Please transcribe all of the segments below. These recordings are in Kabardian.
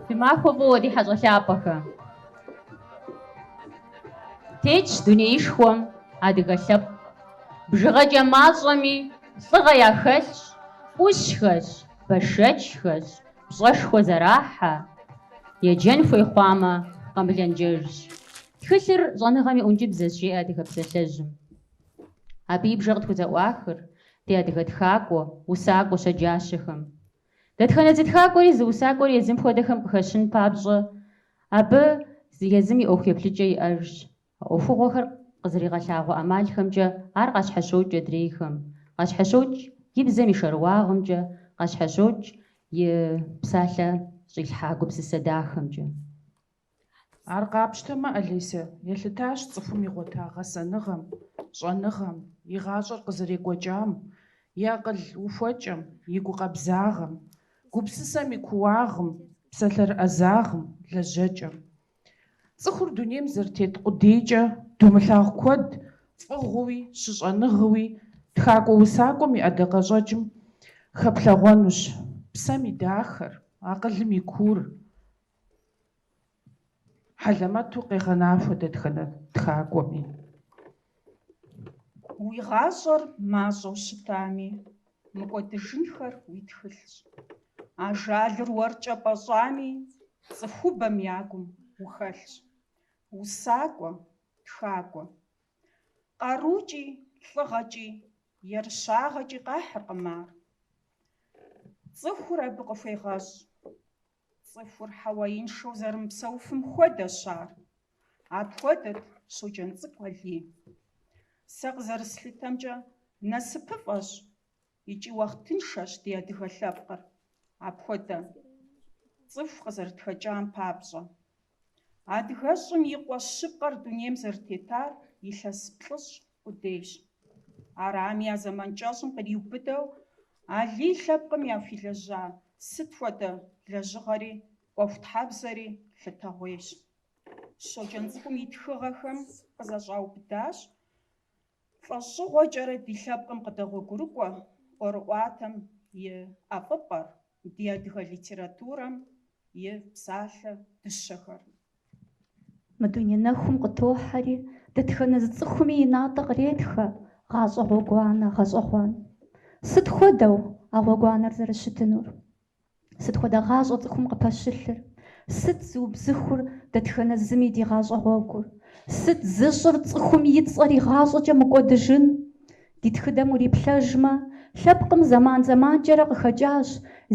Фи махуэ фӏыуэ, ди хьэщӏэ лъапӏэхэ. Тетщ дунеишхуэм адыгэ лъэпкъ. Бжыгъэкӏэ мащӏэми, лӏыгъэ яхэлъщ, ӏущхэщ, бэшэчхэщ, пщӏэшхуэ зэрахьэ, еджэн хуей хъуамэ, къэмылэнджэжщ. Тхылъыр щӏэныгъэм и ӏункӏыбзэщ, жеӏэ адыгэ псалъэжьым. Абы и бжэ къытхузэӏуахыр ди адыгэ тхакӏуэ, усакӏуэ щэджащэхэм. Дэтхэнэ зы тхакӏуэри зы усакӏуэри езым хуэдэхэм къыхэщын папщӏэ, абы езым и ӏуэху еплъыкӏэ иӏэжщ. А ӏуэхугъуэхэр къызэригъэлъагъуэ ӏэмалхэмкӏэ ар къащхьэщокӏ адрейхэм, къащхьэщокӏ и бзэм и шэрыуагъымкӏэ, къащхьэщокӏ и псалъэ щӏилъхьа гупсысэ дахэмкӏэ. Ар къапщтэмэ, Олеся, елъытащ цӏыхум игъуэта гъэсэныгъэм, щӏэныгъэм, и гъащӏэр къызэрекӏуэкӏам, и акъыл ухуэкӏэм, и гукъабзагъэм, гупсысэм и кууагъым, псалъэрыӏэзагъым, лэжьэкӏэм. Цӏыхур дунейм зэрытет къудейкӏэ думылъагъу куэд фӏыгъуэуи щыщӏэныгъэуи тхакӏуэ-усакӏуэм и ӏэдакъэщӏэкӏым хэплъэгъуэнущ псэм и дахэр, акъылым и куур хьэлэмэту къегъэнахуэ дэтхэнэ тхакӏуэми. Уи гъащӏэр мащӏэу щытами, мыкӏуэдыжынхэр уи тхылъщ. Ажалыр уэркӏэ пӏэщӏами, цӏыхубэм я гум ухэлъщ. Усакӏуэ, тхакӏуэ. Къарукӏи, лӏыгъэкӏи, ерыщагъэкӏи къахьыркъым ар. Цӏыхур абы къыхуегъэщӏ. Цӏыхур хьэуаиншэу зэрымыпсэуфым хуэдэщ ар. Апхуэдэт Щоджэнцӏыкӏу Алий. Сэ къызэрыслъытэмкӏэ, насыпыфӏэщ икӏи уахътыншэщ ди адыгэ лъэпкъыр апхуэдэ цӏыху къызэрытхэкӏам папщӏэ. Адыгэщӏым и къуэ щыпкъэр дунейм зэрытетар илъэс плӏыщӏ къудейщ. Арами, а зэман кӏэщӏым къриубыдэу Алий лъэпкъым яхуилэжьа сыт хуэдэ лэжьыгъэри ӏуэхутхьэбзэри лъытэгъуейщ. Щоджэнцӏыкӏум и тхыгъэхэм къызэщӏаубыдащ лӏэщӏыгъуэкӏэрэ ди лъэпкъым къыдэгъуэгурыкӏуэ ӏуэрыӏуатэм и ӏэфӏыпӏэр, ди адыгэ литературэм и псалъэ дыщэхэр. Мы дуней нэхум къытохьэри, дэтхэнэ зы цӏыхуми и натӏэ къретхэ гъащӏэ гъуэгуанэ гъэщӏэгъуэн. Сыт хуэдэу а гъуэгуанэр зэрыщытынур? Сыт хуэдэ гъащӏэ цӏыхум къыпэщылъыр? Сыт зыубзыхур дэтхэнэ зыми ди гъащӏэ гъуэгур? Сыт зыщӏыр цӏыхум и цӏэр игъащӏэкӏэ мыкӏуэдыжын? Ди тхыдэм уриплъэжмэ, лъэпкъым зэман-зэманкӏэрэ къыхэкӏащ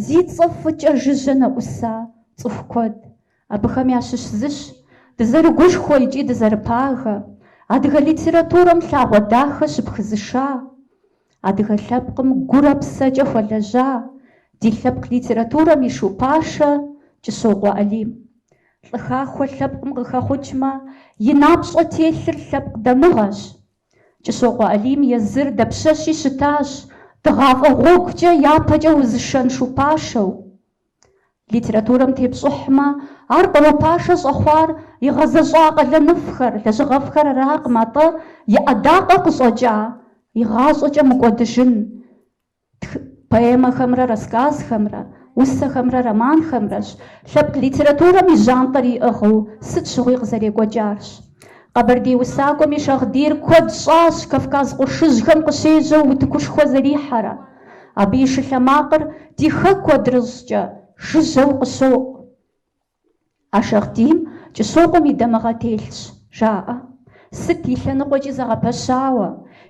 зи цӏэ фӏыкӏэ жыжьэ нэӏуса цӏыху куэд. Абыхэм ящыщ зыщ дызэрыгушхуэ икӏи дызэрыпагэ, адыгэ литературэм лъагъуэ дахэ щыпхызыша, адыгэ лъэпкъым гурэ псэкӏэ хуэлэжьа, ди лъэпкъ литературэм и шупашэ Кӏыщокъуэ Алим. Лӏы хахуэ лъэпкъым къыхэхъукӏмэ, и напщӏэ телъыр лъэпкъ дамыгъэщ. Кӏыщокъуэ Алим езыр дапщэщи щытащ дыгъафӏэ гъуэгукӏэ япэкӏэ узышэн шупашэу. Литературэм тепщӏыхьмэ, ар къру пашэ щӏэхъуар игъэзэщӏа къалэныфӏхэр, лэжьыгъэфӏхэр аракъым, атӏэ и ӏэдакъэ къыщӏэкӏа, игъащӏэкӏэ мыкӏуэдыжын поэмэхэмрэ рассказхэмрэ, усэхэмрэ романхэмрэщ, лъэпкъ литературэм и жьантӏэр иӏыгъыу сыт щыгъуи къызэрекӏуэкӏарщ. Къэбэрдей усакӏуэм и шагъдийр куэд щӏащ Кавказ къуршыжьхэм къыщежьэу утыкушхуэ зэрихьэрэ. Абы и шылъэмакъыр ди хэку адрыщӏкӏэ жыжьэу къыщоӏу. А шагъдийм Кӏыщокъуэм и дамыгъэ телъщ, жаӏэ. Сыт и лъэныкъуэкӏи зэгъэпэщауэ,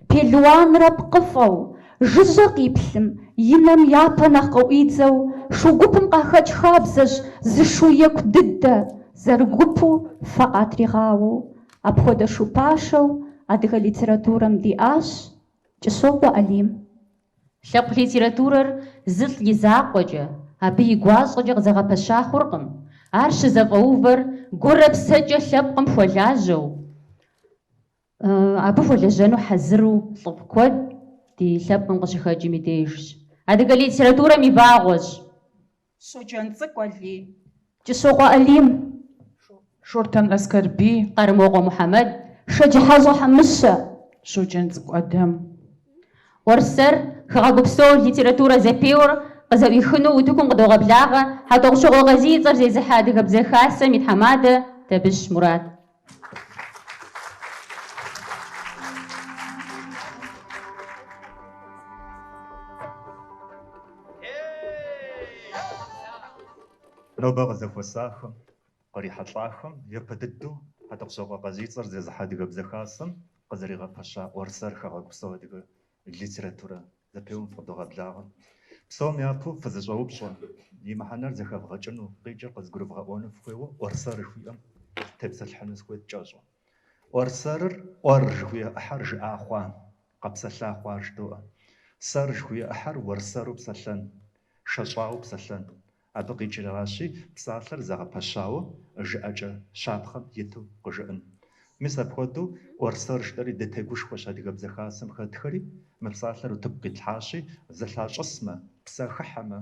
пелуанрэ пкъыфӏэу, жыжьэ къиплъым, и нэм япэ нэхъ къыӏуидзэу, шу гупым къахэкӏ хабзэщ зы шу еку дыдэ, зэрыгупу фэ къатригъауэу. Апхуэдэ шу пашэу адыгэ литературэм диӏащ Кӏыщокъуэ Алим. Лъэпкъ литературэр зылӏ и закъуэкӏэ, абы и гуащӏэкӏэ къызэгъэпэща хъуркъым. Ар щызэфӏэувэр гурэ псэкӏэ лъэпкъым хуэлажьэу, абы хуэлэжьэну хьэзыру лӏыфӏ куэд ди лъэпкъым къыщыхэкӏым и дежщ. Адыгэ литературэм и вагъуэщ. Щоджэнцӏыкӏу Алий. Кӏыщокъуэ Алим. Шортэн Аскэрбий. Къэрмокъуэ Мухьэмэд. Шэджыхьэщӏэ Хьэмыщэ. Щоджэнцӏыкӏу Ӏэдэм. Уэрсэр хэгъэгупсо литературэ зэпеуэр Къызэӏуихыну утыкум къыдогъэблагъэ Хьэтӏохъущокъуэ Къазий и цӏэр зезыхьэ Адыгэбзэ Хасэм и тхьэмадэ Табыщ Мурат. Нобэ къызэхуэсахэм, кърихьэлӏахэм япэ дыдэу Хьэтӏохъущокъуэ Къазий и цӏэр зезыхьэ Адыгэбзэ Хасэм къызэригъэпэща ӏуэрсэр хэгъэгупсо адыгэ литературэ зэпеуэм фыкъыдогъэблагъэ. Псом япэу фызыщӏэупщӏэ, и мыхьэнэр зэхэвгъэкӏыну, къикӏыр къызгурывгъэӏуэну фыхуейуэ ӏуэрсэр жыхуиӏэм тепсэлъыхьыну сыхуейт кӏэщӏу. ӏуэрсэрыр ӏуэр жыхуиӏэ ӏыхьэр жыӏа хъуа, къэпсэлъа хъуар жыдоӏэ. Сэр жыхуиӏэ ӏыхьэр уэрсэру псэлъэн, шэщӏауэ псэлъэн. Абы къикӏращи, псалъэр зэгъэпэщауэ жыӏэкӏэ щапхъэм иту къыжыӏэн. Мис апхуэдэу ӏуэрсэр жытӏэри дытегушхуэщ Адыгэбзэ Хасэм хэтхэри, мы псалъэр утыку къитлъхьащи, зэлъащӏысмэ, псэ хыхьэмэ,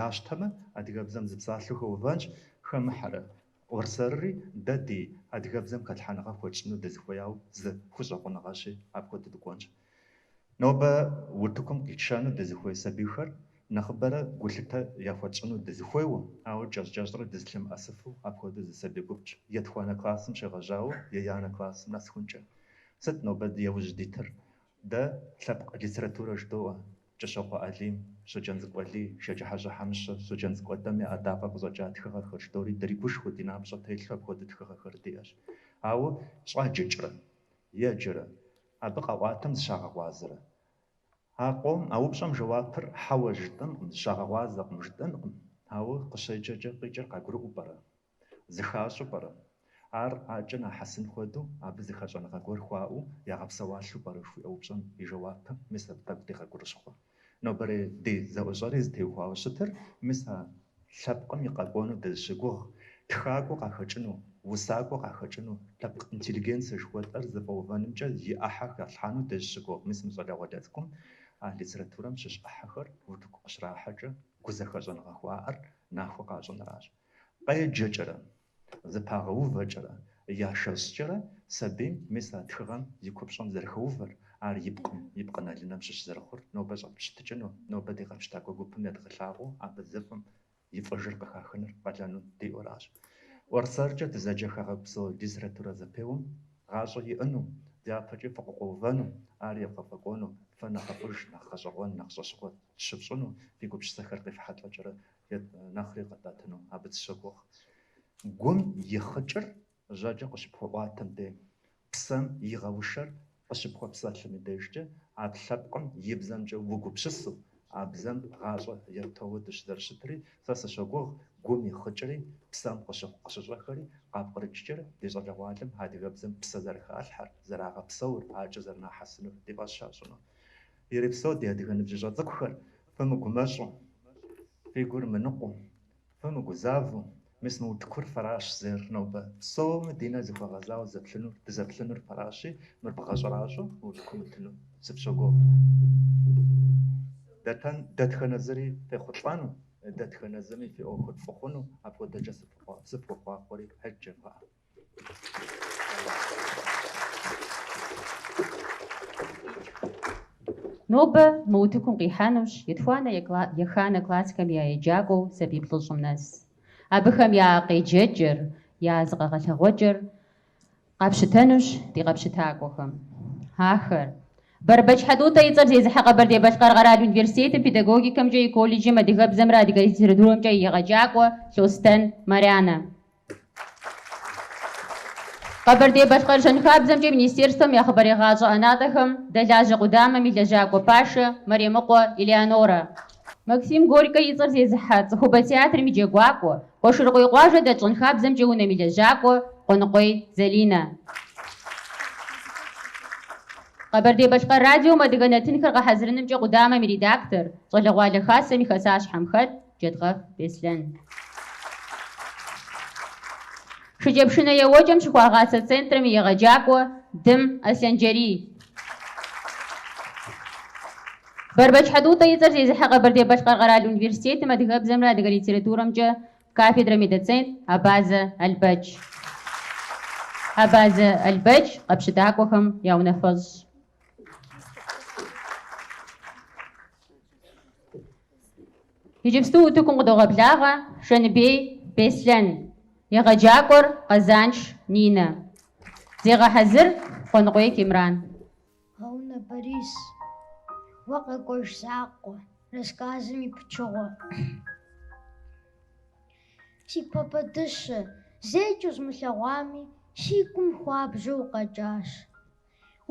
ящтэмэ, адыгэбзэм зы псалъэу хэувэнщ, хэмыхьэрэ. ӏуэрсэрри дэ ди адыгэбзэм хэлъхьэныгъэ хуэтщӏыну дызыхуеяуэ зы хущӏэкъуныгъэщи, апхуэдэу дыкӏуэнщ. Нобэ утыкум къитшэну дызыхуей сабийхэр нэхъыбэрэ гулъытэ яхуэтщӏыну дызыхуейуэ, ауэ кӏэщӏ-кӏэщӏрэ дызылъэмыӏэсыфу апхуэдэу зы сабий гупщ, етхуанэ классым щегъэжьауэ еянэ классым нэсыхункӏэ. Сыт нобэ ди яужь дитыр? Дэ лъэпкъ литературэ жыдоӏэ. Кӏыщокъуэ Алим, Щоджэнцӏыкӏу Алий, Шэджыхьэщӏэ Хьэмыщэ, Щоджэнцӏыкӏу Ӏэдэм я ӏэдакъэ къыщӏэкӏа тхыгъэхэр жыдори дригушхуэу, ди напщӏэ телъу апхуэдэ тхыгъэхэр диӏэщ. Ауэ щӏаджыкӏрэ, еджэрэ, абы къаӏуатэм зыщагъэгъуазэрэ? А къом, а упщӏэм жэуапыр хьэуэ жытӏэнкъым, зыщагъэгъуазэкъым жытӏэнкъым, ауэ къыщеджэкӏэ къикӏыр къагурыӏуэу пӏэрэ? Зыхащӏэу пӏэрэ? Ар акӏэ нахьэсын хуэдэу, абы зыхэщӏэныгъэ гуэр хуаӏэу ягъэпсэуалъэу пӏэрэ жыхуиӏэ упщӏэм и жэуапым мис абы тӏэкӏу дегъэгурыщхъуэ. Нобэрей ди зэӏущӏэри зытеухуауэ щытыр мис а лъэпкъым и къэкӏуэну дызыщыгугъ, тхакӏуэ къахэкӏыну, усакӏуэ къахэкӏыну, лъэпкъ интеллигенцэ жыхуэтӏэр зэфӏэувэнымкӏэ и ӏыхьэ халъхьэну дызыщыгугъ мис мы щӏалэгъуалэ цӏыкӏум а литературэм щыщ ӏыхьэхэр утыку къыщрахьэкӏэ гузэхэщӏэныгъэ хуаӏэр нахуэ къащӏынращ. Къеджэкӏэрэ, зэпагъэувэкӏэрэ, яшэщӏкӏэрэ сабийм мис а тхыгъэм и купщӏэм зэрыхэувэр, ар и пкъым, и пкъынэлынэм щыщ зэрыхъур нобэ щӏэтпщытыкӏыну, нобэ ди къэпщытакӏуэ гупым едгъэлъагъуу абы зыфӏым и фӏыжыр къыхахыныр къалэну диӏэуращ. ӏуэрсэркӏэ дызэджэ хэгъэгупсо литературэ зэпеуэм гъащӏэ иӏэну, дяпэкӏи фыкъыкъуэувэну, ар евгъэфӏэкӏуэну, фэ нэхъыфӏыж, нэхъ гъэщӏэгъуэн, нэхъ щӏэщыгъуэ тщыфщӏыну, фи гупсысэхэр къефхьэлӏэкӏэрэ нэхъри къэтӏэтыну абы дыщогугъ. Гум ихъыкӏыр жьэкӏэ къыщыпхуэӏуатэм дей, псэм игъэушэр къыщыпхуэпсэлъым и дежкӏэ, а лъэпкъым и бзэмкӏэ угупсысу, а бзэм гъащӏэ ептауэ дыщызэрыщытри, сэ сыщогугъ гум ихъыкӏри, псэм къыщыхъу-къыщыщӏэхэри къапкърыкӏкӏэрэ ди щӏалэгъуалэм адыгэбзэм псэ зэрыхалъхьэр, зэрагъэпсэур, акӏэ зэрынахьэсынур ди фӏэщ ящӏыну. Ирепсэу ди адыгэ ныбжьыщӏэ цӏыкӏухэр, фымыгумэщӏу, фи гур мыныкъуэу, фымыгузавэу, мис мы утыкур фэращ зейр нобэ. Псоми ди нэ зыхуэгъэзауэ зэплъынур, дызэплъынур фэращи, мыр бгъэщӏэращӏэу мы утыкум итыну сыфщогугъ. Дэтхэнэ зыри фехъулӏэну, дэтхэнэ зыми фи ӏуэхур фӏы хъуну, апхуэдэкӏэ сыфхуохъуахъуэри хьет жывгъэӏэ. Нобэ мы утыкум къихьэнущ етхуанэ, еханэ классхэм я еджакӏуэу сабий плӏыщӏым нэс. Абыхэм я къеджэкӏэр, я зыкъэгъэлъэгъуэкӏэр къапщытэнущ ди къэпщытакӏуэхэм. Ахэр, Бэрбэч Хьэтӏутӏэ и цӏэр зезыхьэ Къэбэрдей-Балъкъэр къэрал университетым педагогикэмкӏэ и колледжым адыгэбзэмрэ адыгэ литературэмкӏэ и егъэджакӏуэ Лъостэн Марянэ. Къэбэрдей-Балъкъэр щэнхабзэмкӏэ министерствэм я хъыбарегъащӏэ ӏэнатӏэхэм дэлажьэ къудамэм и лэжьакӏуэ пашэ Мэремыкъуэ Элеонорэ. Максим Горькэ и цӏэр зезыхьэ Цӏыхубэ театрым и джэгуакӏуэ, Къуэшыркъуей къуажэ дэт щӏэнхабзэмкӏэ унэм и лэжьакӏуэ Къуэныкъуей Залинэ. Къэбэрдей-Балъкъэр радиом адыгэ нэтынхэр гъэхьэзырынымкӏэ къудамэм и редактор, Щӏалэгъуалэ хасэм и хасащхьэм хэт Джэдгъэф Беслъэн. Шыкӏэпшынэ еуэкӏэм щыхуагъасэ центрым и егъэджакӏуэ Дым Аслъэнджэрий. Бэрбэч Хьэтӏутӏэ и цӏэр зезыхьэ Къэбэрдей-Балъкъэр къэрал университетым адыгэбзэмрэ адыгэ литературэмкӏэ кафедрэм и доцент Абазэ Албэч. Абазэ Албэч къэпщытакӏуэхэм я унафэщӏщ. Иджыпсту утыкум къыдогъэблагъэ Шэныбей Беслъэн, егъэджакӏуэр Къэзанш Нинэ. Зегъэхьэзыр Къуэныкъуей Кимран. Гъэунэ Борис, уэ къэкӏуэж закъуэ, рассказым и пычыгъуэ. Си папэ дыщэ, зэикӏ узмылъэгъуами, си гум хуабжьу укъэкӏащ.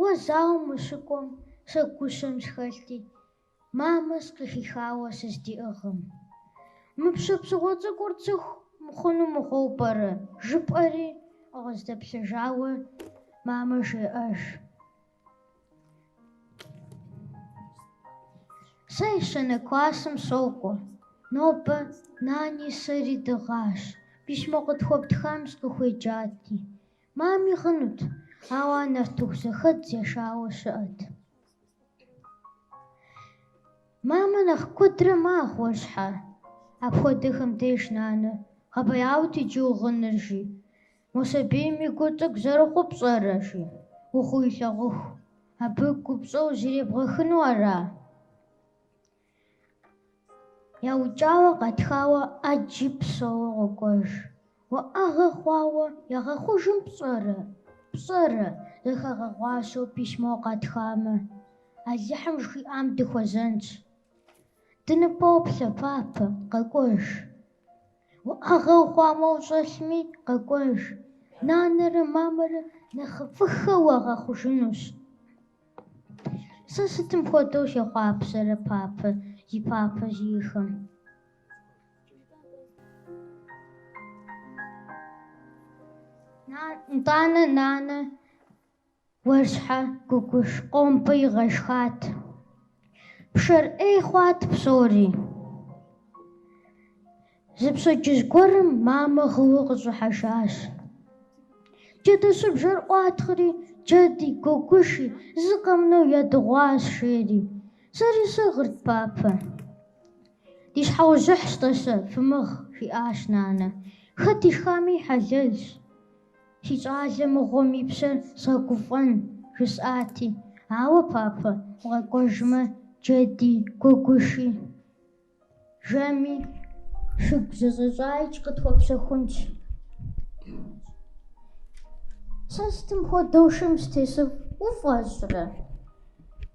Уэ зауэм ущыкӏуэм, сэ гущэм схэлъти, мамэ сыкъыхихауэ сыздиӏыгъым. Мы пщэ псыгъуэ цӏыкӏур цӏыху мыхъуну мыгъуэу пӏэрэ, жыпӏэри къыздэплъыжауэ мамэ жеӏэж. Сэ ещанэ классым сокӏуэ. Нобэ нани сэри дыгъащ, письмо къытхуэптхам сыкъыхуеджати. Мами гъынут, ауэ ар нартыху зэхэдз ешауэ щыӏэт. Мамэ нэхъ куэдрэ магъ уэр щхьа. Апхуэдэхэм деж нанэ, гъэбэяут иджы угъыныр, жи. Мо сабийм и гур цӏыкӏу зэрыхъур пщӏэрэ, жи, угъыу илъагъуху. Абы гупщӏэу зребгъэхыну ара? Яукӏауэ къатхауэ ӏэджи псэууэ къокӏуэж. Уӏэгъэ хъуауэ ягъэхъужым пщӏэрэ? Пщӏэрэ, зэхагъэгъуащэу письмо къатхамэ? Алыхьым жыхуиӏам дыхуэзэнщ. Дыныпоплъэ, папэ, къэкӏуэж. Уӏэгъэ ухъуамэ ущӏэлъми, къэкӏуэж. Нанэрэ мамэрэ нэхъыфӏыххэу уагъэхъужынущ. Сэ сытым хуэдэу сехъуапсэрэ папэ, зи папэ зиӏэхэм. Нтӏанэ нанэ уэр щхьэ гугуш къомбэ игъэшхат. Пшэр ӏей хъуат псори. Зы пщэдджыжь гуэрым мамэ гъыуэ къыщӏыхьэжащ. Джэдыщыбжэр ӏуатхъри, джэди, гуэгуши зы къэмынэу ядыгъуащ, жери. Сэри сыгъырт, папэ. Ди щхьэузыхьщ, тӏасэ, фымыгъ, жиӏащ нанэ. Хэт ишхами хьэлэлщ. Си щӏалэ мыгъуэм и псэр згъэгуфӏэн, жысӏати. Ауэ, папэ, укъэкӏуэжмэ, джэди, гуэгуши, жэми, шыгу зэщӏэщӏаикӏ къытхуэпщэхунщ. Сэ сытым хуэдэу шым сытесыф уфӏэщӏрэ?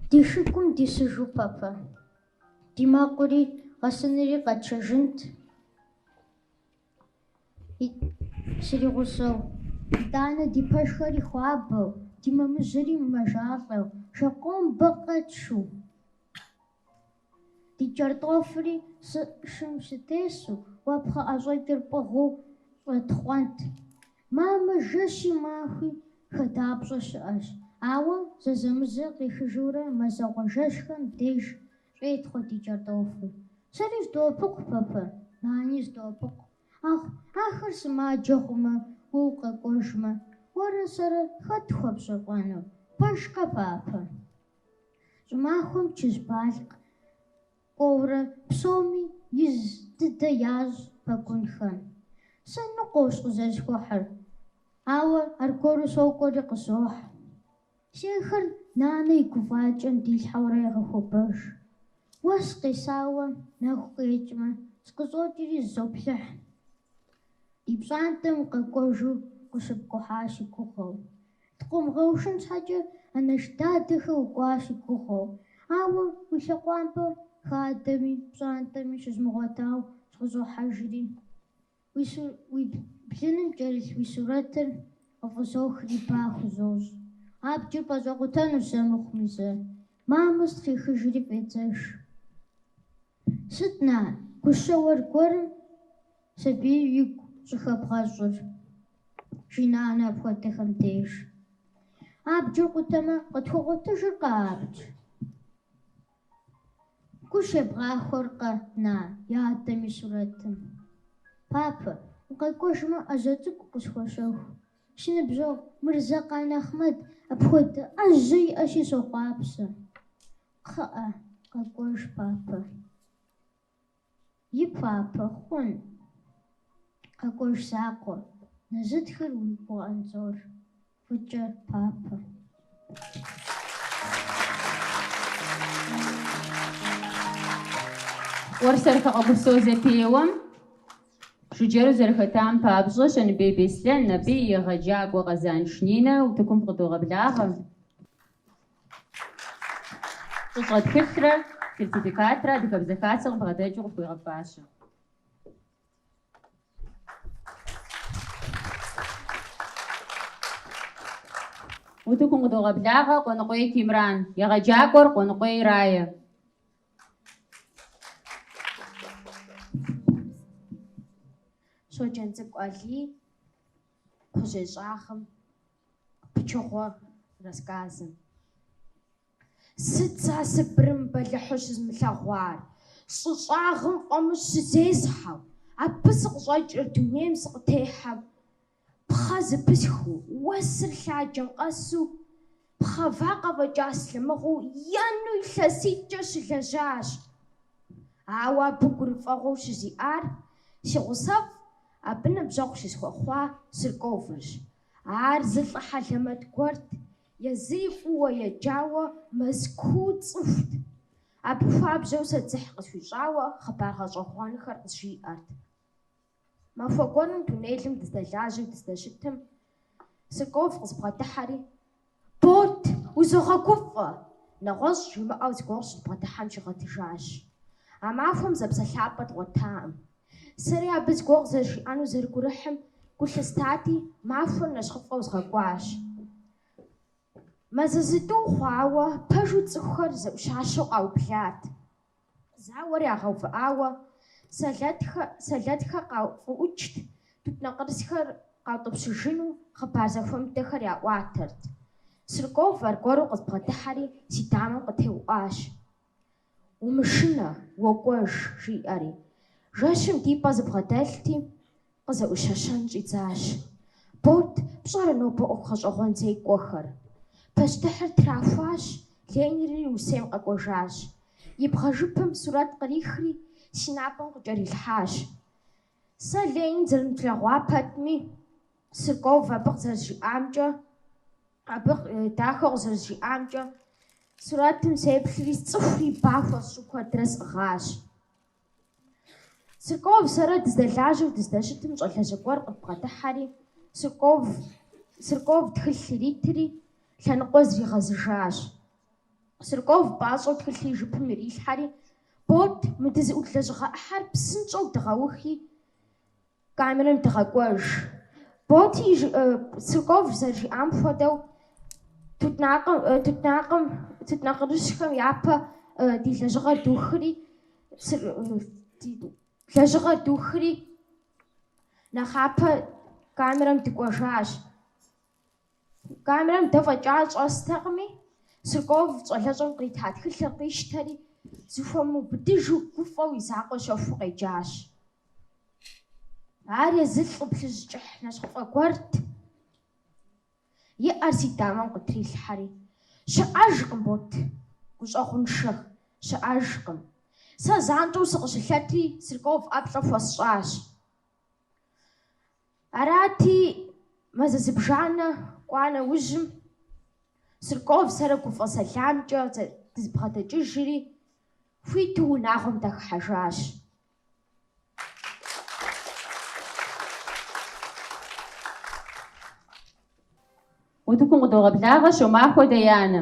Ди шыгум дисыжу, папэ. Ди мэкъури гъэсынри къэтшэжынт. Сригъусэу. Итӏанэ ди пэшхэри хуабэу, ди мамыжьри мымэжалӏэу, шэ къомбэ къэтшу. Ди кӏэртӏофри сэ шым сытесу, уэ пхъэӏэщэкӏыр пӏыгъыу щӏэтхъуэнт. Мамэ жэщи махуи хадапщӏэ щыӏэщ, ауэ зэзэмызэ къехыжурэ мазэгъуэ жэщхэм деж щӏетхъуэ ди кӏэртӏофыр. Сэри сыбдоӏэпыкъу, папэ, нани сыдоӏэпыкъу. Ахъу, ахэр сымаджэ хъумэ, уэ укъэкӏуэжмэ, уэрэ сэрэ хэт тхуэпщэфӏэнур? Пэжкъэ, папэ? Щӏымахуэм Чыжьбалъкъ кӏуэурэ псоми из дыдэ ящӏ пэгунхэм. Сэ ныкъуэущ къызэрысхуэхьыр, ауэ аргуэру сокӏуэри къызохь. Сенхэр нанэ и гуфӏакӏэм дилъхьэурэ егъэхуэбэж. Уэс къесауэ нэху къекӏмэ, сыкъыщӏокӏри зызоплъыхь. Ди пщӏантӏэм укъэкӏуэжу къыщыпкӏухьа си гугъэу. Дыкъыумыгъэушын щхьэкӏэ анэш дадэхэ укӏуа си гугъэу, ауэ уи лъэкъуампӏэ хадэми пщӏантӏэми щызмыгъуэтауэ сыкъыщӏохьэжри, уи блыным кӏэрылъ уи сурэтыр къыфӏызохри ба хузощӏ. Абджыр пӏэщӏэкъутэнущ зэ мыхъуми зэ. Мамэ стрехыжри фӏедзэж. Сыт, на, гущэ уэр гуэрым сабийр игу щӏыхэбгъэщӏыр? Жи нанэ апхуэдэхэм деж. Абджыр къутэмэ, къытхуэгъуэтыжыркъэ абдж? Гу щебгъахуэркъэ, на, и адэм и сурэтым? Папэ, укъэкӏуэжмэ, ӏэжьэ цӏыкӏу къысхуэщэху. Си ныбжьэгъу Мырзэкъан Ахъмэд апхуэдэ ӏэжьэ иӏэщи сохъуапсэ. Кхъыӏэ, къэкӏуэж, папэ. И папэ, хъун? Къэкӏуэж закъуэ, нэзытхыр уи къуэ Анзор. Фӏыкӏэ, папэ. Уэрсэр хэгъэгупсо зэпеуэм жыджэру зэрыхэтам папщӏэ Щэныбей Беслъэн, абы и егъэджакӏуэ Къэзанш Нинэ утыкум фыкъыдогъэблагъэ. Фӏыщӏэ тхылърэ сертификатрэ Адыгэбзэ Хасэм къыбгъэдэкӏыу къыфхуегъэфащэ. Утыкум къыдогъэблагъэ Къуэныкъуей Кимран, егъэджакӏуэр Къуэныкъуей Рае. Щоджэнцӏыкӏу Алий Кхъужьей щӏагъым пычыгъуэ рассказым. Сыт сэ Сыбырым бэлыхьу щызмылъэгъуар? Щӏы щӏагъым фӏамыщӏ щызесхьэу, абы сыкъыщӏэкӏрэ дунейм сыкъытехьэм, пхъэ зэпысхыу, уэсыр лъаджэм къэсу, пхъэ вакъэ фӏэкӏа слъэмыгъыу ену илъэситӏкӏэ щылэжьащ. Ауэ абы гурыфӏэгъуэу щызиӏар си гъусэфӏ, абы ныбжьэгъу щысхуэхъуа Сурковырщ. Ар зы лӏы хьэлэмэт гуэрт, Езыри фӏыуэ еджауэ Мэзкуу цӏыхут. Абы хуабжьэу сэ дзыхь къысхуищӏауэ хъыбар гъэщӏэгъуэнхэр къызжиӏэрт. Махуэ гуэрым туннелым дыздэлажьэу дыздэщытым, Сурков къызбгъэдыхьэри, Бот, узогъэгуфӏэ! Нэгъуэщӏ жимыӏэу зыгуэр къыщыдбгъэдыхьэм щигъэтыжащ. А махуэм зэпсэлъапӏэ дгъуэтакъым. Сэри абы зыгуэр къызэрызжиӏэну зэрыгурыхьым гу лъыстати, махуэр нэщхъыфӏэу згъэкӏуащ. Мазэ зытӏу хъуауэ, пэжу цӏыхухэр зэӏущащэу къаублат. Зауэр ягъэувыӏауэ, сэлэтхэр къафӏыӏукӏт, тутнакърысхэр къаутӏыпщыжыну хъыбар зэхуэмыдэхэр яӏуатэрт. Сурков аргуэру къызбгъэдыхьэри си дамэм къытеуӏуащ. Умышынэ, уокӏуэж, жиӏэри. Жэщым ди пӏэ зыбгъэдэлъти, къызэӏущэщэн щӏидзащ. Бот, пщӏэрэ нобэ ӏуэху гъэщӏэгъуэн зекӏуэхэр? Пащтыхьыр трахуащ, Ленинри Урысейм къэкӏуэжащ. И бгъэ жыпым сурэт кърихри, си напӏэм къыкӏэрилъхьащ. Сэ Ленин зэрымытлъэгъуа пэтми, Сурков абы къызэрызжиӏамкӏэ, Абы дахэу къызэрызжиӏамкӏэ, сурэтым сеплъри, сцӏыхури ба хуэсщӏу куэдрэ сӏыгъащ. Сурков сэрэ дыздэлажьэу дыздэщытым щӏалэжьэ гуэр къыдбгъэдыхьэри, Сурков тхылъ иритри, лъэныкъуэ зригъэзыжащ. Сурков пӏащӏэу тхылъыр и жыпым ирилъхьэри, Бот, мы дызыӏут лэжьыгъэ ӏыхьэр псынщӏэу дыгъэухи, Камерэм дыгъэкӏуэж. Боти Сурков зэрыжиӏам хуэдэу тутнакърыщхэм япэ ди лэжьыгъэр духри, ди лэжьыгъэр духри, нэхъапэ камерэм дыкӏуэжащ. Камерэм дэ фӏэкӏа щӏэстэкъыми, Сурков щӏалэщӏэм кърита тхылъыр къищтэри, зыхуэмыубыдыжу гуфӏэу и закъуэ щэхуу къеджащ. Ар езы лӏы плъыжь кӏыхь нэщхъыфӏэ гуэрт. И ӏэр си дамэм къытрилъхьэри, Щыӏэжкъым, Бот, гущӏэгъуншэ, щыӏэжкъым. Сэ занщӏэу сыкъыщылъэтри, Сурков ӏэплӏэ хуэсщӏащ. Арати, мазэ зыбжанэ кӏуа нэужьым, Сурков сэрэ гуфӏэ сэламкӏэ дызбгъэдэкӏыжри, хуиту унагъуэм дахыхьэжащ. Утыкум къыдогъэблагъэ Щомахуэ Даянэ.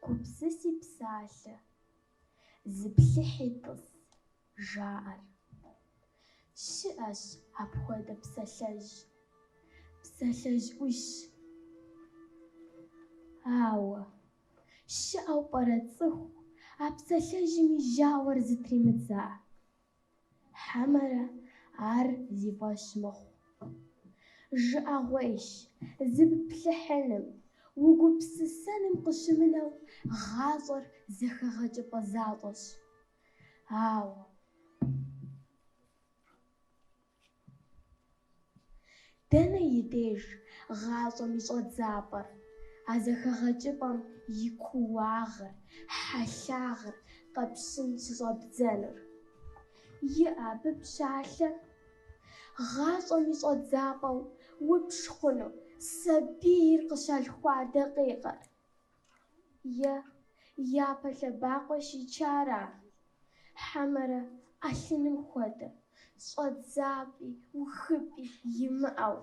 Гупсыси псалъэ, зыплъыхьи тӏыс, жаӏэр. Щыӏэщ апхуэдэ псалъэжь, псалъэжь ӏущ. Ауэ, щыӏэу пӏэрэ цӏыху а псалъэжьым и жьауэр зытримыдза? Хьэмэрэ ар зи фӏэщ мыхъу. Жыӏэгъуейщ, зыпплъыхьыным, угупсысэным къыщымынэу гъащӏэр зэхэгъэкӏыпӏэ защӏэщ. Ауэ. Дэнэ и деж гъащӏэм и щӏэдзапӏэр, а зэхэгъэкӏыпӏэм и кууагъыр, хьэлъагъыр къэпщын щыщӏэбдзэнур? Иӏэ абы пщалъэ? Гъащӏэм и щӏэдзапӏэу убж хъуну сабийр къыщалъхуа дакъикъэр? Е япэ лъэбакъуэ щичара, хьэмэрэ ӏэлъыным хуэдэ, щӏэдзапӏи ухыпӏи имыӏэу?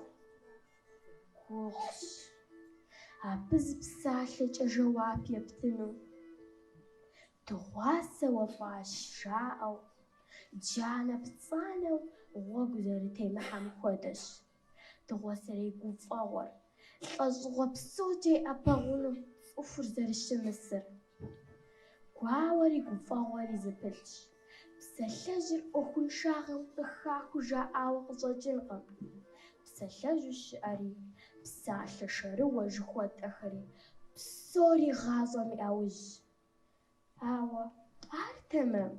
Гугъущ абы зы псалъэкӏэ жэуап ептыну. Дыгъуасэ уэфӏащ жаӏэу, джанэ пцӏанэу гъуэгу зэрытемыхьэм хуэдэщ. Дыгъуасэрей гуфӏэгъуэр лӏэщӏыгъуэ псокӏэ и ӏэпэгъуну цӏыхур зэрыщымысыр. Гуауэри гуфӏэгъуэри зэпылъщ. Псалъэжьыр ӏуэхуншагъэм къыхахыу жаӏауэ къыщӏэкӏынкъым. Псалъэжьу щыӏэри, псалъэ шэрыуэ жыхуэтӏэхэри псори гъащӏэм и ӏэужьщ. Ауэ ар тэмэм?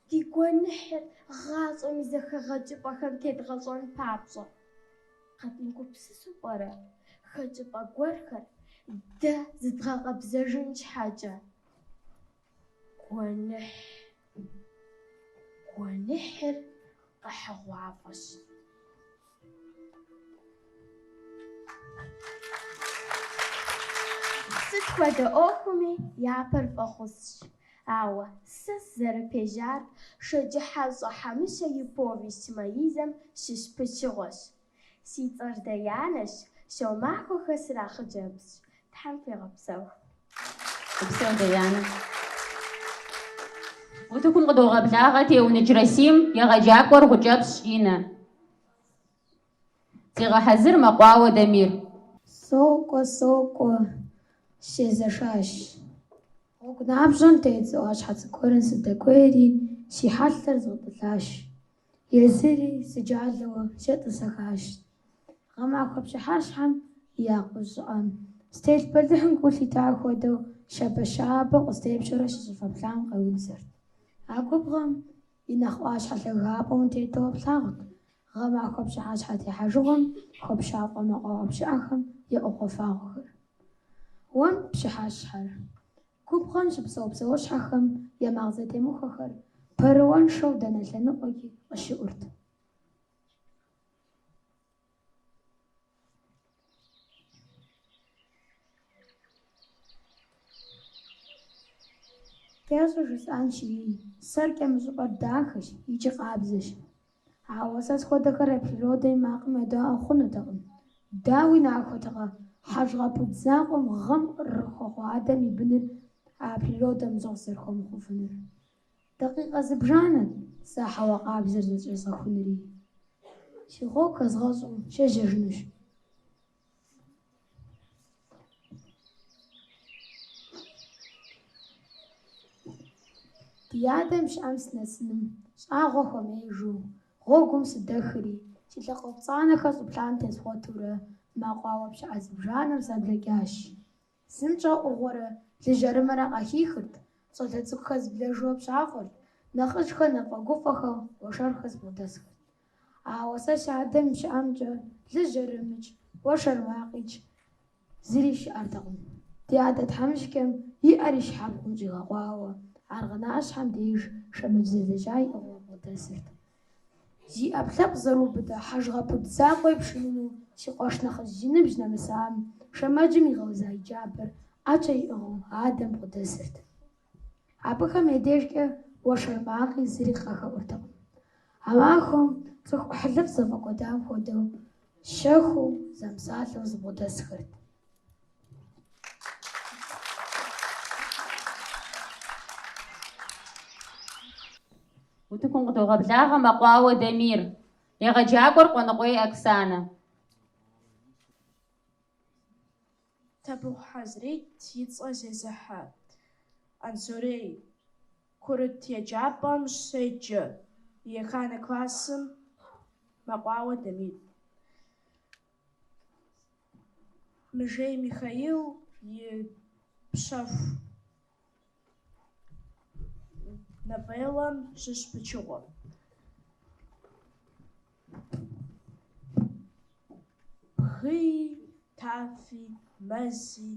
Ди гуэныхьыр гъащӏэм и зэхэгъэкӏыпӏэхэм тедгъэщӏэн папщӏэ, къэдмыгупсысу пӏэрэ хэкӏыпӏэ гуэрхэр дэ зыдгъэкъэбзэжын щхьэкӏэ? Гуэныхь. Гуэныхьыр къэхьыгъуафӏэщ. Сыт хуэдэ ӏуэхуми япэр фӏэхъусщ. Ауэ сэ сызэрыпежьар Шэджыхьэщӏэ Хьэмыщэ и повесть Маизэм щыщ пычыгъуэщ. Си цӏэр Даянэщ, Щомахуэхэ срахъыджэбзщ. Тхьэм фигъэпсэу. Упсэу, Даянэ. Утыкум къыдогъэблагъэ Теуныдж Расим, егъэджакӏуэр Гъукӏэпщ Иннэ. Зегъэхьэзыр Мэкъуауэ Дамир. Сокӏуэ, сокӏуэ, сезэшащ. Гъуэгу напщӏэм тет зы ӏуащхьэ цӏыкӏу гуэрым сыдэкӏуейри, си хьэлъэр згъэтӏылъащ. Езыри сыджалэуэ сетӏысэхащ. Гъэмахуэ пщыхьэщхьэм и акъужь щӏыӏэм стелъ бэлыхьым гу лъита хуэдэу щабэ-щабэу къыстепщэурэ си щӏыфэ плъам къеунзэрт. А губгъуэм и нэхъ ӏуащхьэ лъагапӏэм утету плъагъут гъэмахуэ пщыхьэщхьэ техьэжыгъуэм хуэпщафӏэ мэкъуауэ пщыӏэхэм я ӏугъуэ фагъуэхэр. Уэмт пщыхьэщхьэр. Губгъуэм щыпсэу псэущхьэхэм я макъ зэтемыхуэхэр пэрыуэншэу дэнэ лъэныкъуэкӏи къыщыӏурт. Кӏэщӏу жысӏэнщи, сэркӏэ мы щӏыпӏэр дахэщ икӏи къабзэщ. Ауэ сэ схуэдэхэр а природэм и макъым едаӏуэ хъунутэкъым. Дауи нахуэтэкъэ, хьэжыгъэ пут закъуэм гъэм хуэхъуа адэм и быныр а природэм щӏыгъу зэрыхуэмыхъуфынур. Дакъикъэ зыбжанэт сэ хьэуа къабзэр зэкӏэзгъэхунури. Си гъуэгу хэзгъэщӏу сежьэжынущ. Ди адэм и пщыӏэм сынэсыным щӏагъуэ хуэмеижу гъуэгум сыдэхри, си лъакъуэ пцӏанэхэр щӏы плъам теспхъуэтурэ мэкъуауэ пщыӏэ зыбжанэм саблэкӏащ. Зымкӏэ ӏугъуэрэ лыжьэрымэрэ къахихырт, щӏалэ цӏыкӏухэр зыблэжурэ пщафӏэрт, нэхъыжьхэр нэфӏэгуфӏэхэу уэршэрхэр зыбгъэдэсхэрт. Ауэ сэ си адэм и пщыӏэмкӏэ лыжьэрымикӏ, уэршэр макъикӏ зыри щыӏэртэкъым. Ди адэ тхьэмыщкӏэм и ӏэр и щхьэбгъум щӏигъэкъуауэ, аргъынащхьэм деж шэмэдж зэдзэкӏа иӏыгъыу бгъэдэсырт. Зи ӏэпкълъэпкъ зэрыубыда хьэжыгъэ пут закъуэ ипшыныну си къуэш нэхъыжь зи ныбжь нэмысам шэмэджым игъэуза и джабэр ӏэкӏэ иӏыгъыу адэм бгъэдэсырт. Абыхэм я дежкӏэ уэршэр макъи зыри къахэӏуртэкъым. А махуэм цӏыху ӏыхьлыфӏ зэфӏэкӏуэдам хуэдэу щэхуу, зэмыпсалъэу зэбгъэдэсхэрт. Утыкум къыдогъэблагъэ Мэкъуауэ Дамир, егъэджакӏуэр Къуэныкъуей Оксанэ. Табыхъу Хьэзрит и цӏэ зезыхьэ Анзорей курыт еджапӏэм щеджэ еханэ классым Мэкъуауэ Дамир. Мыжей Михаил и Пщэху новеллэм щыщ пычыгъуэ. Бгыи, тафи, мэзи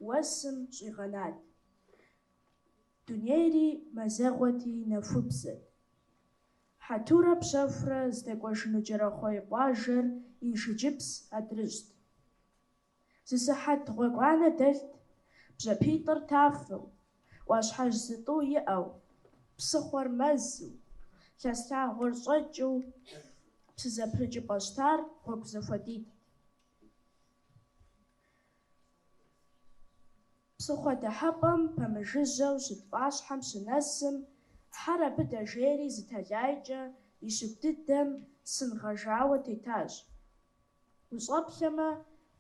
уэсым щӏигъэнат. Дунейри мазэгъуэти нэхубзэт. Хьэтурэ Пщэхурэ здэкӏуэжыну Кӏэрэхъуей къуажэр Инжыджыпс адрыщӏт. Зы сыхьэт гъуэгуанэ дэлът, бжьэпитӏыр тафэу, ӏуащхьэжь зытӏу иӏэу, псыхъуэр мэзу, лъэс лъагъуэр щӏэкӏыу, псы зэпрыкӏыпӏэ щтар гъуэгу зэхуэдитӏт. Псыхъуэ дыхьэпӏэм пэмыжыжьэу щыт ӏуащхьэм щынэсым, хьэр абы дэжейри зы тэлайкӏэ и щыгу дыдэм сын гъэжауэ тетащ. Ущӏэплъэмэ,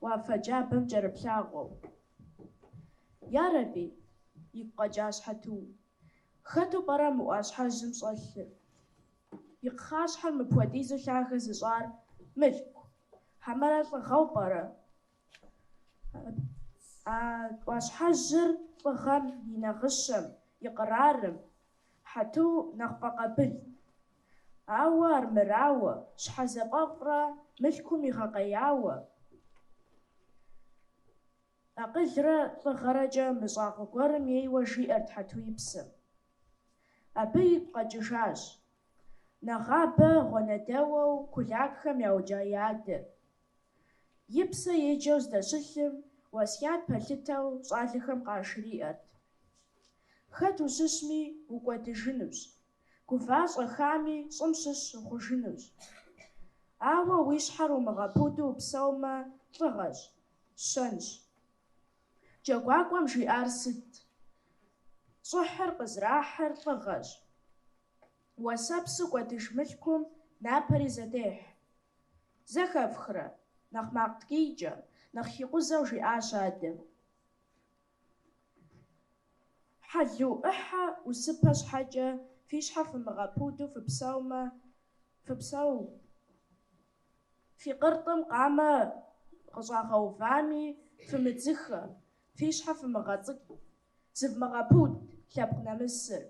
уафэ джабэм кӏэрыплъагъуэу. Ярэби, игу къэкӏащ Хьэту, хэту пӏэрэ мы ӏуащхьэжьым щӏэлъыр? И кхъащхьэр мыпхуэдизу лъагэ зыщӏар мылъку, хьэмэрэ лӏыгъэу пӏэрэ? А ӏуащхьэжьыр лӏыгъэм и нагъыщэм, и кърарым, Хьэту нэхъ фӏэкъабылт. Ауэ армырауэ, щхьэзэфӏэфӏрэ мылъкум игъэкъеяуэ, акъылрэ лӏыгъэрэкӏэ мыщӏагъуэ гуэрым ейуэ жиӏэрт Хьэту и псэм. Абы игу къэкӏыжащ нэгъабэ гъуанэдэуэу кулакхэм яукӏа и адэр. И псэ еджэу здэщылъым, уэсят пэлъытэу щӏалэхэм къажриӏэрт. Хэт ущыщми, укӏуэдыжынущ. Гува-щӏэхами, щӏым щыщ ухъужынущ. Ауэ уи щхьэр умыгъэпуду упсэумэ, лӏыгъэщ, щэнщ. Джэгуакӏуэм жиӏар сыт? Щӏыхьыр къызэрахьыр лӏыгъэщ. Уэсэпсу кӏуэдыж мылъкум напэри зэдехь. Зэхэфхрэ? Нэхъ макъ ткӏийкӏэ, нэхъ хикъузэу жиӏащ адэм. Хьэлу ӏыхьэ ӏусыпэ щхьэкӏэ фи щхьэ фымыгъэпуду фыпсэумэ, фыпсэу. Фи къыртӏым къамэ къыщӏагъэувами, фымыдзыхэ, фи щхьэ фымыгъэцӏыкӏу, зывмыгъэпуд лъэпкъ нэмысыр.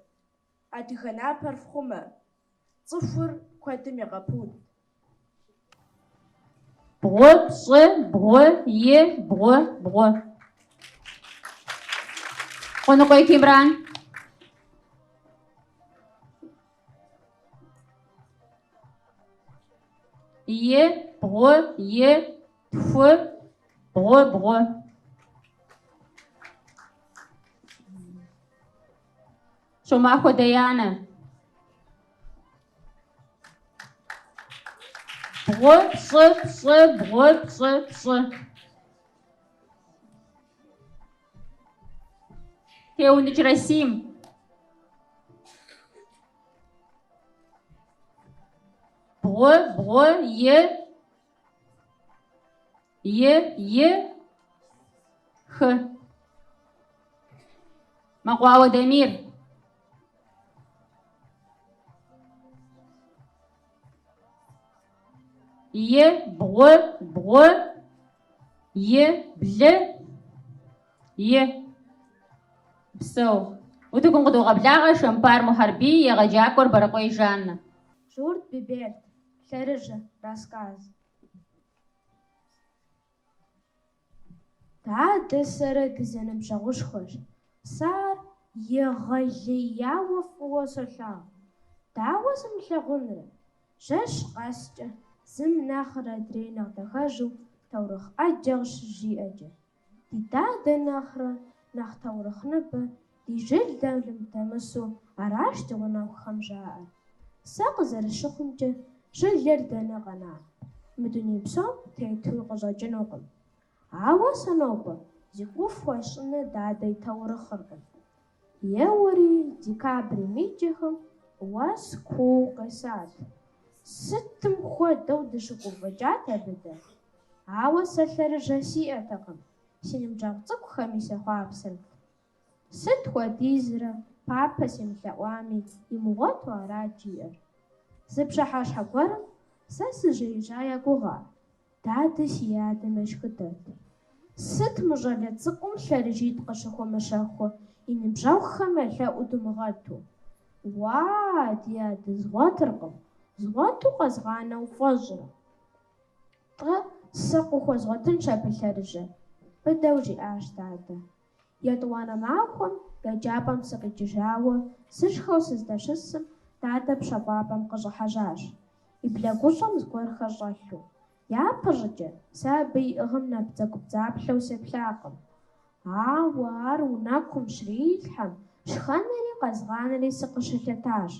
Адыгэ напэр фхъумэ, цӏыхур куэдым егъэпуд. Бгъу, пщӏы, бгъу, и, бгъу, бгъу. Къуэныкъуей Кимран. И, бгъу, и, тху, бгъу, бгъу. Щомахуэ Даянэ. Бгъу, пщӏы, пщӏы, бгъу, пщӏы, пщӏы. Теуныкӏ Расим. Бгъу, бгъу, и, и, и, хы. Мэкъуауэ Дамир. И, бгъу, бгъу, и, блы, и. Упсэу. Утыкум къыдогъэблагъэ Шэмпар Мухьэрбий, егъэджакӏуэр Бэрэкъуей Жаннэ. Журт Биберд, Лъэрыжэ, рассказ. Дадэ сэрэ дызэныбжьэгъушхуэщ. Сэ ар егъэлеяуэ фӏыуэ солъагъу. Дауэ сымылъагъунрэ? Жэщ къэскӏэ зым нэхърэ адрей нэхъ дахэжу таурыхъ ӏэджэ къыщызжиӏэкӏэ. Ди дадэ нэхърэ нэхъ таурыхъныбэ ди жылэм дэмысу аращ ди гъунэгъухэм жаӏэр. Сэ къызэрысщыхъумкӏэ, жылэр дэнэ къэна, мы дуней псом тетуи къыщӏэкӏынукъым. Ауэ сэ нобэ зи гугъу фхуэсщӏыныр дадэ и таурыхъыркъым. Еуэри, декабрым и кӏэхэм уэс куу къесат. Сытым хуэдэу дыщыгуфӏыкӏат абы дэ. Ауэ сэ лъэрыжэ сиӏэтэкъым, си ныбжьэгъу цӏыкӏухэми сехъуапсэрт. Сыт хуэдизрэ папэ семылъэӏуами, имыгъуэту арат жиӏэр. Зы пщыхьэщхьэ гуэрым сэ сыжеижа я гугъа, дадэ си адэм ешхыдэрт. Сыт мы щӏалэ цӏыкӏум лъэрыжитӏ къыщыхуэмыщэхур и ныбжьэгъухэм елъэӏуу думыгъэту? Уа, ди адэ, згъуэтыркъым, згъуэту къэзгъанэ уфӏэщӏрэ? Тӏэ, Сэ къыхуэзгъуэтынщ абы лъэрыжэ, быдэу жиӏащ дадэ. Етӏуанэ махуэм еджапӏэм сыкъикӏыжауэ, сышхэу сыздэщысым, дадэ пщэфӏапӏэм къыщӏыхьэжащ, и блэгущӏэм зыгуэрхэр щӏэлъу. Япэщӏыкӏэ сэ абы иӏыгъым набдзэгубдзаплъэу сеплъакъым. Ауэ ар унэкум щрилъхьэм, шхэнри къэзгъанэри сыкъыщылъэтащ.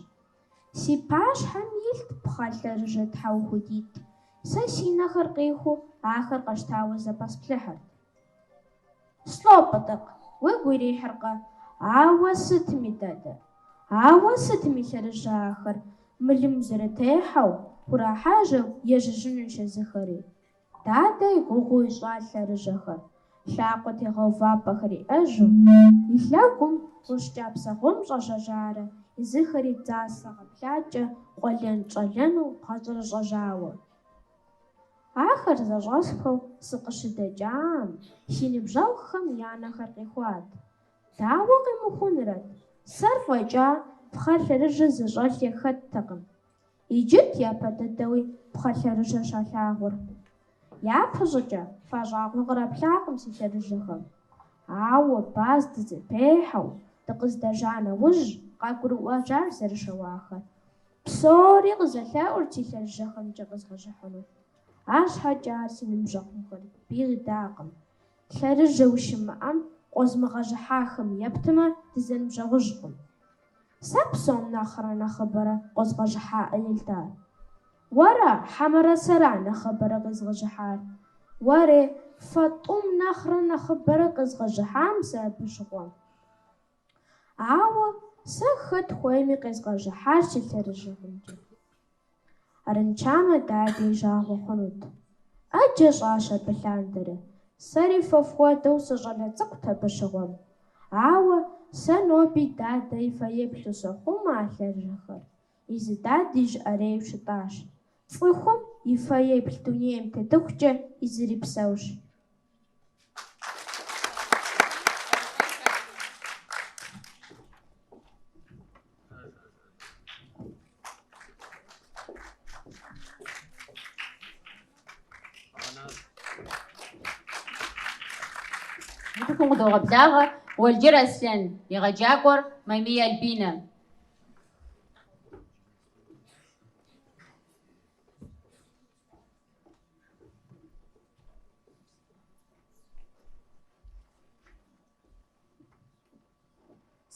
Си пащхьэм илът пхъэ лъэрыжэ тхьэӏухудитӏ. Сэ си нэхэр къихуу ахэр къэщтауэ зэпэсплъыхьырт. Слӏо, Пӏытӏыкъ, уигу ирихьыркъэ? Ауэ сытми, дадэ, ауэ сытми лъэрыжэ ахэр, мылым узэрытехьэу, урахьэжьэу ежьэжынущ езыхэри. Дадэ и гугъу ищӏа лъэрыжэхэр, лъакъуэ тегъэувапӏэхэр иӏэжу, и лъэгум гъущӏ кӏапсэ гъум щӏэщӏэжарэ езыхэри дзасэ гъэплъакӏэ къуэлэн-щӏэлэну гъэщӏэрэщӏэжауэ. Ахэр зэщӏэсхыу сыкъыщыдэкӏам, си ныбжьэгъухэм я нэхэр къихуат. Дауэ къимыхунрэт, сэр фӏэкӏа пхъэ лъэрыжэ зыщӏэлъ яхэттэкъым. Иджыт япэ дыдэуи пхъэ лъэрыжэ щалъагъур. Япэщӏыкӏэ фэ щӏагъуэ къраплъакъым си лъэрыжэхэм. Ауэ баз дызэпехьэу дыкъыздэжа нэужь къагурыӏуэжащ зэрыщыуахэр. Псори къызэлъэӏурт си лъэрыжэхэмкӏэ къезгъэжыхьыну. Арщхьэкӏэ ар си ныбжьэгъу Мухьэрбий идакъым. Лъэрыжэ ущимыӏэм, къозмыгъэжыхьахэм ептмэ, дызэныбжьэгъужкъым. Сэ псом нэхърэ нэхъыбэрэ къозгъэжыхьа Елдар? Уэра хьэмэрэ сэра нэхъыбэрэ къезгъэжыхьар? Уэрей, фэ тӏум нэхърэ нэхъыбэрэ къезгъэжыхьам сэ абы щыгъуэм. Ауэ сэ хэт хуейми къезгъэжыхьащ си лъэрыжэхэмкӏэ. Арыншамэ дадэ и жагъуэ хъунут. Ӏэджэ щӏащ абы лъандэрэ. Сэри фэ фхуэдэу сыщӏалэ цӏыкӏут абы щыгъуэм. Ауэ сэ ноби дадэ и фэеплъу сохъумэ а лъэрыжэхэр. Езы дади жиӏэрейуэ щытащ. Цӏыхум и фэеплъ дунейм тетыхукӏэ езыри псэущ. Утыкум къыдогъэблагъэ Уэлджыр Аслъэн, егъэджакӏуэр Мамий Альбинэ.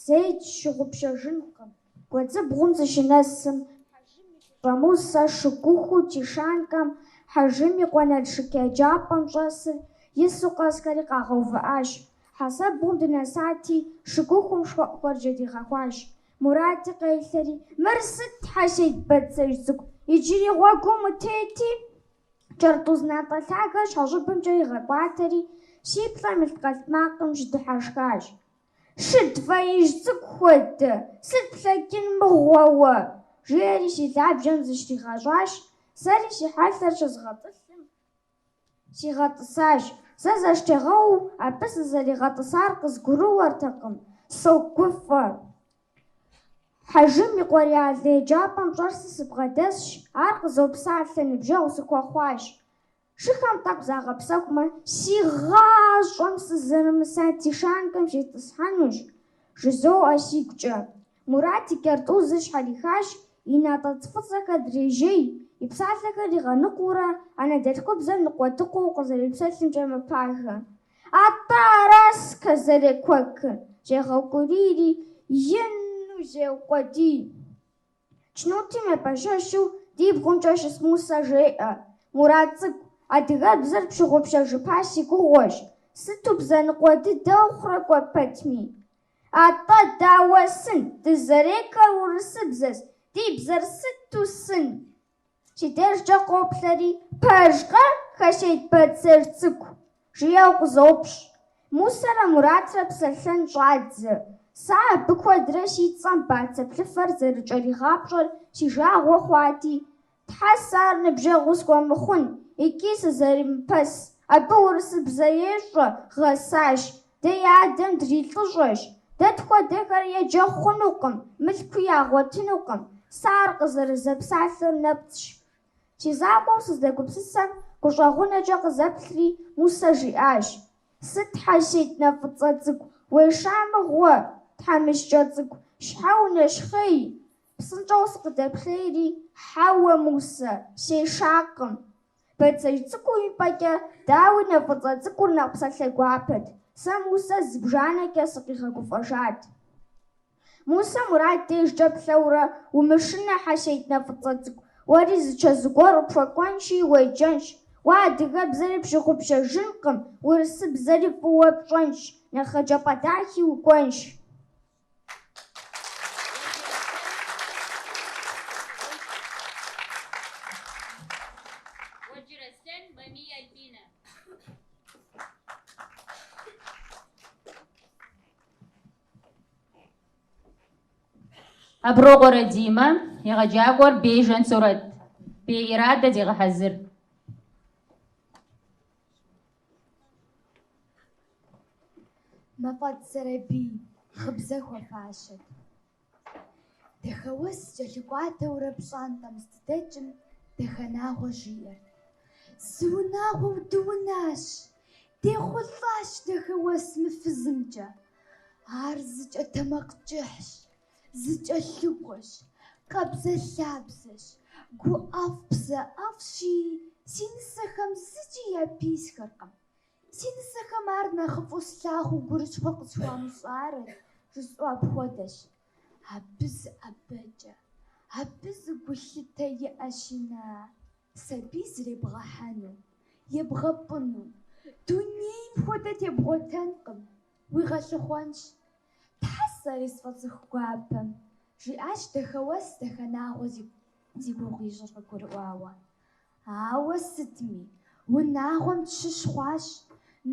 Зэи сщыгъупщэжынкъым, Гуэдзыбгъум сыщынэсым, Хьэжым и лӏыщӏэ Мусэ шыгухуу Тишанкэм Хьэжым и къуэ Налшык еджапӏэм щӏэсыр ису къэсхэри къагъэувыӏащ. Хьэсэбгъум дынэсати, шыгухум шхуэӏухэр жьэдигъэхуащ. Мурати къелъэри, Мыр сыт, Хьэсет бацэжь цӏыкӏу, иджыри гъуэгум утети? Кӏэртӏуз натӏэ лъагэр щхьэщӏыбымкӏэ игъэкӏуатэри, си плӏэм илъ къэлътмакъым щыдыхьэшхащ. Шыд фӏеижь цӏыкӏу хуэдэ, сыт плъэкӏын мыгъуэ уэ? жиӏэри си лъабжьэм зыщригъэщӏащ, сэри си хьэлъэр щызгъэтӏылъым, сигъэтӏысащ. Сэ зэштегъэуу абы сызэригъэтӏысар къызгурыӏуэртэкъым, согуфӏэ. Хьэжым и къуэ реальнэ еджапӏэм щӏэсу сыбгъэдэсщ, ар къызопсалъэ, ныбжьэгъу сыхуэхъуащ. Шыхэм тӏэкӏу загъэпсэхумэ, си гъащӏэм сызэрымыса тишанкэм ситӏысхьэнущ, жызоӏэ сигукӏэ. Мурат и кӏэртӏузыр щхьэрихащ, и натӏэц фӏыцӏэхэр дрежей, и псалъэхэр игъэныкъуэурэ анэдэлъхубзэр ныкъуэдыкъуэу къызэрипсэлъымкӏэ мэпагэ. Атӏэ араскэ зэрекуэкыр, зегъэукӏурийри, ину зеукъуэдий. Чнутым епэщэщу ди бгъумкӏэ щыс Мусэ жеӏэ, Мурат цӏыкӏу, адыгэбзэр пщыгъупщэжыпа си гугъуэщ, сыту бзэ ныкъуэ дыдэ ухъурэ кӏуэ пэтми? Атӏэ, дауэ сын, дызэрекэр урысыбзэщ, ди бзэр сыту сын? Си дежкӏэ къоплъэри, пэжкъэ, Хасет бацэжь цӏыкӏу? жиӏэу къызоупщӏ. Мусэрэ Муратрэ псэлъэн щӏадзэ. Сэ абы куэдрэ си цӏэм бацэ плъыфэр зэрыкӏэригъапщӏэр си жагъуэ хъуати, Тхьэ, сэ ар ныбжьэгъу схуэмыхъун икӏи сызэримыпэс, абы урысыбзэ ещӏэ, гъэсащ, дэ и адэм дрилӏыщӏэщ, дэ тхуэдэхэр еджэ хъунукъым, мылъкуи ягъуэтынукъым, сэ ар къызэрызэпсалъэр нэпцӏщ. Си закъуэу сыздэгупсысэм. Гущӏэгъунэкӏэ къызэплъри, Мусэ жиӏащ, Сыт, Хьэсет нэ фӏыцӏэ цӏыкӏу, уеша мыгъуэ, тхьэмыщкӏэ цӏыкӏу, щхьэ унэщхъей? Псынщӏэу сыкъыдэплъейри, Хьэуэ, Мусэ, сешакъым. Бацэжь цӏыкӏум и пӏэкӏэ, дауи, нэ фӏыцӏэ цӏыкӏур нэхъ псалъэ гуапэт. Сэ Мусэ зыбжанэкӏэ сыкъигъэгуфӏэжат. Мусэ Мурат дежкӏэ плъэурэ, Умышынэ, Хьэсет нэ фӏыцӏэ цӏыкӏу, уэри зы чэзу гуэр къыпхуэкӏуэнщи, уеджэнщ. Уэ адыгэбзэри пщыгъупщэжынкъым, урысыбзэри фӏыуэ пщӏэнщ, нэхъ еджапӏэ дахи укӏуэнщ. Уэджыр Аслъэн, Мамий Альбинэ. Аброкъуэ Радимэ, егъэджакӏуэр Бей Жансурэт. Бей Ирадэ зегъэхьэзыр. Мафӏэдз Сэрэбий гъыбзэ хуэфащэт. Дахэуэс кӏэлъыкӏуатэурэ пщӏантӏэм здыдэкӏым Дахэнагъуэ жиӏэрт. Зы унагъуэу дыунащ, дехъулӏащ Дахэуэс мы фызымкӏэ. Ар зыкӏэ тэмакъкӏыхьщ, зыкӏэлъыкӏуэщ, къабзэлъабзэщ, гу ӏэфӏ псэ ӏэфӏщи, си нысэхэм зыкӏи яписхэркъым. Си нысэхэм ар нэхъыфӏу слъагъуу гурыщхъуэ къысхуамыщӏарэт, жысӏэу апхуэдэщ. Абы зы ӏэбэкӏэ, абы зы гулъытэ иӏэщи, на, сабий зребгъэхьэну, ебгъэпӏыну, дунейм хуэдэ тебгъуэтэнкъым, уигъэлъыхъуэнщ. Тхьэ сэри сфӏэцӏыху гуапэм, жиӏащ Дахэуэс Дахэнагъуэ зи гугъу ищӏыр къыгурыӏуауэ. Ауэ сытми, унагъуэм тщыщ хъуащ,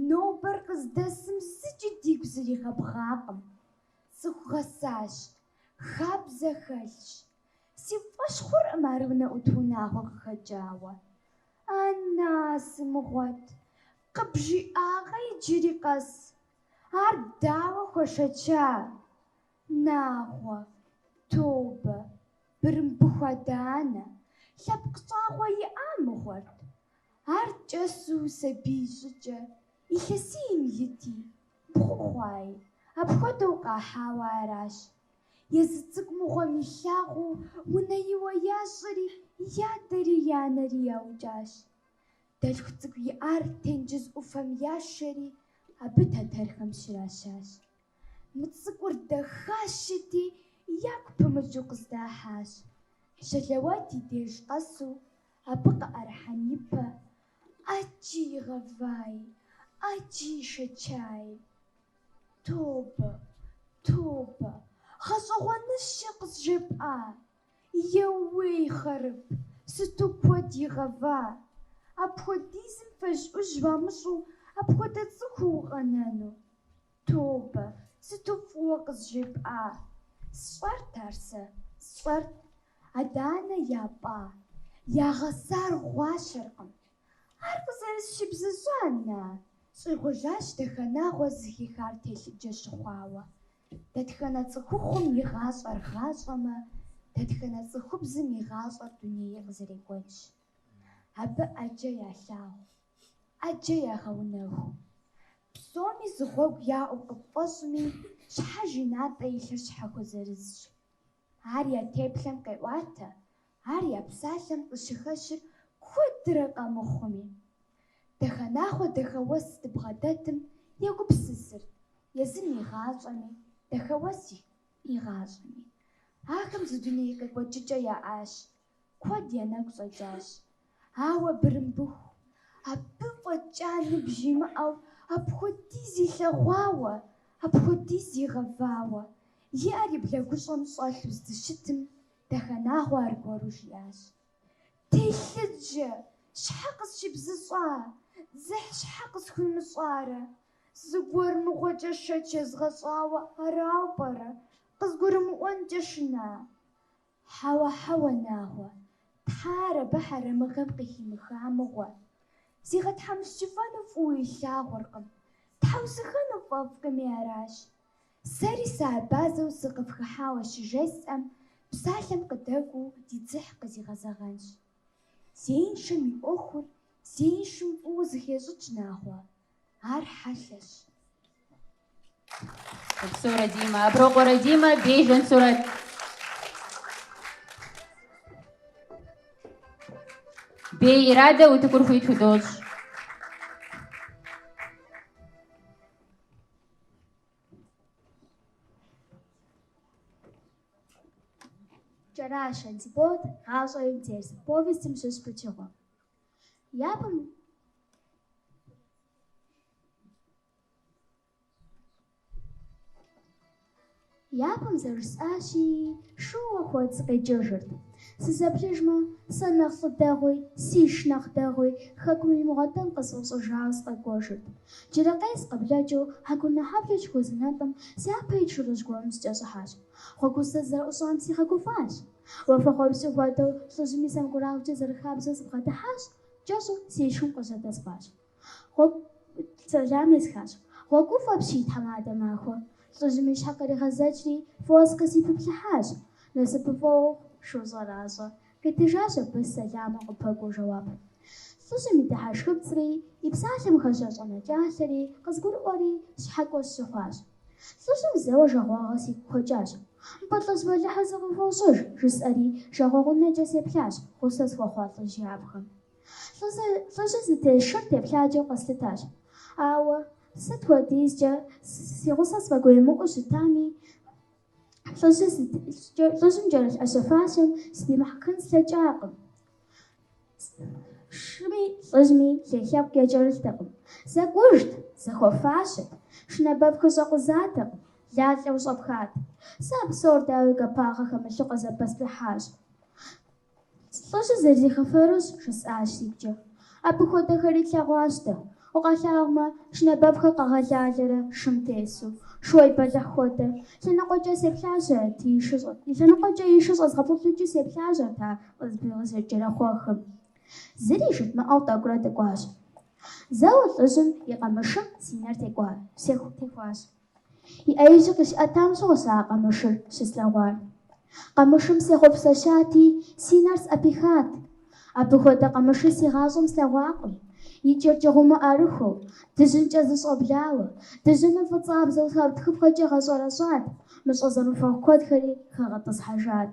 нобэр къыздэсым зыкӏи дигу зригъэбгъакъым. Цӏыху гъэсащ, хабзэ хэлъщ. Си фӏэщ хъуркъым ар унэӏут унагъуэ къыхэкӏауэ. Ана, сымыгъуэт, къыбжиӏакъэ иджыри къэс? Ар дауэ хуэшэча? Нагъуэ, тобэ, Бырымбыху адэ-анэ, лъэпкъ щӏагъуэ иӏа мыгъуэрт. Ар кӏэсу сабий щӏыкӏэ, илъэсийм ити, бгъу хъуаи, апхуэдэу къахьауэ аращ. Езы цӏыкӏу мыгъуэм илъагъуу унэиуэ ящӏри, и адэри и анэри яукӏащ. Дэлъху цӏыкӏу иӏар тенджыз ӏуфэм яшэри, абы тэтэрхэм щращащ. Мы цӏыкӏур дахащэти, ягу пымыкӏыу къыздахьащ. Щэлэуат и деж къэсу, абы къыӏэрыхьэн ипэ, ӏэджи игъэваи, ӏэджи ишэчаи. Тобэ, тобэ, гъэщӏэгъуэныщэ къызжепӏа! Еууей, хъарып, сыту куэд игъэва! Апхуэдизым фэжьӏужь уамыщӏу апхуэдэ цӏыхуу укъэнэну? Тобэ, сыту фӏыуэ къызжепӏа! Сщӏэрт ар сэ, сщӏэрт, адэ-анэ япӏа, ягъэсар гъуащэркъым. Ар къызэрысщибзыщӏа, на, щӏигъужащ Дахэнагъуэ зэхихар телъыджэ щыхъуауэ. Дэтхэнэ цӏыхухъум и гъащӏэр гъащӏэмэ, дэтхэнэ цӏыхубзым и гъащӏэр дунейр къызэрекӏуэкӏщ. Абы ӏэджэ ялъагъу, ӏэджэ ягъэунэху. Псоми зы гъуэгу яӏэу къыпфӏэщӏми, щхьэж и натӏэ илъыр щхьэхуэ зырызщ. Ар я теплъэм къеӏуатэ, ар я псалъэм къыщыхэщыр куэдрэ къэмыхъуми. Дахэнагъуэ Дахэуэс здыбгъэдэтым егупсысырт, езым и гъащӏэми, Дахэуэс и гъащӏэми. Ахэм зы дуней къекӏуэкӏыкӏэ яӏащ, куэд я нэгу щӏэкӏащ. Ауэ Бырымбыху, абы фӏэкӏа ныбжь имыӏэу апхуэдиз илъэгъуауэ, апхуэдиз игъэвауэ, и ӏэр и блэгущӏэм щӏэлъу здыщытым, Дахэнагъуэ аргуэру жиӏащ. Телъыджэ! Щхьэ къысщибзыщӏа? Дзыхь щхьэ къысхуимыщӏарэ? Зыгуэр мыгъуэкӏэ шэч езгъэщӏауэ арауэ пӏэрэ? Къызгурымыӏуэнкӏэ шына? Хьэуэ, хьэуэ, Нагъуэ, тхьэ ар абы хьэрэмыгъэм къыхимыха мыгъуэ. Зигъэтхьэмыщкӏыфэну фӏыуэ илъагъуркъым, тхьэусыхэну фӏэфӏкъыми аращ. Сэри сыабазэу сыкъыфхыхьауэ щыжесӏэм, псалъэм къыдэкӏуэу ди дзыхь къызигъэзэгъэнщ. Зеиншэм и ӏуэхур Зеиншэм фӏыуэ зыхещӏыкӏ, Нагъуэ. Ар хьэлъэщ. Упсэу, Радимэ. Аброкъуэ Радимэ, Бей Жансурэт. Бей Ирадэ утыкур хуит худощӏ. Кӏэрашэ Тембот Гъащӏэм и дерс повестым щыщ пычыгъуэ. Япэм Япэм зэрыжысӏащи, шууэ Хуэдз сыкъикӏыжырт. Сызэплъыжмэ, сэ нэхъ лӏы дэгъуи, сиш нэхъ дэгъуи хэкум имыгъуэтын къысфӏэщӏыжауэ сыкъэкӏуэжырт. Джыракъей сыкъыблэкӏыу Хьэкурынэхьэблэ щыхуэзунэтӏым, сяпэ ит шурыжь гуэрым сыкӏэщӏыхьащ. Гъуэгум сызэрыӏущӏам сигъэгуфӏащ. Уафэхъуэпскӏым хуэдэу лӏыжьым и сэмэгурабгъукӏэ зэрыхабзэу сыбгъэдыхьащ, кӏэщӏу си шым къыжьэдэскъуащ. Гъуэгу сэлам есхащ. Гъуэгуфӏ апщий, тхьэмадэ махуэ. Лӏыжьым и щхьэ къригъэзэкӏри, фӏыуэ зыкъызэпиплъыхьащ. Насыпыфӏэ ухъу, шу щӏэращӏэ. Къитыжащ абы сэламым къыпэкӏуэ жэуап. Лӏыжьым и дыхьэшхыпцӏри, и псалъэм хэлъа щӏэнэкӏалъэри къызгурыӏуэри, щхьэкӏуэ сщыхъуащ. Лӏыжьым зэуэ жагъуэгъу сигу хуэкӏащ. Мыбы лӏыжь бэлыхьу зыкъыфӏощӏыж, жысӏэри, жагъуэгъунэкӏэ сеплъащ гъусэ схуэхъуа лӏыжь ябгэм. Лӏыжьыр зытес шыр теплъаджэу къэслъытащ. Ауэ сыт хуэдизкӏэ си гъусэр сфӏэгуемыӏуу щытами, лӏыжьым кӏэрылъ ӏэщэ-фащэм сыдимыхьэхын слъэкӏакъым. Шыми лӏыжьми лей лъэпкъ якӏэрылътэкъым. Зэкӏужт, зэхуэфащэт, шынэбэвхэр щӏэкъузатэкъым, лалэу щӏэпхат. Сэ а псор дауи гуапагъэ хэмылъу къызэпэсплъыхьащ. Лӏыжьыр зэрызехьэфэрущ, жысӏащ сигукӏэ. Абы хуэдэхэри тлъэгъуащ дэ. Укъалъагъумэ, шынэбэвхэр къагъэлалэрэ шым тесу, шууей бэлыхь хуэдэ. Лъэныкъуэкӏэ сеплъащэрэт и шыр лъэныкъуэкӏэ и шыр щӏэзгъэплӏытӏыкӏыу сеплъащэрэт ар къызэрыкӏэрэхъуэхым. Зыри жыдмыӏэу тӏэкӏурэ дыкӏуащ. Зэуэ лӏыжьым и къамышым си нэр техуащ. И ӏэ ижьыр къыщиӏэтам щыгъуэщ а къамышыр щыслъэгъуар. Къамышым сехъуэпсэщати, си нэр сӏэпихат. Абы хуэдэ къамышыр си гъащӏэм слъэгъуакъым. И кӏэр кӏыгъумэ ӏэрыхуэу, дыжьынкӏэ зэщӏэблауэ, дыжьыныр фӏыцӏабзэу тхыпхъэкӏэ гъэщӏэрэщӏат, мыщӏэ зэмыфэгъу куэдхэри хэгъэтӏысхьэжат.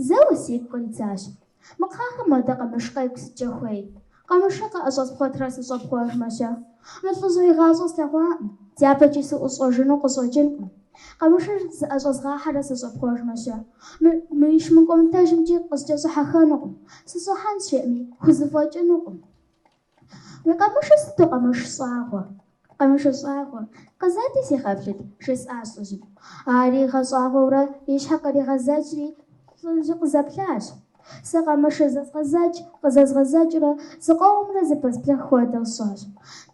Зэуэ сигу къридзащ. Мы кхъахэм модэ къамыш къекӏу сыткӏэ хуей? Къамышыр къыӏэщӏэспхъуэтрэ сыщӏэпхъуэжмэ-щэ? Мы лӏыжьыр игъащӏэ слъэгъуакъым, дяпэкӏи сыӏущӏэжыну къыщӏэкӏынкъым. Къамышыр зыӏэщӏэзгъахьэрэ сыщӏэпхъуэжмэ-щэ? Мы иш мыкӏуэмытэжьымкӏи къыскӏэщӏыхьэхэнукъым, сыщӏыхьэнщ жиӏэми, хузэфӏэкӏынукъым. Уи къамышыр сыту къамыш щӏагъуэ, къамышыр щӏагъуэ, къызэти сегъэплъыт, жесӏащ лӏыжьым. Ари игъэщӏагъуэурэ и щхьэ къригъэзэкӏри, лӏыжьыр къызэплъащ. Сэ къамышыр зэзгъэзэкӏ, къызэзгъэзэкӏыурэ зыкъомрэ зэпэсплъыхь хуэдэу сщӏащ.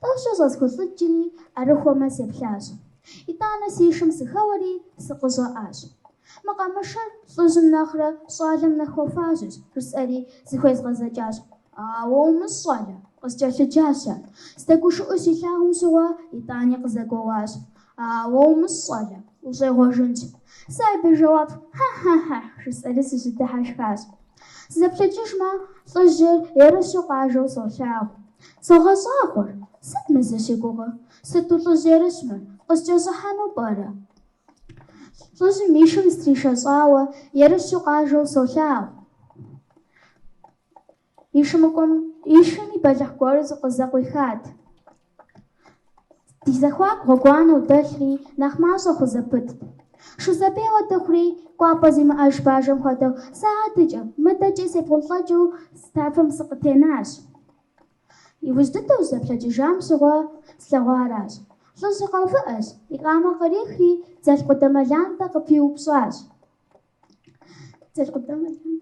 Тӏэу-щэ щӏэсхулӏыкӏри, ӏэрыхуэмэ сеплъащ. Итӏанэ си шым сыхэуэри, сыкъыщӏэӏащ. Мы къамышыр лӏыжьым нэхърэ щӏалэм нэхъ хуэфащэщ, жысӏэри зыхуезгъэзэкӏащ. Ауэ умыщӏ, щӏалэ, къыскӏэлъыджащ ар. Сыдэгушыӏэу щилъагъум щыгъуэ, итӏани къызэгуоуащ. Ауэ умыщӏ, щӏалэ, ущӏегъуэжынщ. Сэ абы и жэуап хьэ-хьэ-хьэ жысӏэри сыщыдыхьэшхащ. Сызэплъэкӏыжмэ, лӏыжьыр ерыщу къажэу солъагъу. Согъэщӏагъуэр, сыт мы зыщыгугъыр? Сыту лӏыжь ерыщ мыр, къыскӏэщӏыхьэну пӏэрэ? Лӏыжьым и шым зытришэщӏауэ, ерыщу къажэу солъагъу. И шыми бэлыхь гуэру зыкъызэкъуихат. Ди зэхуаку гъуэгуанэу дэлъри нэхъ мащӏэ хъу зэпытт. Шу зэпеуэ дыхъури, кӏуапӏэ зимыӏэж бажэм хуэдэу, сэ адэкӏэ, мыдэкӏэ себгъунлӏэкӏыу тафэм сыкъытенащ. Иужь дыдэу сызэплъэкӏыжам щыгъуэ слъэгъуаращ. Лӏыжьыр къэувыӏэщ, и къамэр кърихри, дзэл къудамэ лантӏэ къыпиупщӏащ. Дзэл къудамэ лантӏэ.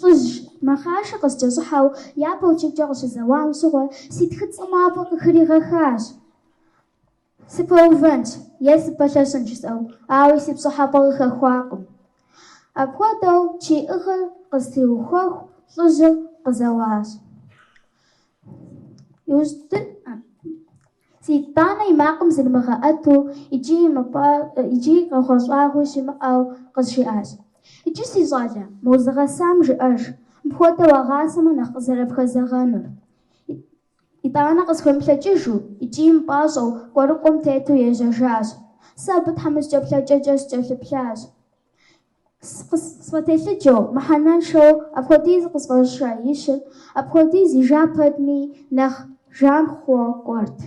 Лӏыжь мэхъашэ къыскӏэщӏыхьэу япэу чыкӏэ къыщызэуам щыгъуэ си тхыцӏэм мафӏэ къыхригъэхащ. Сыпэувэнщ е сыпэлъэщынщ жысӏэу, ауи си пщӏыхьэпӏэ къыхэхуакъым. Апхуэдэу чий ӏыгъыр къыстриухуэху лӏыжьыр къызэуащ. Иужь Итӏанэ и макъым зримыгъэӏэту икӏи къэхъуа щӏагъуи щымыӏэу къызжиӏащ. Иджы, си щӏалэ, мо узыгъэсам жыӏэж, мыпхуэдэу уагъасэмэ нэхъ къызэрыпхэзэгъэнур. Итӏанэ къысхуемыплъэкӏыжу икӏи мыпӏащӏэу кӏуэрыкӏуэм тету ежьэжащ. Сэ абы тхьэмыщкӏэ плъэкӏэкӏэ сыкӏэлъыплъащ. Сфӏэтелъыджэу, мыхьэнэншэу апхуэдиз къысфӏэщӏа и шыр, апхуэдиз ижа пэтми, нэхъ жан хъууэ кӏуэрт.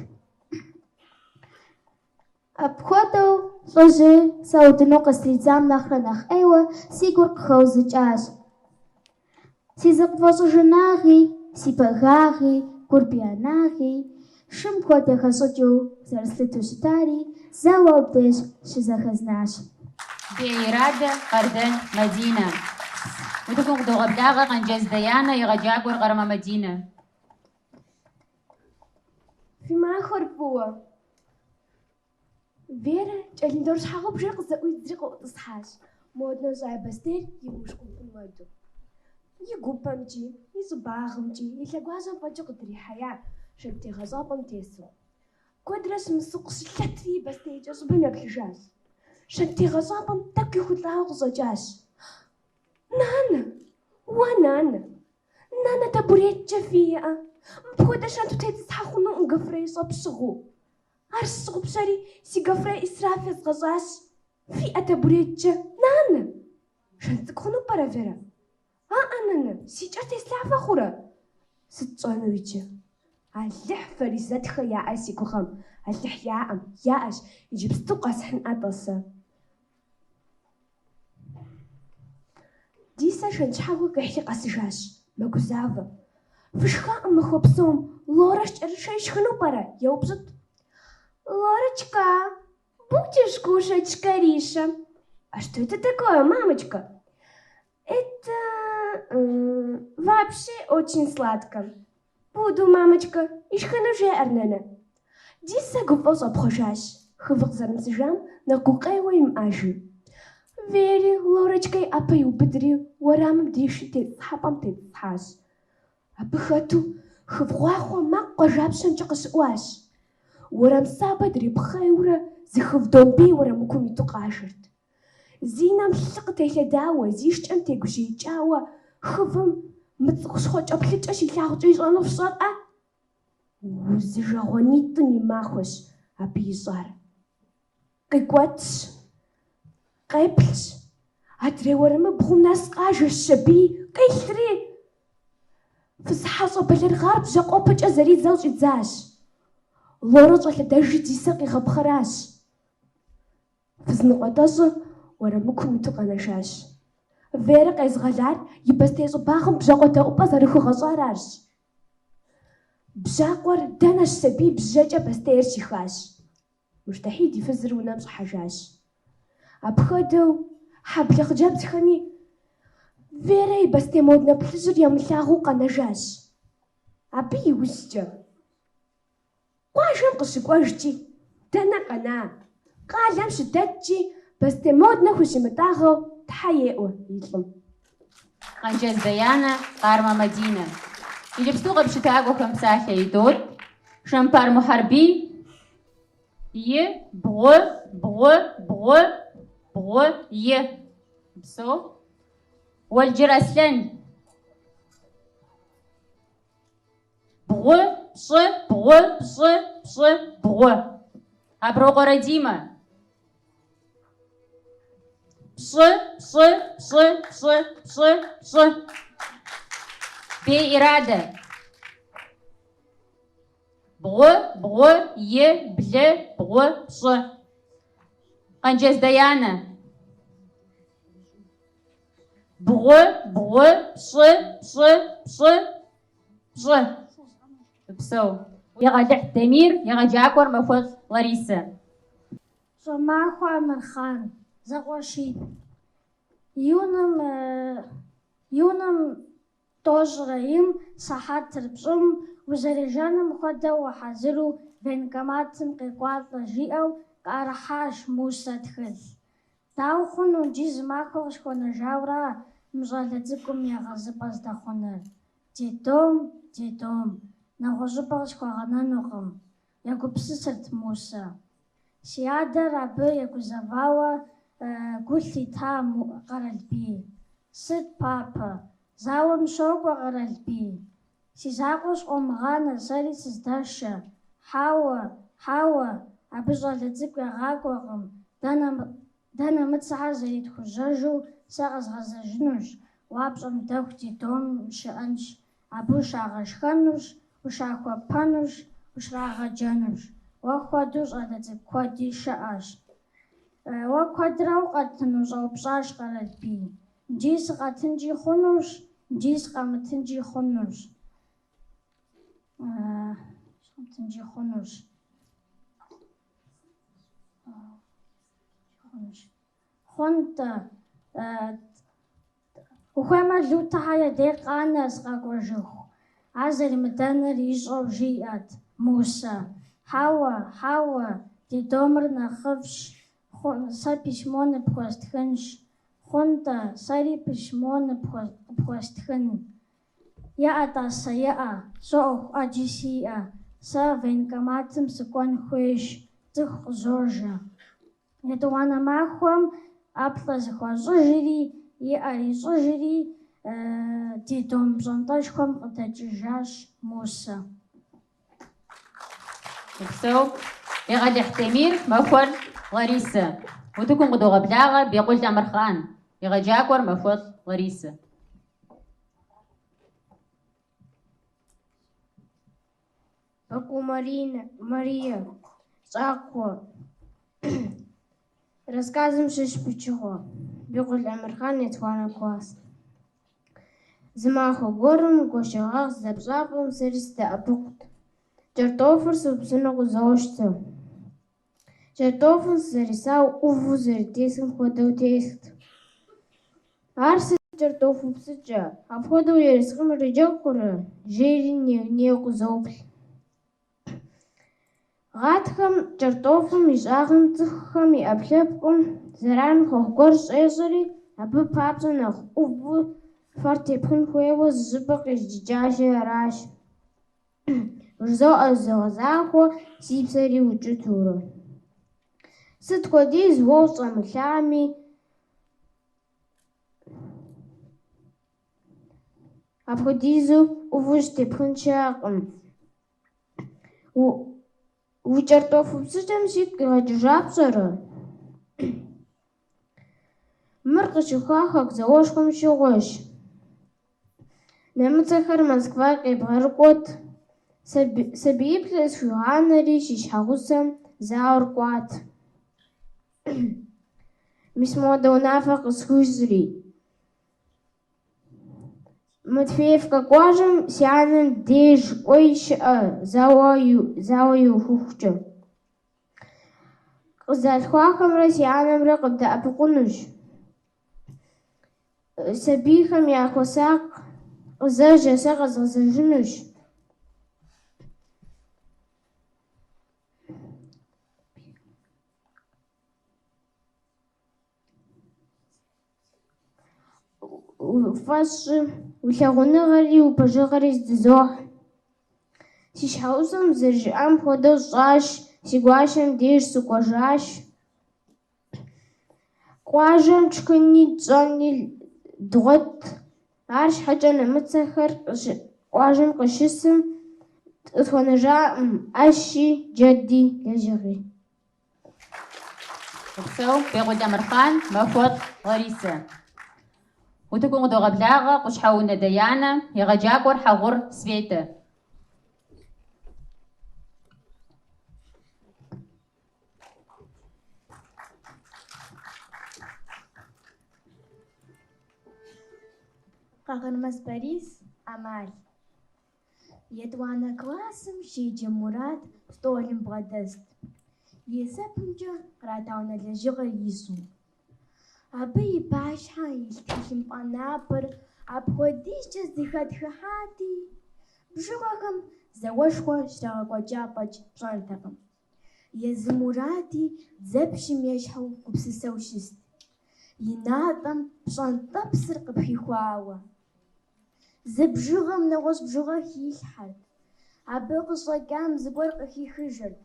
Апхуэдэу лӏыжьыр сэ удыну къыстридзам нэхърэ нэхъ ӏейуэ си гур къыхэузыкӏащ. Си зыкъыфӏэщӏыжынагъи, си пагагъи, гурбиянагъи, шым хуэдэ хэсщӏыкӏыу зэрыслъытэу щытари зэуэ абдеж щызэхэзнащ. Бей Ирадэ, Къардэн Мадинэ. Утыкум къыдогъэблагъэ Къанджэз Даянэ, егъэджакӏуэр Къармэ Мадинэ. Фи махуэр фӏыуэ. Верэ кӏэлындор щхьэгъубжэр къызэӏуидзри къыӏутӏысхьащ, моднэ щӏа бостейр имыушкъумпӏын хуэдэу. И гупэмкӏи, и щӏыбагъымкӏи, и лъэгуажьэм фӏэкӏыу къыдрихьея шэнт тегъэщӏапӏэм тесу. Куэдрэ щымысу къыщылъэтри и бостеикӏэ щӏыбым еплъыжащ. Шэнт тегъэщӏапӏэм тӏэкӏу ехулӏауэ къыщӏэкӏащ. Нанэ! Уэ, нанэ! Нанэ табуреткӏэ фиӏэ? Мыпхуэдэ шэнт утетӏысхьэ хъунукъым гофреищӏэ пщыгъыу. Ар сщыгъупщэри, си гофре исраф езгъэщӏащ. Фиӏэ табуреткӏэ, нанэ? Шэнт цӏыкӏу хъуну пӏэрэ, Верэ? Аӏэ, нанэ, си кӏэр теслъафэ хъурэ? Сыт тщӏэну иджы? Алыхь, Фаризэтхэ яӏэ си гугъэм, Алыхь яӏэм, яӏэщ, иджыпсту къэсхьынӏэ-тӏэ сэ. Дисэ шэнт щхьэгуэ къихьри къэсыжащ, мэгузавэ. Фышхаӏым махуэ псом, Лорэ шкӏэрышэ ишхыну пӏэрэ? Еупщӏыт. Лорочка, будешь кушать шкӏэрышэ? А что это такое, мамочка? Это вообще очень сладко. Буду, мамочка, ишхыну жеӏэр, нанэ. Дисэ гуфӏэу щӏэпхъуэжащ, хывыр къызэрымысыжам нэхъ гукъеуэ имыӏэжу. Вери Лорочкэ и ӏэпэ иубыдри уэрамым дишри тетӏысхьэпӏэм тетӏысхьащ. Абы хэту хыв гъуахъуэ макъ къуажапщэмкӏэ къыщыӏуащ. Уэрам сабэ дрипхъейурэ зы хыв домбей уэрамыкум иту къажэрт. Зи нэм лъы къытелъэдауэ, зи шкӏэм тегужьеикӏауэ хывым мыцӏыху щхъуэкӏэплъыкӏэ щилъагъукӏэ ищӏэнур фщӏэрӏэ? Узижэгъуэнитӏым и махуэщ абы ищӏар. Къикӏуэтщ, къеплъщ, адрей уэрамыбгъум нэс къажэщ аби, къилъри, фыз хьэщӏэ бэлэрыгъар бжьакъуэпэкӏэ зэридзэу щӏидзащ. Лорэ щӏэлъэдэжри Дисэ къигъэпхъэращ. Фыз ныкъуэтӏэщӏыр уэрамыкум иту къэнэжащ. Верэ къезыгъэлар и бостей щӏыбагъым бжьакъуэ дэӏупӏэ зэрыхуигъэщӏар арщ. Бжьакъуэр дэнэ щыс аби бжьэкӏэ бостейр щихащ. Мужтэхьид и фызыр унэм щӏыхьэжащ. Апхуэдэу хьэблэ хъыджэбзхэми Верэ и бостей моднэ плъыжьыр ямылъагъуу къэнэжащ. Абы иужькӏэ. Къуажэм къыщыкӏуэжкӏи, дэнэ къэна, къалэм щыдэткӏи, бостей моднэ хущимытӏагъэу тхьэ еӏуэ и лӏым. Къанджэз Даянэ, Къармэ Мадинэ. Иджыпсту къэпщытакӏуэхэм псалъэ идот. Шэмпар Мухьэрбий и бгъу, бгъу, бгъу, бгъу, и. Упсэу. Уэлджыр Аслъэн. Бгъу, пщӏы, бгъу, пщӏы, пщӏы, бгъу. Аброкъуэ Радимэ. Пщӏы, пщӏы, пщӏы, пщӏы, пщӏы, пщӏы. Бей Ирадэ. Бгъу, бгъу, и, блы, бгъу, пщӏы. Къанджэз Даянэ. Бгъу, бгъу, пщӏы, пщӏы, пщӏы, пщӏы. Упсэу. Егъэлыхь Дамир, егъэджакӏуэр Махуэлӏ Ларисэ. Щӏымахуэ Амырхъан, зэкъуэшитӏ. Июным, июным тӏощӏрэ им сыхьэтыр пщӏым узэрежьэным хуэдэу ухьэзыру военкоматым къекӏуалӏэ жиӏэу къыӏэрыхьащ Мусэ тхылъ. Дауэ хъуну, иджы зы махуэ къысхуэнэжауэра мы щӏалэ цӏыкӏум егъэзыпӏэ здэхъуныр? Детдом, детдом, нэгъуэщӏыпӏэ къысхуэгъэнэнукъым, егупсысырт Мусэ. Си адэр абы егузэвауэ. гу лъита Къэралбий. Сыт, папэ? Зауэм щокӏуэ Къэралбий. Си закъуэ сыкъомыгъанэ, сэри сыздэшэ. Хьэуэ, хьэуэ, абы щӏалэ цӏыкӏу ягъакӏуэкъым. Дэ нэмыцэхэр зэритхужьэжу сэ къэзгъэзэжынущ, уэ апщӏондэху детдомым ущыӏэнщ. Абы ущагъэшхэнущ, ущахуэпэнущ, ущрагъэджэнущ. Уэ хуэдэу щӏалэ цӏыкӏу куэди щыӏэщ. Уэ куэдрэ укъэтыну? щӏэупщӏащ Къэралбий. Иджыри сыкъэтынкӏи хъунущ, иджыри сыкъэмытынкӏи хъунущ. Сыкъэмытынкӏи хъунущ. Хъун-тӏэ. Ухуеймэ, Лутэхэ я дей къанэ сыкъэкӏуэжыху. Ар зэримыдэныр ищӏэу жиӏэт Мусэ. Хьэуэ, хьэуэ, детдомыр нэхъыфӏщ, сэ письмо ныпхуэстхынщ. Хъун-тӏэ, сэри письмо къыпхуэстхын. Иӏэ, тӏасэ, иӏэ, сэ ӏуэху ӏэджи сиӏэ, сэ военкоматым сыкӏуэн хуейщ, цӏыху къызожьэ. Етӏуанэ махуэм ӏэплӏэ зыхуащӏыжри, и ӏэр ищӏыжри, детдом пщӏантӏэшхуэм къыдэкӏыжащ Мусэ. Упсэу. Егъэлыхь Темир, Махуэлӏ Ларисэ. Утыкум къыдогъэблагъэ Бекъул Амырхъан, егъэджакӏуэр Махуэлӏ Ларисэ. Бакӏуу Маринэ, Марие, Щӏакхъуэ. Рассказым щыщ пычыгъуэ. Бекъул Амырхъан етхуанэ класс. Зы махуэ гуэрым Гуащэгъагъ здэпщафӏэм сэри сыдэӏэпыкъут. Кӏэртӏофыр сыупсыну къызощтэ. Кӏэртӏофым сызэресауэ ӏуву зэрытесхым хуэдэу тесхт. Ар сыт кӏэртӏоф упсыкӏэ, апхуэдэу ерыскъым уриджэгу хъурэ? жери ней-нейуэ къызоплъ. Гъатхэм кӏэртӏофым и щӏагъым цӏыхум и ӏэпкълъэпкъым зэран хуэхъу гуэр щӏещӏэри, абы папщӏэ нэхъ ӏуву фэр тепхын хуейуэ зыщӏыпӏэ къизджыкӏащи аращ. Жызоӏэ зызогъэзахуэ, си псэри укӏытэурэ. Сыт хуэдиз уэ ущӏэмылъами, апхуэдизу ӏуву щӏытепхын щыӏэкъым. Уи кӏэртӏоф упсыкӏэм сигу къигъэкӏыжа пщӏэрэ? Мыр къыщыхъуа Хэку зауэшхуэм щыгъуэщ. Нэмыцэхэр Москва къебгъэрыкӏуэт. Сабииплӏыр схуигъанэри, си щхьэгъусэм зауэр кӏуат. Мис модэ унафэ къысхуищӏри. Матвеевкэ къуажэм си анэм деж кӏуэи щыӏэ зауэр иухыхукӏэ. Къыздалъхуахэмрэ си анэмрэ къыбдэӏэпыкъунущ. Сабийхэм яхуэсакъ, къызэжьэ, сэ къэзгъэзэжынущ. Уи фӏэщ щӏы, уи лъагъуныгъэри уи пэжыгъэри здызохь. Си щхьэгъусэм зэрыжиӏам хуэдэу сщӏащ, си гуащэм деж сыкӏуэжащ. Къуажэм тшхыни тщӏэни дгъуэтт, арщхьэкӏэ нэмыцэхэр къуажэм къыщысым къытхуэнэжакъым ӏэщи, джэди, лэжьыгъи. Упсэу, Бекъул Амырхъан, Махуэлӏ Ларисэ. Утыкум къыдогъэблагъэ Къущхьэунэ Даянэ, егъэджакӏуэр Хьэгъур Светэ. Къагъырмэс Борис, ӏэмал. Етӏуанэ классым щеджэ Мурат стӏолым бгъэдэст, есэпымкӏэ кърата унэ лэжьыгъэр ищӏу. Абы и пащхьэ илъ тхылъымпӏэ напэр апхуэдизкӏэ зэхэтхыхьати, бжыгъэхэм зауэшхуэ щрагъэкӏуэкӏа фӏэкӏ пщӏэнтэкъым. Езы Мурати дзэпщым ещхьу гупсысэу щыст, и натӏэм пщӏэнтӏэпсыр къыпхихуауэ. Зы бжыгъэм нэгъуэщӏ бжыгъэ хилъхьэрт, абы къыщӏэкӏам зыгуэр къыхихыжырт.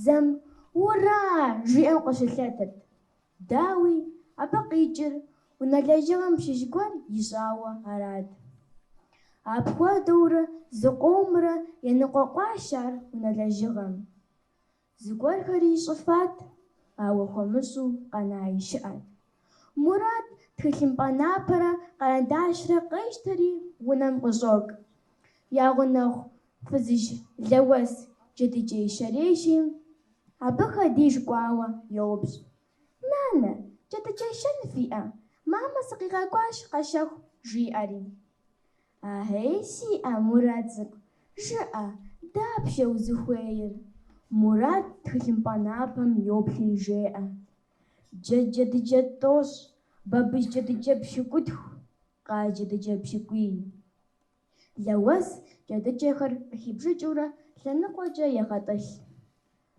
Зэм «Ура!» жиӏэу къыщылъэтырт. Дауи, абы къикӏыр унэ лэжьыгъэм щыщ гуэр ищӏауэ арат. Апхуэдэурэ зыкъомрэ еныкъуэкъуащ ар унэ лэжьыгъэм. Зыгуэрхэри ищӏыфат, ауэ хуэмыщӏу къэнаи щыӏэт. Мурат тхылъымпӏэ напэрэ къэрэндащрэ къещтэри унэм къыщӏокӏ. Я гъунэгъу фызыжь Лэуэс джэдыкӏэ ищэрейщи, абыхэ деж кӏуауэ йоупщӏ. Нанэ, джэдыкӏэ щэн фиӏэ? Мамэ сыкъигъэкӏуащ къэщэху, жиӏэри. Ахьей сиӏэ, Мурат цӏыкӏу, жыӏэ, дапщэ узыхуейр? Мурат тхылъымпӏэ напэм йоплъри жеӏэ. Джэд джэдыкӏэ 90, бабыщ джэдыкӏэ 60, къаз джэдыкӏэ 70. Лэуэс джэдыкӏэхэр къыхибжыкӏыурэ лъэныкъуэкӏэ егъэтӏылъ.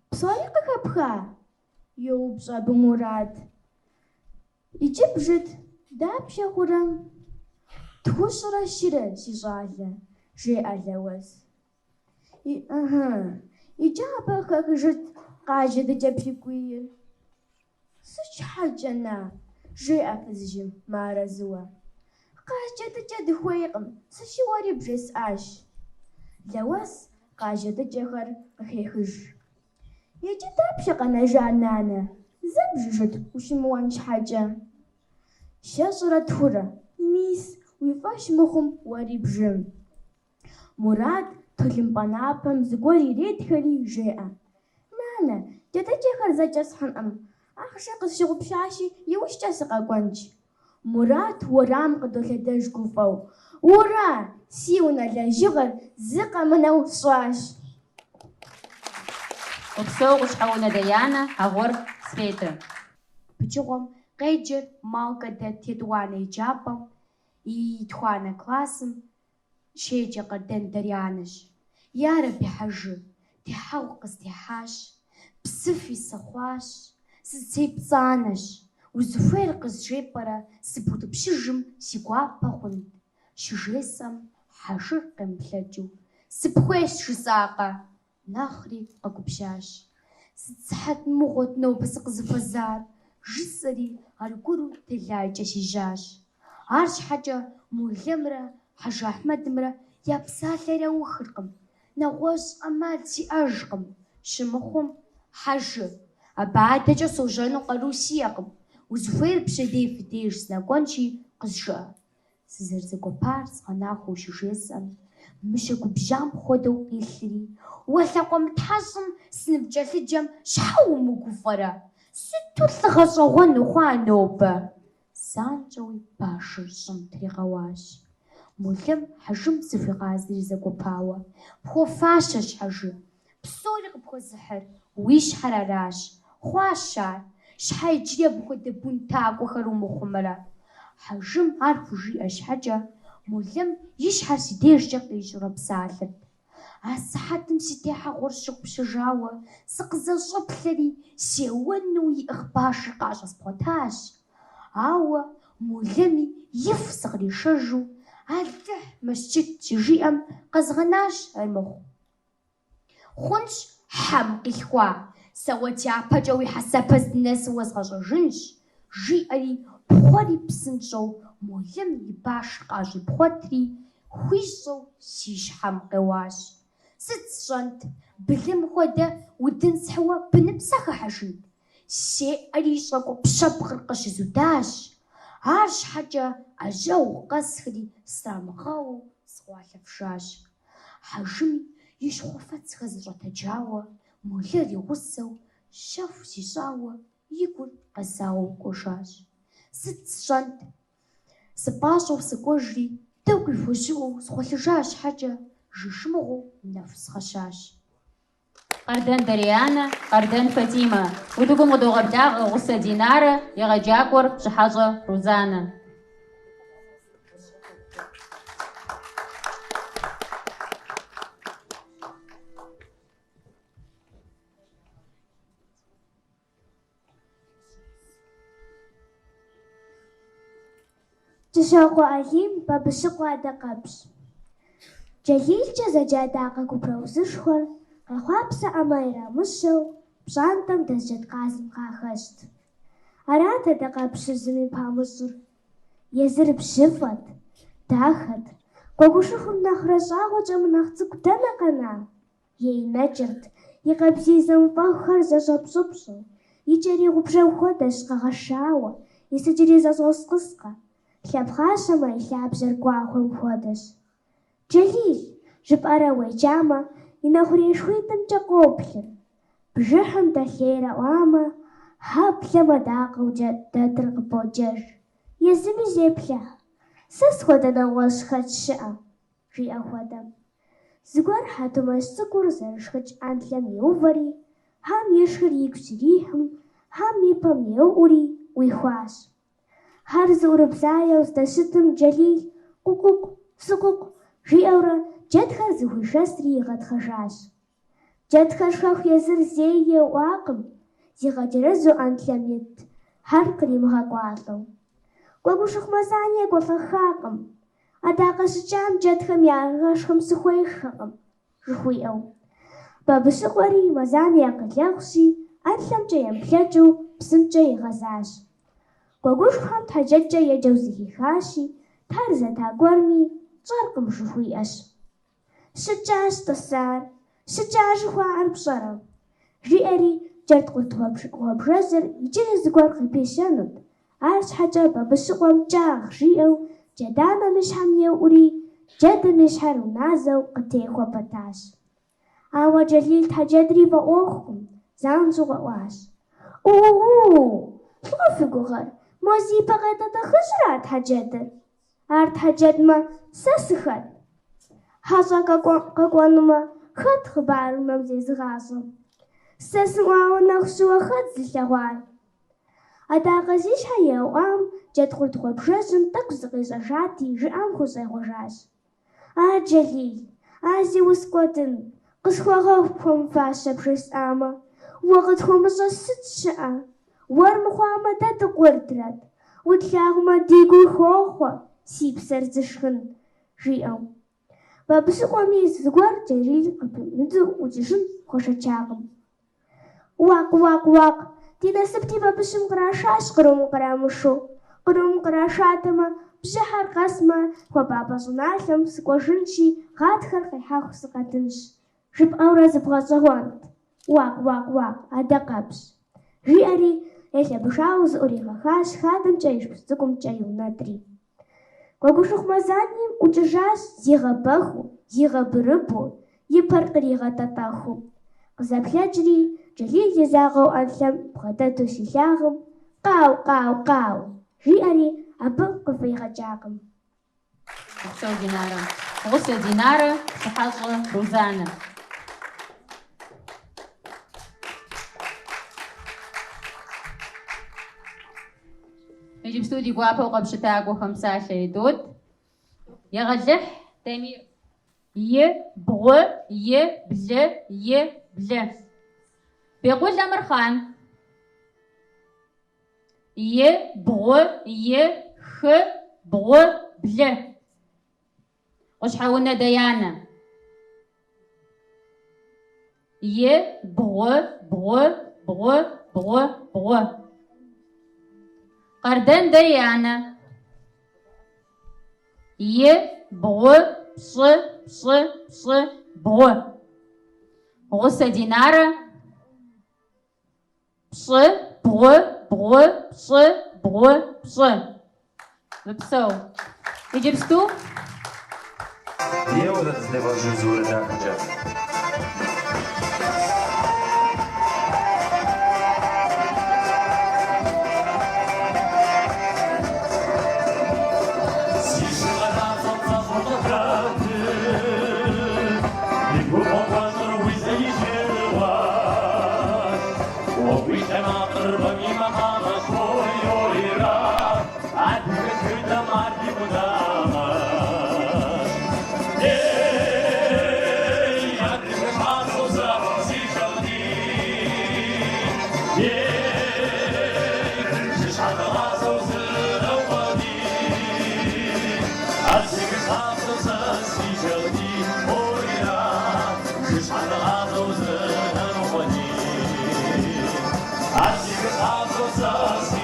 Псори къыхэпха? йоупщӏ абы Мурат. Иджы бжыт, дапщэ хъурэ? 203, си щӏалэ, жеӏэ Лэуэс. Ыхьы, иджы абы къыхэхыжыт къаз джэдыкӏэ пщыкӏуийр. Сыт щхьэкӏэ, на? жеӏэ фызыжьым мыарэзыуэ. Къаз джэдыкӏэ дыхуейкъым, сыщыуэри бжесӏащ. Лэуэс къаз джэдыкӏэхэр къыхехыж. Иджы дапщэ къэнэжар, нанэ? Зэ бжыжыт ущымыуэн щхьэкӏэ. 102-рэ, мис, уи фӏэщ мыхъум уэри бжы. Мурат тхылъымпӏэ напэм зыгуэр иретхэри жеӏэ. Нанэ, джэдыкӏэхэр зэкӏэ схьынкъым, ахъшэ къысщыгъупщащи, иужькӏэ сыкъэкӏуэнщ. Мурат уэрам къыдолъэдэж гуфӏэу. Ура! Си унэ лэжьыгъэр зы къэмынэу сщӏащ. Упсэу Къущхьэунэ Даянэ, Хьэгъур Светэ. Пычыгъуэм къеджэр Малкэ дэт етӏуанэ еджапӏэм и етхуанэ классым щеджэ Къардэн Дарьянэщ. Ярэби, Хьэжы, техьэгъу къыстехьащ, псыфи сыхъуащ, сыцей пцӏанэщ, узыхуейр къызжепӏэрэ сыбутӏыпщыжым си гуапэ хъунт, щыжесӏэм Хьэжыр къемыплъэкӏыу, сыпхуейщ жысӏакъэ? Нэхъри къэгубжьащ. Сыт сыхьэт мыгъуэт нобэ сыкъызыхуэзар, жысӏэри аргуэру тэлайкӏэ сежьащ. Арщхьэкӏэ Молэмрэ Хьэжы Ахьмэдымрэ я псалъэр яухыркъым, нэгъуэщӏ ӏэмал сиӏэжкъым. Щымыхъум, Хьэжы, абы адэкӏэ сожьэну къару сиӏэкъым, узыхуейр пщэдей фи деж сынэкӏуэнщи, къызжыӏэ. Сызэрызэгуэпар згъэнахуэу щыжесӏэм, мыщэ губжьам хуэдэу къилъри, Уэ лъакъуэмытхьэщӏым сыныпкӏэлъыджэм щхьэ умыгуфӏэрэ? Сыту лӏы гъэщӏэгъуэн ухъуа нобэ? Занщӏэуи башыр щӏым тригъэуащ. Молэм Хьэжым зыхуигъазэри зэгуэпауэ, Пхуэфащэщ, Хьэжы, псори къыпхуэзыхьыр уи щхьэр аращ, хъуащ ар, щхьэ иджыри абы хуэдэ бунтакӏуэхэр умыхъумэрэ? Хьэжым ар хужиӏэ щхьэкӏэ, Молэм и щхьэр си дежкӏэ къищӏурэ псалъэрт. Асыхьэтым си техьэгъуэр сщыгъупщэжауэ сыкъызэщӏэплъэри, сеуэну иӏыгъ башыр къыӏэщӏэспхъуэтащ. Ауэ Молэми ифӏ сыкъришэжу, Алыхь мэсчыт щыжиӏэм къэзгъэнащ армыхъу. Хъунщ, хьэм къилъхуа, сэ уэ дяпэкӏэ уи хьэсэпэ здынэсыр уэзгъэщӏэжынщ, жиӏэри пхъуэри псынщӏэу Молэм и башыр къыӏэщӏипхъуэтри, хуищӏэу си щхьэм къеуащ. Сыт сщӏэнт, былым хуэдэ удын схьыуэ быныпсэ хыхьэжынт? Сеӏэри щӏакӏуэ пщэпкъыр къыщызудащ. Арщхьэкӏэ ӏэжьэгъу къэсхри срамыгъауэу сыкъуалъэфыжащ. Хьэжыми и щхъуэфэцхэр зэщӏэтэджауэ, Молэр и гъусэу щэху зищӏауэ и гур къэзауэу кӏуэжащ. Сыт сщӏэнт? Сыпӏащӏэу сыкӏуэжри, тӏэкӏуи хужьыӏуэу сгъуэлъыжа щхьэкӏэ, жэщ мыгъуэу нэху сыкъэщащ. Къардэн Дарианэ, Къардэн Фатимэ. Утыкум къыдогъэблагъэ Гъусэ Динарэ, егъэджакӏуэр Пщыхьэщӏэ Рузанэ. Кӏыщокъуэ Алим Бабыщыкъуэ адакъэпщ. Джэлилкӏэ зэджэ адакъэ гупэузышхуэр къехъуапсэӏэмэ ирамыщэу пщӏантӏэм дэс джэдкъазым къахэщт. Арат адакъэпщыр зыми памыщӏыр. Езыр бжьыфӏэт, дахэт, гуэгушыхъум нэхърэ щӏагъуэкӏэ мынэхъ цӏыкӏу дэнэ къэна? Еинэкӏырт, и къабзий зэмыфэгъухэр зэщӏэпщӏыпщӏэу, и кӏэри гъубжэм хуэдэщ къэгъэшауэ, и сыджри зэщӏоскъыскъэ. Лъэ пхъашэмэ, и лъабжьэр гуахъуэм хуэдэщ. Джэлил, жыпӏэрэ уеджамэ, и нэ хъуреишхуитӏымкӏэ къоплъыр. Бжыхьым дэлъейрэ ӏуамэ, хьэблэм адакъэу дэтыр къыподжэж. Езыми зеплъыхь, сэ схуэдэ нэгъуэщӏ хэт щыӏэ? жиӏэ хуэдэ. Зэгуэр хьэту мэз цӏыкӏур зэрышхыкӏ ӏэнлъэм иувэри, хьэм ишхыр игу щрихьым, хьэм и пэм еуӏури ӏуихуащ. Хьэр зыӏурыбзаеу здэщытым Джэлил къукъукъу, сыкъукъу жиӏэурэ джэдхэр зэхуишэсри игъэтхъэжащ. Джэдхэр шхэху езыр зэи еуӏуакъым, зигъэджэрэзу ӏэнлъэм итт, хьэр къримыгъэкӏуалӏэу. Гуэгушыхъу Мэзани екӏуэлӏэххакъым, адакъэ щыкӏам джэдхэм ягъэшхым сыхуеиххэкъым, жыхуиӏэу. Бабыщыкъуэри Мэзан и акъылэгъущи, ӏэнлъэмкӏэ емыплъэкӏыу псымкӏэ игъэзащ. Гуэгушыхъухэм тхьэджэдкӏэ еджэу зэхихащи, тхьэр зэта гуэрми, тщӏэркъым жыхуиӏэщ. Щыкӏащ тӏысар, щыкӏа жыхуаӏэр пщӏэрэ? Жиӏэри джэдкъурт гъуабжэжьыр иджыри зыгуэр къыпищэнут, арщхьэкӏэ бабыщыкъуэм кӏагъ жиӏэу джэданэм и щхьэм еуӏури, джэдым и щхьэр уназэу къытехуэ пэтащ. Ауэ Джэлил тхьэджэдри фӏэӏуэхукъым, занщӏэу къэӏуащ. У-у-у! Лӏо фи гугъэр, мо зи пэ къетӏэтӏэхыжьыра тхьэджэдыр? Ар тхьэджэдмэ, сэ сыхэт? Хьэщӏэ къэкӏуэнумэ, хэт хъыбар унэм зезыгъащӏэр? Сэ сымыӏуауэ нэху щыуэ хэт зылъэгъуар? Адакъэ зи щхьэ еуӏуам джэдкъурт гъуабжэжьым тӏэкӏу зыкъищӏэжати, жиӏам хущӏегъуэжащ. А Джэлил, а зи уз кӏуэдын, къысхуэгъэгъу пхуэмыфащэ бжесӏамэ, уэ къытхуомыщӏэ сыт щыӏэ? Уэр мыхъуамэ дэ дыкъурдрэт, утлъагъумэ ди гур хохъуэ, си псэр зышхын, жиӏэу. Бабыщыкъуэми зыгуэр Джэлил къыпимыдзу ӏукӏыжын хуэшэчакъым. Уакъ, уакъ, уакъ, ди насыпти бабыщым кърашащ кърум кърамышу. Кърум кърашатэмэ, бжьыхьэр къэсмэ, хуабапӏэ щӏыналъэм сыкӏуэжынщи, гъатхэр къихьэху сыкъэтынщ. Жыпӏэурэ зыбгъэщӏэгъуэнт. Уакъ, уакъ, уакъ, адакъэпщ. Жиӏэри, елъэбышауэ зыӏуригъэхащ хадэмкӏэ и шыпхъу цӏыкӏумкӏэ иунэтӏри. Гуэгушыхъу Мэзани ӏукӏыжащ зигъэбэхыу, зигъэбырыбу, и пэр къригъэтӏэтӏэхыу. Къызэплъэкӏри, Джэлил и закъуэу ӏэнлъэм бгъэдэту щилъагъум, Къау, къау, къау! жиӏэри абы къыфӏигъэкӏакъым. Упсэу, Динарэ. Гъусэ Динарэ, Пщыхьэщӏэ Рузанэ. Иджыпсту ди гуапэу къэпщытакӏуэхэм псалъэ идот. Егъэлыхь, Дамир. И, бгъу, и, блы, и, блы. Бекъул Амырхъан. И, бгъу, и, хы, бгъу, блы. Къущхьэунэ Даянэ. И, бгъу, бгъу, бгъу, бгъу, бгъу. Къардэн Даянэ. И, бгъу, пщӏы, пщӏы, пщӏы, бгъу. Гъусэ Динарэ. Пщӏы, бгъу, бгъу, пщӏы, бгъу, пщӏы. Упсэу. Иджыпсту. Еуэ, дэ дыздэвгъэжьу зы уэрэд дахэкӏэ. Си шыгъэлацӏэм фӏэфӏу къыхэтыр, И губгъуэ куэщӏыр уи зэижыгъуэщ. Уэ уи лъэ макъыр бэм и макъамэщ, ой-ойра, Адыгэ тхыдэм ар ди къудамэщ. Ей, адыгэ щӏасэу сэ си шагъдий. Ей, шыщхьэдыгъазэу зыдэукъуэдий. Адыгэ щӏасэу сэ си шагъдий, ойра, шыщхьэдыгъазэу зыдэукъуэдий. Адыгэ щӏасэу сэ си.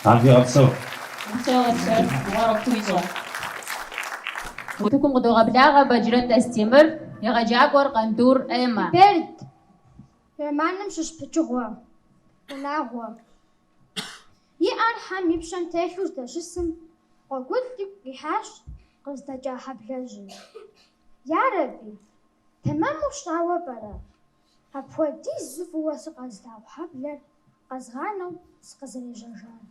Тхьэм фигъэпсэу. Упсэу, Аскэр, фӏыгъуэр къыпхуищӏэ. Утыкум къыдогъэблагъэ Бэджрэт Астемыр, егъэджакӏуэр Къандур Эммэ. Берд, романым щыщ пычыгъуэ, унагъуэ. И ӏэр хьэм и пщэм телъу здэщысым, Гъуэгулӏ игу къихьащ къыздэкӏа хьэблэжьыр. Ярэби, тэмэму сщӏауэ пӏэрэ? Апхуэдизу фӏыуэ сыкъэзылъагъу хьэблэр къэзгъанэу сыкъызэрежьэжар.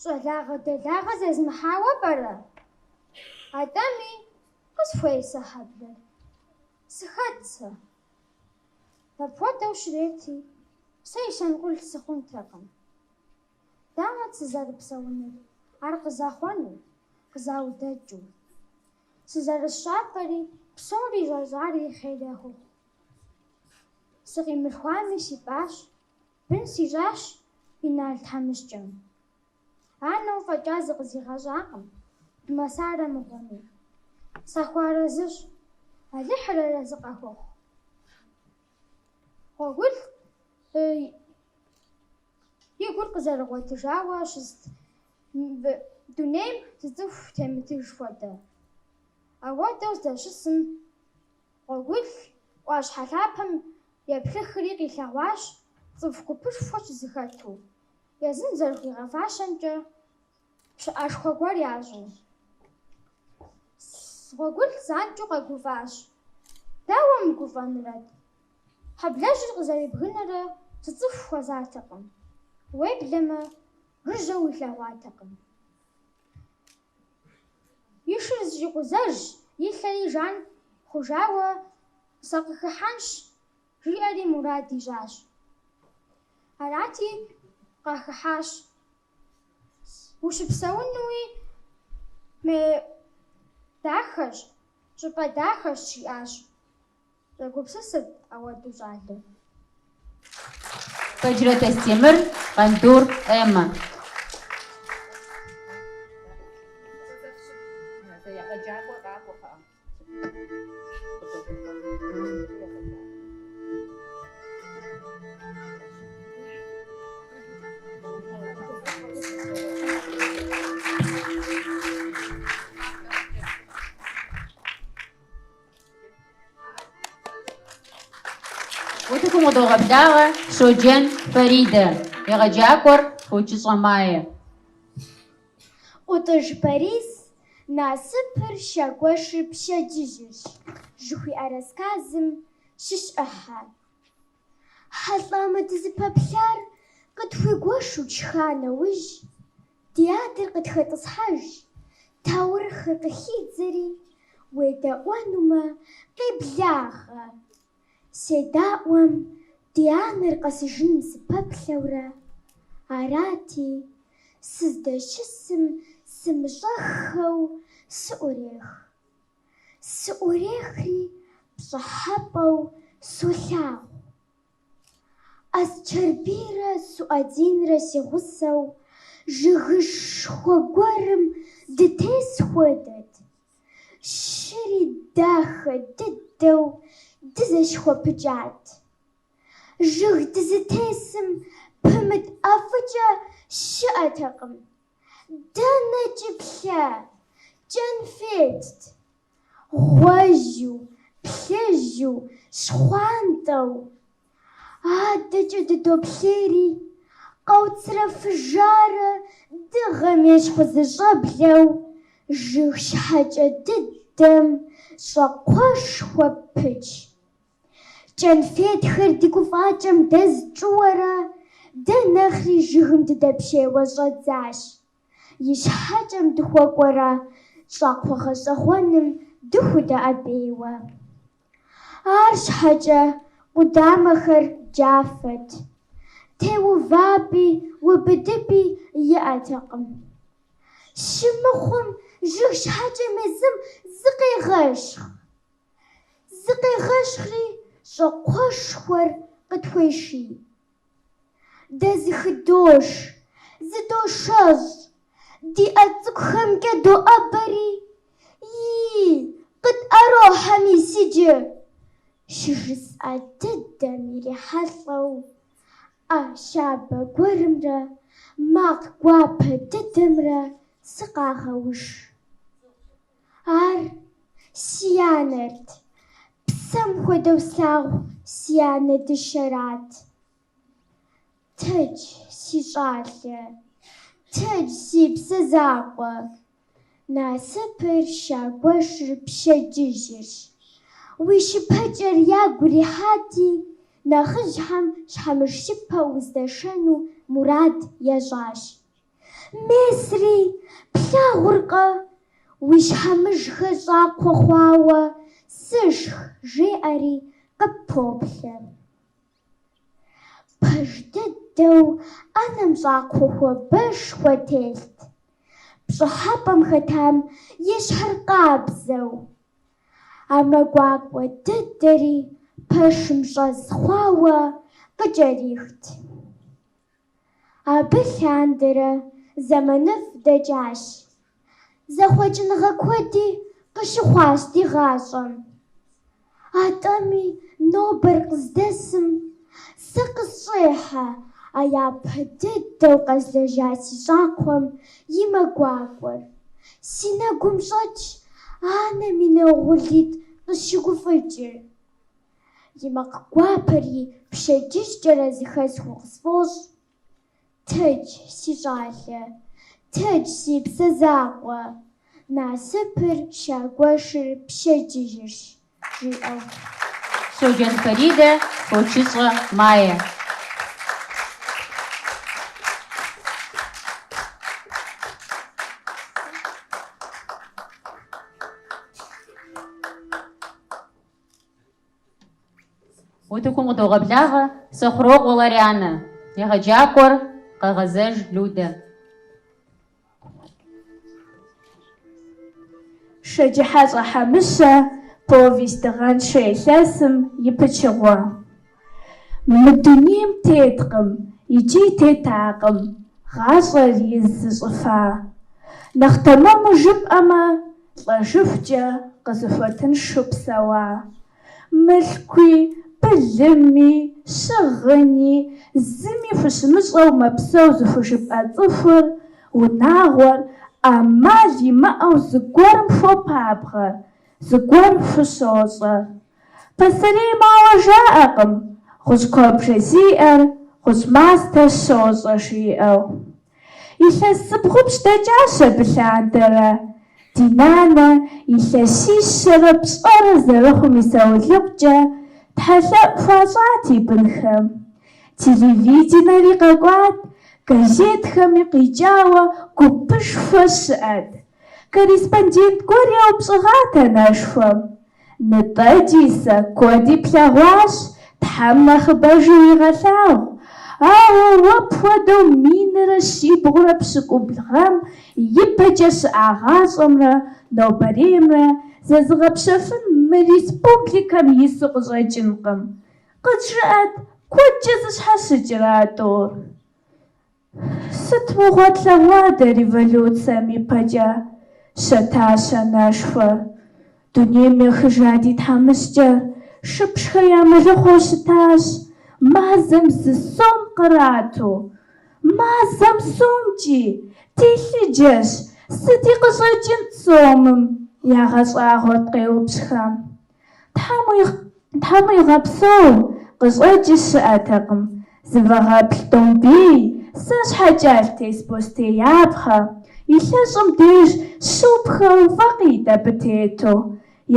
Щӏалагъэ-делагъэ зезмыхьауэ пӏэрэ? Атӏэми, къысхуей сэ хьэблэр? Сыхэт сэ? Апхуэдэу щрети, сэ Исэнкъул сыхъунтэкъым. Дауэт сызэрыпсэунур, ар къызахъуэну, къызаудэкӏыу? Сызэрыс щӏапӏэри, псори щӏэщӏари хъер яхухъу. Сыкъимылъхуами сипӏащ, бын сищӏащ Инал тхьэмыщкӏэм. Анэу фӏэкӏа зыкъызигъэщӏакъым, Думэсарэ мыгъуэми. Сахуэарэзыщ, Алыхьыр арэзы къахухъу. Гъуэгулӏ и гур къызэрыгъуэтыжауэ щыст дунейм зы цӏыху темытыж хуэдэ. Ауэдэу здэщысым, Гъуэгулӏ ӏуащхьэ лъапэм еплъыхри къилъэгъуащ цӏыху гупышхуэ щызэхэту, езым зэрыхуигъэфащэмкӏэ пщыӏэшхуэ гуэр ящӏу. Гъуэгулӏ занщӏэу къэгуфӏащ. Дауэ мыгуфӏэнрэт? Хьэблэжьыр къызэрибгынэрэ зы цӏыху хуэзатэкъым, уеблэмэ жыжьэу илъэгъуатэкъым. И шыр зыщӏикъузэжщ, и лъэри жан хъужауэ сакъыхыхьэнщ, жиӏэри мурад ищӏащ. Арати, къахыхьащ. Ущыпсэунуи мы дахэщ, щӏыпӏэ дахэщ, жиӏащ. Щӏэгупсысырт ауэдэу щӏалэр. Бэджрэт Астемыр, Къандур Эммэ. Утыкум къыдогъэблагъэ Щоджэн Фаридэ, егъэджакӏуэр Фочыщӏэ Майе. ӏутӏыж Борис Насыпыр щагуэшыр пщэдджыжьырщ жыхуиӏэ рассказым щыщ ӏыхьэ. Хьэлӏамэ дызыпэплъар къытхуигуэшу тшха нэужь, ди адэр къытхэтӏысхьэжщ, таурыхъыр къыхидзэри, уедэӏуэнумэ, къеблагъэ. Седаӏуэм, ди анэр къэсыжыным сыпэплъэурэ, арати, сыздэщысым сымыщӏэххэу сыӏурех. Сыӏурехри пщӏыхьэпӏэу солъагъу. Асчэрбийрэ Суӏэдинрэ си гъусэу жыгышхуэ гуэрым дытес хуэдэт. Щыри дахэ дыдэу дызэщыхуэпыкӏат. Жыг дызытесым пымыт ӏэфӏыкӏэ щыӏэтэкъым. Дэнэкӏи плъэ, кӏэнфетт. Гъуэжьу, плъыжьу, щхъуантӏэу. Адэкӏэ дыдоплъейри, къэуцрэфыжарэ дыгъэм ещхьу зэщӏэблэу, жыг щхьэкӏэ дыдэм щӏакхъуэшхуэ пытщ. Кӏэнфетхэр ди гуфӏакӏэм дэз тщӏыуэрэ, дэ нэхъри жыгым дыдэпщейуэ щӏэддзащ. И щхьэкӏэм дыхуэкӏуэрэ щӏакхъуэ гъэщӏэгъуэным дыхудэӏэбейуэ. Арщхьэкӏэ къудамэхэр джафэт, теувапӏи убыдыпӏи иӏэтэкъым. Щымыхъум жыг щхьэкӏэм езым зыкъегъэщхъ. Зыкъегъэщхъри щӏакхъуэшхуэр къытхуеший. Дэ зыхыдош, зыдошэщӏ, ди ӏэ цӏыкӏухэмкӏэ доӏэбэри, И, къытӏэрохьэ мис иджы, щыжысӏэ дыдэм ирихьэлӏэу. ӏэ щабэ гуэрымрэ макъ гуапэ дыдэмрэ сыкъагъэуш. Ар си анэрт, псэм хуэдэу слъагъу си анэ дыщэрат. Тэдж, си щӏалэ, тэдж, си псэ закъуэ. Насыпыр щагуэшыр пщэдджыжьырщ. Уи щыпэкӏэр ягу ирихьати, нэхъыжьхэм щхьэмыжщыпэ уздашэну мурад ящӏащ. Месри, плъагъуркъэ, уи щхьэмыжхэр щӏакхъуэ хъуауэ, сышх, жеӏэри къыппоплъэ. Пэж дыдэу ӏэнэм щӏакхъуэ хуабэшхуэ телът, пщӏыхьэпӏэм хэтам ещхьыркъабзэу. А мэ гуакӏуэ дыдэри пэшым щӏэз хъуауэ къыкӏэрихт. Абы лъандэрэ зэманыфӏ дэкӏащ. Зэхъуэкӏыныгъэ куэди къыщыхъуащ ди гъащӏэм. Атӏэми, нобэр къыздэсым сэ къысщӏехьэ а япэ дыдэу къэзлэжьа си щӏакхъуэм и мэ гуакӏуэр. Си нэгум щӏэтщ анэм и нэ угъурлитӏ къысщыгуфӏыкӏыр. И макъ гуапэри пщэдджыжькӏэрэ зэхэсхыу къысфӏощӏ. Тэдж, си щӏалэ, тэдж, си псэ закъуэ, насыпыр щагуэшыр пщэдджыжьырщ, жиӏэу. Щоджэн Фаридэ, Фочыщӏэ Майе. Утыкум къыдогъэблагъэ Сэхъурокъуэ Ларианэ, егъэджакӏуэр Къэгъэзэж Людэ. Шэджыхьэщӏэ Хьэмыщэ повесть Дыгъэншэ илъэсым и пычыгъуэ. Мы дунейм теткъым икӏи тетакъым гъащӏэр из зыщӏыфа. Нэхъ тэмэму жыпӏэмэ, лӏэжыхукӏэ къызыхуэтыншэу псэуа. Мылъкуи, былыми, щыгъыни, зыми хущымыщӏэу мэпсэу зыхужыпӏэ цӏыхур, унагъуэр ӏэмал имыӏэу зыгуэрым хуопабгъэ, зыгуэр хущощӏэ. Пасэрейм ауэ жаӏэкъым гъущӏ куэбжэ зиӏэр гъущӏ мастэ щощӏэ жиӏэу. Илъэс зыбгъупщӏ дэкӏащ абы лъандэрэ. Ди нанэ илъэсищэрэ пщӏэрэ зэрыхъум и саулыкъукӏэ тхьэлъэӏу хуащӏат и бынхэм. Телевиденэри къэкӏуат, газетхэми къикӏауэ гупышхуэ щыӏэт. Корреспондент гуэр еупщӏыгъат анэшхуэм. Нтӏэ, Дисэ, куэди плъэгъуащ, Тхьэм нэхъыбэжу уигъэлъагъу. Ауэ уэ пхуэдэу минрэ щибгъурэ пщыкӏубл гъэм и пэкӏэ щыӏа гъащӏэмрэ нобэреймрэ зэзыгъэпщэфын мы республикэм ису къыщӏэкӏынкъым. Къызжыӏэт, куэдкӏэ зыщхьэщыкӏрэ а тӏур? Сыт мыгъуэ тлъэгъуа дэ революцэм и пэкӏэ? Щэтащ анэшхуэр. Дунейм ехыжа ди тхьэмыщкӏэр Шыпшхэ я мэлыхъуэу щытащ, мазэм зы сом кърату. Мазэм сомкӏи! Телъыджэщ! Сыти къыщӏэкӏынт сомым? ягъэщӏагъуэрт къеупщӏхэм. Тхьэм уигъэпсэу, къыщӏэкӏи щыӏэтэкъым. Зы вагъэплъ домбей, сэ щхьэкӏэ алътес бостеяпхъэ, и лъэщӏым деж щупхэу вакъитӏ абы тету,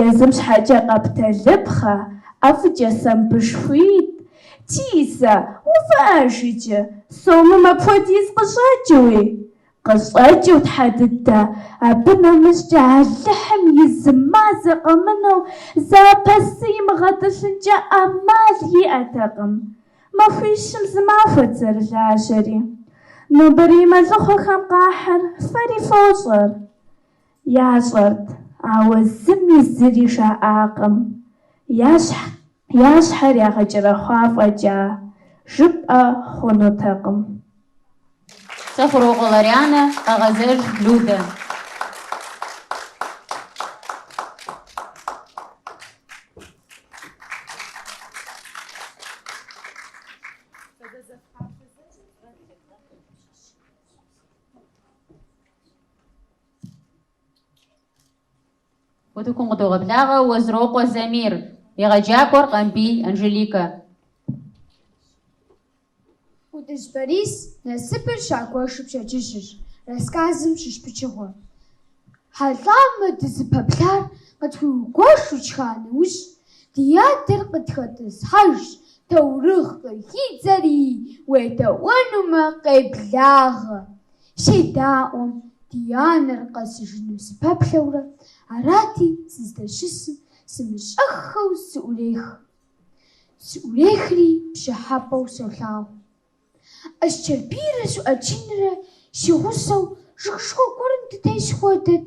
езым щхьэкӏэ къэпталыпхъэ, ӏэфӏыкӏэ сэмбышхуитӏ. Дисэ, увыӏэж иджы, сомым апхуэдиз къыщӏэкӏыуи? Къыщӏэкӏыу, Тхьэ дыдэ, абы нэмыщӏкӏэ Алыхьым и зы мазэ къэмынэу зы апэсы имыгъэтӏылъынкӏэ ӏэмал иӏэтэкъым. Махуищым зы махуэт зэрылажьэри. Нобэрей мэлыхъуэхэм къахьыр фэри фощӏэр. Ящӏэрт, ауэ зыми зыри жаӏакъым. Я щхьэр ягъэкӏэрэхъуа фӏэкӏа, жыпӏэ хъунутэкъым. Сэхъурокъуэ Ларианэ, Къэгъэзэж Людэ. Утыкум къыдогъэблагъэ Уэзрокъуэ Замир, егъэджакӏуэр Къамбий Анжеликэ. ӏутӏыж Борис Насыпыр щагуэшыр пщэдджыжьырщ рассказым щыщ пычыгъуэ. Хьэлӏамэ дызыпэплъар къытхуиугуэшу тшха нэужь, ди адэр къытхэтӏысхьэжщ, таурыхъ къыхидзэри, уедэӏуэнумэ, къеблагъэ. Седаӏуэм, ди анэр къэсыжыным сыпэплъэурэ, арати, сыздэщысым сымыщӏэххэу сыӏурех. Сыӏурехри пщӏыхьэпӏэу солъагъу. Асчэрбийрэ Суӏэчынрэ си гъусэу жыгышхуэ гуэрым дытес хуэдэт.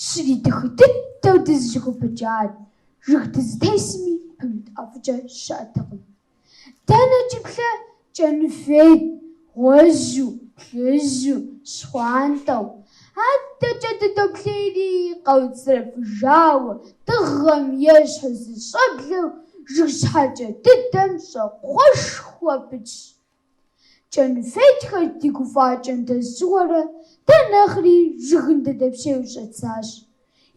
Щыри дахэ дыдэу дызэщыхуэпыкӏат, жыг дызытесми пымыт ӏэфӏыкӏэ щыӏэтэкъым. Дэнэкӏи плъэ кӏэныфет, гъуэжьу, плъыжьу, щхъуантӏэу. Адэкӏэ дыдоплъейри, къэуцӏэрэфыжауэ, дыгъэм ещхьу зыщӏэблэу жыг щхьэкӏэ дыдэм щӏакхъуэшхуэ пытщ. Кӏэныфетхэр ди гуфӏакӏэм дэзщӏыуэрэ, дэ нэхъри жыгым дыдэпщейуэ щӏэддзащ,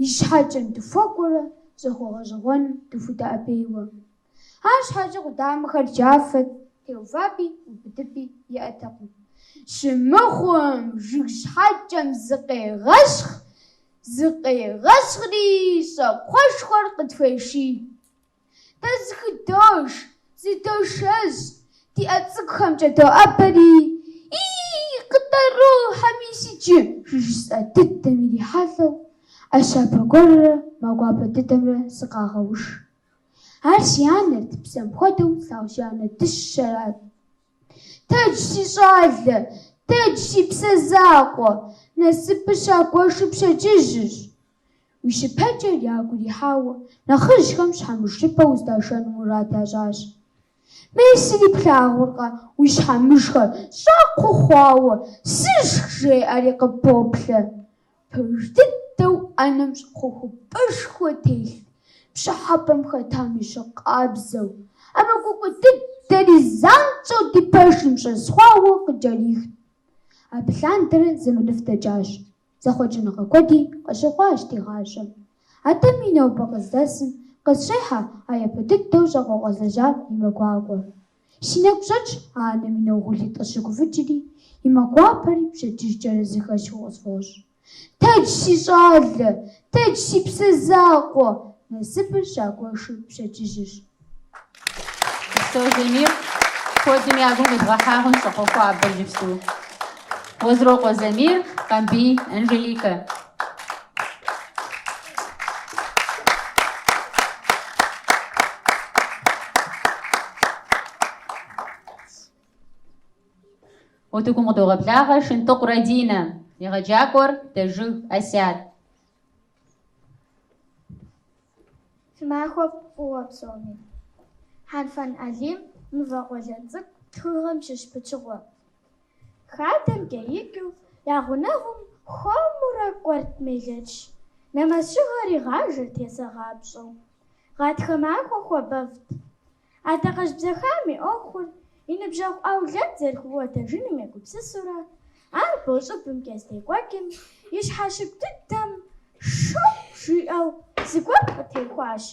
и щхьэкӏэм дыхуэкӏуэрэ щӏакхъуэ гъэщӏэгъуэным дыхудэӏэбейуэ. Арщхьэкӏэ къудамэхэр джафэт, теувапӏи убыдыпӏи иӏэтэкъым. Щымыхъум, жыг щхьэкӏэм зыкъегъэщхъ, зыкъегъэщхъри щӏакхъуэшхуэр къытхуеший. Дэ зыхыдош, зыдошэщӏ, ди ӏэ цӏыкӏухэмкӏэ доӏэбэри, И-и, къытӏэрохьэ мис иджы, щыжысӏэ дыдэм ирихьэлӏэу, ӏэ щабэ гуэррэ мэ гуапэ дыдэмрэ сыкъагъэуш. Ар си анэрт, псэм хуэдэу слъагъу си анэ дыщэрат. Тэдж, си щӏалэ, тэдж, си псэ закъуэ, насыпыр щагуэшыр пщэдджыжьырщ. Уи щыпэкӏэр ягу ирихьауэ, нэхъыжьхэм щхьэмыж щыпэ уздашэну мурад ящӏащ. Месри плъагъуркъэ, уи щхьэмыжхэр щӏакхъуэ хъуауэ, сышх, жеӏэри къыппоплъэ. Пэж дыдэу ӏэнэм щӏакхъуэ хупӏэшхуэ телът, пщӏыхьэпӏэм хэтам ещхьыркъабзэу. А мэ гуакӏуэ дыдэри занщӏэу ди пэшым щӏэз хъуауэ къыкӏэрихт. Абы лъандэрэ зэманыфӏ дэкӏащ. Зэхъуэкӏыныгъэ куэди къыщыхъуащ ди гъащӏэм. Атӏэми нобэ къыздэсым къысщӏехьэ а япэ дыдэу щӏакхъуэ къэзлэжьам и мэ гуакӏуэр. Си нэгу щӏэтщ а анэм и нэ угъурлитӏ къыщыгуфӏыкӏри, и мэ гуапэри пщэдджыжькӏэрэ зэхэсхыу къысфӏощӏ. Тэдж, си щӏалэ! Тэдж, си псэ закъуэ! Насыпыр щагуэшыр пщэдджыжьырщ. Упсэу, Замир, куэдым я гум къибгъэхьа хъунщ щӏакхъуэ хуабэр иджыпсту. Уэзрокъуэ Замир, Къамбий Анжеликэ. Утыкум къыдогъэблагъэ Шынтӏыкъу Радинэ, егъэджакӏуэр Дэжыг Асят. Фи махуэ фӏыуэ псоми. Хьэнфэн Алим Мывэ къуэлэн цӏыкӏу тхыгъэм щыщ пычыгъуэ. Хадэмкӏэ икӏыу я гъунэгъум хуэмурэ кӏуэрт Мелэч. Нэмэз щыгъэр игъажэрт есагъапщӏэу. Гъатхэ махуэ хуабэфӏт. Адакъэжь бзэхам и ӏуэхур и ныбжьэгъу Ӏэулэд зэрыхуиӏуэтэжыным егупсысурэ, ар бо щӏыбымкӏэ здекӏуэкӏым, и щхьэщыгу дыдэм шоп жиӏэу зыгуэр къытехуащ.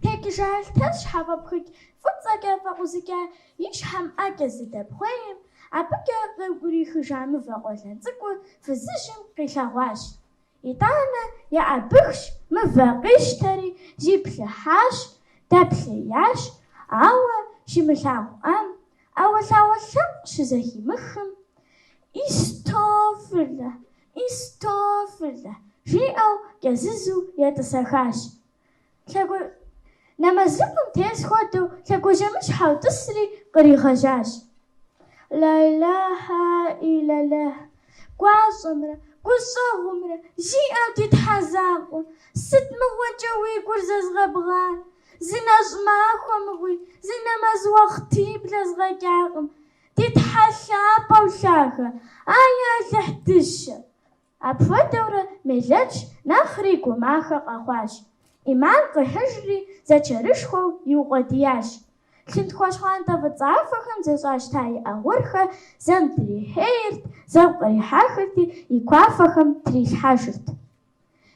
Текӏыжа алътэс щхьэфӏэпхыкӏ фӏыцӏэкӏэ фӏэкъузыкӏа и щхьэм ӏэкӏэ здыдэпхъуейм, абыкӏэ къеукӏурихыжа мывэ къуэлэн цӏыкӏур фызыжьым къилъэгъуащ. Итӏанэ еӏэбыхщ, мывэ къищтэри, зиплъыхьащ, дэплъеящ, ауэ щимылъагъуӏам, ӏэуэлъауэ лъэпкъ щызэхимыхым, Истофырлэ, Истофырлэ, жиӏэу кӏэзызу етӏысэхащ. Нэмэзлыкъым тес хуэдэу лъэгуажьэмыщхьэу тӏысри къригъэжьащ. Ла илахьа илэлахь, гуащӏэмрэ гущӏэгъумрэ зиӏэу ди Тхьэ закъуэ, сыт мыгъуэкӏэ уи гур зэзгъэбгъар? Зы нэщӏ махуэ мыгъуи, зы нэмэз уахътыи блэзгъэкӏакъым. Ди Тхьэ лъапӏэу лъагэ, ай Алыхь дыщэ! Апхуэдэурэ Мелэч нэхъри гумахэ къэхъуащ. Ӏиман къихьыжри, зэчырышхуэу иукъуэдиящ. Лъынтхуэ щхъуантӏэ фӏыцӏафэхэм зэщӏащта и ӏэ гъурхэр зэм дрихьейрт, зэм кърихьэхырти, и куафэхэм трилъхьэжырт.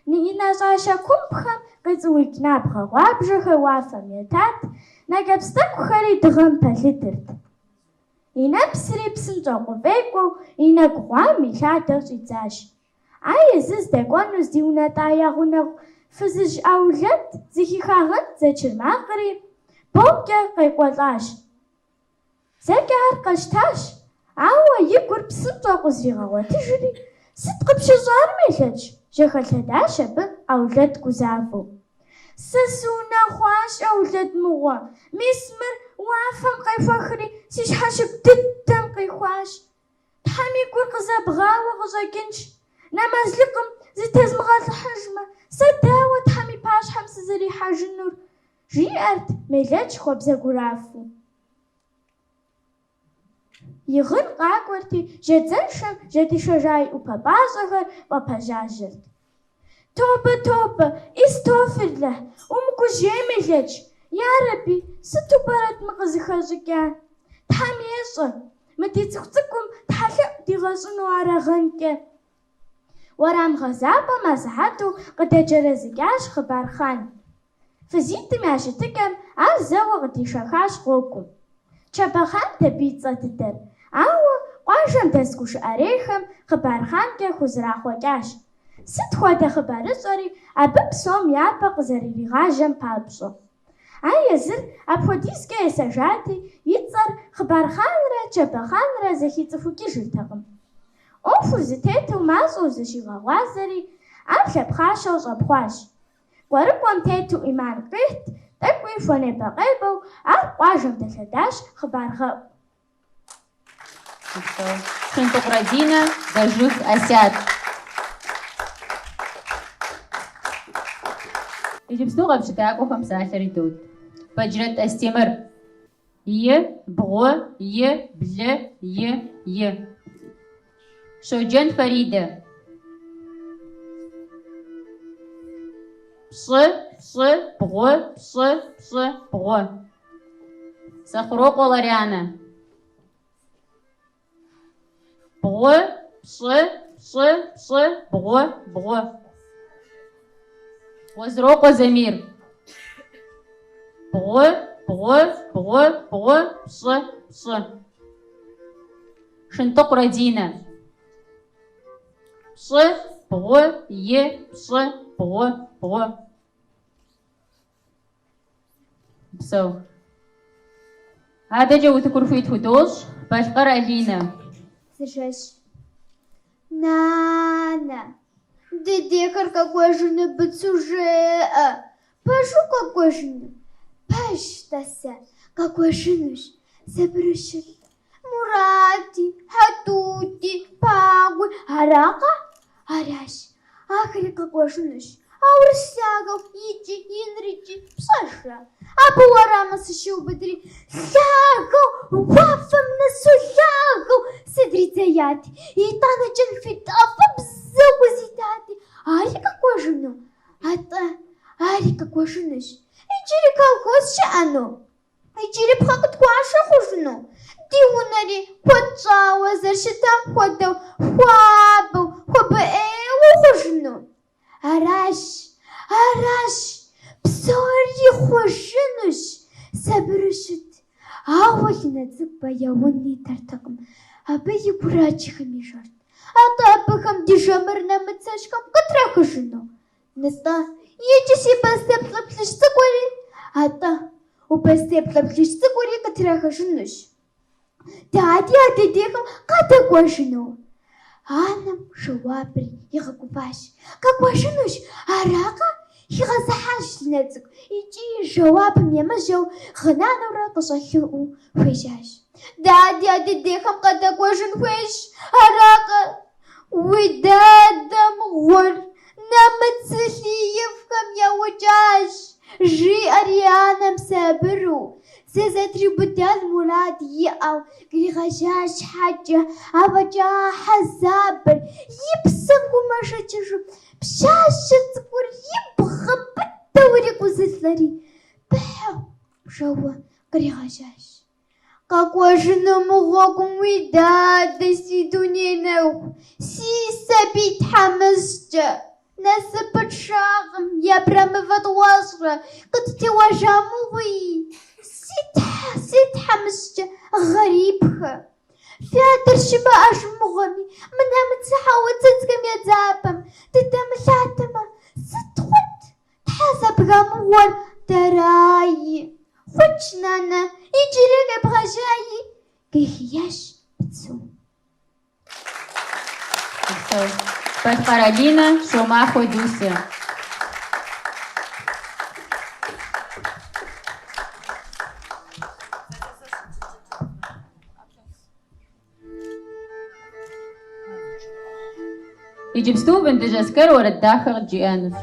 И нэщӏащэ кумбхэм къицӏуукӏ набгъэ гъуабжэхэр уафэм етат, нэкӏэпс тӏэкӏухэри дыгъэм пэлыдырт. И нэпсри псынщӏэу къыфӏекӏуэу и нэгу гъуам илъадэу щӏидзащ. Ар езыр здэкӏуэну здиунэтӏа я гъунэгъу фызыжь Аулэт зэхихагъэнт зэчыр макъри, бомкӏэ къекӏуэлӏащ. Зэкӏэ ар къэщтащ, ауэ и гур псынщӏэу къызригъэгъуэтыжри, Сыт къыпщыщӏар, Мелэч? жьэхэлъэдащ абы Аулэт гузавэу. Сэ сыунэхъуащ, Аулэт мыгъуэ, мис мыр уафэм къехуэхри си щхьэщыгу дыдэм къихуащ. Тхьэм и гур къызэбгъауэ къыщӏэкӏынщ. Нэмэзлыкъым зытезмыгъэлӏыхьыжмэ, сэ дауэ Тхьэм и пащхьэм сызэрихьэжынур? жиӏэрт Мелэч хуэбзэгурафу. И гъын къакӏуэрти, жьэдзэншэм жьэдишэжа и ӏупэ пӏащӏэхэр пӏэпэжьажьэрт. Тобэ, тобэ, ӏистофирлэхь, умыгужьей, Мелэч, ярэби, сыту пӏэрэт мы къызыхэщӏыкӏар? Тхьэм ещӏэ, мы ди цӏыху цӏыкӏум тхьэлъэӏу дигъэщӏыну арагъэнкӏэ. Уэрам гъэзапӏэм асыхьэту къыдэджэрэзыкӏащ Хъыбархъан. Фызитӏым я щытыкӏэм ар зэуэ къыдишэхащ гъуэгум. Чэбэхъант абы и цӏэ дыдэр, ауэ къуажэм дэс гушыӏэрейхэм Хъыбархъанкӏэ хузэрахъуэкӏащ. Сыт хуэдэ хъыбарыщӏэри абы псом япэ къызэрыригъажьэм папщӏэ. Ар езыр апхуэдизкӏэ есэжати, и цӏэр Хъыбархъанрэ Чэбэхъанрэ зэхицӏыхукӏыжыртэкъым. Ӏуэхур зытету мащӏэу зыщигъэгъуазэри, ар лъэпхъащэу щӏэпхъуащ. Кӏуэрыкӏуэм тету ӏиман къихьт, тӏэкӏуи хуэнебэкъебэу ар къуажэм дэлъэдащ хъыбаргъэӏу. Шынтӏыкъу Радинэ, Бэжых Асят. Иджыпсту къэпщытакӏуэхэм псалъэр идот. Бэджрэт Астемыр. И, бгъу, и, блы, и, и. Щоджэн Фаридэ. Пщӏы, пщӏы, бгъу, пщӏы, пщӏы, бгъу. Сэхъурокъуэ Ларянэ. Бгъу, пщӏы, пщӏы, пщӏы, бгъу, бгъу. Уэзрокъуэ Замир. Бгъу, бгъу, бгъу, бгъу, пщӏы, пщӏы. Шынтӏыкъу Радинэ. Пщӏы, бгъу, и, пщӏы, бгъу, бгъу. Упсэу. Адэкӏэ утыкур хуит худощӏ Балъкъэр Алинэ. Зы жэщ. Нанэ, дыдейхэр къэкӏуэжыну Быцу жеӏэ. Пэжу къэкӏуэжыну? Пэжщ, тӏасэ, къэкӏуэжынущ. Сабыру щыт. Мурати, Хьэтути, Пагуи, аракъэ? Аращ, ахэри къэкӏуэжынущ. А урыс лъагэу икӏи инрикӏи пщӏэжрэ? Абы уэрамым сыщиубыдри, лъагэу, уафэм нэсу лъагэу сыдридзеят. Итӏанэ кӏэнфет ӏэфӏыбзэу къызитати, ари къэкӏуэжыну? Атӏэ, ари къэкӏуэжынущ. Иджыри колхоз щыӏэну? Иджыри пхъэ къытхуашэ хъужыну? Ди унэри куэд щӏауэ зэрыщытам хуэдэу хуабэу, хуабэӏейуэ хъужыну? Аращ, аращ, псори хъужынущ, сабыру щыт. Ауэ Линэ цӏыкӏу бэяун идэртэкъым, абы и гурачхэм ижэрт. Атӏэ абыхэм ди жэмыр нэмыцэжьхэм къытрахыжыну? Нытӏэ, иджы си бостей плӏэ плъыжь цӏыкӏури, атӏэ, уи бостей плӏэ плъыжь цӏыкӏури къытрахыжынущ. Дади а дыдейхэм къадэкӏуэжыну? Анэм жэуапыр игъэгуващ. Къэкӏуэжынущ, аракъэ? Хигъэзыхьащ Линэ цӏыкӏу икӏи жэуапым емыжьэу гъынанэурэ къыщӏэлъэӏуу хуежьащ. Дади а дыдейхэм къадэкӏуэжын хуейщ, аракъэ? Уи дадэ мыгъуэр нэмыцэ лъиифхэм яукӏащ, жиӏэри анэм сабыру, зызэтриубыдэн мурад иӏэу къригъэжьа щхьэкӏэ, афӏэкӏа хьэзабыр и псэм хуэмышэчыжу пщащэ цӏыкӏур и бгъэм быдэу ирикъузылӏэри, пыхьэу жэуэ къригъэжьащ. Къэкӏуэжыну мыгъуэкъым уи дадэ, си дуней нэху, си сабий тхьэмыщкӏэ. Насыпыншагъэм и абрэмывэ тӏуащӏэ къыттеуэжа мыгъуи! Си тхьэ, си тхьэмыщкӏэ, гъэрибхэ! Фи адэр щымыӏэж мыгъуэми, мы нэмыцэ хьэӏуцыдзхэм я дзапэм дыдэмылъатэмэ, сыт хъунт? Тхьэ зэбга мыгъуэр дэраи! Хъунщ, нанэ, иджыри къебгъэжьаи, гиящ Бицум. Упсэу. Балъкъэр Алинэ, Щомахуэ Дуся. Иджыпсту Вындыжь Аскэр уэрэд дахэ къыджиӏэнущ.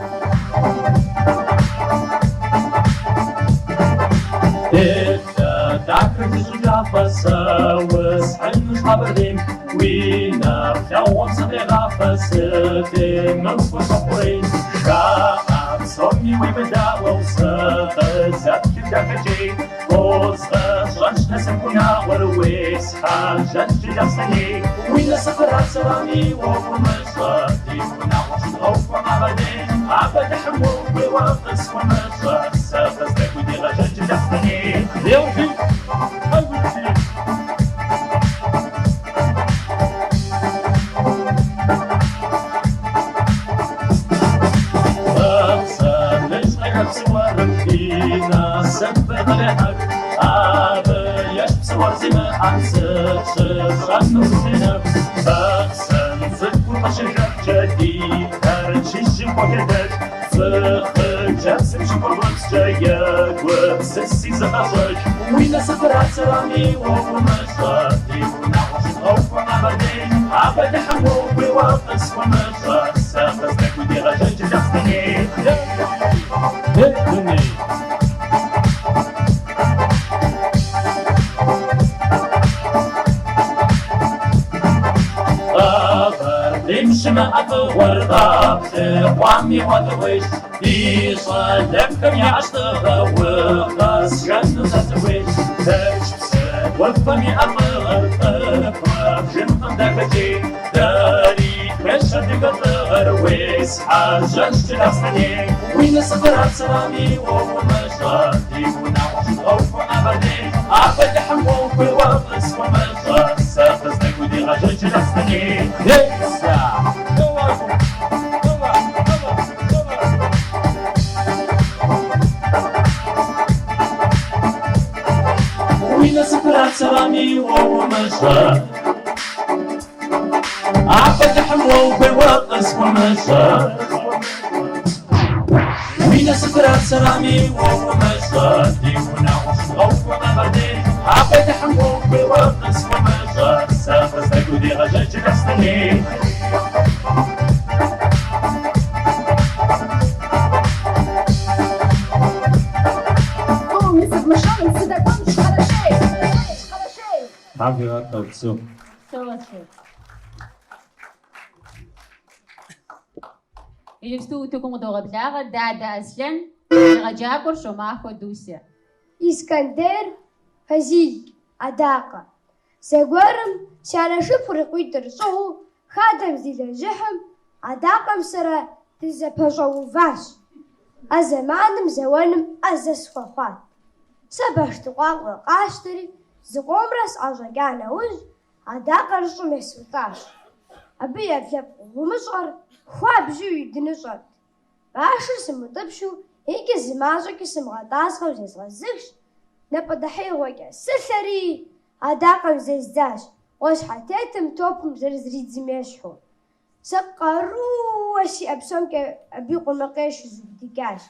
Теплъэ дахэр зыщӏыкӏафӏэ сэ усхьынущ Къэбэрдейм, уи нэплъэгъуэм сыкъегъафэ, сытемыхуэ щӏы хъурейм. Жаӏэ псоми уемыдаӏуэу сэ къызэплъыр дахэкӏей, къозгъэщӏэнщ насып унагъуэр уесхьэжьэнщ Джылахъстэней. Уи насыпыр ар сэрами уэ умыщӏэ, ди унагъуэ щыдгъэухуэ Къэбэрдей. Абэлыхьым уэ ухуейуэ къысхуэмыщӏэ, сэ къыздэкӏуи дегъэжьэн Джылахъстэней. Еуи, ӏэгуи. Бахъсэныжь къежэх псы уэрым ди насыпыр кърехьэх, абы ещхь псы уэр зимыӏэм сыт щыщӏэну зытенэху. Бахъсэн цӏыкӏур къыщежэхкӏэ ди Тэрчыжьым холъэдэж, зы хъыджэбзым щыхуэгупскӏэ егупсыси зыгъэщӏэж. Уи насыпыр ар сэрами уэ умыщӏэ, ди унагъуэ щыдгъэухуэ Къэбэрдей. Абэлыхьым уэ ухуейуэ къысхуэмыщӏэ, сэ къыздэкӏуи дегъэжьэн Джылахъстэней. Дуней. Къэбэрдейм щымыӏэ фӏыгъуэр къэплъыхъуами гъуэтыгъуейщ. Ди щӏалэфӏхэм яӏэщ лӏыгъэ укъэсшэну сэ сыхуейщ. Тэрч псы ӏуфэм иӏэ фӏыгъэр къыпхуэбжынкъым дахэкӏей. Дэри тхэлъщ адыгэ лӏыгъэр уесхьэжьэнщ Джылахъстэней. Уи насыпыр ар сэрами уэ умыщӏэ, ди унагъуэ щыдгъэухуэ Къэбэрдей. Абэлыхьым уэ ухуейуэ къысхуэмыщӏэ, сэ къыздэкӏуи дегъэжьэн Джылахъстэней. Ейсэ! Уи насыпыр ар сэрами уэ умыщӏэ, Абэлыхьым уэ ухуейуэ къысхуэмыщӏэ. Уи насыпыр ар сэрами уэ умыщӏэ, ди унагъуэ щыдгъэухуэ Къэбэрдей. Абэлыхьым уэ ухуейуэ къысхуэмыщӏэ, сэ къыздэкӏуи дегъэжьэн Джылахъстэней. Тӏуми сывмышэн, сыдэкӏуэнщ Къэрэшей! Къэрэшей! Тхьэм фигъэт, упсэу. Иджыпсту утыкум къыдогъэблагъэ Дадэ Аслъэн, егъэджакӏуэр Щомахуэ Дуся. Искандер Фазиль Адакъэ. Зэгуэрым си анэ шыпхъур и къуитӏыр щӏыгъуу хадэм здилэжьыхьым, адакъэм сэрэ дызэпэщӏэуващ. А зэманым зэуэным ӏэзэ сыхуэхъуат. Сэ баш дыкъуакъуэ къасщтэри, зыкъомрэ сӏэщӏэкӏа нэужь, адакъэр щӏым есутӏащ. Абы и ӏэпкълъэпкъ гъумыщӏэр хуабжьу удыныщӏэт. Башыр сымутӏыпщу икӏи зы мащӏэкӏи сымыгъэтӏасхъэу зезгъэзыхщ, напӏэдэхьеигъуэкӏэ сылъэри, адакъэм зездзащ, гъуащхьэтетым топым зэрызридзым ещхьу. Сэ къарууэ сиӏэ псомкӏэ абы и къурмакъейр щызубыдыкӏащ.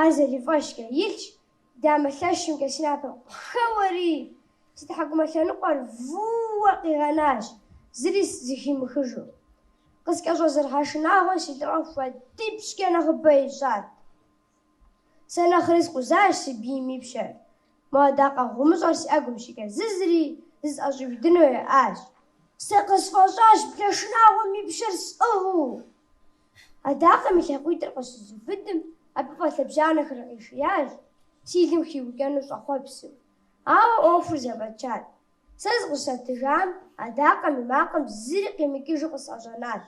Ар зэрифӏэщкӏэ илъщ, дамэ лъэщымкӏэ си напэм къыхэуэри, си тхьэкӏумэ лъэныкъуэр вууэ къигъэнащ, зыри зэхимыхыжу. Къыскӏэщӏэзэрыхьа шынагъуэм си лӏыгъэм хуэдипщӏкӏэ нэхъыбэ ищӏат. Сэ нэхъри скъузащ си бийм и пщэр. Мо адакъэ гъумыщӏэр си ӏэгум щыкӏэзызри, зысӏэщӏиудыну еӏащ. Сэ къысфӏэщӏащ блэ шынагъуэм и пщэр сӏыгъыу. Адакъэм и лъакъуитӏыр къыщызубыдым, абы фӏэлъ лъэбжьанэхэр къишиящ, си лым хиукӏэну щӏэхъуэпсу. Ауэ ӏуэхур зэфӏэкӏат. Сэ зыкъыщысӏэтыжам, адакъэм и макъым зыри къимыкӏыжу къысӏэщӏэнат.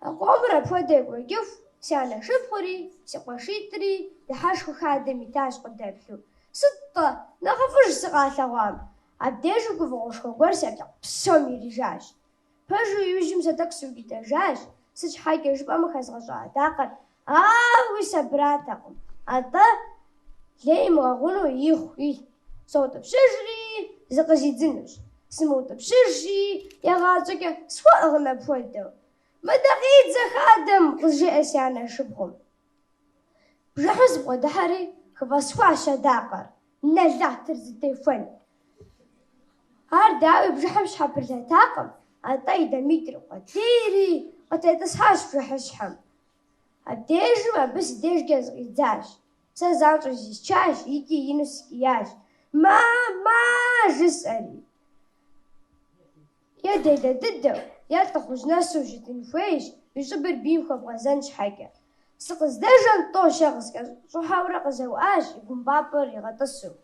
А къомыр апхуэдэ екӏуэкӏыху, си анэ шыпхъури, си къуэшитӏри дыхьэшхыу хадэм итащ къыдэплъу. Сыт-тӏэ, нэхъыфӏыж сыкъалъэгъуам? Абдежым гуфӏэгъуэшхуэ гуэр си ӏэпкълъэпкъ псом ирижащ. Пэжу иужьым сэ тӏэкӏу сыукӏытэжащ, сыт щхьэкӏэ жыпӏэмэ хэзгъэщӏа адакъэр ауи сабыратэкъым, атӏэ лей имыгъэгъуну ихъу-илът. Соутӏыпщыжри, зыкъызидзынущ. Сымыутӏыпщыжи, егъащӏэкӏэ схуэӏыгъын апхуэдэу. Мыдэ къидзэ хадэм, къызжеӏэ си анэ шыпхъум. Бжыхьу сыбгъэдыхьэри, хыфӏэсхуащ адакъэр, нэлатыр зытехуэн. Ар дауи бжыхьым щхьэпрылъэтакъым, атӏэ и дамитӏыр къуэтлъийри, къытетӏысхьащ бжыхьыщхьэм. Абдежым абы си дежкӏэ зыкъидзащ. Сэ занщӏэу зисчащ икӏи ину сыкӏиящ, Ма-ма! жысӏэри. Е делэ дыдэу, е лӏыхъужь нэсу ущытын хуейщ, уи щӏыбыр бийм хуэбгъэзэн щхьэкӏэ. Сыкъыздэжэм тӏэу-щэ къыскӏэщӏыхьэурэ къызэуӏащ и гумпӏапӏэр игъэтӏысу.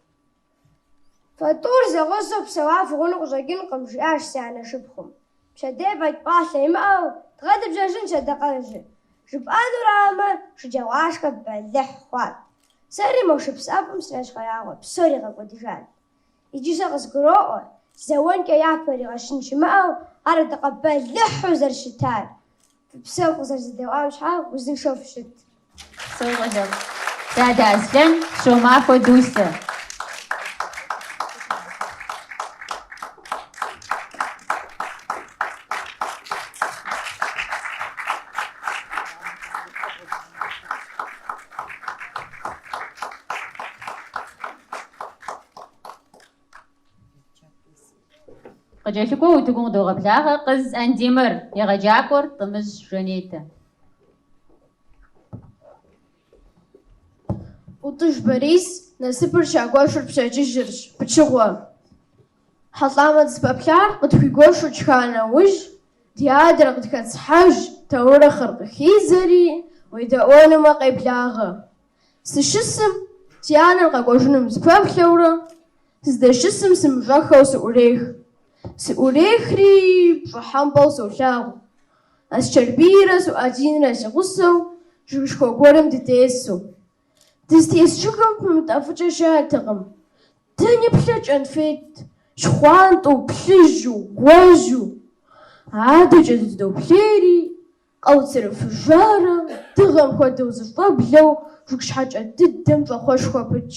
Фэ тӏур зэгъусэу псэуа фыхъуну къыщӏэкӏынкъым, жиӏащ си анэ шыпхъум. Пщэдей фӏэкӏ пӏалъэ имыӏэу дгъэдыбжьэжынщ адакъэжьыр. Жыпӏэнурамэ, шэджагъуашхэ бэлыхь хъуат. Сэри мо шыпс ӏэфӏым си нэщхъеягъуэ псор игъэкӏуэдыжат. Иджы сэ къызгуроӏуэ, зэуэнкӏэ япэ иригъэщын щымыӏэу ар адакъэ бэлыхьу зэрыщытар. Фыпсэу фыкъызэрызэдэӏуам щхьа узыншэу фыщыт. Псэу щӏалэфӏ. Дадэ Аслъэн, Щомахуэ Дусэ. Къыкӏэлъыкӏуэу утыкум къыдогъэблагъэ Къыз Андемыр, егъэджакӏуэр Тӏымыжь Жанетэ. ӏутӏыж Борис насыпыр щагуэшыр пщэдджыжьырщ, пычыгъуэ. Хьэлӏамэ дызыпэплъар къытхуигуэшу тшха нэужь, ди адэр къытхэтӏысхьэж, таурыхъыр къыхидзэри, уедэӏуэнумэ къеблагъэ. Сыщысым, си анэр къэкӏуэжыным сыпэплъэурэ, сыздэщысым сымыщӏэххэу сыӏурех. Сыӏурехри, пщӏыхьэмпӏэу солъагъу. Асчэрбийрэ Суӏэдинрэ си гъусэу жыгышхуэ гуэрым дытесу. Дызытес жыгым пымытӏэфӏыкӏэ щыӏэтэкъым. Дэни плъэ кӏэнфет, щхъуантӏэу, плъыжьу, гъуэжьу. Адэкӏэ дыдоплъейри, Къэуцырыфыжарэ дыгъэм хуэдэу зыщӏэблэу жыг щхьэкӏэ дыдэм щӏакхъуэшхуэ пытщ.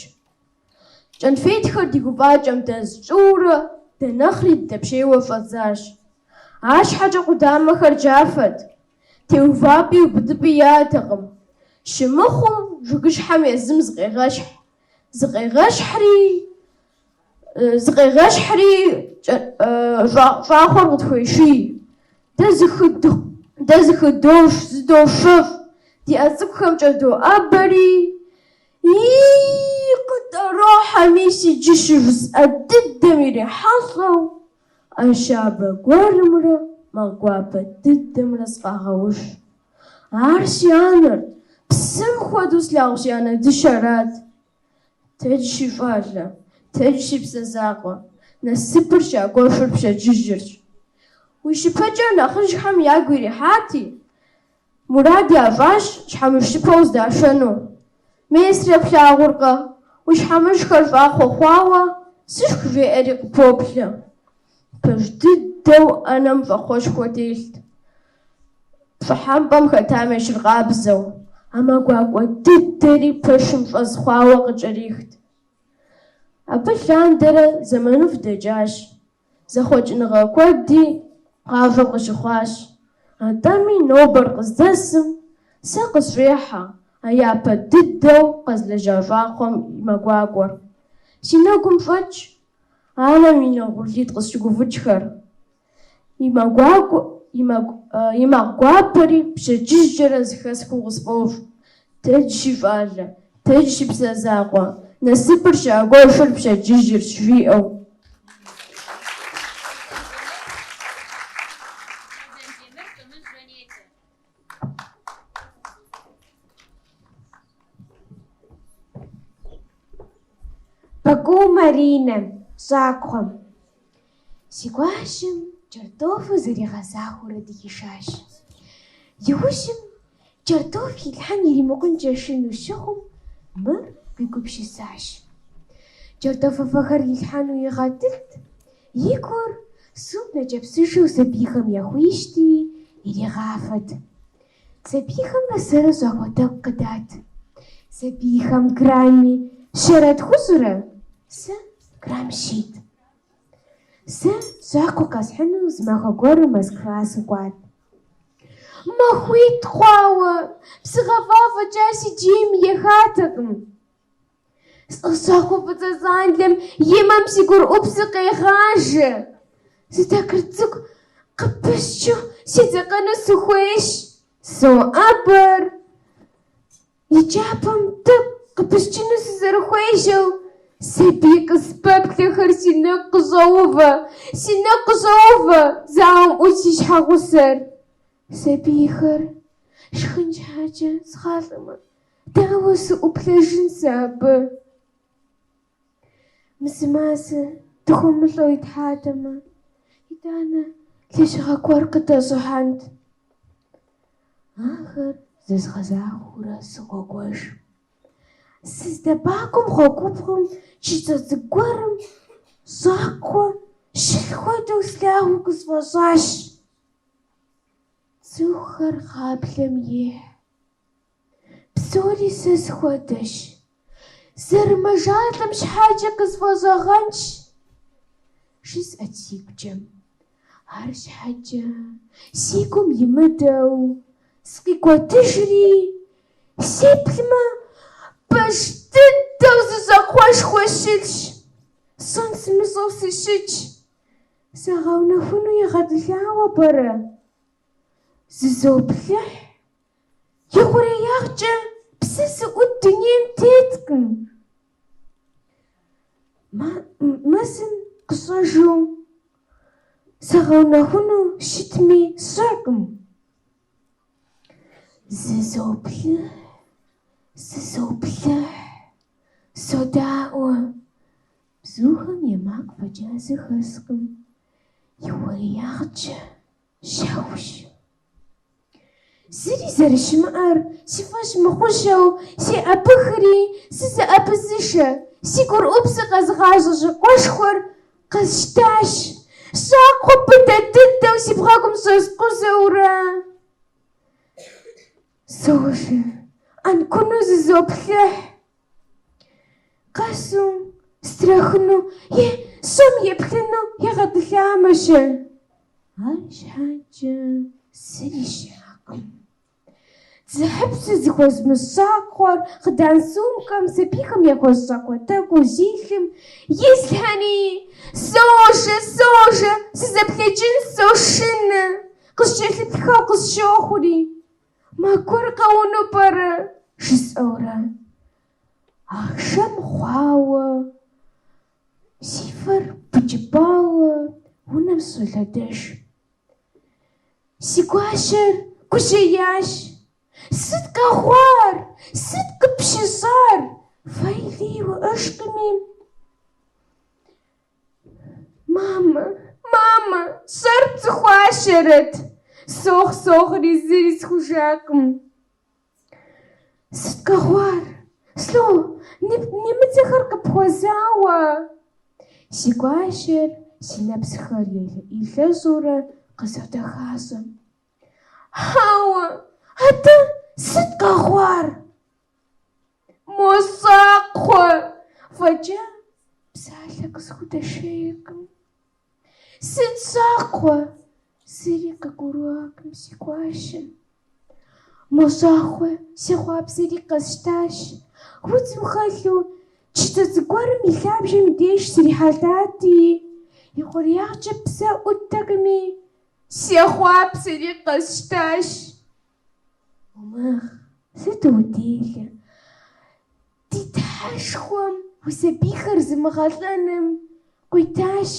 Кӏэнфетхэр ди гуфӏакӏэм дэз тщӏыурэ дэ нэхъри дыдэпщейуэ щӏэддзащ. Арщхьэкӏэ къудамэхэр джафэт, теувапӏи убыдыпӏи яӏэтэкъым. Щымыхъум, жыгыщхьэм езым зыкъегъэщхь. Зыкъегъэщхьри, зыкъегъэщхьри щӏакхъуэр къытхуеший. Дэ зыхыдош, зыдошэщӏ, ди ӏэ цӏыкӏухэмкӏэ доӏэбэри, ии, къытӏэрохьэ мис иджы щыжысӏэ дыдэм ирихьэлӏэу, ӏэ щабэ гуэрымрэ макъ гуапэ дыдэмрэ сыкъагъэуш. Ар си анэрт, псэм хуэдэу слъагъу си анэ дыщэрат. Тэдж, си щӏалэ, тэдж, си псэ закъуэ, насыпыр щагуэшыр пщэдджыжьырщ. Уи щыпэкӏэр нэхъыжьхэм ягу ирихьати, мурад ящӏащ щхьэмыж щыпэ уздашэну. Месрэ плъагъуркъэ, уи щхьэмыжхэр щӏакхъуэ хъуауэ, сышх жеӏэри къыпоплъэ. Пэж дыдэу ӏэнэм щӏакхъуэшхуэ телът. Пщӏыхьэмпӏэм хэтам ещхьыркъабзэу, а мэ гуакӏуэ дыдэри пэшым щӏэз хъуауэ къыкӏэрихт. Абы лъандэрэ зэманыфӏ дэкӏащ, зэхъуэкӏыныгъэ куэди гъащӏэм къыщыхъуащ. Атӏэми нобэр къыздэсым сэ къысщӏехьэ а япэ дыдэу къэзлэжьа щӏакхъуэм и мэ гуакӏуэр. Си нэгум щӏэтщ анэм и нэ угъурлитӏ къысщыгуфӏыкӏхэр. И мэ гуакӏуэ, и макъ гуапэри пщэдджыжькӏэрэ зэхэсхыу къысфӏощӏ. Тэдж, си щӏалэ, тэдж, си псэ закъуэ, насыпыр щагуэшыр пщэдджыжьырщ, жиӏэу. Бакӏуу Маринэ, щӏакхъуэм. Си гуащэм кӏэртӏофыр зэригъэзахуэурэ дыхишащ. Иужьым кӏэртӏоф хилъхьэн иримыкъункӏэ шынэу щыхъум, мыр къигупсысащ. Кӏэртӏофыфэхэр хилъхьэну игъэтӏылът, и кур суп нэкӏэпсыжэу сабийхэм яхуищти, иригъафэт. Сабийхэмрэ сэрэ щӏакхъуэ тӏэкӏу къыдат. Сабийхэм грамми щэрэ тхущӏрэ, сэ грамм щитӏ. Сэ щӏакхъуэ къэсхьыну зы махуэ гуэрым Москва сыкӏуат. Махуитӏ хъуауэ псы гъэва фӏэкӏа си джийм ехатэкъым. Сӏыгъ щӏакхъуэ фӏыцӏэ цӏанлъэм и мэм си гурыӏупсыр къегъажэ. Зы такыр цӏыкӏу къыпысчу седзэкъэну сыхуейщ. Соӏэбэр. И кӏапэм тӏэкӏу къыпысчыну сызэрыхуежьэу, сабий къыспэплъэхэр си нэгу къыщӏоувэ, си нэгу къыщӏоувэ зауэм ӏут си щхьэгъусэр. Сабийхэр шхын щхьэкӏэ згъалӏэмэ, дауэ сыӏуплъэжын сэ абы? Мы зы мазэ дыхуэмылӏэу итхьатэмэ, итӏанэ лэжьыгъэ гуэр къытӏэщӏыхьэнт. Ахэр зэзгъэзахуэурэ сыкъокӏуэж. Сыздэбакъуэм гъуэгубгъум чыцэ цӏыкӏу гуэрым щӏакхъуэ щылъ хуэдэу слъагъуу къысфӏэщӏащ. Цӏыхухэр гъаблэм ехь. Псори сэ схуэдэщ. Зэрымэжалӏэм щхьэкӏэ къысфӏэщӏагъэнщ, жысӏэт сигукӏэ. Арщхьэкӏэ си гум имыдэу сыкъикӏуэтыжри, сеплъмэ, пэж дыдэу зы щӏакхъуэшхуэ щылъщ. Сщӏэн сымыщӏэу сыщытщ. Сагъэунэхуну ягъэтӏылъауэ пӏэрэ? Зызоплъыхь. Ихъуреягъкӏэ псэ зыӏут дунейм теткъым. Мэзым къыщӏэжу сагъэунэхуну щытми сщӏэркъым. Зызоплъыхь, зызоплъыхь, содаӏуэ. Бзухэм я макъ фӏэкӏа зэхэскъым. Ихъуреягъкӏэ щэхущ. Зыри зэрыщымыӏэр си фӏэщ мыхъущэу сеӏэбыхри, сызыӏэпызышэ, си гурыӏупсыр къэзыгъажэ щӏакхъуэшхуэр къэсщтащ. Щӏакхъуэ быдэ дыдэу си бгъэгум щӏэскъузэурэ. Сожэ, ӏэнкуну зызоплъыхь. Къэсу страхыну е сщӏэм еплъыну ягъэтӏылъамэ-щэ? Арщхьэкӏэ зыри щыӏэкъым. Дзыхьыпсу зыхуэзмыщӏ щӏакхъуэр хъыдан сумкэм сабийхэм яхуэсщӏ щӏакхъуэ тӏэкӏуу зилъым ислъхьэри, сожэ, сожэ, сызэплъэкӏын сошынэ, къыскӏэлъыплъхэу къысщохъури. Макъ гуэр къэуну пӏэрэ? жысӏэурэ. Ахъшэм хъуауэ, си фэр пыкӏыпауэ унэм сщӏолъэдэж. Си гуащэр гужьеящ. Сыт къэхъуар? Сыт къыпщыщӏар? Фэи леи уиӏэжкъыми. Мамэ, мамэ, сщӏэр пцӏыхуащэрэт! Согъ, согъри зыри схужыӏэкъым. Сыт къэхъуар? Слӏо, немыцэхэр къыпхуэзауэ? Си гуащэр си нэпсхэр илъэщӏурэ къызодэхащӏэ. Хьэуэ, атӏэ сыт къэхъуар? Мо щӏакхъуэр фӏэкӏа псалъэ къысхудэшейкъым. Сыт щӏакхъуэ? Зыри къыгурыӏуакъым си гуащэм. Мо щӏакхъуэ сехъуапсэри къэсщтащ. Удзым хэлъу чыцэ цӏыкӏу гуэрым и лъабжьэм и деж срихьэлӏати, ихъуреягъкӏэ псэ ӏуттэкъыми, сехъуапсэри къэсщтащ. Умыгъ, сыту уделэ. Ди Тхьэшхуэм уи сабийхэр зымыгъэлӏэным къуитащ.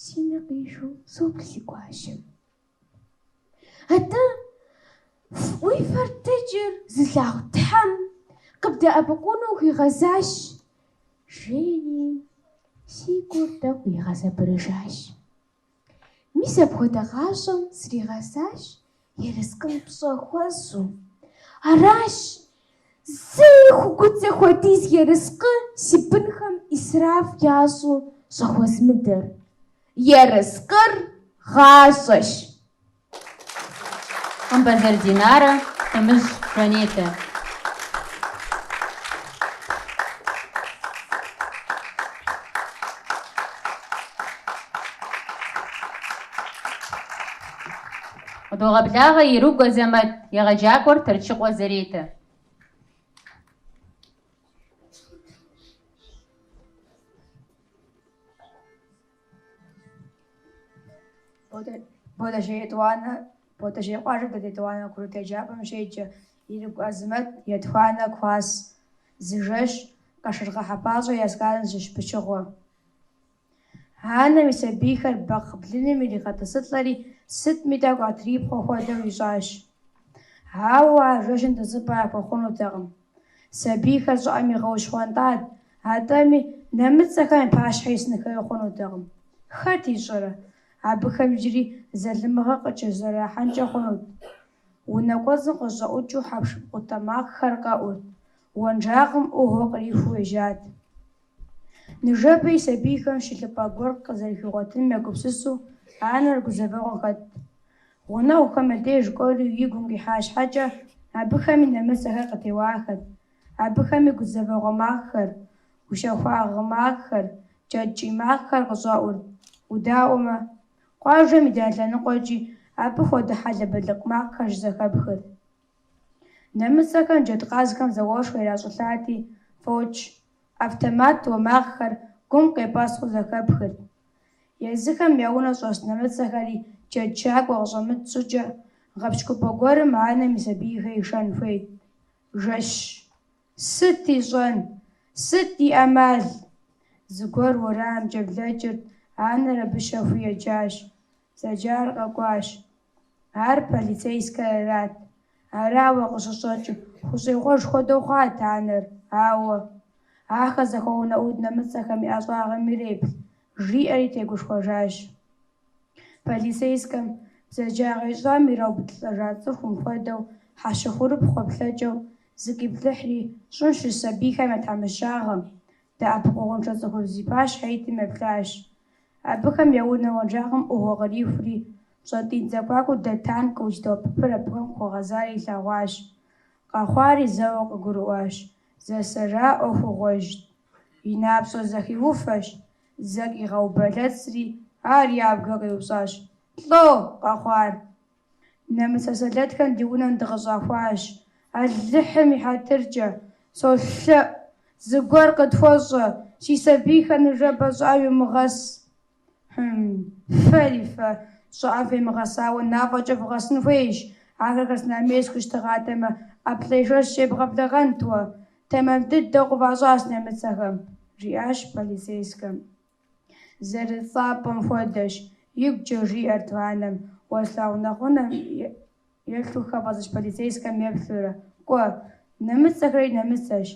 Си нэ къижу соплъ си гуащэм. Атӏэ, уи фэр дэкӏыр зылъагъу Тхьэм къыбдэӏэпыкъуну ухуигъэзащ, жери си гур тӏэкӏу игъэсабырыжащ. Мис апхуэдэ гъащӏэм сригъэсащ. Ерыскъым пщӏэ хуэсщӏу. Аращ, зэи хугудзэ хуэдиз ерыскъы си бынхэм ӏисраф ящӏу щӏыхуэзмыдэр. Ерыскъыр гъащӏэщ. Хъымбэзэр Динарэ, Тӏымыжь Жанетэ. Къыдогъэблагъэ Ирыгу Азэмэт, егъэджакӏуэр Тэрчыкъуэ Заретэ. Ботэщей етӏуанэ, Ботэщей къуажэм дэт етӏуанэ курыт еджапӏэм щеджэ Ирыгу Азэмэт етхуанэ класс. Зы жэщ, Къашыргъэ Хьэпащӏэ и рассказым щыщ пычыгъуэ. Анэм и сабийхэр бэкхъ блыным иригъэтӏысылӏэри, сытми тӏэкӏу ятрипхъуэ хуэдэу ищӏащ. Ауэ ар жэщым тӏысыпӏэ яхуэхъунутэкъым. Сабийхэр щӏыӏэм игъэущхъуэнтӏат, атӏэми нэмыцэхэм я пащхьэ исынхэи хъунутэкъым. Хэт ищӏэрэ, абыхэм иджыри залымыгъэ къыкӏэрызэрахьэнкӏэ хъунут. Унэ кӏуэцӏым къыщӏэӏукӏыу хьэпшып къутэ макъхэр къэӏурт, уэнжакъым ӏугъуэ кърихуу ежьат. Ныжэбэ и сабийхэм щылъыпӏэ гуэр къызэрыхуигъуэтыным егупсысу анэр гузэвэгъуэм хэтт. Гъунэгъухэм я деж кӏуэну и гум къихьа щхьэкӏэ, абыхэми нэмыцэхэр къытеуахэт. Абыхэми гузэвэгъуэ макъхэр, ущэхуа гъы макъхэр, джэд кӏий макъхэр къыщӏэӏурт. Удаӏуэмэ, къуажэм и дэнэ лъэныкъуэкӏи абы хуэдэ хьэлэбэлыкъ макъхэр щызэхэпхырт. Нэмыцэхэм джэдкъазхэм зауэшхуэ иращӏылӏати, фоч, автомат уэ макъхэр гум къепӏэскӏуу зэхэпхырт. Езыхэм я унэ щӏэс нэмыцэхэри джэд щакӏуэ къыщӏэмыкӏ щӏыкӏэ, гъэпщкӏупӏэ гуэрым анэм и сабийхэр ишэн хуейт. Жэщ. Сыт ищӏэн? Сыт и ӏэмал? Зыгуэр уэрамымкӏэ блэкӏырт, анэр абы щэхуу еджащ. Зэджар къэкӏуащ. Ар полицейскэр арат. Арауэ къыщыщӏэкӏым, хущӏегъуэж хуэдэу хъуат анэр, ауэ ахэр зыхуэунэӏут нэмыцэхэм я ӏэщӏагъэм иреплъ, жиӏэри тегушхуэжащ. Полицейскэм, бзаджагъэ ищӏам ираубыдылӏэжа цӏыхум хуэдэу, хьэщыхурыпхъуэ плъэкӏэу зыкъиплъыхьри, щӏым щыс сабийхэм я тхьэмыщкӏагъэм, дэӏэпыкъуэгъуншэ цӏыхубз зи пащхьэ итым еплъащ. Абыхэм я унэ уэнжакъым ӏугъуэ кърихури, пщӏантӏитӏ зэхуакуу дэт танкыу зи топыпэр абыхэм хуэгъэзари илъэгъуащ. Къэхъуари зэуэ къыгурыӏуащ, зэсэжа ӏуэхугъуэжьт. И напщӏэр зэхиуфэщ, зыкъигъэубэлэцри, ар ябгэ къеупщӏащ: Лӏо къэхъуар? Нэмыцэ сэлэтхэм ди унэм дыкъыщӏахуащ. Алыхьым и хьэтыркӏэ, солъэӏу, зыгуэр къытхуэщӏэ, си сабийхэр ныжэбэ щӏыӏэм иумыгъэс. Хьым, фэри фэ, щӏыӏэм фемыгъэсауэ мафӏэкӏэ вгъэсын хуейщ. Ахэр красноармейскэу щытыгъатэмэ, ӏэплӏэешэкӏкӏэ ебгъэблэгъэнт уэ. Тэмэм дыдэу къыващӏащ нэмыцэхэм, жиӏащ полицейскэм. Зэрыцӏапӏэм хуэдэщ, игукӏэ жиӏэрт анэм, уэслъагъу нэгъунэм елъу хэфӏэзыкӏ полицейскэм еплъурэ. Кӏуэ, нэмыцэхэри нэмыцэщ,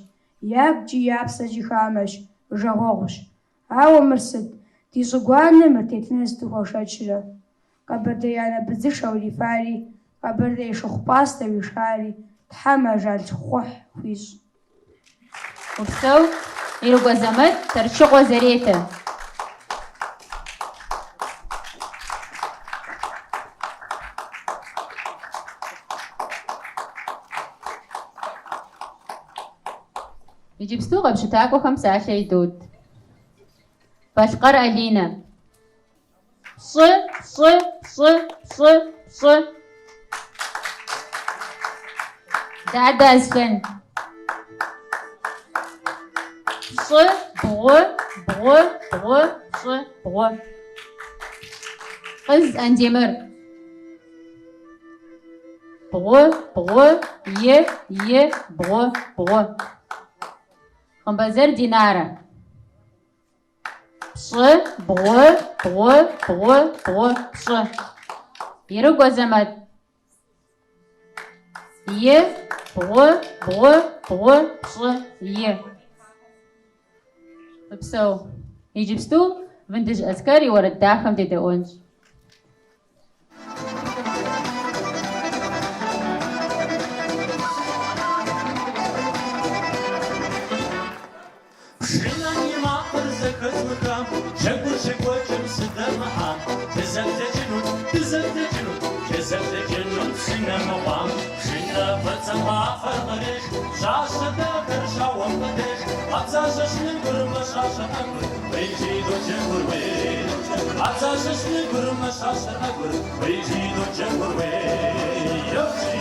ягукӏи я псэкӏи хамэщ, жагъуэгъущ. Ауэ мыр сыт, ди щӏыгу-анэм мыр тетыныр сыту хуэшэчрэ? Къэбэрдей анэ быдзышэу ирифари, къэбэрдей шыгъу-пӏастэу ишхари Тхьэм ажал щхъухь хуищӏ. Упсэу, Ирыгу Азэмэт, Тэрчыкъуэ Заретэ. Иджыпсту къэпщытакӏуэхэм псалъэ идот. Балъкъэр Алинэ. Пщӏы, пщӏы, пщӏы, пщӏы, пщӏы. Дадэ Аслъэн. Пщӏы, бгъу, бгъу, бгъу, пщӏы, бгъу. Къыз Андемыр. Бгъу, бгъу, и, и, бгъу, бгъу. Хъымбэзэр Динарэ. Пщӏы, бгъу, бгъу, бгъу, бгъу, пщӏы. Ирыгу Азэмэт. И, бгъу, бгъу, бгъу, пщӏы, и. Упсэу. Иджыпсту Вындыжь Аскэр и уэрэд дахэм дедэӏуэнщ. зэхэзмыхам, Джэгур щекӏуэкӏым сыдэмыхьам, Дызэблэкӏынут, дызэблэкӏынут, Дызэблэкӏынут пшынэ мыгъуам. Пшынэ фӏыцӏэм къафэр къреш, Пщащэ дахэр щауэм къыдеш, Къабзащэщ нэгур, мэщащэ ӏэгур, Уей-жи доджэгур, уей. Къабзащэщ нэгур, мэщащэ ӏэгур, Уей-жи доджэгур, уей. Йопщи!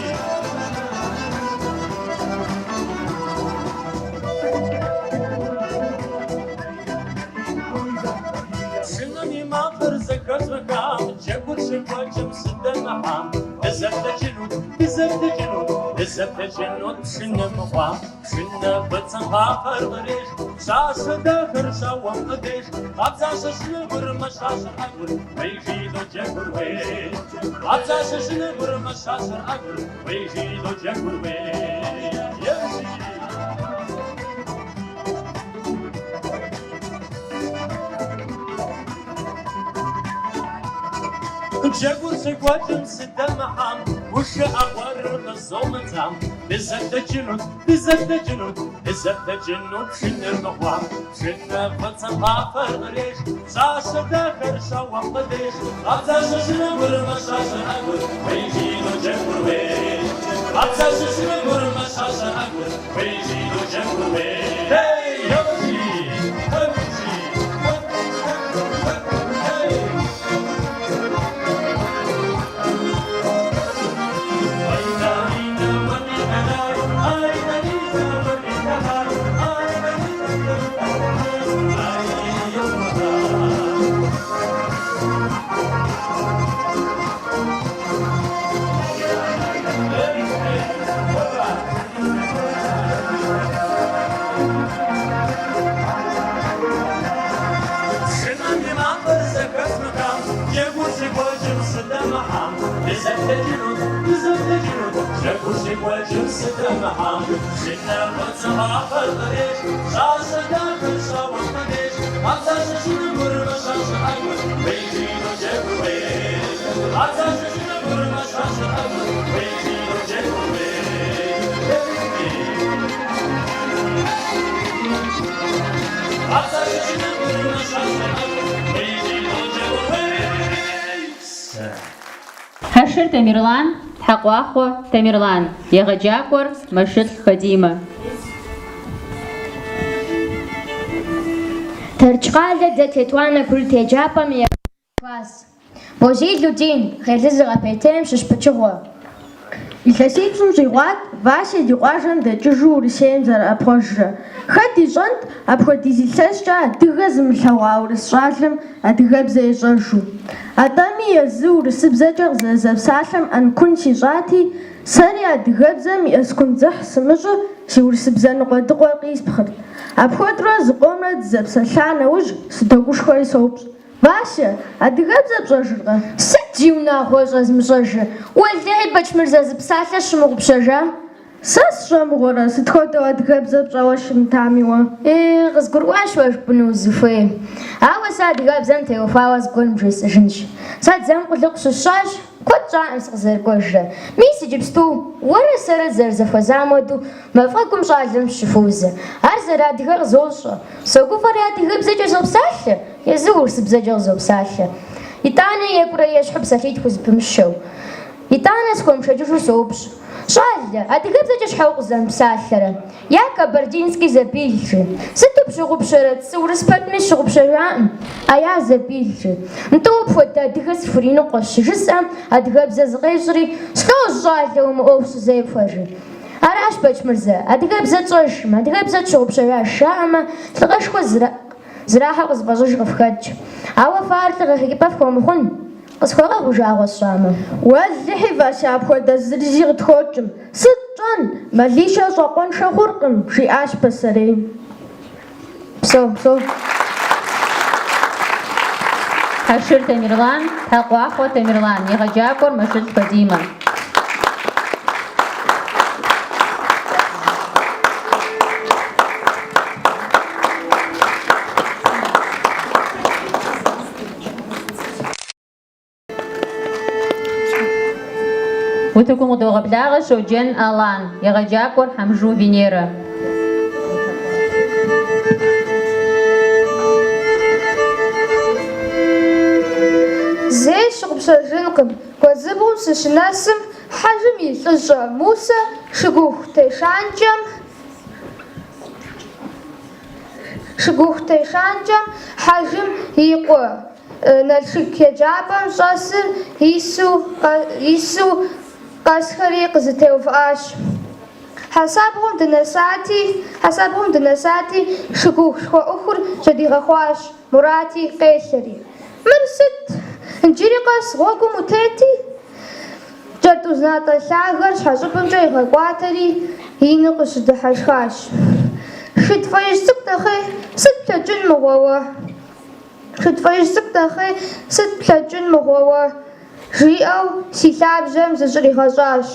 Пшынэм и макъыр зэхэзмыхам, Джэгур щекӏуэкӏым сыдэмыхьам, Дызэблэкӏынут, дызэблэкӏынут, Дызэблэкӏынут пшынэ мыгъуам. Пшынэ фӏыцӏэм къафэр къреш, Пщащэ дахэр щауэм къыдеш, Къабзащэщ нэгур, мэщащэр ӏэгур, Уей-жи доджэгур, уей. Къабзащэщ нэгур, мэщащэр ӏэгур, Уей-жи доджэгур, уей. Епщи! Джэгур щекӏуэкӏым сыдэмыхьам, Гушыӏэ гуэрыр къызомыдзам, Дызэблэкӏынут, дызэблэкӏынут, Дызэблэкӏынут пшынэр мыгъуам. Пшынэ фӏыцӏэм къафэр къреш, Пщащэ дахэр щауэм къыдеш, Къабзащэщ нэгур, мэщащэр ӏэгур, Уей-жи доджэгур, уей. Къабзащэщ нэгур, мэщащэр ӏэгур, Уей-жи доджэгур, уей. Ей, йопщи, йопщи, уэп, уэп, уэп, ей. Пшынэм и макъыр зэхэзмыхам, Джэгур щекӏуэкӏым сыдэмыхьам, Дызэблэкӏынут, дызэблэкӏынут, Джэгур щекӏуэкӏым сыдэмыхьам. Пшынэ фӏыцӏэм къафэр къреш, Пщащэ дахэр щауэм къыдеш, Къабзащэщ нэгур, мэщащэ ӏэгур, Уей-жи доджэгур, уей. Къабзащэщ нэгур, мэщащэ ӏэгур, Уей-жи доджэгур, уей. Къабзащэщ нэгур, мэщащэ ӏэгур, Уей-жи доджэгур, уей. Сэ. Хьэшыр Тамерлан, Тхьэкъуахъуэ Тамерлан, егъэджакӏуэр Мэшылӏ Фатимэ. Тэрч къалэ дэт етӏуанэ курыт еджапӏэм и класс. Бозий Лудин, Хъелызы Къэпейтейм щыщ пычыгъуэ. Илъэсипщӏым щӏигъуат Вася ди къуажэм дэкӏыжу Урысейм зэрыӏэпхъуэжрэ. Хэт ищӏэнт апхуэдиз илъэскӏэ адыгэ зымылъэгъуа урыс щӏалэм адыгэбзэ ищӏэжу. Атӏэми езы урысыбзэкӏэ къызэрызэпсалъэм ӏэнкун сищӏати, сэри адыгэбзэм и ӏэскун дзыхь сымыщӏу си урысыбзэ ныкъуэдыкъуэр къиспхъырт. Апхуэдэурэ зыкъомрэ дызэпсэлъа нэужь, сыдогушхуэри соупщӏ. Вася, адыгэбзэ пщӏэжыркъэ? Сыт зиунагъуэ щӏэзмыщӏэжыр? Уэлэхьи, Бэчмырзэ зы псалъэ сщымыгъупщэжа? Сэ сщӏэ мыгъуэрэ, сыт хуэдэу адыгэбзэ пщӏэуэ щымытами уэ? Е, къызгурыӏуащ уэ жыпӏэну узыхуейр. Ауэ сэ адыгэбзэм теухуауэ зыгуэр бжесӏэжынщ. Сэ дзэм къулыкъу щысщӏащ, куэд щӏакъым сыкъызэрыкӏуэжрэ. Мис иджыпсту, уэрэ сэрэ дызэрызэхуэзам хуэдэу, мафӏэгум щӏалэм сыщыхуозэ. Ар зэрыадыгэр къызощӏэ. Согуфӏэри адыгэбзэкӏэ сопсалъэ, езыр урысыбзэкӏэ къызопсалъэ. Итӏанэ екӏурэ ещхьу псалъитӏ хузэпымыщэу. Итӏанэ схуэмышэчыжу соупщӏ, Щӏалэ, адыгэбзэкӏэ щхьэ укъызэмыпсалъэрэ? Я кабардинский забыл, жи. Сыту пщыгъупщэрэ, сыурыс пэтми сщыгъупщэжаӏым. А я забыл, жи. Нтӏэ уэ пхуэдэ адыгэ сыхуриныкъуэщ, щыжысӏэм, адыгэбзэ зыкъещӏри, Слӏожь, щӏалэ, уэ мы ӏуэху щӏызепхуэр, жи. Аращ, Бэчмырзэ, адыгэбзэ тщӏэжкъым, адыгэбзэ тщыгъупщэжащ жаӏэмэ, лӏыгъэшхуэ зэрахьэу къызыфӏэщӏыж къыфхэтщ. Ауэ фэ ар лӏыгъэ хэкӏыпӏэ фхуэмыхъун. Къысхуэгъэгъу уи жагъуэ сщӏамэ. Уэлэхьи, Вася, апхуэдэ зырызи къытхокӏым. Сыт тщӏэн, мэлищэ щӏакъуэншэ хъуркъым, жиӏащ пасэрейм. Псэу, псэу. Хьэшыр Тамерлан, Тхьэкъуахъуэ Тамерлан, егъэджакӏуэр Мэшылӏ Фатимэ. Утыкум къыдогъэблагъэ Щоджэн Алан, егъэджакӏуэр Хьэмжу Венерэ. сщыгъупщэжынкъым, гуэдзыбгъум сыщынэсым, Хьэжым и лӏыщӏэ Мусэ шыгуху тешанкӏэм шыгуху тешанкӏэм Хьэжым и къуэ Налшык еджапӏэм щӏэсыр ису ису къэсхэри къызэтеувыӏащ. Хьэсэбгъум дынэсати, хьэсэбгъум дынэсати, шыгуху шхуэӏухур жьэдигъэхуащ, Мурати къелъэри. Мыр сыт? Иджыри къэс гъуэгум утети? Кӏэртӏуз натӏэ лъагэр щхьэщӏыбымкӏэ игъэкӏуатэри, ину къыщыдыхьэшхащ. Шыд фӏеижь цӏыкӏу нэхъей, сыт плъэкӏын мыгъуэ уэ? Шыд фӏеижь цӏыкӏу нэхъей, сыт плъэкӏын мыгъуэ уэ? Жиӏэу си лъабжьэм зыщӏригъэщӏащ.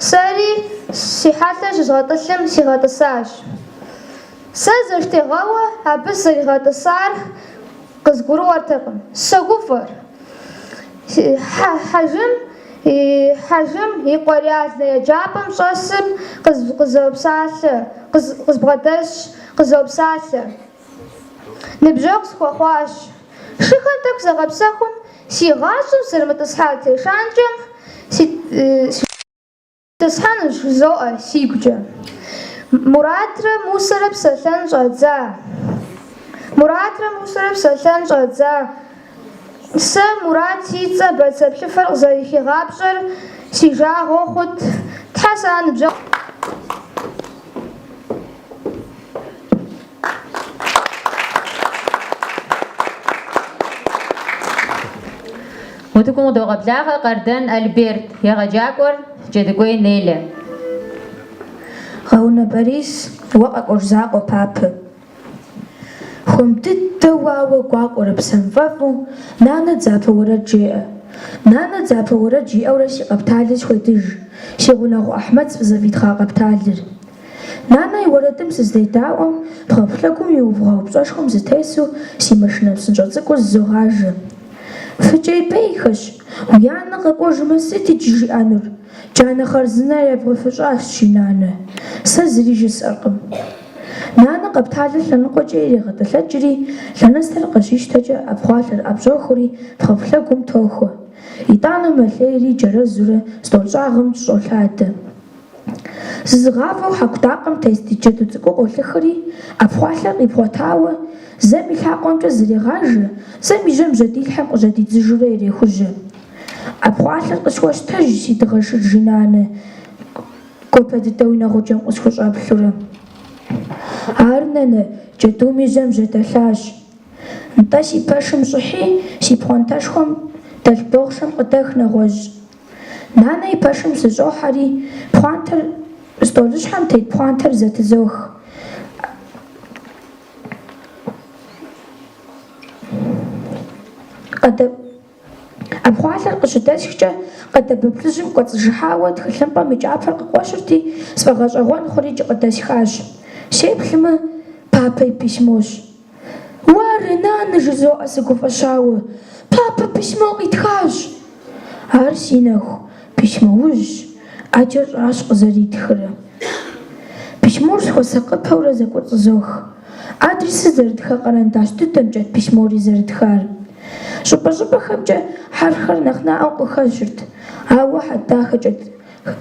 Сэри си хьэлъэр щызгъэтӏылъым сигъэтӏысащ. Сэ зэштегъэуэ абы сызэригъэтӏысар къызгурыӏуэртэкъым. Согуфӏэр. Хьэжым Хьэжым и къуэ реальнэ еджапӏэм щӏэсым къызопсалъэ, къызбгъэдэсщ, къызопсалъэ. Ныбжьэгъу схуэхъуащ. Шыхэм тӏэкӏу загъэпсэхум, си гъащӏэм сызэрымытӏысхьа тешанкӏэм ситӏысхьэнущ, жызоӏэ сигукӏэ. Муратрэ Мусэрэ псэлъэн щӏадза. Муратрэ Мусэрэ псэлъэн щӏадза. Сэ Мурат си цӏэ бацэплъыфэр къызэрыхигъапщӏэр си жагъуэ хъут. Тхьэ, сэ а ныбжьэгъу. Утыкум къыдогъэблагъэ Къардэн Альберт, егъэджакӏуэр Джэдыгуей Нелэ. Гъэунэ Борис, уэ къэкӏуэж закъуэ, папэ. Хуэм дыдэу, ауэ гуакӏуэрэ псэм фӏэфӏу, нанэ дзапэ уэрэд жеӏэ. Нанэ дзапэ уэрэд жиӏэурэ си къэпталыр схуедыж, си гъунэгъу Ахьмэд сфӏызэфӏитхъа къэпталыр. Нанэ и уэрэдым сыздедаӏуэм, пхъэбгъу лъэгум иубгъуа упщӏэшхуэм сытесу си машинэ псынщӏэ цӏыкӏур зызогъажэ. Фыкӏейбейхэщ, уи анэ къэкӏуэжмэ, сыт иджы жиӏэнур? Джанэ хъарзынэр ебгъэфыщӏащ, жи нанэ. Сэ зыри жысӏэркъым. Нанэ къэпталыр лъэныкъуэкӏэ ирегъэтӏылъэкӏри, лэныстэр къыщищтэкӏэ ӏэпхъуалъэр ӏэпщӏохури пхъэбгъу лъэгум тохуэ. Итӏанэ мэлъейри джэрэзурэ стӏол щӏагъым щӏолъадэ. Зызыгъафӏэу хьэку дакъэм тес ди джэду цӏыкӏур къолъыхри, ӏэпхъуалъэр къипхъуэтауэ, зэм и лъакъуэмкӏэ зрегъажэ, зэм и жьэм жьэдилъхьэм къыжьэдидзыжурэ ирехужьэ. Ӏэпхъуалъэр къысхуэщтэж, си дыгъэ шыр, жи нанэ, гуапэ дыдэу и нэгъуджэм къысхущӏэплъурэ. Ар, нанэ, джэдум и жьэм жьэдэлъащ. Нтӏэ, си пэшым щӏыхьи, си пхъуантэшхуэм дэлъ бохъшэм къыдэх нэгъуэщӏ. Нанэ и пэшым сыщӏохьэри, пхъуантэр, стӏолыщхьэм тет пхъуантэр зэтызох. ӏэпхъуалъэр къыщыдэсхкӏэ, къэдабэ плъыжьым кӏуэцӏыжыхьауэ тхылъымпӏэм и кӏапэр къыкъуэщырти, сфӏэгъэщӏэгъуэн хъури къыдэсхащ. Сеплъмэ, папэ и письмощ. Уарэ, нанэ, жызоӏэ сыгуфӏэщауэ, папэ письмо къитхащ. Ар си нэху, письмоужьщ, ӏэджэ щӏащ къызэритхрэ. Письмор схуэсакъыпэурэ зэкӏуэцӏызох. Адресыр зэрытха къэрэндащ дыдэмкӏэт письмори зэрытхар. Щӏыпӏэ-щӏыпӏэхэмкӏэ хьэрфхэр нэхъ наӏуэу къыхэщырт, ауэ хьэт дахэкӏэ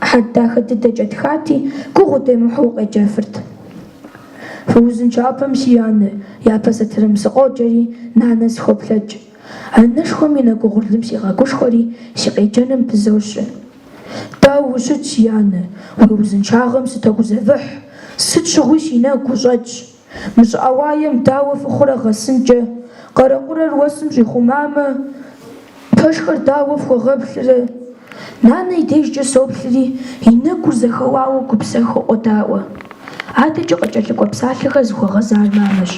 хьэт дахэ дыдэкӏэ тхати, гугъу удемыхьу укъеджэфырт. Фыузыншапэм, си анэ, япэ сатырым сыкъоджэри, нанэ сыхуоплъэкӏ. Анэшхуэм и нэгу угъурлым сигъэгушхуэри, си къеджэным пызощэ. Дауэ ущыт, си анэ, уи узыншагъэм сытогузэвыхь, сыт щыгъуи си нэгу ущӏэтщ. Мы щӏыӏэ уаем дауэ фыхъурэ гъэсынкӏэ, къэрэкъурэр уэсым щӏихъумамэ, Пэшхэр дауэ фхуэгъэплърэ? Нанэ и дежкӏэ соплъри, и нэгур зэхэуауэ гупсэхуу къодаӏуэ. Адэкӏэ къыкӏэлъыкӏуэ псалъэхэр зыхуэгъэзар мамэщ.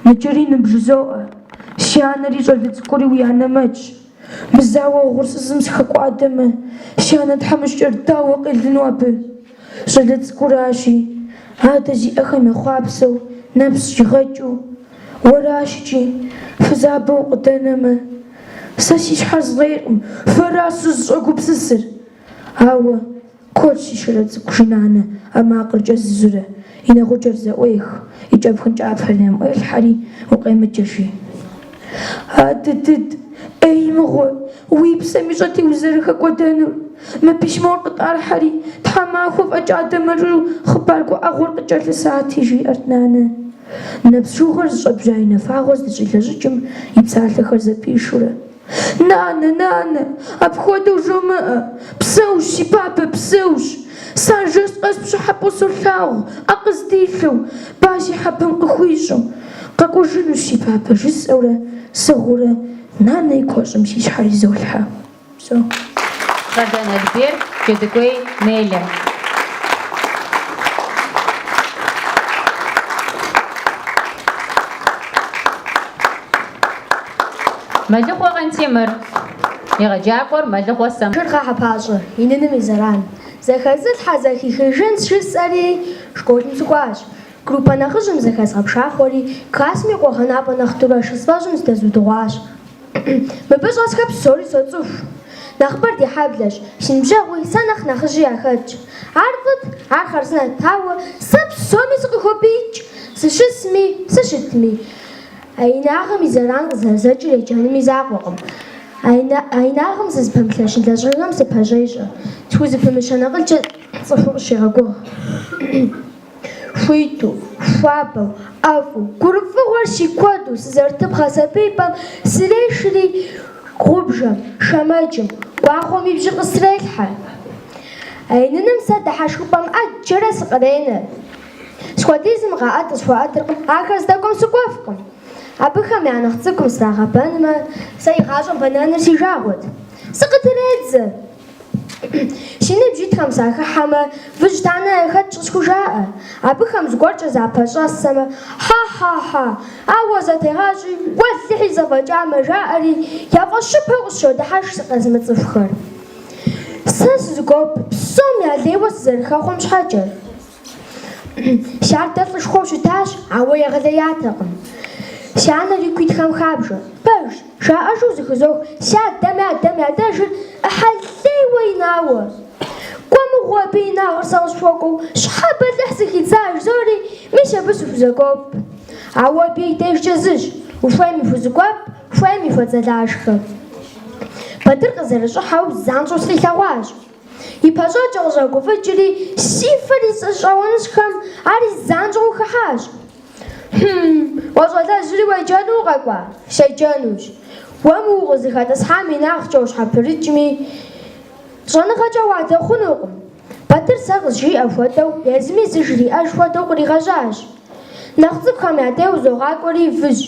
Ныджэри ныбжызоӏэ, си анэри щӏалэ цӏыкӏури уи анэмэтщ. Мы зауэ угъурсызым сыхэкӏуадэмэ, си анэ тхьэмыщкӏэр дауэ къелыну абы? Щӏалэ цӏыкӏуращи, адэ зиӏэхэм ехъуапсэу, нэпс щӏигъэкӏыу, уэращ икӏи, фызабэу укъыдэнэмэ, сэ си щхьэр згъейкъым, фэращ сызыщӏэгупсысыр. Ауэ, куэдщ си шырэ цӏыкӏу, жи нанэ, а макъыр кӏэзызурэ, и нэгъуджэр зэӏуех, и кӏэпхын кӏапэр нэм ӏуелъхьэри, укъемыджэ, жи. Адыдыд, ӏей! Ей мыгъуэ, уи псэм ищӏэти узэрыхэкӏуэдэнур. Мы письмор къытӏэрыхьэри, тхьэмахуэ фӏэкӏа дэмыкӏыу хъыбар гуӏэгъуэр къыкӏэлъысати, жиӏэрт нанэ. Нэпс шыугъэр зыщӏэбжьа и нэ фагъуэр здыщӏилъэщӏыкӏым и псалъэхэр зэпишурэ. Нанэ, нанэ, апхуэдэу жомыӏэ. Псэущ, си папэ, псэущ. Сэ ар жэщ къэс пщӏыхьэпӏэу солъагъу, ӏэ къыздилъэу, ба си хьэпэм къыхуищӏу. Къэкӏуэжынущ си папэ, жысӏэурэ, сыгъыурэ, нанэ и куэщӏым си щхьэр изолъхьэ. Псо. Къардэн Альберт, Джэдыкӏуей Неля. Мэлыхъуэ Къантемыр. Егъэджакӏуэр Мэлыхъуэ Сэм. Шырхъэ Хьэпащӏэ, и ныным и зэран. Зэхэзылъхьэ зэхихыжынщ жысӏэри, школым сыкӏуащ. Группэ нэхъыжьым зыхэзгъэпшахъуэри, классым и къуэгъэнапӏэ нэхъ дурэш сфӏэщӏым зыдэзудыгъуащ. Мыбы щӏэсхэр псори соцӏыху. Нэхъыбэр ди хьэблэщ, си ныбжьэгъуи, сэ нэхъ нэхъыжьи яхэтщ. Ар фӏыт, ар хъарзынэт, ауэ сэ псоми сыкъыхопӏиикӏ, сыщысми, сыщытми. А инагъым и зэран къызэрызэкӏыр еджэным и закъуэкъым. А инагъым сызыпэмылъэщын лэжьыгъэм сыпэщӏещӏэ, схузэпымыщэн акъылкӏэ цӏыхур къысщегъэгугъ. Хуиту, хуабэу, ӏэфӏу, гурыфӏыгъуэр си куэду сызэрытыпхъэ сабиипӏэм срешри гъубжэм, шэмэджым, гуахъуэм и бжьыр къыстрелъхьэ. А иныным сэ дыхьэшхыпӏэм ӏэджэрэ сыкъренэ. Схуэдизым къаӏэт къысхуэӏэтыркъым, ахэр здэкӏуэм сыкӏуэфкъым. Абыхэм я нэхъ цӏыкӏум срагъэбэнмэ, сэ игъащӏэм бэнэныр си жагъуэт. Сыкъытредзэ. Си ныбжь итхэм сахыхьэмэ, выжь танэ яхэтщ къысхужаӏэ. Абыхэм зыгуэркӏэ запэщӏэсэмэ, хьа-хьа-хьа, ауэ зэтегъащӏи, уэлэхьи зэфӏэкӏамэ, жаӏэри, я фӏэщыпэу къысщодыхьэшх сыкъэзымыцӏыхухэр. Сэ сызэгуоп псом я лейуэ сызэрыхэхъуэм щхьэкӏэ. Си адэр лӏышхуэу щытащ, ауэ егъэлеятэкъым. Си анэр ику итхэм хабжэ. Пэжщ, жаӏэжу зэхызох, си адэм и адэм и адэжыр ӏыхьэ лейуэ инауэ. Кӏуэ мыгъуэ абы и инагъыр сэ къысхуэкӏуэу, щхьэ бэлыхь сыхидза жызори, мис абы сыхузэгуоп. Ауэ абы и дежкӏэ зыщ, ухуейм ухузэгуэп, хуейм ухуэдзэлашхэ. Батыр къызэрыщӏыхьэу занщӏэу сыкъилъэгъуащ. И пащӏэкӏэ къыщӏэгуфӏыкӏри, си фэр зыщӏауаныщӏхэм ари занщӏэу хыхьащ. Хьм, уэ щӏалэжьри уеджэну укъэкӏуа? Седжэнущ. Уэ мы укъызыхэтӏысхьам инагъкӏэ ущхьэпрыкӏми, щӏэныгъэкӏэ уадэхъунукъым. Батыр сэ къызжиӏэ хуэдэу, езыми зыжриӏэж хуэдэу къригъэжьащ. Нэхъ цӏыкӏухэм я дей узогъакӏуэри выжь,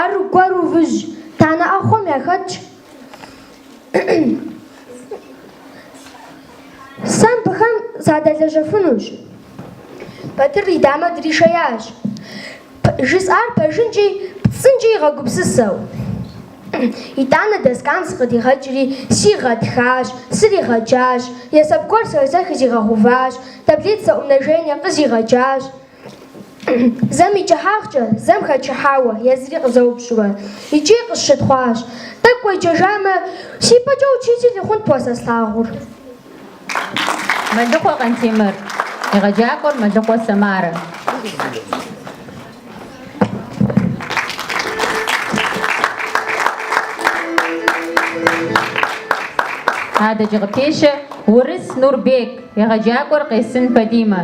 аргуэру выжь, танэ ӏэхъуэм яхэтщ. Сэ мыбыхэм садэлэжьэфынущ. Батыр и дамэ дришеящ. Жысӏар пэжынкӏи пцӏынкӏи игъэгупсысэу. Итӏанэ доскам сыкъыдигъэкӏри сигъэтхащ, сригъэджащ, есэп гуэр сэ хызигъэгъэуващ, таблица умножения къызигъэджащ. Зэм и кӏыхьагъкӏэ, зэм хэчыхьауэ, езыри къызэупщӏурэ. Икӏи къысщытхъуащ. Тӏэкӏу уеджэжамэ, си пӏэкӏэ учитель ухъунт уэ сэ слъагъур. Мэлыхъуэ Къантемыр. Егъэджакӏуэр Мэлыхъуэ Самарэ. Адэкӏэ къыпещэ Урыс Нурбек. Егъэджакӏуэр Къесын Фатимэ.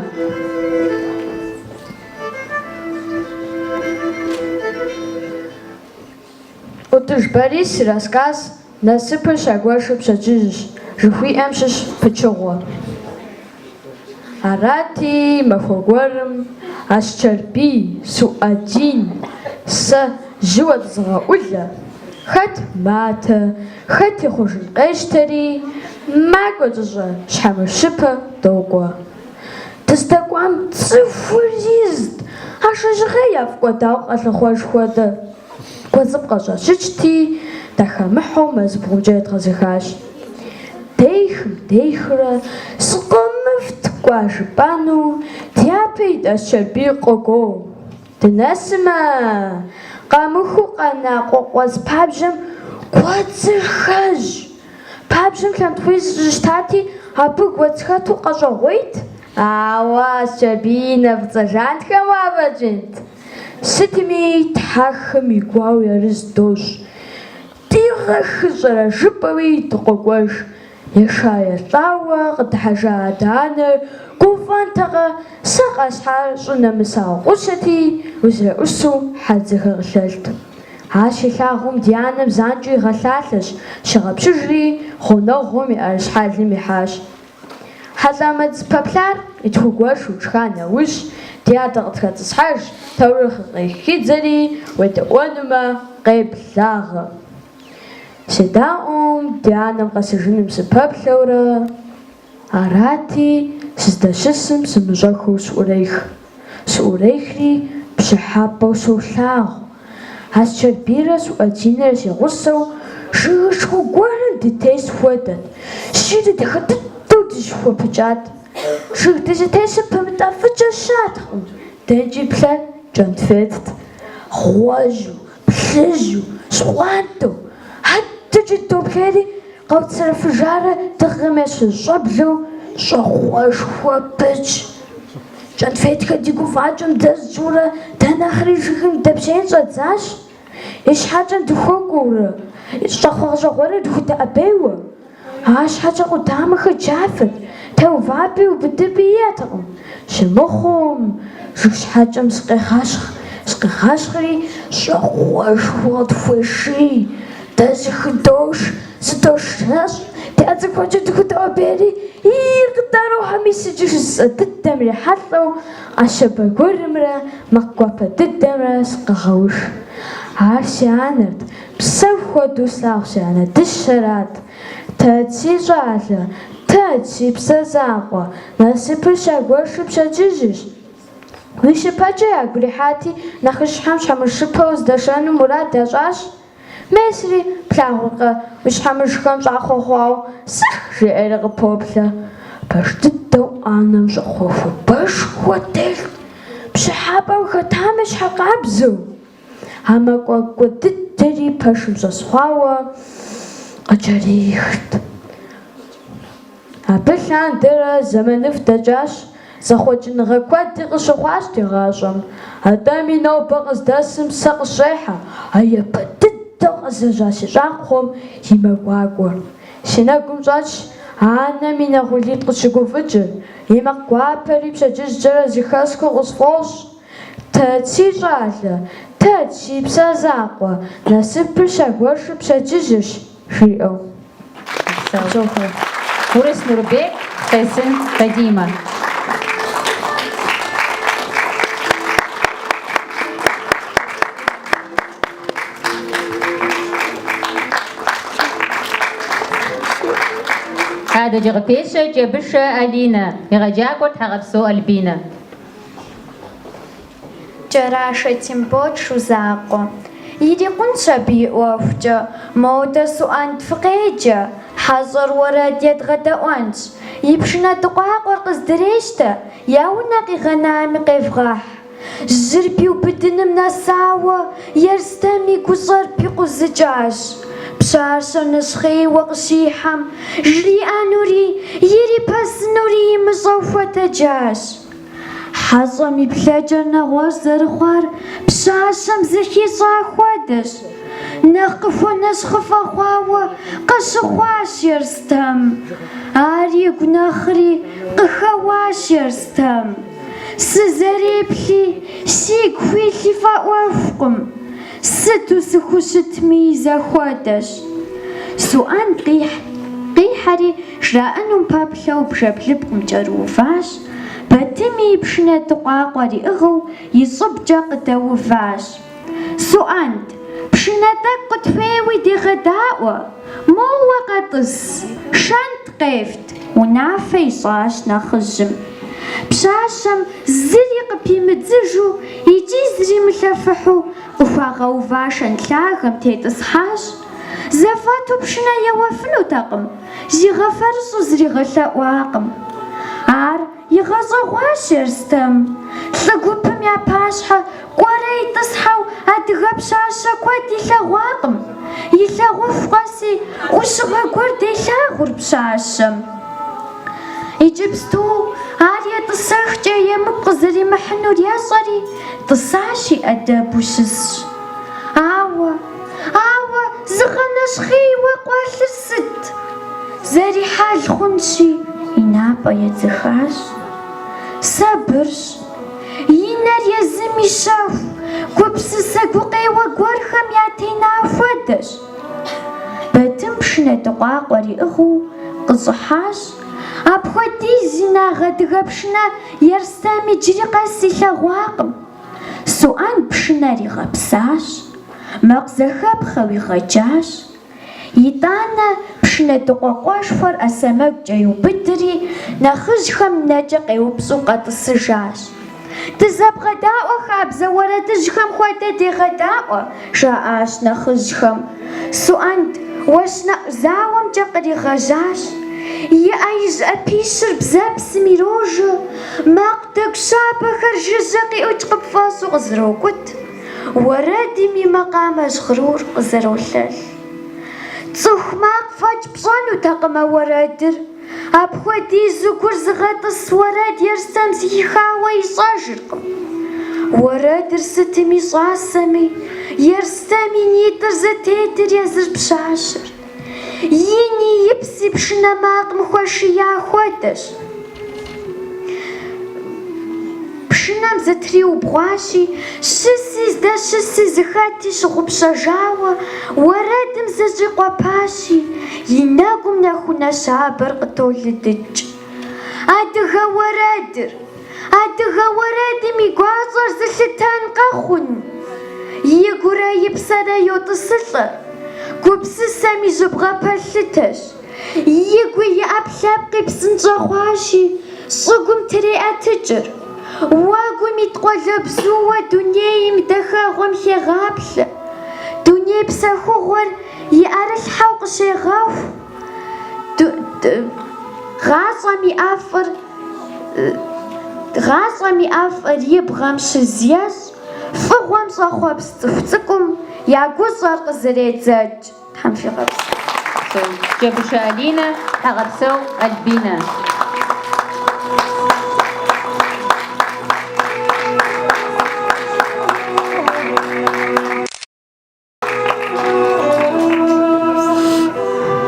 ӏутӏыж Борис и рассказ Насыпыр щагуэшыр пщэдджыжьщ жыхуиӏэм щыщ пычыгъуэ. Арати, махуэ гуэрым Асчэрбий, Суӏэдин, сэ жьыуэ дызыгъэӏулэ, хэт матэ, хэт и хъуржын къещтэри, макӏуэ лӏыщӏэ Щхьэмыщыпэ докӏуэ. Дыздэкӏуам цӏыхур изт, Ашэ жьгъей яфӏэкӏуэдауэ къалъыхъуэж хуэдэ. Гуэдзыпкъэ щӏащыкӏти, дахэмыхьэу мэзыбгъумкӏэ едгъэзыхащ. Дейхым дейхрэ, зыкъомыфӏ ткӏуа жыпӏэну, дяпэ ит Асчэрбий къогуо. Дынэсымэ, къамыхуу къэна къуэкъуэдз пабжьэм гуэдзыр хэзщ. Пабжьэм лъэнтхъуий зыщӏищтати, абы гуэдз хэту къэщӏэгъуейт. Ауэ Асчэрбий и нэ фӏыцӏэ жанхэм уафӏэкӏынт. Сытми, тхьэхым и гуауэ ярыз дощӏ. Ди. Дигъэхыщӏэрэ жыпӏэуи дыкъокӏуэж. Еша-елӏауэ къыдыхьэжа адэ-анэр гуфӏэнтэкъэ, сэ къэсхьар щӏы нэмысауэ гъущэти, узэӏусэу хьэдзэхэр къылъэлът. Ар щилъагъум ди анэм занщӏэу игъэлъалъэщ, щигъэпщыжри, гъунэгъум и ӏэрыщхьэлым ихьащ. Хьэлӏамэ дызыпэплъар къытхуигуэшу тшха нэужь, ди адэр къытхэтӏысхьэжщ, таурыхъыр къыхидзэри, уедэӏуэнумэ, къеблагъэ. Седаӏуэм ди анэм къэсыжыным сыпэплъэурэ, арати, сыздэщысым сымыщӏэххэу сыӏурех. Сыӏурехри, пщӏыхьэпӏэу солъагъу. Асчэрбийрэ Суӏэдинрэ си гъусэу жыгышхуэ гуэрым дытес хуэдэт. Щыри дахэ дыдэу дызэщыхуэпыкӏат. Жыг дызытесым пымытӏэфӏыкӏэ щыӏэтэкъым, дэнкӏи плъэ кӏэнфетт. Гъуэжьу, плъыжьу, щхъуантӏэу, адэкӏи доплъейри, къэуцэрэфыжарэ дыгъэм ещхьу щӏэблэу щӏакхъуэшхуэ пытщ. Кӏэнфетхэр ди гуфӏакӏэм дэз тщӏыурэ дэ нэхъри жыгым дэпщеин щӏэддзащ. И щхьэкӏэм дыхуэкӏуэурэ, щӏакхъуэ гъэщӏэгъуэным дыхудэӏэбейуэ. Арщхьэкӏэ къудамэхэр джафэт, теувапӏи убыдыпӏи иӏэтэкъым. Щымыхъум, жыг щхьэкӏэм зыкъегъэщхъ, зыкъегъэщхъри, щӏакхъуэшхуэ къытхуеший, дэ зыхыдош, зыдошэщӏ, ди ӏэ цӏыкӏухэмкӏэ дыхудоӏэбейри, ии, къытӏэрохьэ, мис иджы жысӏэ дыдэм ирихьэлӏэу, ӏэ щабэ гуэрымрэ макъ гуапэ дыдэмрэ сыкъагъэуш. Ар си анэрт, Псэм хуэдэу слъагъу си анэ дыщэрат. Тэдж, си щӏалэ, тэдж, си псэ закъуэ, насыпыр щагуэшыр пщэдджыжьырщ. Уи щыпэкӏэ ягу ирихьати, нэхъыщхьэм щхьэмыжыпэ уздашэну мурад ящӏащ. Месри, плъагъуркъэ, уи щхьэмыжхэм щӏакхъуэ хъуауэ, сых, жеӏэри къыпоплъэ. Пэж дыдэу ӏэнэм щӏакхъуэ хуабэшхуэ телът, пщӏыхьэпӏэм хэтам ещхьыркъабзэу. А мэ гуакӏуэ дыдэри пэшым щӏэз хъуауэ къыкӏэрихт. Абы лъандэрэ зэманыфӏ дэкӏащ, зэхъуэкӏыныгъэ куэди къыщыхъуащ ди гъащӏэм. Атӏэми нобэ къыздэсым сэ къысщӏехьэ а япэ дыдэу къэзлэжьа си щӏакхъуэм и мэ гуакӏуэр. Си нэгум щӏэтщ анэм и нэгъулитӏ къысщыгуфӏыкӏыр, и макъ гуапэри пщэдджыжькӏэрэ зэхэсхыу къысфӏощӏ. Тэдж, си щӏалэ, тэдж, си псэ закъуэ, насыпыр щагуэшыр пщэдджыжьырщ, жиӏэу. Упсэу. Урыс Нурбек, Къесын Фадимэ. Адэкӏэ къыпещэ Кӏэбышэ Алинэ, егъэджакӏуэр Тхьэгъэпсэу Альбинэ. Кӏэрашэ Тембот шу закъуэ. Ирикъунщ абы и ӏуэхукӏэ, модэ Суӏэнд фыкъеджэ, хьэщӏэр уэрэд едгъэдэӏуэнщ. И пшынэ дыкъуакъуэр къыздрещтэ, я унэ къигъэнами къевгъэхь. Жьыр пиубыдыным нэсауэ, Ерстэм и гущӏэр пикъузыкӏащ. Пщащэр нэщхъейуэ къыщихьэм, жриӏэнури, ирипэсынури имыщӏэу хуэтэджащ. Хьэщӏэм и плъэкӏэр нэгъуэщӏ зэрыхъуар пщащэм зыхищӏа хуэдэщ. Нэхъ къыхуэнэщхъыфӏэ хъуауэ къыщыхъуащ Ерстэм. Ар игу нэхъри къыхэуащ Ерстэм. Сызэреплъи, сигу хуилъи фӏэӏуэхукъым. Сыту сыхущытми и зэхуэдэщ. Суӏэнд къихьэри жраӏэнум пэплъэу бжэблыпкъым кӏэрыуващ, Батыми и пшынэ дыкъуакъуэр иӏыгъыу и щӏыбкӏэ къыдэуващ. Суӏэнд, пшынэ тӏэкӏу къытхуеуи дегъэдаӏуэ, моуэ къэтӏыс, шэнт къефт, унафэ ищӏащ нэхъыжьым. Пщащэм зыри къыпимыдзыжу икӏи зримылъэфыхьу къыхуагъэува шэнт лъагэм тетӏысхьащ. Зэфӏэту пшынэ еуэфынутэкъым, зигъэфэрыщӏу зригъэлъэӏуакъым. Ар игъэщӏэгъуащ Ерстэм. Лӏы гупым я пащхьэ кӏуэрэ итӏысхьэу адыгэ пщащэ куэд илъэгъуакъым. Илъагъуху къэси ӏущыгъэ гуэр делъагъур пщащэм. Иджыпсту ар етӏысэхкӏэ емыкӏу къызэримыхьынур ещӏэри, тӏысащи ӏэдэбу щысщ. Ауэ, ауэ! зыгъэнэщхъейуэ къуэлъыр сыт? Зэрихьэл хъунщи, и напӏэ едзыхащ. Сабырщ. И нэр езым и щэху, гупсысэ гукъеуэ гуэрхэм ятена хуэдэщ. Батым пшынэ дыкъуакъуэр иӏыгъыу къыщӏыхьащ. Апхуэдиз инагъ адыгэ пшынэ Ерстэм иджыри къэс илъэгъуакъым. Суӏэнд пшынэр игъэпсащ, макъ зэхэпхъэу игъэджащ. Итӏанэ пшынэ дыкъуакъуэшхуэр ӏэ сэмэгукӏэ иубыдри, нэхъыжьхэм нэкӏэ къеупщӏу къэтӏысыжащ. Дызэбгъэдаӏуэ хабзэ уэрэдыжьхэм хуэдэ дегъэдаӏуэ, жаӏащ нэхъыжьхэм. Суӏэнд уэщнэӏу зауэмкӏэ къригъэжьащ. И ӏэ ижь ӏэпищыр бзэпсым ирожэ, макъ дэгу щабэхэр жыжьэ къиӏукӏ къыпфӏэщӏу къызэрокӏут. Уэрэдым и макъамэ жьгъырур къызэролъэлъ. Цӏыху макъ фӏэкӏ пщӏэнутэкъым а уэрэдыр. Апхуэдизу гур зыгъэтӏыс уэрэд Ерстэм зэхихауэ ищӏэжыркъым. Уэрэдыр сытым и щӏасэми, Ерстэм и нитӏыр зытетыр езыр пщащэрт. И ни и пси пшынэ макъым хуэшия хуэдэщ. Пшынэм зытриубгъуащи, щыси здэщыси зыхэти щыгъупщэжауэ, уэрэдым зэщӏикъуэпащи, и нэгум нэхунэ щабэр къытолыдыкӏ. Адыгэ уэрэдыр! Адыгэ уэрэдым и гуащӏэр зылъытэн къэхъун? Игурэ и псэрэ йотӏысылӏэ, гупсысэм и жьыбгъэ пэлъытэщ. Игуи и ӏэпкълъэпкъи псынщӏэ хъуащи, щӏыгум треӏэтыкӏыр. Уэгум ит къуалэбзууэ дунейм дахэгъуэм хегъаплъэ. Дуней псэхугъуэр и ӏэрылъхьэу къыщегъэху. Гъащӏэм и ӏэфӏыр Гъащӏэм и ӏэфӏыр и бгъэм щыз ещӏ, фӏыгъуэм щӏэхъуэпс цӏыху цӏыкӏум я гущӏэр къызэредзэкӏ. Тхьэм фигъэпсэу. Кӏэбышэ Алинэ, Тхьэгъэпсэу Альбинэ.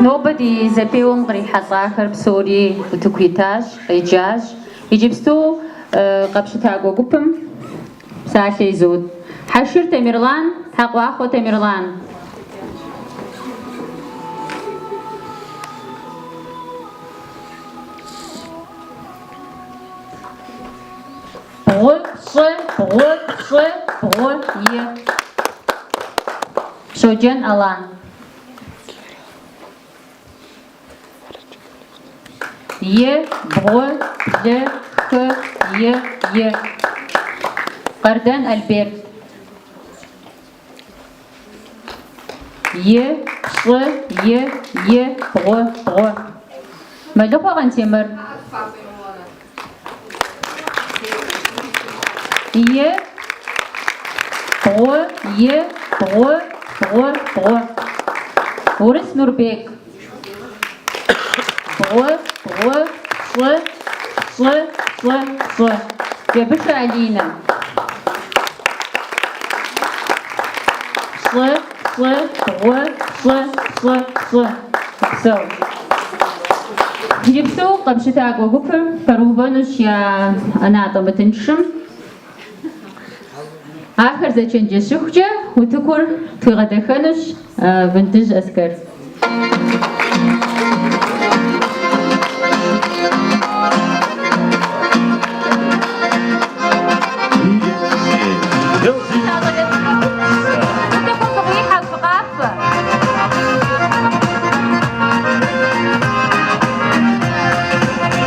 Нобэ ди зэпеуэм кърихьэлӏахэр псори утыку итащ, къеджащ. Иджыпсту къэпщытакӏуэ гупым псалъэ изот. Хьэшыр Тамерлан, Тхьэкъуахъуэ Тамерлан. Бгъу, пщӏы, бгъу, пщӏы, бгъу, и. Щоджэн Алан. И, бгъу, блы, хы, и, и. Къардэн Альберт. И, пщӏы, и, и, бгъу, бгъу. Мэлыхъуэ Къантемыр. И, бгъу, и, бгъу, бгъу, бгъу. Урыс Нурбек. Бгъу, бгъу, пщӏы, пщӏы, пщӏы, пщӏы. Кӏэбышэ Алинэ. Пщӏы, пщӏы, бгъу, пщӏы, пщӏы, пщӏы. Упсэу. Иджыпсту къэпщытакӏуэ гупыр пэрыувэнущ я ӏэнатӏэ мытыншым. Ахэр зэчэнджэщыхукӏэ утыкур тхуигъэдэхэнущ Вындыжь Аскэр. Утыкум фыкъихьэ, фыкъафэ.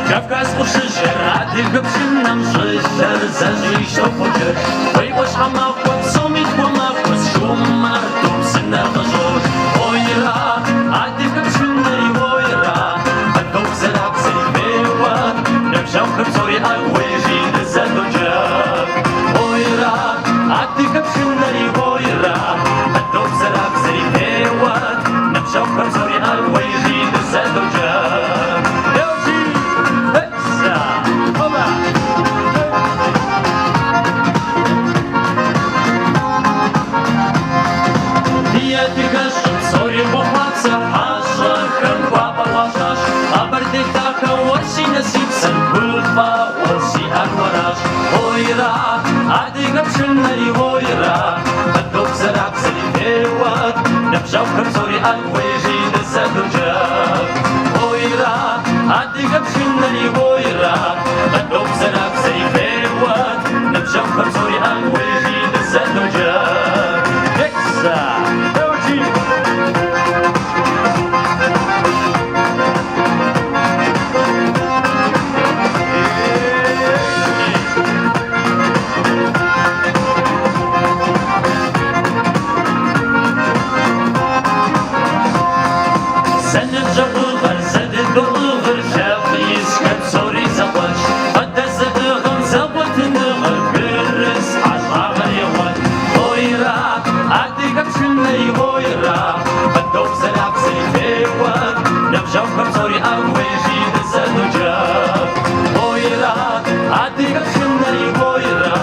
Кавказ къуршыжьыр адыгэ пшынэм щӏылъэр зэщӏищтэу поджэж. Уей ӏуащхьэмахуэ псоми тхуэмахуэщ, жумарту псынэр къыщӏож. Ойра, адыгэ пшынэри ойра, къыдобзэрабзэри феуэ, ныбжьэгъухэр псори ӏэгу уей-жи дызэдоджэгу. Ойра, адыгэ пшынэри ойра, къыдобзэрабзэри феуэ, ныбжьэгъухэр псори ӏэгу уей-жи дызэдоджэгу. Еу-жи! Эсса! Оба! Ди адыгэщӏым псори. ӏэгу уей-жи дызэдоджэгу. Ойра, адыгэ пшынэри ойра, къыдобзэрабзэри феуэт, ныбжьэгъухэм псори ӏэгу уей-жи дызэдоджэгу. Esa! Доджи! Зэныбжьэгъугъэр, зэдыдоӏыгъыр, лъэпкъ исхэр псори зэкъуэтщ. Къыдэзыӏыгъым зэкъуэтыныгъэр, бгырыс хьэщӏагъэр егъуэт. Ойра, адыгэ пшынэри ойра, къыдобзэрабзэри феуэт, ныбжьэгъухэм псори ӏэгу уей-жи дызэдоджэгу. Ойра, адыгэ пшынэри ойра,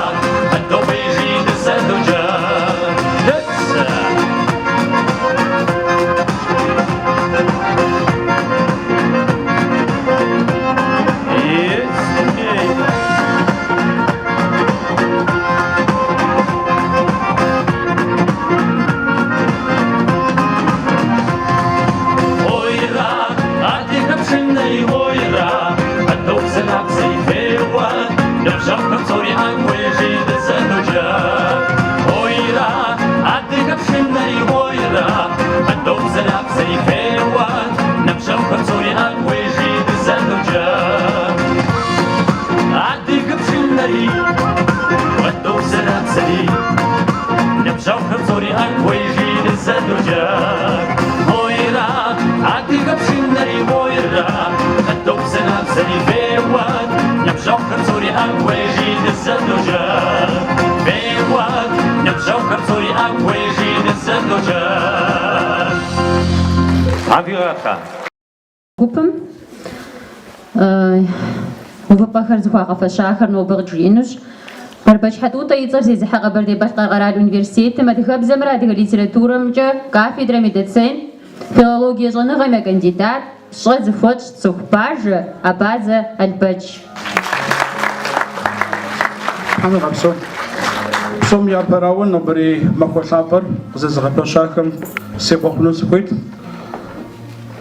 къыдоуей-жи дызэдоджэгу. Дыцэ! Ойра, адыгэ пшынэри ойра, къыдобзэрабзэри феуэт, ныбжьэгъухэм псори ӏэгу уей-жи дызэдоджэгу. Ойра, адыгэ пшынэри ойра, къыдобзэрабзэри феуэт, ныбжьэгъухэм псори ӏэгу уей-жи дызэдоджэгу. Адыгэ пшынэри къыдобзэрабзэри, ныбжьэгъухэм псори ӏэгу уей-жи дызэдоджэгу. Ойра, адыгэ пшынэри ойра, къыдобзэрабзэри феуэт, ныбжьэгъухэм псори ӏэгу уей-жи дызэдоджэгу. Феуэт, ныбжьэгъухэм псори ӏэгу уей-жи дызэдоджэгу. Тхьэм фигъэтхъэ. Гупым увыпӏэхэр зыхуагъэфэщахэр нобэ къыджиӏэнущ. Бэрбэч Хьэтӏутӏэ и цӏэр зезыхьэ Къэбэрдей-Балъкъэр къэрал университетым адыгэбзэмрэ адыгэ литературэмкӏэ кафедрэм и доцент, филологие щӏэныгъэм я кандидат, пщӏэ зыхуэтщӏ цӏыху пажэ Абазэ Албэч. Тхьэм игъэпсэу. Псом япэрауэ нобэрей махуэ лъапӏэр къызэзыгъэпэщахэм сехъуэхъуну сыхуейт.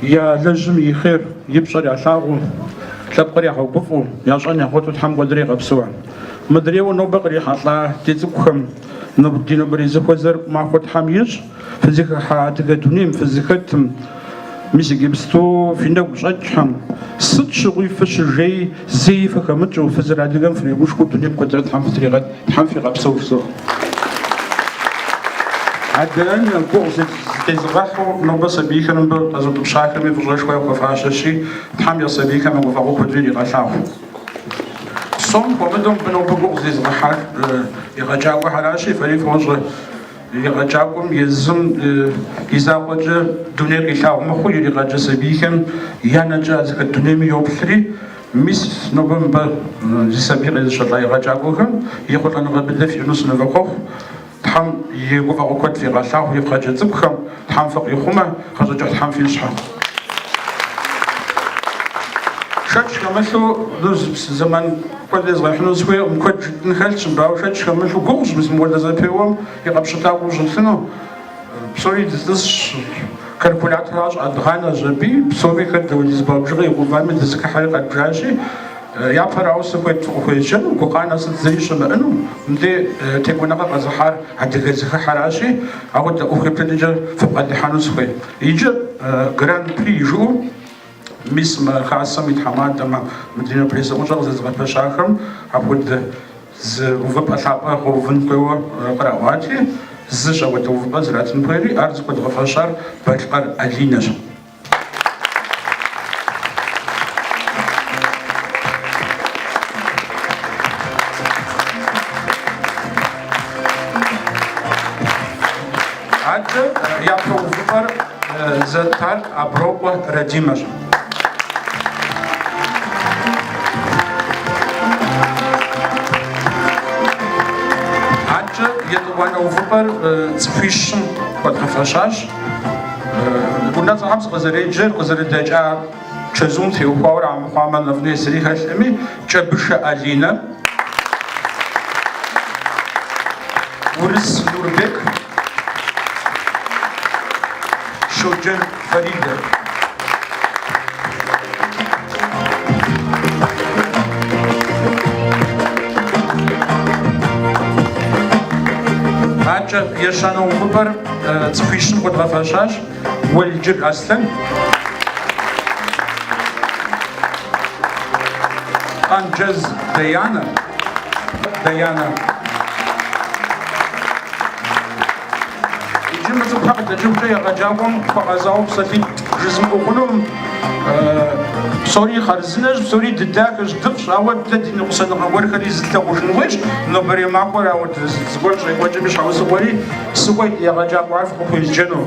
Ялэжьым и хъер, и пщӏэр ялъагъуу, лъэпкъыр ягъэгуфӏэу, ящӏэн ягъуэту Тхьэм куэдрэ игъэпсэу. Мыдрейуэ нобэ кърихьэлӏа ди цӏыкӏухэм ди нобэрей зэхуэзэр махуэ Тхьэм ищӏ, фызыхыхьа адыгэ дунейм фызыхэтым, мис иджыпсту фи нэгу щӏэкӏхэм, сыт щыгъуи фыщыжей, зэи фыхэмыкӏыу, фызэрыадыгэм фригушхуэу дунейм куэдрэ Тхьэм фытригъэт, Тхьэм фигъэпсэу жызоӏэ. Адэ-анэ гугъу зыдезыгъэхьу нобэ сабийхэр мыбы къэзутӏыпщахэми фӏыщӏэшхуэ яхуэфащэщи, Тхьэм я сабийхэм я гуфӏэгъуэ куэдрэ иригъэлъагъу. Псом хуэмыдэу мыбы нобэ гугъу зезыгъэхьар егъэджакӏуэхэращи, фэри фощӏэ, егъэджакӏуэм езым и закъуэкӏэ дуней къилъагъу мыхъуу иригъаджэ сабийхэм я нэкӏэ а зыхэт дунейми йоплъри, мис нобэ мыбы зи сабий къезышэлӏа егъэджакӏуэхэм ехъулӏэныгъэ быдэ фиӏэну сынывохъуэхъу. Тхьэм и гуфӏэгъуэ куэд фигъэлъагъу евгъаджэ цӏыкӏухэм, Тхьэм фыкъихъумэ, гъащӏэ кӏыхь Тхьэм фищӏхэ. Шэч хэмылъу, зэман куэд езгъэхьыну сыхуейкъым, куэд жытӏын хэлъщ мыбы, ауэ шэч хэмылъу гугъущ мис мыпхуэдэ зэпеуэм и къэпщытакӏуэу ущытыну. Псори дытӏысщ, калькуляторхэр щӏэдгъанэщ аби, псоми хэт дауэдиз балл бжыгъэ игъэувами дызыхыхьэри къэдбжащи, Япэрауэ сыхуейт фыкъыхуезджэну, гукъанэ сыт зыри щымыӏэну, мыбдей текӏуэныгъэ къэзыхьар адыгэ зэхыхьэращи, ауэдэ ӏуэху еплъыкӏэкӏэ фыбгъэдыхьэну сыхуей. Иджы Гран-при жыӏэу, мис мы хасэм и тхьэмадэмэ, мы ди нобэрей зэӏущӏэр къызэзыгъэпэщахэм апхуэдэ зы увыпӏэ лъапӏэ гъэувын хуейуэ къраӏуати, зыщ апхуэдэ увыпӏэ зратын хуейри, ар зыхуэдгъэфэщар Балъкъэр Алинэщ. Адэ япэ увыпӏэр зэттар Аброкъуэ Радимэщ. Адэкӏэ етӏуанэ увыпӏэр цӏыхуищым хуэдгъэфэщащ. Унэцӏэхэм сыкъызэреджэр къызэрыдэкӏа чэзум теухуауэ армыхъуамэ нэфӏ-ней зыри хэлъкъыми, Кӏэбышэ Алинэ, Урыс Нурбек, Щоджэн Фаридэ. Адэкӏэ ещанэ увыпӏэр цӏыхуищым хуэдгъэфэщащ Уэлджыр Аслъэн, Къанджэз Даянэ, Даянэ. Иджы мы цӏыхухэр къыдэкӏыхукӏэ егъэджакӏуэм хуэгъэзауэ псалъитӏ жызмыӏэу хъунукъым. Псори хъарзынэщ, псори дыдахэщ, дыфӏщ, ауэ дэ ди ныкъусаныгъэ гуэрхэри зытлъагъужын хуейщ. Нобэрей махуэр ауэ зыгуэр щӏекӏуэкӏым и щхьэусыгъуэри сыхуейт егъэджакӏуэхэр фыкъыхуезджэну.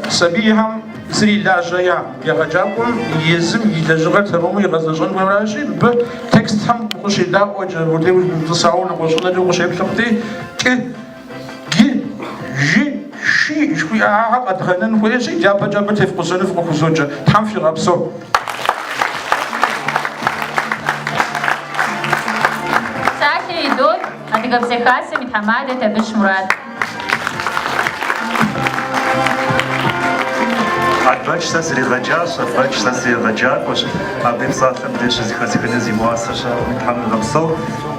Сабийхэм зыри лажьэ яӏэкъым. Егъэджакӏуэм езым и лэжьыгъэр тэмэму игъэзэщӏэн хуейращи, мыбы текстхэм укъыщедаӏуэкӏэ, мыбдеж утӏысауэ нэгъуэщӏынэкӏэ укъыщеплъыхъути, кӏы, Ги, жи, ши жыхуиӏахэр къэдгъэнэн хуейщи, дяпэкӏэ абы тефкъузэну фыкъыхузоджэ. Тхьэм фигъэпсэу. Псалъэ идот Адыгэбзэ Хасэм и тхьэмадэ Табыщ Мурат. Албэч сэ сригъэджащ, Албэч сэ сриегъэджакӏуэщ. Абы и псалъэм деж щызэхэсхыныр зимыуасэ щыӏэкъыми, Тхьэм уигъэпсэу.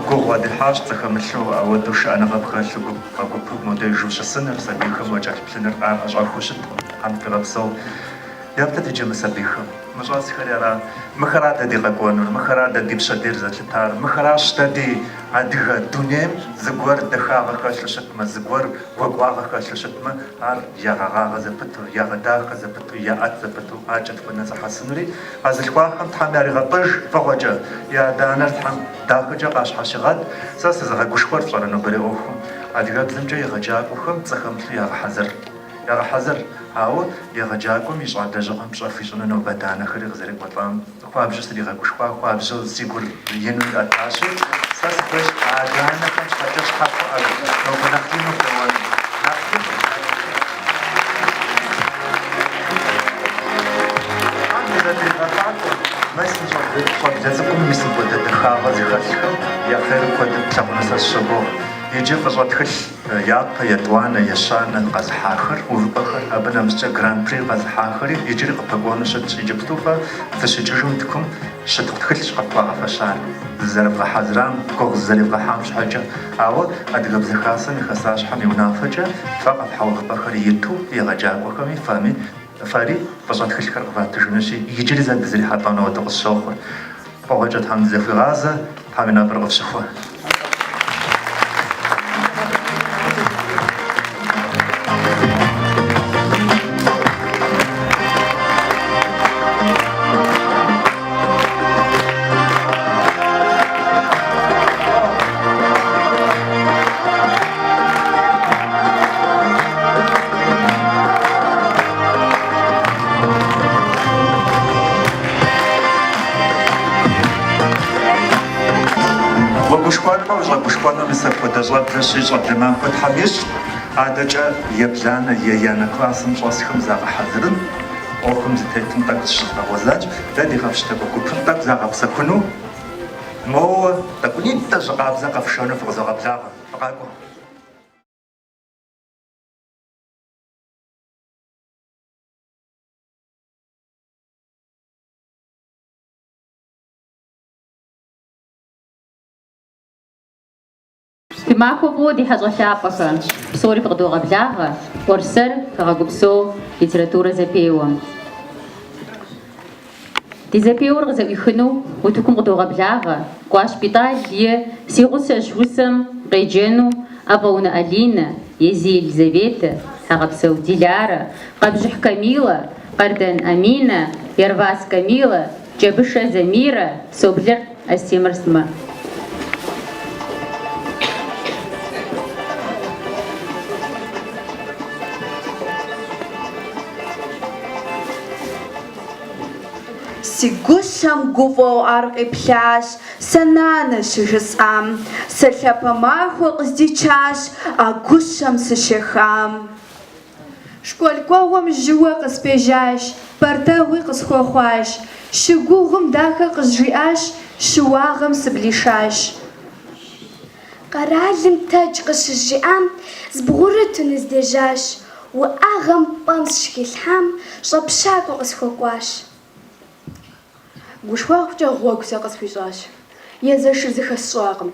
Гугъу уадехьащ, пцӏы хэмылъу, ауэдэу шыӏэныгъэ пхэлъу гуп гупу модеж ущысыныр, сабийхэм уакӏэлъыплъыныр ар ӏэщӏэхыу щыткъым. Тхьэм фигъэпсэу. Еплъыт иджы мы сабийхэм. Мы щӏэсхэри ара? Мыхэра дэ ди къэкӏуэнур, мыхэра дэ ди пщэдейр зэлъытар, мыхэращ дэ ди адыгэ дунейм зыгуэр дахагъэ хэлъу щытмэ, зыгуэр гуакӏуагъэ хэлъу щытмэ, ар ягъэгъагъэ зэпыту, ягъэдахэ зэпыту, яӏэт зэпыту адэкӏэ тхунэзыхьэсынури. Къэзылъхуахэм Тхьэм яригъэпӏыж фӏыгъуэкӏэ, я адэ-анэр Тхьэм дахэкӏэ къащхьэщигъэт. Сэ сызыгъэгушхуэр фщӏэрэ нобэрей ӏуэхум? Адыгэбзэмкӏэ егъэджакӏуэхэм пцӏы хэмылъу ягъэхьэзыр. Ягъэхьэзыр. Ауэ егъэджакӏуэм ищӏа лэжьыгъэм пщӏэ хуищӏыну нобэ адэ-анэхэри къызэрекӏуэлӏам хуабжьу сригъэгушхуа, хуабжьу си гур ину иӏэтащи, сэ сыхуейщ а адэ-анэхэм щхьэкӏэ щхьэхуэ ӏэгу нобэ нэхъ ину феуэну. Нэхъ ину. Тхьэм дызэтригъэфӏакӏуэ, мис мы щӏэблэ цӏыкӏум мис мыпхуэдэ дахагъэ зыхэлъхэм я хъерыр куэду тлъагъуну сэ сыщогугъ. Иджы фӏыщӏэ тхылъ япэ, етӏуанэ, ещанэ къэзыхьахэр, увыпӏэхэр, абы нэмыщӏкӏэ гран-при къэзыхьахэри иджыри къыпэкӏуэну щытщ. Иджыпсту фэ фыщикӏыжым утыкум щытхъу тхылъщ къыфхуагъэфэщар, зызэрывгъэхьэзырам, гугъу зызэревгъэхьам щхьэкӏэ. Ауэ Адыгэбзэ Хасэм и Хасащхьэм и унафэкӏэ фэ къэфхьа увыпӏэхэр иту егъэджакӏуэхэми фэми фэри фӏыщӏэ тхылъхэр къыватыжынущи, иджыри зэ дызэрихьэлӏэну ауэдэу къысщохъур. Фӏыгъуэкӏэ Тхьэм дызэхуигъазэ, Тхьэм и нэфӏыр къыфщыхуэ. Угушхуэнмэ, ущӏэгушхуэну мис апхуэдэ щӏэблэщи, щӏэблэ махуэ Тхьэм ищӏ. Адэкӏэ ебланэ, еянэ классым щӏэсхэм загъэхьэзырын, ӏуэхум зытетым тӏэкӏу зыщызгъэгъуэзэнщ. Дэ ди къэпщытакӏуэ гупым тӏэкӏу загъэпсэхуну, моуэ тӏэкӏунитӏэ жьы къабзэ къэфшэну фыкъызогъэблагъэ. Фыкъакӏуэ. Фи махуэ фӏыуэ ди хьэщӏэ лъапӏэхэ, псори фыкъыдогъэблагъэ Уэрсэр хэгъэгупсо литературэ зэпеуэм. Ди зэпеуэр къызэӏуихыну утыкум къыдогъэблагъэ Кӏуащ Бетӏал и Си гъусэщ усэм къеджэну Афӏэунэ Алинэ, Езий Елизаветэ, Тхьэгъэпсэу Дилярэ, Къэбжьыхь Камилэ, Къардэн Аминэ, Ервас Камилэ, Кӏэбышэ Замирэ, Соблыр Астемыр сымэ. Си гущэм гуфӏэу ар къиплъащ, сэ нанэ щыжысӏам. Сэ лъапэ махуэ къыздичащ а гущэм сыщехам. Школ кӏуэгъуэм жьыуэ къыспежьащ, партэгъуи къысхуэхъуащ. Щыгугъум дахэ къызжиӏащ, щыуагъэм сыблишащ. Къэралым тэдж къыщызжиӏам, збгъурыту ныздежьащ. Уӏэгъэм пӏэм сыщыхилъхьам, щӏэпщакӏуэ къысхуэкӏуащ. Гушхуагъкӏэ гъуэгу сэ къысхуищӏащ, езэшыр зыхэсщӏакъым.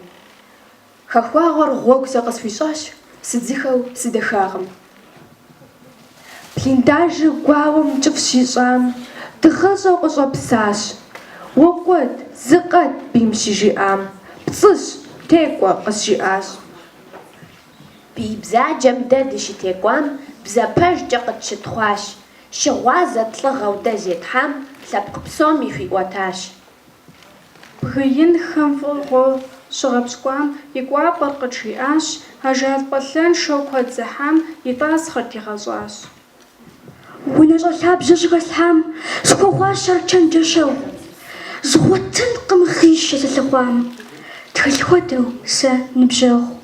Хахуагъэр гъуэгу сэ къысхуищӏащ, сыдзыхэу сыдэхакъым. Блиндажыр гуауэм кӏыфӏ щищӏам, дыгъэщӏэу къыщӏэпсащ. Уокӏуэд, зыкъэт бийм щыжиӏам, пцӏыщ, текӏуэ, къызжиӏащ. Бий бзаджэм дэ дыщытекӏуам, бзэ пэжкӏэ къытщытхъуащ. Щыгъуазэт лӏыгъэу дэ зетхьам, лъэпкъ псоми хуиӏуэтащ. Бгы инхэм фӏыгъуэ щыгъэпщкӏуам и кӏуапӏэр къыджиӏащ, ажал пӏалъэншэу куэд зыхьам и тӏасхъэр дигъэщӏащ. Унэщӏэ лъабжьэ щыхэслъхьам, схуэхъуащ ар чэнджэщэгъу. Згъуэтынкъым гъищэ сылъыхъуам, тхылъ хуэдэу сэ ныбжьэгъу.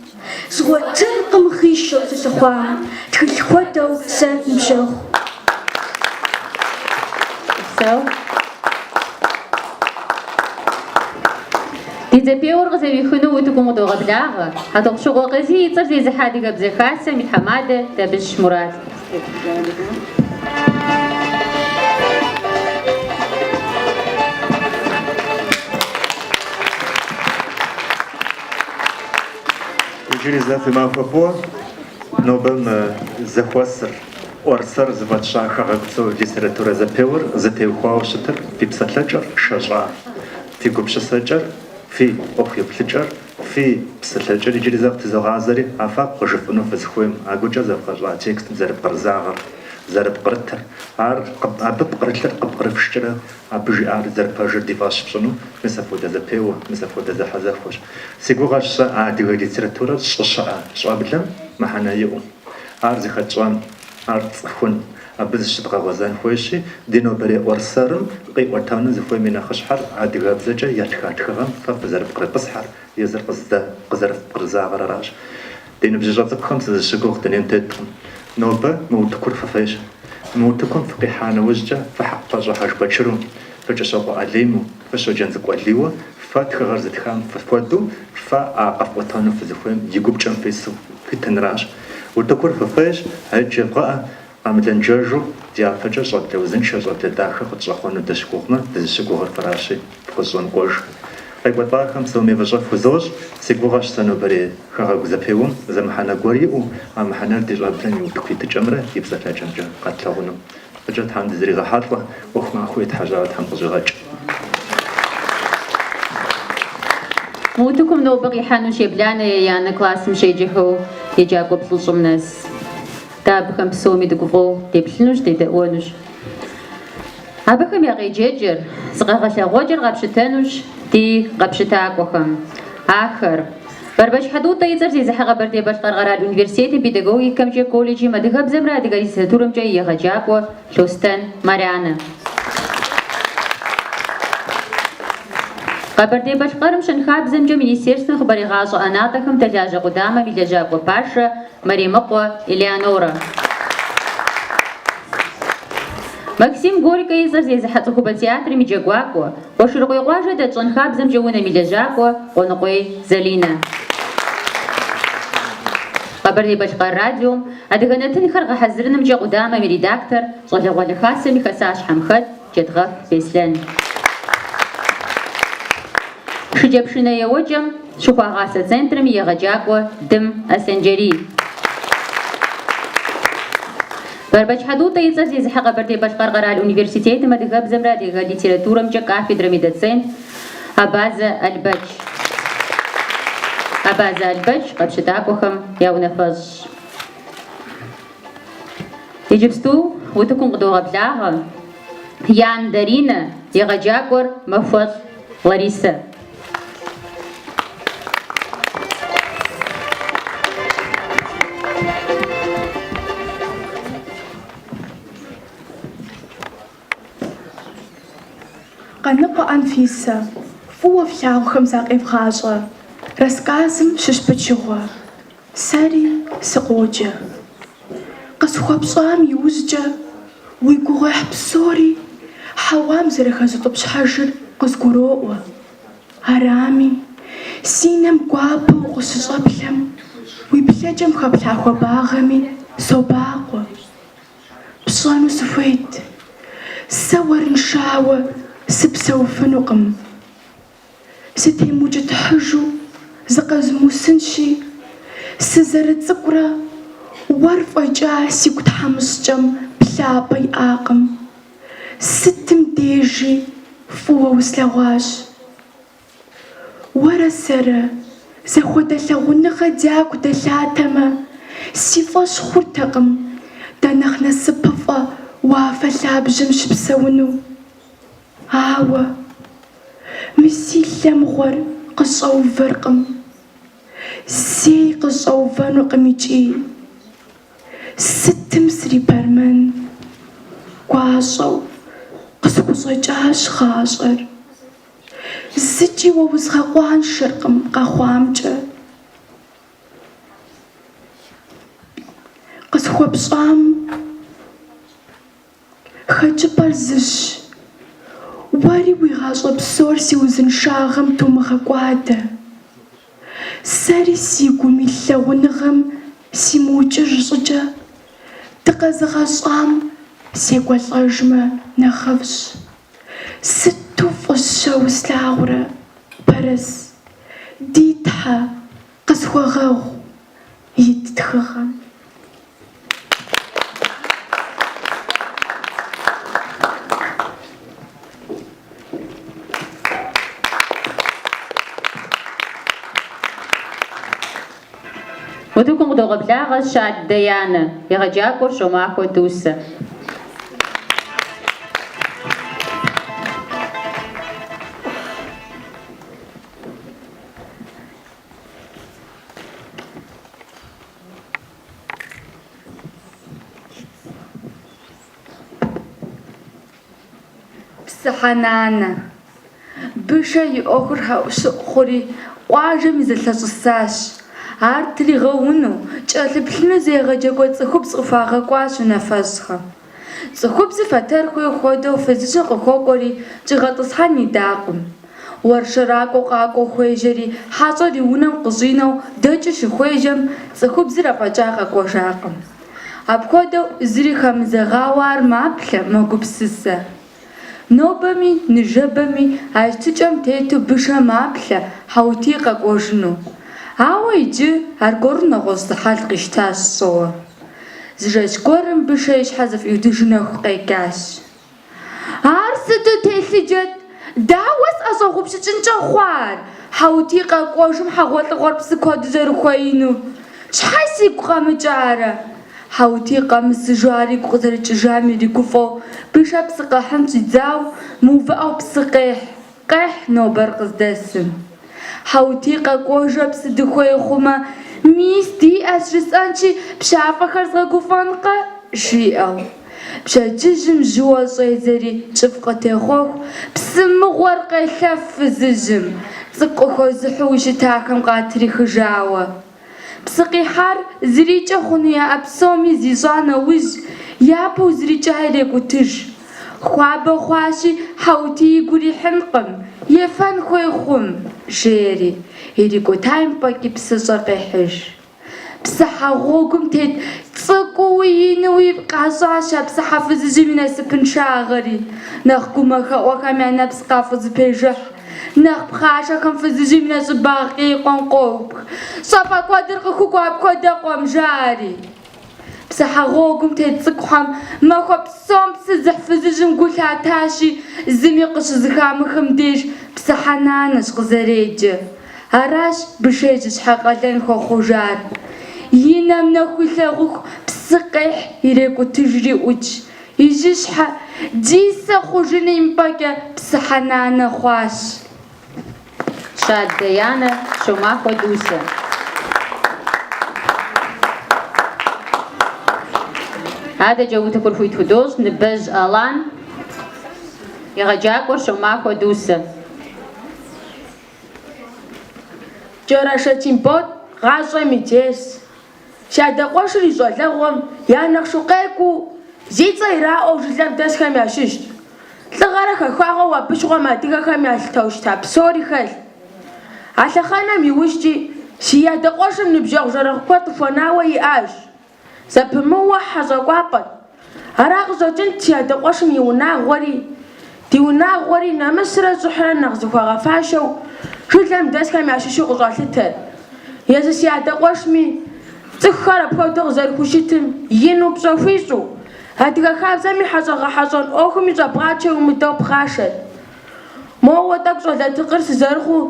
Згъуэтынкъым гъищэу сылъыхъуам, тхылъ хуэдэу сэ ныбжьэгъу. Упсэу. Ди зэпеуэр къызэӏуихыну утыкум къыдогъэблагъэ Хьэтӏохъущокъуэ Къазий и цӏэр зезыхьэ Адыгэбзэ Хасэм и тхьэмадэ Табыщ Мурат. Иджыри зэ фи махуэ фӏыуэ. Нобэ мы зэхуэсыр, ӏуэрсэр зыфӏэтща хэгъэгупсо литературэ зэпеуэр зытеухуауэ щытыр фи псэлъэкӏэр шэщӏа, фи гупсысэкӏэр, фи ӏуэху еплъыкӏэр, фи псэлъэкӏэр иджыри зэ къытызогъазэри, а фэ къыжыфӏыну фызыхуейм, а гукӏэ зэвгъэщӏа текстым зэрыпкърызагъэр, зэрыпкърытыр, ар абы пкърылъыр къыпкърыфшкӏэрэ Абы жиӏар зэрыпэжыр ди фӏэщ фщӏыну мис апхуэдэ зэпеуэ, мис апхуэдэ зэхьэзэхуэщ. Си гугъэщ сэ а адыгэ литературэр щӏыщыӏэ щӏэблэм мыхьэнэ иӏэу. Ар зыхэтщӏэн, ар тцӏыхун, абы зыщыдгъэгъуэзэн хуейщи, ди нобэрей ӏуэрсэрым къиӏуэтэну зыхуейм и нэхъыщхьэр адыгэбзэкӏэ ятха тхыгъэм фэ фызэрыпкърытӏысхьэр, езыр къызэрыфпкърызагъэр аращ. Ди ныбжьыщӏэ цӏыкӏухэм сызыщыгугъ дунейм теткъым. Нобэ мы утыкур фыфейщ. Мы утыкум фыкъихьа нэужькӏэ фы-Хьэхъупащӏэ Хьэжбэчыру, фы-Кӏыщокъуэ Алиму, фы-Щоджэнцӏыкӏу Алийуэ, фэ тхыгъэр зытхам фыхуэдэу, фэ а къэфӏуэтэну фызыхуейм и гупкӏэм фису фитынращ. Утыкур фыфейщ, ӏейт жевгъэӏэ, къэмылэнджэжу дяпэкӏэ щӏэблэ узыншэ, щӏэблэ дахэ къытщӏэхъуэну дыщыгугъмэ, дызыщыгугъыр фэращи, фыкъыщӏэмыкӏуэж. Къекӏуэлӏахэм псоми фӏыщӏэ фхузощӏ, си гугъэщ сэ нобэрей хэгъэгу зэпеуэм зы мыхьэнэ гуэр иӏэу, а мыхьэнэр ди щӏэблэм и утыку итыкӏэмрэ и псэлъэкӏэмкӏэ къэтлъэгъуну. Фӏыкӏэ Тхьэм дызригъэхьэлӏэ, ӏуэху махуэ етхьэжьауэ Тхьэм къыщӏигъэкӏ. Мы утыкум нобэ къихьэнущ ебланэ, еянэ классым щеджэхэу еджакӏуэ плӏыщӏым нэс. Дэ абыхэм псоми дыгуфӏэу деплъынущ, дедэӏуэнущ. Абыхэм я къеджэкӏэр, зыкъэгъэлъэгъуэкӏэр къапщытэнущ ди къэпщытакӏуэхэм. Ахэр, Бэрбэч Хьэтӏутӏэ и цӏэр зезыхьэ Къэбэрдей-Балъкъэр къэрал университетым педагогикэмкӏэ колледжым адыгэбзэмрэ адыгэ литературэмкӏэ и егъэджакӏуэ Лъостэн Марянэ. Къэбэрдей-Балъкъэрым щэнхабзэмкӏэ Министерствэм хъыбарегъащӏэ ӏэнатӏэхэм дэлажьэ къудамэм и лэжьакӏуэ пашэ Мэремыкъуэ Элеонорэ. Максим Горькэ и цӏэр зезыхьэ цӏыхубэ театрым и джэгуакӏуэ, Къуэшырыкъуей къуажэ дэт щӏэнхабзэмкӏэ унэм и лэжьакӏуэ Къуэныкъуей Залинэ. Къэбэрдей-Балъкъэр радиом адыгэ нэтынхэр гъэхьэзырынымкӏэ къудамэм и редактор, Щӏалэгъуалэ хасэм и хасащхьэм хэт Джэдгъэф Беслъэн. Шыкӏэпшынэ еуэкӏэм щыхуагъасэ центрым и егъэджакӏуэ Дым Аслъэнджэрий. Бэрбэч Хьэтӏутӏэ и цӏэр зезыхьэ Къэбэрдей-Балъкъэр къэрал университетым адыгэбзэмрэ адыгэ литературэмкӏэ кафедрэм и доцент Абазэ Албэч. Абазэ Албэч къэпщытакӏуэхэм я унафэщӏщ. Иджыпсту утыкум къыдогъэблагъэ Ян Даринэ, егъэджакӏуэр Махуэлӏ Ларисэ. Къаныкъуэ Анфисэ, фӏыуэ флъагъухэм закъевгъащӏэ, рассказым щыщ пычыгъуэ. Сэри сыкъоджэ. Къысхуэпщӏам иужькӏэ уи гугъуехь псори хьэуам зэрыхэзутӏыпщхьэжыр къызгуроӏуэ. Арами, си нэм гуапэу укъыщыщӏэплъэм, уи плъэкӏэм хэплъа хуабагъэми. Собакъуэ. Пщӏэну сыхуейт. Сэ уэрыншауэ сыпсэуфынукъым. Сытемыукӏытыхьыжу зыкъэзумысынщи, сызэрыцӏыкӏурэ уэр фӏэкӏа сигу тхьэмыщкӏэм плъапӏэ иӏакъым. Сытым дежи фӏыуэ услъэгъуащ. Уэрэ сэрэ зэхуэдэ лъагъуныгъэ дяку дэлъатэмэ, си фӏэщ хъуртэкъым дэ нэхъ насыпыфӏэ уафэ лъабжьэм щыпсэуну. Ауэ мы си лъэ мыгъуэр къыщӏэувэркъым, зэи къыщӏэувэнукъым икӏи сытым срипэрмэн, гуащӏэу къысхущӏэкӏащ гъащӏэр. Зыкӏи уэ узгъэкъуаншэркъым къэхъуамкӏэ. Къысхуэпщӏам хэкӏыпӏэр зыщ, уэри уи гъащӏэ псор си узыншагъэм тумыгъэкӏуадэ. Сэри си гум илъ лъагъуныгъэм симыукӏыж щӏыкӏэ, дыкъэзыгъэщӏам секӏуэлӏэжмэ нэхъыфӏщ. Сыту фӏыщэу услъагъурэ, Пэрыс, ди Тхьэ, къысхуэгъэгъу, ит тхыгъэм. Утыкум къыдогъэблагъэ Щад Даянэ, егъэджакӏуэр Щомахуэ Дусэ. Псыхьэ нанэ. Бышэ и ӏуэхур хэӏущӏыӏу хъури, къуажэм и зэлъэщӏысащ. Ар тригъэуну, кӏэлъыплъыну зы егъэджакӏуэ цӏыхубз къыхуагъэкӏуащ унафэщӏхэм. Цӏыхубзыр фэтэр хуей хуэдэу фызыжьыр къыхуэкӏуэри, щӏигъэтӏысхьэн идакъым. Уэршэракӏуэу къакӏуэу хуежьэри, хьэщӏэр и унэм къыщӏинэу дэкӏыу щыхуежьэм, цӏыхубзыр афӏэкӏа къэкӏуэжакъым. Апхуэдэу зыри хэмызэгъауэ ар маплъэ, мэгупсысэ. Нобэми ныжэбэми а щытыкӏэм тету Бышэ маплъэ Хьэутий къэкӏуэжыну. Ауэ иджы аргуэру нэгъуэщӏ зы хьэл къищтащ щӏэуэ. Зы жэщ гуэрым Бышэ и щхьэ зэфӏиудыжу нэху къекӏащ. Ар сыту телъыджэт! Дауэ сӏэщӏэгъупщыкӏынкӏэ хъуа ар, Хьэутий къэкӏуэжым хьэгъуэлӏыгъуэр псы куэду зэрыхуеинур? Щхьэ сигу къэмыкӏарэ? Хьэутий къэмысыжу ар игу къызэрыкӏыжам иригуфӏэу, Бышэ псы къэхьын щӏидзау, мыувыӏэу псы къехь, къехь нобэр къыздэсым. Хьэутий къэкӏуэжрэ псы дыхуей хъумэ, мис диӏэщ жысӏэнщи, пщафӏэхэр згъэгуфӏэнкъэ? жиӏэу. Пщэдджыжьым жьыуэ щӏедзэри кӏыфӏ къытехъуэху, псы мыгъуэр къелъэф фызыжьым, цӏыкӏу къыхуэзыхьу щытахэм къатрихыжауэ. Псы къихьар зрикӏэ хъуну яӏэ псоми зищӏа нэужь, япэу зрикӏа ирекӏутыж. Хуабэ хъуащи, Хьэутий игу ирихьынкъым, ефэн хуей хъум, жери, ирикӏутам пӏэкӏи псыщӏэ къехьыж. Псыхьэ гъуэгум тет цӏыкӏууи инуи къащӏащ а псыхьэ фызыжьым и насыпыншагъэри. Нэхъ гумэхэӏуэхэм я нэпс къафӏызэпежыхь. Нэхъ пхъашэхэм фызыжьым и нэщӏыбагъ къикъуэм къоупх. Щӏэфӏэкӏуэдыр къыхукӏуэ апхуэдэ къуэм, жари. Псыхьэ гъуэгум тет цӏыкӏухэм махуэ псом псы зыхь фызыжьым гу лъатащи, зыми къыщызэхамыхым деж псыхьэ нанэщ къызэреджэр. Аращ Бышэ и жьыщхьэ къалэн хуэхъужар. И нэм нэху илъагъуху псы къехь ирекӏутыжри ӏукӏ. И жьыщхьэ Дисэ хъужын импӏэкӏэ псыхьэ нанэ хъуащ. Щад Даянэ, Щомахуэ Дусэ. Адэкӏэ утыкур хуит худощӏ Ныбэжь Алан, егъэджакӏуэр Щомахуэ Дусэ. Кӏэрашэ Тембот гъащӏэм и дерс. Си адэ къуэшыр и щӏалэгъуэм я нэхъ шу къекӏуу, зи цӏэ ираӏуэу жылэм дэсхэм ящыщт. Лӏыгъэрэ хахуагъэу абы щыгъуэм адыгэхэм ялъытэу щыта псори хэлът. А лъэхъэнэм иужькӏи си адэ къуэшым ныбжьэгъу-жэрэгъу куэд къыхуэнауэ иӏащ. Зэпымыууэ хьэщӏэ кӏуапӏэт. Ара къыщӏэкӏынт си адэ къуэшым и унагъуэри, ди унагъуэри нэмысрэ щӏыхьрэ нэхъ зыхуагъэфащэу жылэм дэсхэм ящыщу къыщӏалъытэр. Езы си адэ къуэшми цӏыхухэр апхуэдэу къызэрыхущытым ину пщӏэ хуищӏу, адыгэ хабзэми хьэщӏэ гъэхьэщӏэн ӏуэхуми щӏэбгъачэ умыдэу пхъашэт. Моуэ тӏэкӏу щӏалэ тыкъыр сызэрыхъуу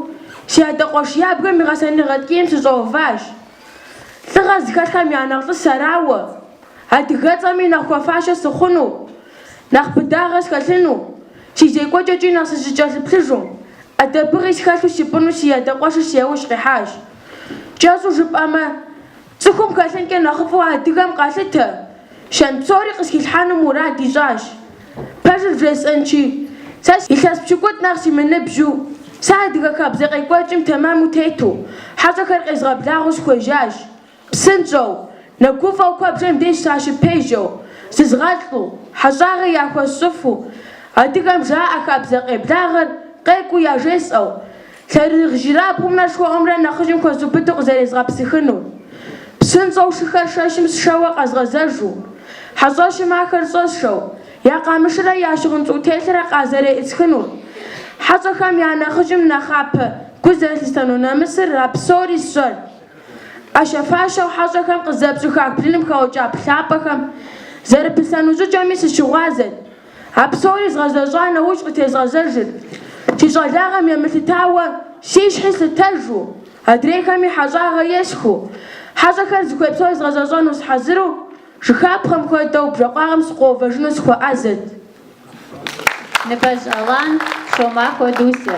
си адэ къуэш ябгэм и гъэсэныгъэ ткӏийм сыщӏэуващ. Лӏыгъэ зыхэлъхэм я нэхъ лӏыр сэрауэ, адыгэцӏэми нэхъ хуэфащэ сыхъуну, нэхъ быдагъэ схэлъыну, си зекӏуэкӏэкӏи нэхъ сызыкӏэлъыплъыжу, ӏэдэбыгъи схэлъу сипӏыну си адэ къуэшыр си яужь къихьащ. Кӏэщӏу жыпӏэмэ, цӏыхум хэлъынкӏэ нэхъыфӏу адыгэм къалъытэ, щэн псори къысхилъхьэну мурад ищӏащ. Пэжыр вжесӏэнщи, сэ илъэс пщыкӏутӏ нэхъ симыныбжьу, сэ адыгэ хабзэ къекӏуэкӏым тэмэму тету, хьэщӏэхэр къезгъэблагъэу сыхуежьащ. Псынщӏэу, нэгуфӏэу куэбжэм деж сащыпежьэу, зызгъэлӏу, хьэщӏагъи яхуэсщӏыфу, адыгэм жаӏэ хабзэ къеблагъэр къекӏуу яжесӏэу, лъэрыгъ ижьырабгъумрэ шхуэӏумрэ нэхъыжьым хуэзубыду къызэрезгъэпсыхынур. Псынщӏэу шыхэр шэщым сшэуэ къэзгъэзэжу, хьэщӏэщым ахэр щӏэсшэу, я къамышырэ я щыгъын цӏутелърэ къазэреӏысхынур. Хьэщӏэхэм я нэхъыжьым нэхъапэ гу зэрылъыстэну нэмысыр а псори сщӏэрт. ӏэщэ-фащэу хьэщӏэхэм къызэпщӏыхах блыным хэӏущӏыкӏа плъапӏэхэм зэрыпылъэну щӏыкӏэми сыщыгъуазэт. А псори згъэзэщӏа нэужь къытезгъэзэжырт. Си щӏалагъэм емылъытауэ си щхьи слъытэжу, адрейхэми хьэщӏагъэ есхыу, хьэщӏэхэр зыхуей псори згъэзэщӏэну сыхьэзыру, жыхапхъэм хуэдэу бжэкъуагъым сыкъуэувэжыну сыхуэӏэзэт. Ныбэжь Алан, Щомахуэ Дуся.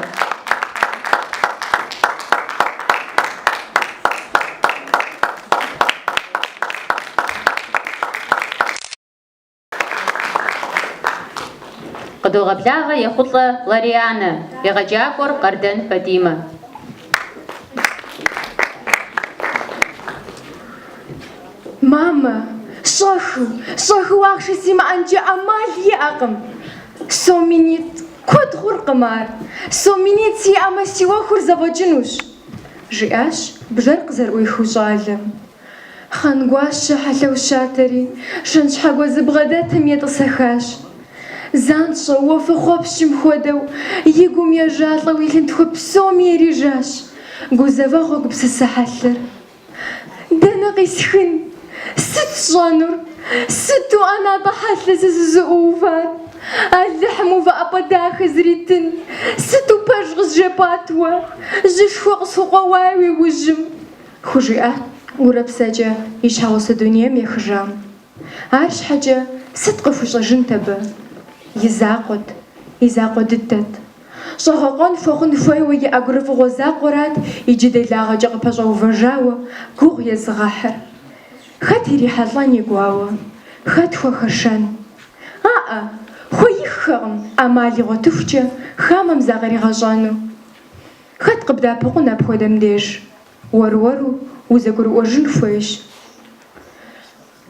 Къыдогъэблагъэ Ехъулӏэ Ларианэ, егъэджакӏуэр Къардэн Фатимэ. Мамэ, щӏэхыу, щӏэхыу ахъшэ симыӏэнкӏэ ӏэмал иӏэкъым. Сом минитӏ куэд хъуркъым ар. Сом минитӏ сиӏэмэ, си ӏуэхур зэфӏэкӏынущ, жиӏащ бжэр къызэрыӏуихыу щӏалэм. Хъангуащэ хьэлъэу щатэри, шэнтщхьэгуэ зыбгъэдэтым етӏысэхащ. Занщӏэу, уафэхъуэпскӏым хуэдэу, и гум ежалӏэу и лъынтхуэ псоми ирижащ гузэвэгъуэ гупсысэ хьэлъэр. Дэнэ къисхын? Сыт сщӏэнур? Сыту ӏэнатӏэ хьэлъэ сэ сызыӏуувар? Алыхьым увыӏэпӏэ дахэ зритын? Сыту пэж къызжепӏат уэ? Жьышхуэ къысхукъуэуай уи ужьым. Хужиӏат гурэ псэкӏэ и щхьэгъусэ дунейм ехыжам. Арщхьэкӏэ сыт къыхуищӏэжынт абы? И закъуэт, и закъуэ дыдэт. Щӏэгъэкъуэн хуэхъун хуейуэ иӏэ гурыфӏыгъуэ закъуэрат иджы делагъэкӏэ къыпэщӏэувэжауэ гугъу езыгъэхьыр. Хэт ирихьэлӏэн и гуауэ, хэт хуэхэшэн? Аӏэ, хуеиххэкъым ӏэмал игъуэтыхукӏэ хамэм закъригъэщӏэну. Хэт къыбдэӏэпыкъун апхуэдэм деж? Уэр-уэру узэгурыӏуэжын хуейщ.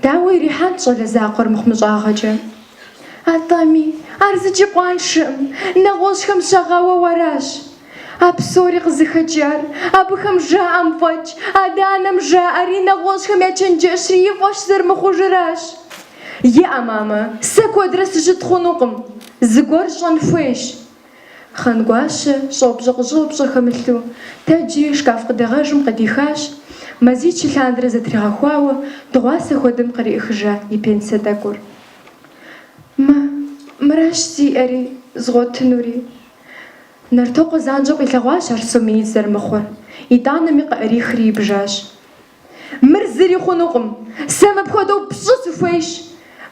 Дауэ ирихьэнт щӏалэ закъуэр мыхъумыщӏагъэкӏэ? Атӏэми, ар зыкӏи къуаншэкъым, нэгъуэщӏхэм щагъауэу аращ. А псори къызыхэкӏар, абыхэм жаӏэм фӏэкӏ, адэ-анэм жаӏэри, нэгъуэщӏхэм я чэнджэщри и фӏэщ зэрымыхъужыращ. Иӏэ, мамэ, сэ куэдрэ сыщыт хъунукъым, зыгуэр щӏэн хуейщ. Хъангуащэ щӏэупщӏэ-къыщӏэупщӏэ хэмылъу, тэджри шкаф къыдэгъэжым къыдихащ, мазитӏ-щы лъандэрэ зэтригъэхуауэ дыгъуасэ хуэдэм къриӏыхыжа и пенсэ тӏэкӏур. Мэ, мыращ сиӏэри, згъуэтынури. Нартокъуэ занщӏэу къилъэгъуащ ар сом минитӏ зэрымыхъур, итӏанэми къыӏэрихри ибжащ. Мыр зыри хъунукъым. Сэ мыпхуэдэу пщӏы сыхуейщ.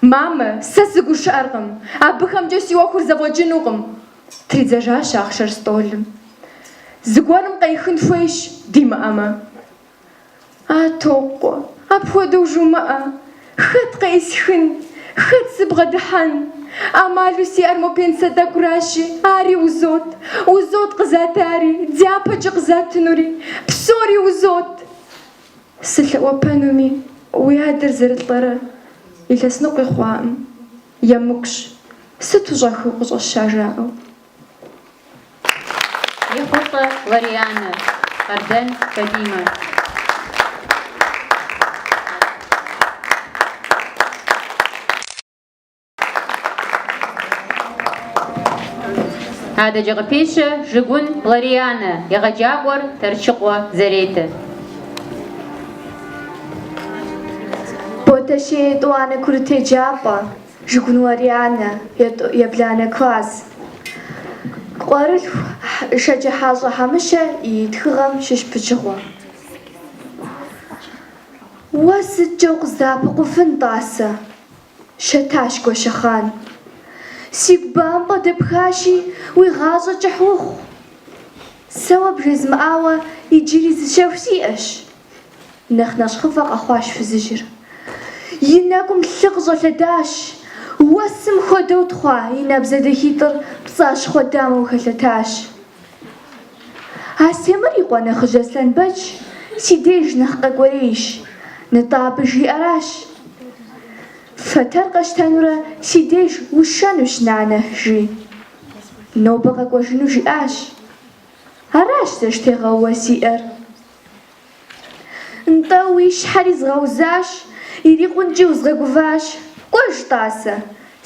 Мамэ, сэ сыгушыӏэркъым. Абыхэмкӏэ си ӏуэхур зэфӏэкӏынукъым. Тридзэжащ ахъшэр стӏолым. Зыгуэрым къеӏыхын хуейщ, димыӏэмэ. А, Токъуэ, апхуэдэу жумыӏэ. Хэт къеӏысхын? Хэт сыбгъэдыхьэн? ӏэмалу сиӏэр мо пенсэ тӏэкӏуращи, ари узот. Узот къызатари, дяпэкӏи къызатынури. Псори узот. Сылъэӏуэпэнуми, уи адэр зэрылӏэрэ илъэс ныкъуи хъуаӏым. Емыкӏущ, сыту щӏэхыу къыщӏэща жаӏэу. Ехъулӏэ Ларианэ, Къардэн Фатимэ. Адэкӏэ къыпещэ Жыгун Ларианэ, егъэджакӏуэр Тэрчыкъуэ Заретэ. Ботэщей етӏуанэ курыт еджапӏэ, Жыгун Ларианэ, ебланэ класс. Къуэрылъху Шэджыхьэщӏэ Хьэмыщэ и тхыгъэм щыщ пычыгъуэ. Уэ сыткӏэ укъыздэӏэпыкъуфын, тӏасэ? Щэтащ Гуащэхъан. Сигу бампӏэ дэпхащи, уи гъащӏэ кӏыхь ухъу. Сэ уэ бжезмыӏауэ иджыри зы щэху сиӏэщ. Нэхъ нэщхъыфӏэ къэхъуащ фызыжьыр. И нэкӏум лъы къыщӏэлъэдащ, уэсым хуэдэу тхъуа и набдзэ дахитӏыр пцӏащхъуэ дамэу хэлъэтащ. Астемыр и къуэ нэхъыжь Аслъэнбэч си деж нэхъ къэкӏуэрейщ, нытӏэ абы жиӏэращ. Фэтэр къэщтэнурэ си деж усшэнущ, нанэ, жи. Нобэ къэкӏуэжыну жиӏащ. Аращ зэштегъэууэ сиӏэр. Нтӏэ, уи щхьэри згъэузащ, ирикъункӏи узгъэгуващ. Кӏуэж, тӏасэ,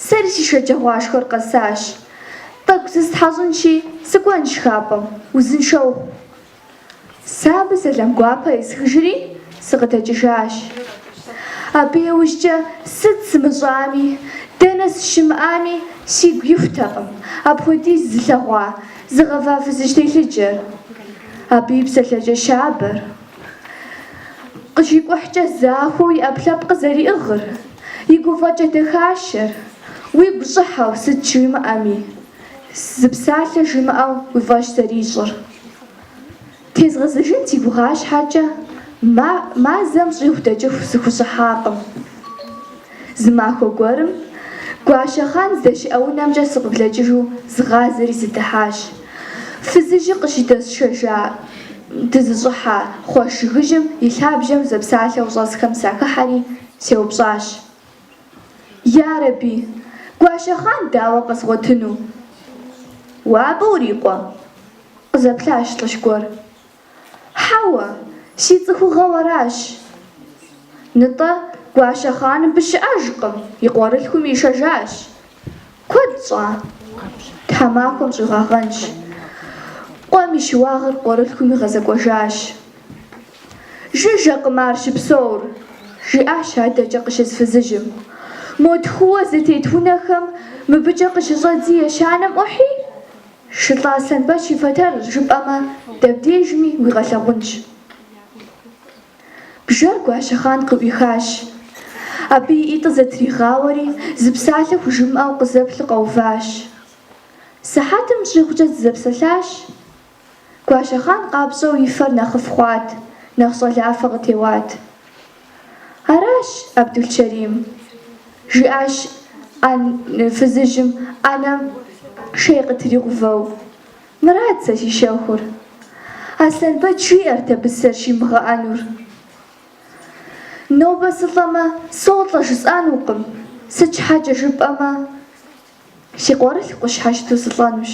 сэри си шэджагъуашхэр къэсащ. Тӏэкӏу зыстхьэщӏынщи, сыкӏуэнщ шхапӏэм, узыншэ ухъу. Сэ абы сэлам гуапэ есхыжри, сыкъыдэкӏыжащ. Абы иужькӏэ сыт сымыщӏами, дэнэ сыщымыӏами, сигу ихутэкъым апхуэдиз зылъэгъуа, зыгъэва фызыжь телъыджэр. Абы и псэлъэкӏэ щабэр. Къыщикӏухькӏэ захуэу и ӏэпкълъэпкъыр зэриӏыгъыр, и гуфӏэкӏэ дахащэр, уигу щӏыхьэу сыт жимыӏэми, зы псалъэ жимыӏэу уи фӏэщ зэрищӏыр. Тезгъэзэжын си гугъа щхьэкӏэ, мазэм щӏигъу дэкӏыху сыхущӏыхьакъым. Зы махуэ гуэрым Гуащэхъан здэщыӏэ унэмкӏэ сыкъыблэкӏыжу згъазэри сыдыхьащ. Фызыжьыр къыщыдэсшэжа дызыщӏыхьа хуэш жыгыжьым и лъабжьэм зэпсалъэу щӏэсхэм сахыхьэри сеупщӏащ. Ярэби, Гуащэхъан дауэ къэзгъуэтыну? Уэ абы урикъуэ? Къызэплъащ лӏыжь гуэр. Хьэуэ, си цӏыхугъэу аращ. Нытӏэ, Гуащэхъан мыбы щыӏэжкъым, и къуэрылъхум ишэжащ. Куэд щӏа? Тхьэмахуэм щӏигъуагъэнщ. Къуэм и щыуагъэр къуэрылъхум игъэзэкӏуэжащ. Жыжьэкъым ар щыпсэур, жиӏащ адэкӏэ къыщыс фызыжьым. Мо тхууэ зэтет унэхэм мыбыкӏэ къыщыщӏэдзи ещанэм ӏухьи, Шылӏэ Аслъэнбэч и фэтэрыр жыпӏэмэ, дэбдежми уигъэлъагъунщ. Бжэр Гуащэхъан къыӏуихащ. Абы и ӏитӏыр зэтригъауэри, зы псалъэ хужымыӏэу къызэплъу къэуващ. Сыхьэтым щӏигъукӏэ дызэпсэлъащ. Гуащэхъан къапщӏэу и фэр нэхъыфӏ хъуат, нэхъ щӏалафэ къытеуат. Аращ, Абдулчэрим, жиӏащ фызыжьым ӏэнэм шей къытригъэувэу. Мырат сэ си щэхур. Аслъэнбэч жиӏэрт абы сызэрыщимыгъэӏэнур. Нобэ сылӏэмэ, солӏэ жысӏэнукъым, сыт щхьэкӏэ жыпӏэмэ, си къуэрылъху къысщхьэщыту сылӏэнущ.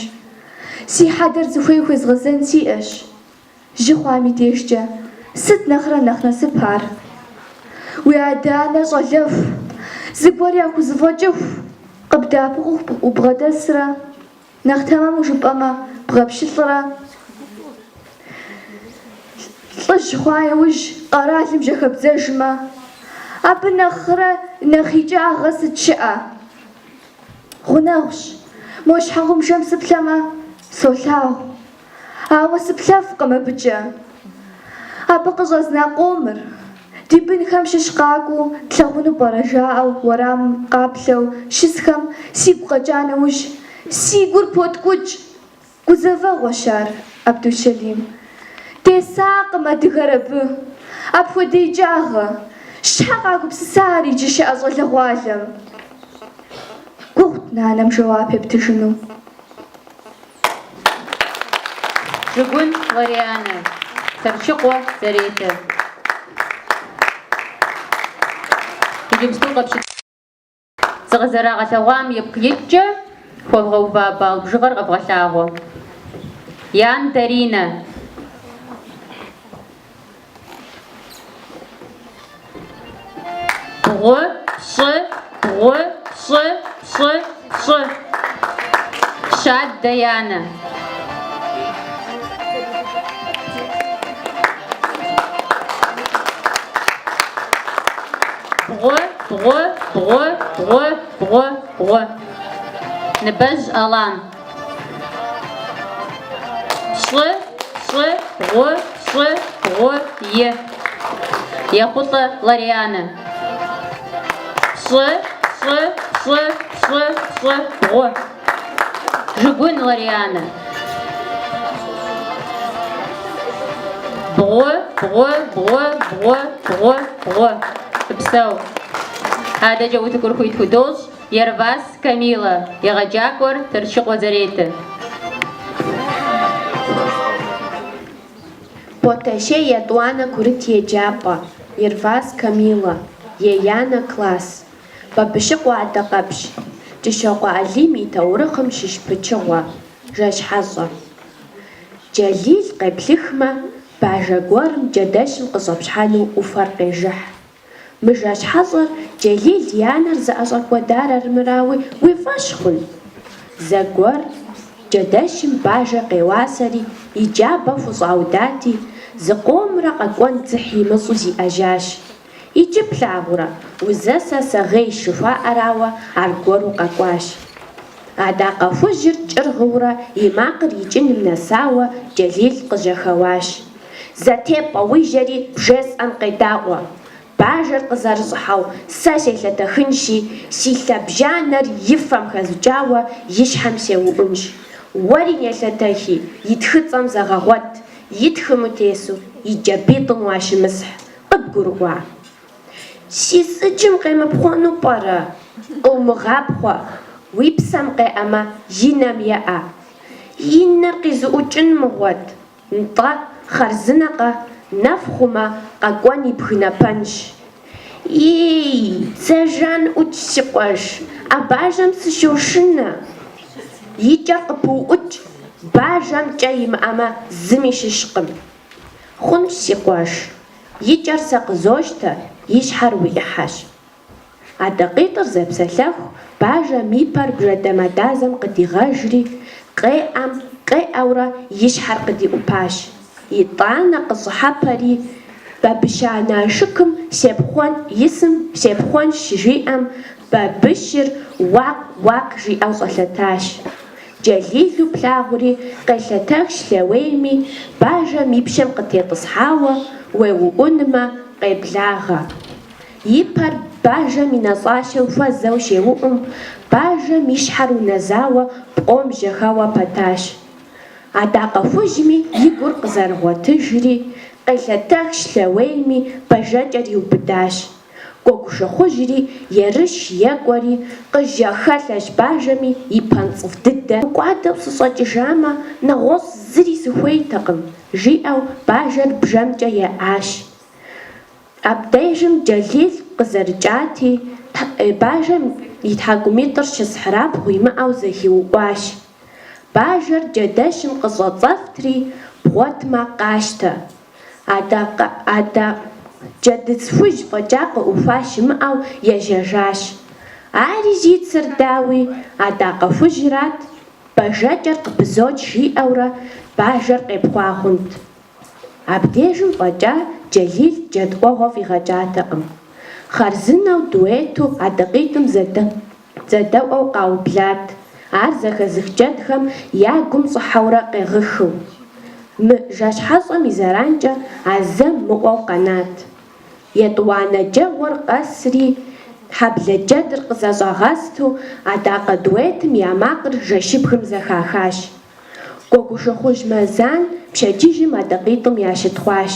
Си хьэдэр зыхуей хуезгъэзэн сиӏэщ. Жьы хъуам и дежкӏэ сыт нэхърэ нэхъ насып ар? Уи адэ-анэр щӏалэху, зыгуэр яхузэфӏэкӏыху, къыбдэӏэпыкъуху убгъэдэсрэ, нэхъ тэмэму жыпӏэмэ, бгъэпщылӏрэ? Лӏыжь хъуа иужь къэралым жьэхэбдзэжмэ, абы нэхърэ нэхъ икӏагъэ сыт щыӏэ? Гъунэгъущ, мо щхьэгъубжэм сыплъэмэ, солъагъу. Ауэ сыплъэфкъым абыкӏэ. Абы къыщӏэзна къомыр, ди бынхэм щыщ къакӏуэу тлъагъуну пӏэрэ жаӏэу уэрамым къаплъэу щысхэм сигу къэкӏа нэужь, си гур поткӏукӏ. Гузэвэгъуэщ ар, Абдулчэлим. Десакъым адыгэр абы. Апхуэдэ икӏагъэ. Щхьэ къагупсыса ар иджы щыӏэ щӏалэгъуалэм? Гугъут нанэм жэуап ептыжыну. Жыгун Ларианэ, Тэрчыкъуэ Заретэ. Иджыпсту къэпщыт. Зыкъызэрагъэлъэгъуам ипкъ иткӏэ хуэвгъэува балл бжыгъэр къэвгъэлъагъуэ. Ян Даринэ. Бгъу, пщӏы, бгъу, пщӏы, пщӏы, пщӏы. Щад Даянэ. Бгъу, бгъу, бгъу, бгъу, бгъу, бгъу. Ныбэжь Алан. Пщӏы, пщӏы, бгъу, пщӏы, бгъу, и. Ехъулӏэ Лорианэ. Пщӏы, пщӏы, пщӏы, пщӏы, пщӏы, бгъу. Жыгун Лорианэ. Бгъу, бгъу, бгъу, бгъу, бгъу, бгъу. Фыпсэу. Адэкӏэ утыкур хуит худощӏ Ервас Камилэ, егъэджакӏуэр Тэрчыкъуэ Заретэ. Ботэщей етӏуанэ курыт еджапӏэ, Ервас Камилэ, еянэ класс. Бабыщыкъуэ адакъэпщ. Кӏыщокъуэ Алим и таурыхъым щыщ пычыгъуэ, жэщ хьэщӏэ. Джэлил къеплъыхмэ, бажэ гуэрым джэдэщым къыщӏэпщхьэну ӏуфэр къежыхь. Мы жэщ хьэщӏэр Джэлил и анэр зыӏэщӏэкӏуэдар армырауи уи фӏэщ хъун? Зэгуэр джэдэщым бажэ къеуасэри и джабэ хущӏаудати, зыкъомрэ къэкӏуэн дзыхь имыщӏу зиӏэжьащ. Иджы плъагъурэ, узэсэ сэгъейщ жыхуаӏэрауэ аргуэру къэкӏуащ. Адакъэ хужьыр кӏыргъыурэ и макъыр икӏыным нэсауэ Джэлил къыжьэхэуащ. Зэтепӏэ уи жьэри бжесӏэм къедаӏуэ. Бажэр къызэрыщӏыхьэу сэ селъэтэхынщи, си лъэбжьанэр и фэм хэзукӏауэ и щхьэм сеуӏунщ. Уэри нелъэтэхи, и тхыцӏэм зэгъэгъуэт, и тхым утесу, и джабитӏым уащымысхь. Къыбгурыӏуа? Си сыджым къемыпхъуэну пӏэрэ? Къыумыгъапхъуэ, уи псэм къеӏэмэ, и нэм еӏэ. И нэр къизуӏукӏын мыгъуэт. Нтӏэ, хъарзынэкъэ, нэф хъумэ, къэкӏуэн ибгынэпэнщ. Ей, дзэ жан ӏукӏ, си къуэш, а бажэм сыщошынэ. И кӏэр къыпыуӏукӏ, бажэм кӏэ имыӏэмэ, зыми щыщкъым. Хъунщ, си къуэш, и кӏэр сэ къызощтэ, и щхьэр уи ӏыхьэщ. Адакъитӏыр зэпсэлъэху, бажэм и пэр бжэ дамэдазэм къыдигъэжри, къеӏэм, къеӏэурэ и щхьэр къыдиӏупащ. Итӏанэ къыщӏыхьэпэри, бабыщанэ ашыкым сепхъуэн исым сепхъуэнщ щыжиӏэм, бабыщыр уакъ-уакъ жиӏэу щӏэлъэтащ. Джэлилу плъагъури, къелъэтэхщ лъэуейми, бажэм и пщэм къытетӏысхьауэ, уеуӏунмэ, къеблагъэ. И пэр бажэм и нэщӏащэм хуэзэу щеуӏум, бажэм и щхьэр унэзауэ пкъом жьэхэуэ пэтащ. Адакъэ хужьми и гур къызэрыгъуэтыжри, къелъэтэхщ лъэуейми, бажэкӏэр иубыдащ. Гуэгушыхъужьри ерыщ екӏуэри, къыжьэхэлъэщ бажэми и пэнцӏыв дыдэ. Мыкӏуадэу сыщӏэкӏыжамэ, нэгъуэщӏ зыри сыхуейтэкъым, жиӏэу бажэр бжэмкӏэ еӏащ. Абдежым Джэлил къызэрыкӏати, бажэм и тхьэкӏумитӏыр щысхьырабгъу имыӏэу зэхиуӏуащ. Бажэр джэдэщым къыщӏэцӏэфтри, бгъуэтмэ, къащтэ. Адакъэ джэдыц хужь фӏэкӏа къыӏухуа щымыӏэу ежьэжащ. Ари зи цыр, дауи, адакъэ хужьрат, бажэкӏэр къыпызоч жиӏэурэ бажэр къепхъуа хъунт. Абдежым фӏэкӏа Джэлил джэд ӏуэгъуэ фӏигъэкӏатэкъым. Хъарзынэу дуэту адакъитӏым зэдэӏуэу къаублат, ар зэхэзых джэдхэм я гум щӏыхьэурэ къегъыхыу. Мы жэщ хьэщӏэм и зэранкӏэ а зэм мыӏуэу къэнат. Етӏуанэ джэгъуэр къэсри, хьэблэ джэдыр къызэщӏагъэсту адакъэ дуэтым я макъыр жэщыбгым зэхахащ. Гуэгушыхъужь Мэзан пщэдджыжьым адакъитӏым ящытхъуащ.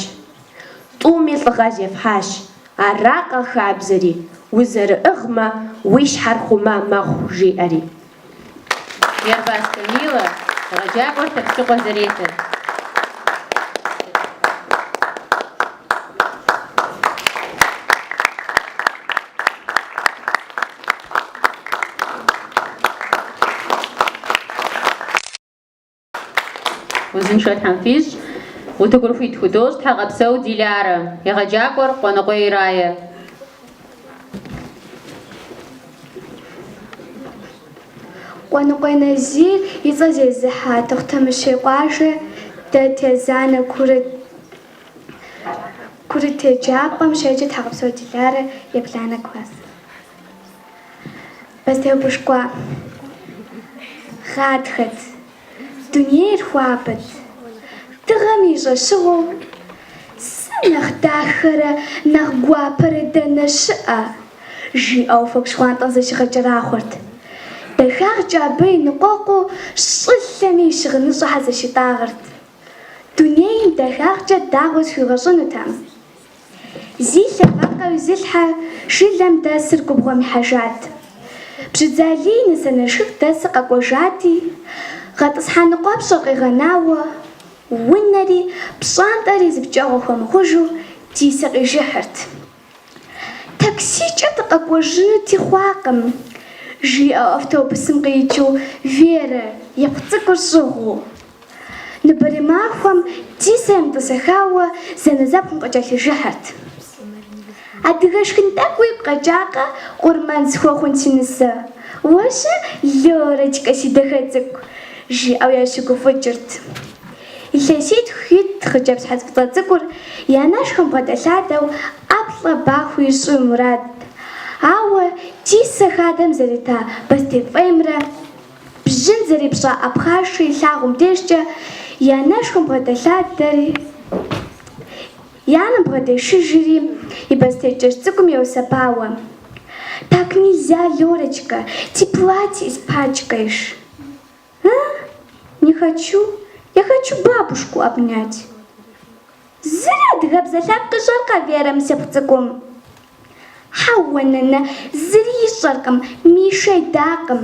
Тӏуми лӏыгъэ зефхьащ, аракъэ хабзэри, узэрыӏыгъмэ, уи щхьэр хъума мэхъу, жиӏэри. Ервас Камилэ, егъэджакӏуэр Тэрчыкъуэ Заретэ. Узыншэ Тхьэм фищӏ. Утыкур хуит худощӏ Тхьэгъэпсэу Дилярэ, егъэджакӏуэр Къуэныкъуей Рае. Къуэныкъуей Назир и цӏэ зезыхьэ Тохъутэмыщей къуажэ дэт езанэ курыт еджапӏэм щеджэ Тхьэгъэпсэу Диларэ, ебланэ класс. Бостей упӏышкӏуа. Гъатхэт. Дунейр хуабэт. Дыгъэм и щӏэщыгъуэу, Сэ нэхъ дахэрэ нэхъ гуапэрэ дэнэ щыӏэ? жиӏэу уафэгу щхъуантӏэм зыщигъэкӏэрахъуэрт. Дахагъкӏэ абы еныкъуэкъуу щӏылъэми и щыгъыныщӏэхэр зыщитӏагъэрт. Дунейм дахагъкӏэ дагъуэ зыхуигъэщӏынутэкъым. Зи лъэ вакъэ ӏуизылъхьэ жылэм дэсыр губгъуэм ихьэжат. Бжьыдзэ Алий нысэ Налшык дэсыр къэкӏуэжати, гъэтӏысхьа ныкъуэпщӏэр къигъэнауэ, унэри пщӏантӏэри зы пкӏэгъуэ хуэмыхъужу Дисэ къижыхьырт. Таксикӏэ дыкъэкӏуэжынути хъуакъым, жиӏэу автобусым къикӏыу Верэ ипхъу цӏыкӏур щӏыгъуу. Нобэрей махуэм Дисэ емытӏысэхауэ зэнэзэпхъум къыкӏэлъижыхьырт. Адыгэ шхын тӏэкӏу уигу къэкӏакъэ, къурмэн схуэхъун си нысэ? Уэ-щэ, Лерочкэ, си дахэ цӏыкӏу? жиӏэу ящыгуфӏыкӏырт. Илъэситху ит хъыджэбз щхьэц фӏыцӏэ цӏыкӏур и анэшхуэм бгъэдэлъадэу ӏэплӏэ ба хуищӏу и мурадт. Ауэ Дисэ хадэм зэрита бостей фӏеймрэ бжьын зэрипщӏа ӏэ пхъашэр илъагъум дежкӏэ и анэшхуэм бгъэдэлъадэри, и анэм бгъэдешыжри, и бостей кӏэщӏ цӏыкӏум йоусэбауэ. Так нельзя, Лерочка, ты платье испачкаешь. А? Не хочу. Я хочу бабушку обнять. Зыри адыгэбзэ лъэпкъ ищӏэркъэ Верэ мы сипхъу цӏыкӏум? Хьэуэ, нанэ, зыри ищӏэркъым, Мишэ идакъым.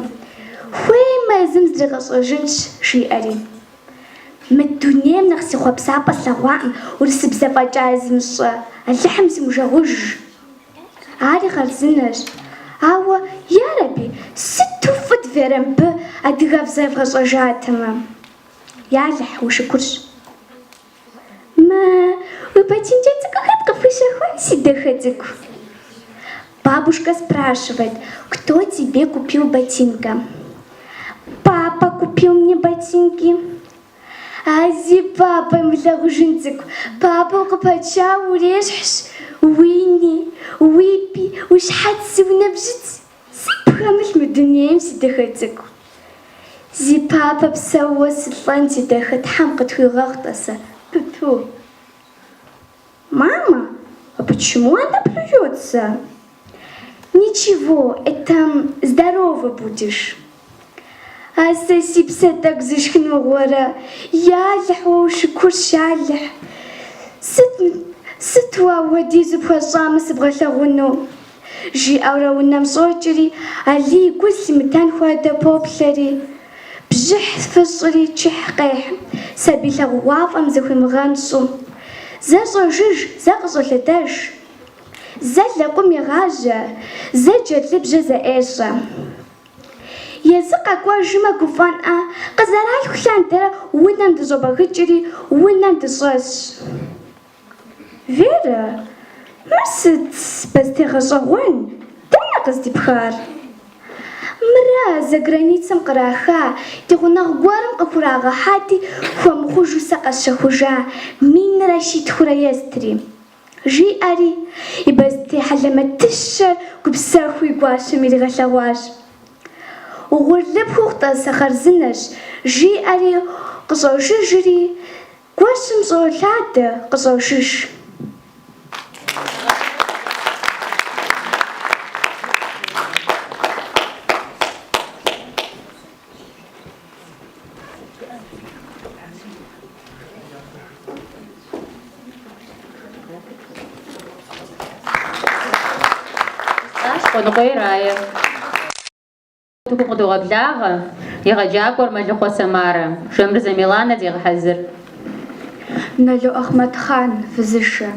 Хуеймэ, езым зригъэщӏэжынщ, жиӏэри. Мы дунейм нэхъ си хъуэпсапӏэ слъэгъуакъым урысыбзэ фӏэкӏа зымыщӏэ, Алыхьым симыужэгъуж. Ари хъарзынэщ. Ауэ, ярэби, сыту фӏыт Верэ мыбы адыгэбзэ евгъэщӏэжатэмэ. Ялыхь, ушыкурщ. Мы уи ботинкӏэ цӏыкӏу хэт къыпхуищэхуа, си дахэ цӏыкӏу? Бабушка спрашивает, кто тебе купил ботинка? Папа купил мне ботинки. А зи папэ имылъагъужын цӏыкӏу, папэ укъыпачауэ урещхьщ, уи ни, уи пи, уи щхьэци, уи нэбжьыци. Сыт пхэмылъ мы дунейм, си дахэ цӏыкӏу? Зи папэ псэууэ сылӏэн, си дахэ, Тхьэм къытхуигъэгъу, тӏасэ, пыпу. Мама, а почему она плюется? Ничего, это здорова будешь. А сэ си псэ тӏэкӏу зышхын мыгъуэрэ, Ялыхь, уэ ушыкурщ, Алыхь. Сыт, сыт уэ апхуэдизу пхуэщӏамэ сыбгъэлъэгъуну? Жиӏэурэ унэм щӏокӏри, Алий гу лъимытэн хуэдэ поплъэри, бжыхь фыщӏри чыхь къехь, сабий лъагъугъуафӏэм зыхуимыгъэнщӏу. Зэ щӏожыж, зэ къыщӏолъэдэж, зэ лэкъум егъажьэ, зэ джэдлыбжьэ зэӏещӏэ. Езы къэкӏуэжмэ гуфӏэнӏэ, къызэралъху лъандэрэ унэм дыщӏобэгыкӏри, унэм дыщӏэсщ. Верэ, мыр сыт бостей гъэщӏэгъуэн, дэнэ къыздипхар? Мыра заграницэм къраха, ди гъунэгъу гуэрым къыхурагъэхьати, хуэмыхъужу сэ къэсщэхужа, минрэ щитхурэ естри. Жиӏэри, и бостей хьэлэмэтыщэр гупсэхуу и гуащэм иригъэлъэгъуащ. Угъурлы пхухъу, тӏасэ, хъарзынэщ, жиӏэри къыщӏожыжри, Гуэщым щӏолъадэ, къыщӏожыж. Къуэныкъуей Рае. Утыкум къыдогъэблагъэ егъэджакӏуэр Мэлыхъуэ Самарэ, Жамырзэ Миланэ зегъэхьэзыр. Нало Ахъмэдхъан, фызышэ.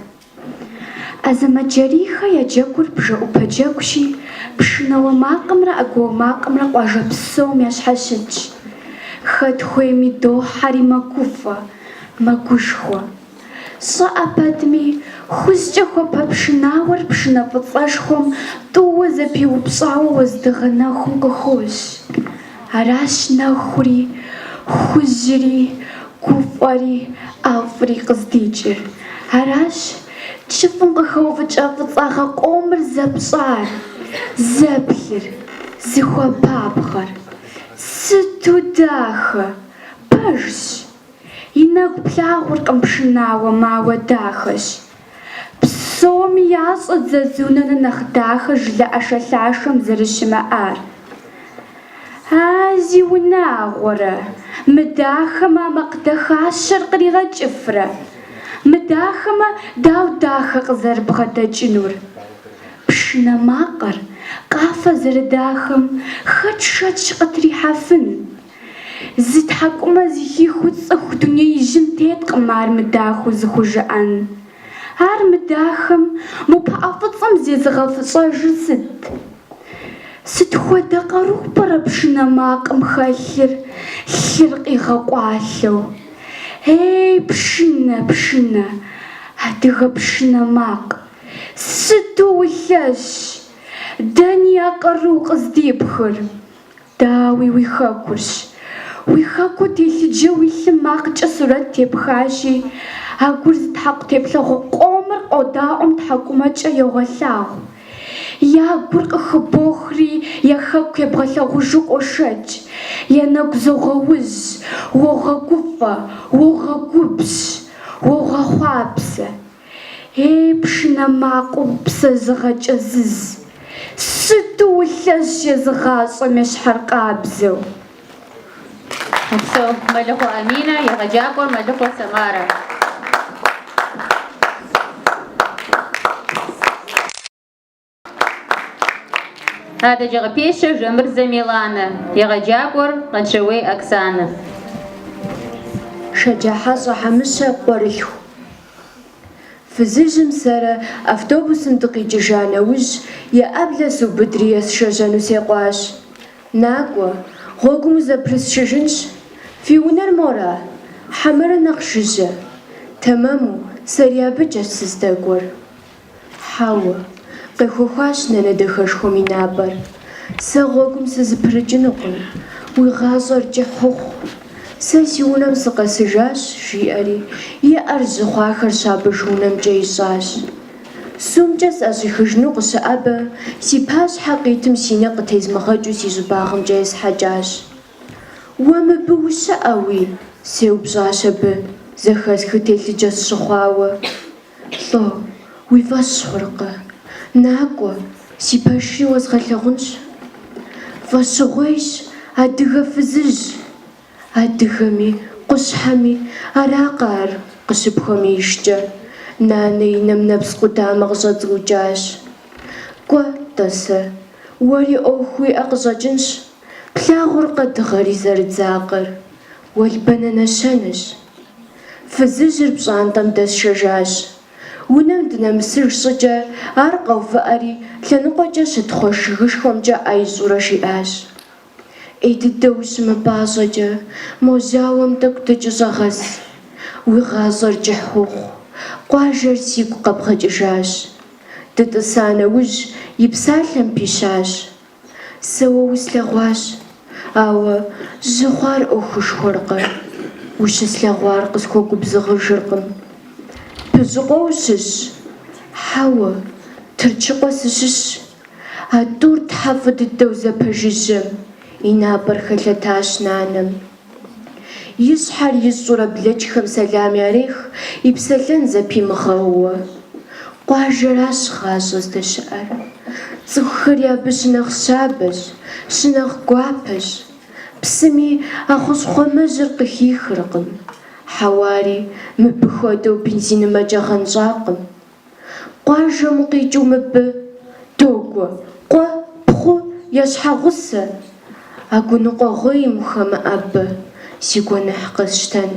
Азэмэтджэрийхэ я джэгур бжэӏупэ джэгущи, пшынауэ макъымрэ ӏэгуауэ макъымрэ къуажэ псом ящхьэщытщ. Хэт хуейми дохьэри мэгуфӏэ, мэгушхуэ. Щӏыӏэ пэтми, хужькӏэ хуэпа пшынауэр пшынэ фӏыцӏэшхуэм тӏууэ зэпиупщӏауэ уэздыгъэ нэхум къыхощ. Аращ нэхури, хужьри, гуфӏэри, ӏэфӏри къыздикӏыр. Аращ кӏыфӏым къыхэувыкӏа фӏыцӏагъэ къомыр зэпщӏар, зэплъыр, зыхуэпабгъэр. Сыту дахэ! Пэжщ! И нэгу плъагъуркъым пшынауэм, ауэ дахэщ. Псоми ящӏэ Дзадзунэ нэхъ дахэ жылэ ӏэшэлъашэм зэрыщымыӏар. А зиунагъуэрэ, мыдахэмэ а макъ дахащэр къригъэкӏыфрэ? Мыдахэмэ, дауэ дахэ къызэрыбгъэдэкӏынур? Пшынэ макъыр, къафэ зэрыдахэм хэт шэч къытрихьэфын? Зы тхьэкӏумэ зэхихыу цӏыху дунеижьым теткъым ар мыдахэу зыхужыӏэн. Ар мыдахэм, мо пыӏэ фӏыцӏэм зезыгъэфӏыщӏэжыр сыт? Сыт хуэдэ къару пӏэрэ пшынэ макъым хэлъыр, лъыр къигъэкъуалъэу? Ей, пшынэ, пшынэ, адыгэ пшынэ макъ, сыту улъэщ! Дэни а къару къыздипхыр? Дауи, уи хэкурщ. Уи хэкуу телъыджэ уи лъым макъкӏэ сурэт тепхащи, а гур зытхьэкъу теплъэгъуэ къомыр къодаӏуэм тхьэкӏумэкӏэ йогъэлъагъу. Я гур къыхыбохри, я хэку ебгъэлъагъужу къошэкӏ, я нэгу зогъэужь, уогъэгуфӏэ, уогъэгубжь, уогъэхъуапсэ. Ей, пшынэ макъыу псэ зыгъэкӏэзыз, сыту улъэщ езы гъащӏэм ещхьыркъабзэу. Упсэу, Мэлыхъуэ Аминэ, егъэджакӏуэр Мэлыхъуэ Самарэ. Адэкӏэ къыпещэ Жэмырзэ Миланэ, егъэджакӏуэр Къанщауей Оксанэ. Шэджэхьэщӏэ Хьэмыщэ къуэрылъху. Фызыжьым сэрэ автобусым дыкъикӏыжа нэужь, и ӏэблэ субыдри есшэжьэну секъуащ. Накӏуэ, гъуэгум узэпрысшыжынщ. Фи унэр мора? Хьэмэрэ нэхъ жыжьэ? Тэмэму, сэри абыкӏэщ сыздэкӏуэр. Хьэуэ, къехуэхуащ нанэ дахэшхуэм и напӏэр. Сэ гъуэгум сызэпрыкӏынукъым, уи гъащӏэр кӏыхь ухъу. Сэ си унэм сыкъэсыжащ, жиӏэри, и ӏэр жьы хъуахэр щапӏыж унэмкӏэ ищӏащ. Сумкӏэ сӏэщӏихыжыну къыщыӏэбэ, си пащхьэ къитым си нэ къытезмыгъэкӏыу си щӏыбагъымкӏэ есхьэкӏащ. Уэ мыбы ущыӏэуи? сеупщӏащ абы, зэхэсхыр телъыджэ сщыхъуауэ. Лӏо, уи фӏэщ хъуркъэ? Накӏуэ, си пэшри уэзгъэлъагъунщ. Фӏэщщӏыгъуейщ адыгэ фызыжь. Адыгэми, къущхьэми, аракъэ ар къыщыпхуэмеижкӏэ? Нанэ и нэм нэпс къудамэ къыщӏэцӏуукӏащ. Кӏуэ, тӏасэ, уэри ӏуэху уиӏэ къыщӏэкӏынщ. Плъагъуркъэ дыгъэри зэрыдзакъэр? Уэлбанэ нэщэнэщ. Фызыжьыр пщӏантӏэм дэсшэжащ. Унэм дынэмысыж щӏыкӏэ ар къэувыӏэри, лъэныкъуэкӏэ щыт кхъуэш жыгышхуэмкӏэ ӏэ ищӏурэ жиӏащ. ӏей дыдэу ущымыпӏащӏэкӏэ, мо жьауэм тӏэкӏу дыкӏыщӏэгъэс. Уи гъащӏэр кӏыхь ухъу, къуажэр сигу къэбгъэкӏыжащ. Дытӏыса нэужь и псалъэм пищащ. Сэ уэ услъэгъуащ, ауэ жьы хъуар ӏуэхушхуэркъэ, ущыслъэгъуар къысхуэгубзыгъыжыркъым. Пыжьыкъуэ ущыщ? Хьэуэ, Тэрчыкъуэ сыщыщщ. А тӏур тхьэ фӏы дыдэу зэпэжыжьэм, и напӏэр хэлъэтащ нанэм. И щхьэр ищӏурэ блэкӏхэм сэлам ярех, и псэлъэн зэпимыгъэууэ. Къуажэращ гъащӏэ здэщыӏэр. Цӏыхухэри абы щынэхъ щабэщ, щынэхъ гуапэщ. Псыми а хущхъуэмэжьыр къыхихыркъым. Хьэуари мыбы хуэдэу бензинымэкӏэ гъэнщӏакъым. Къуажэм укъикӏыу мыбы, догуэ, къуэ, пхъу е щхьэгъусэ. А гуныкъуэгъуейм ухэмыӏэбэ, си гуэныхь къэсщтэн,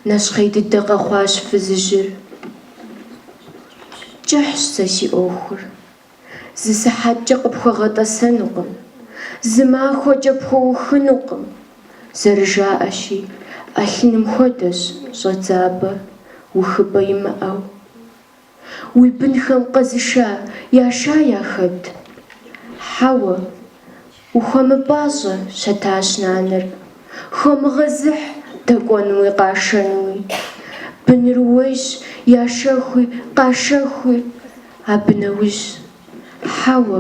нэщхъей дыдэ къэхъуащ фызыжьыр. Кӏыхьщ сэ си ӏуэхур. Зы сыхьэткӏэ къыпхуэгъэтӏэсэнукъым, зы махуэкӏэ пхуэухынукъым. Зэрыжаӏэщи, ӏэлъыным хуэдэщ щӏэдзапӏэ, ухыпӏэ имыӏэу. Уи бынхэм къэзыша яша яхэт? Хьэуэ. Ухуэмыпӏащӏэ, щэтащ нанэр. Хомыгъэзыхь дэкӏуэнуи къашэнуи. Быныр ууейщ, яшэхуи, къашэхуи. Абы нэужь. Хьэуэ,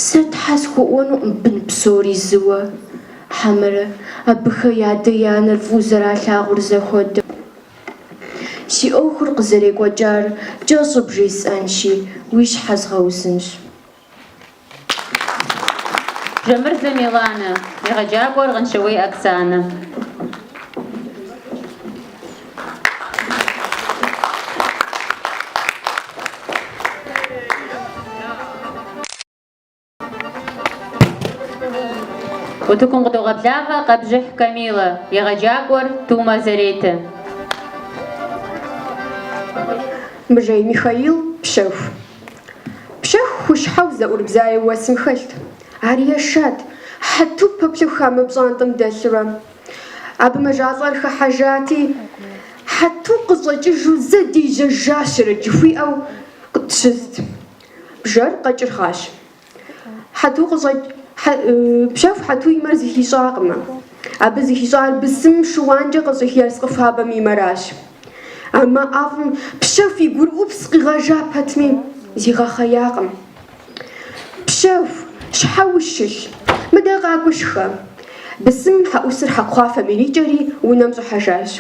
сэ тхьэ схуэӏуэнукъым бын псори зыуэ, хьэмэрэ абыхэ я адэ я анэр фӏыуэ зэралъагъур зэхуэдэу. Си ӏуэхур къызэрекӏуэкӏар кӏэщӏу бжесӏэнщи, уи щхьэ згъэузынщ. Жамырзэ Миланэ, егъэджакӏуэр Къанщауей Оксанэ. Утыкум къыдогъэблагъэ Къэбжьыхь Камилэ, егъэджакӏуэр Тумэ Заретэ. Мыжей Михаил Пщэху. Пщэху хущхьэу зэӏурыбзае уэсым хэлът. Ар ешат, Хьэту пэплъэу хамэ пщӏантӏэм дэлъурэ. Абы мэжалӏэр хыхьэжати, Хьэту къыщӏэкӏыжу зэ дежьэжащэрэт жыхуиӏэу щыст. Бжэр къэкӏыргъащ. Хьэту къыщӏэкӏ... Пщэху Хьэту и мэр зыхищӏакъым. Абы зыхищӏар бысымым шыуанкӏэ къыщӏих ерыскъы хуабэм и мэращ. А мэ ӏэфӏым Пщэху и гурыӏупс къигъэжа пэтми, зигъэхъеякъым. Пщэху, щхьэ ущылъ? Мыдэ къакӏуи шхэ. Бысымым хьэӏусыр хьэкхъуафэм ирикӏэри унэм щӏыхьэжащ.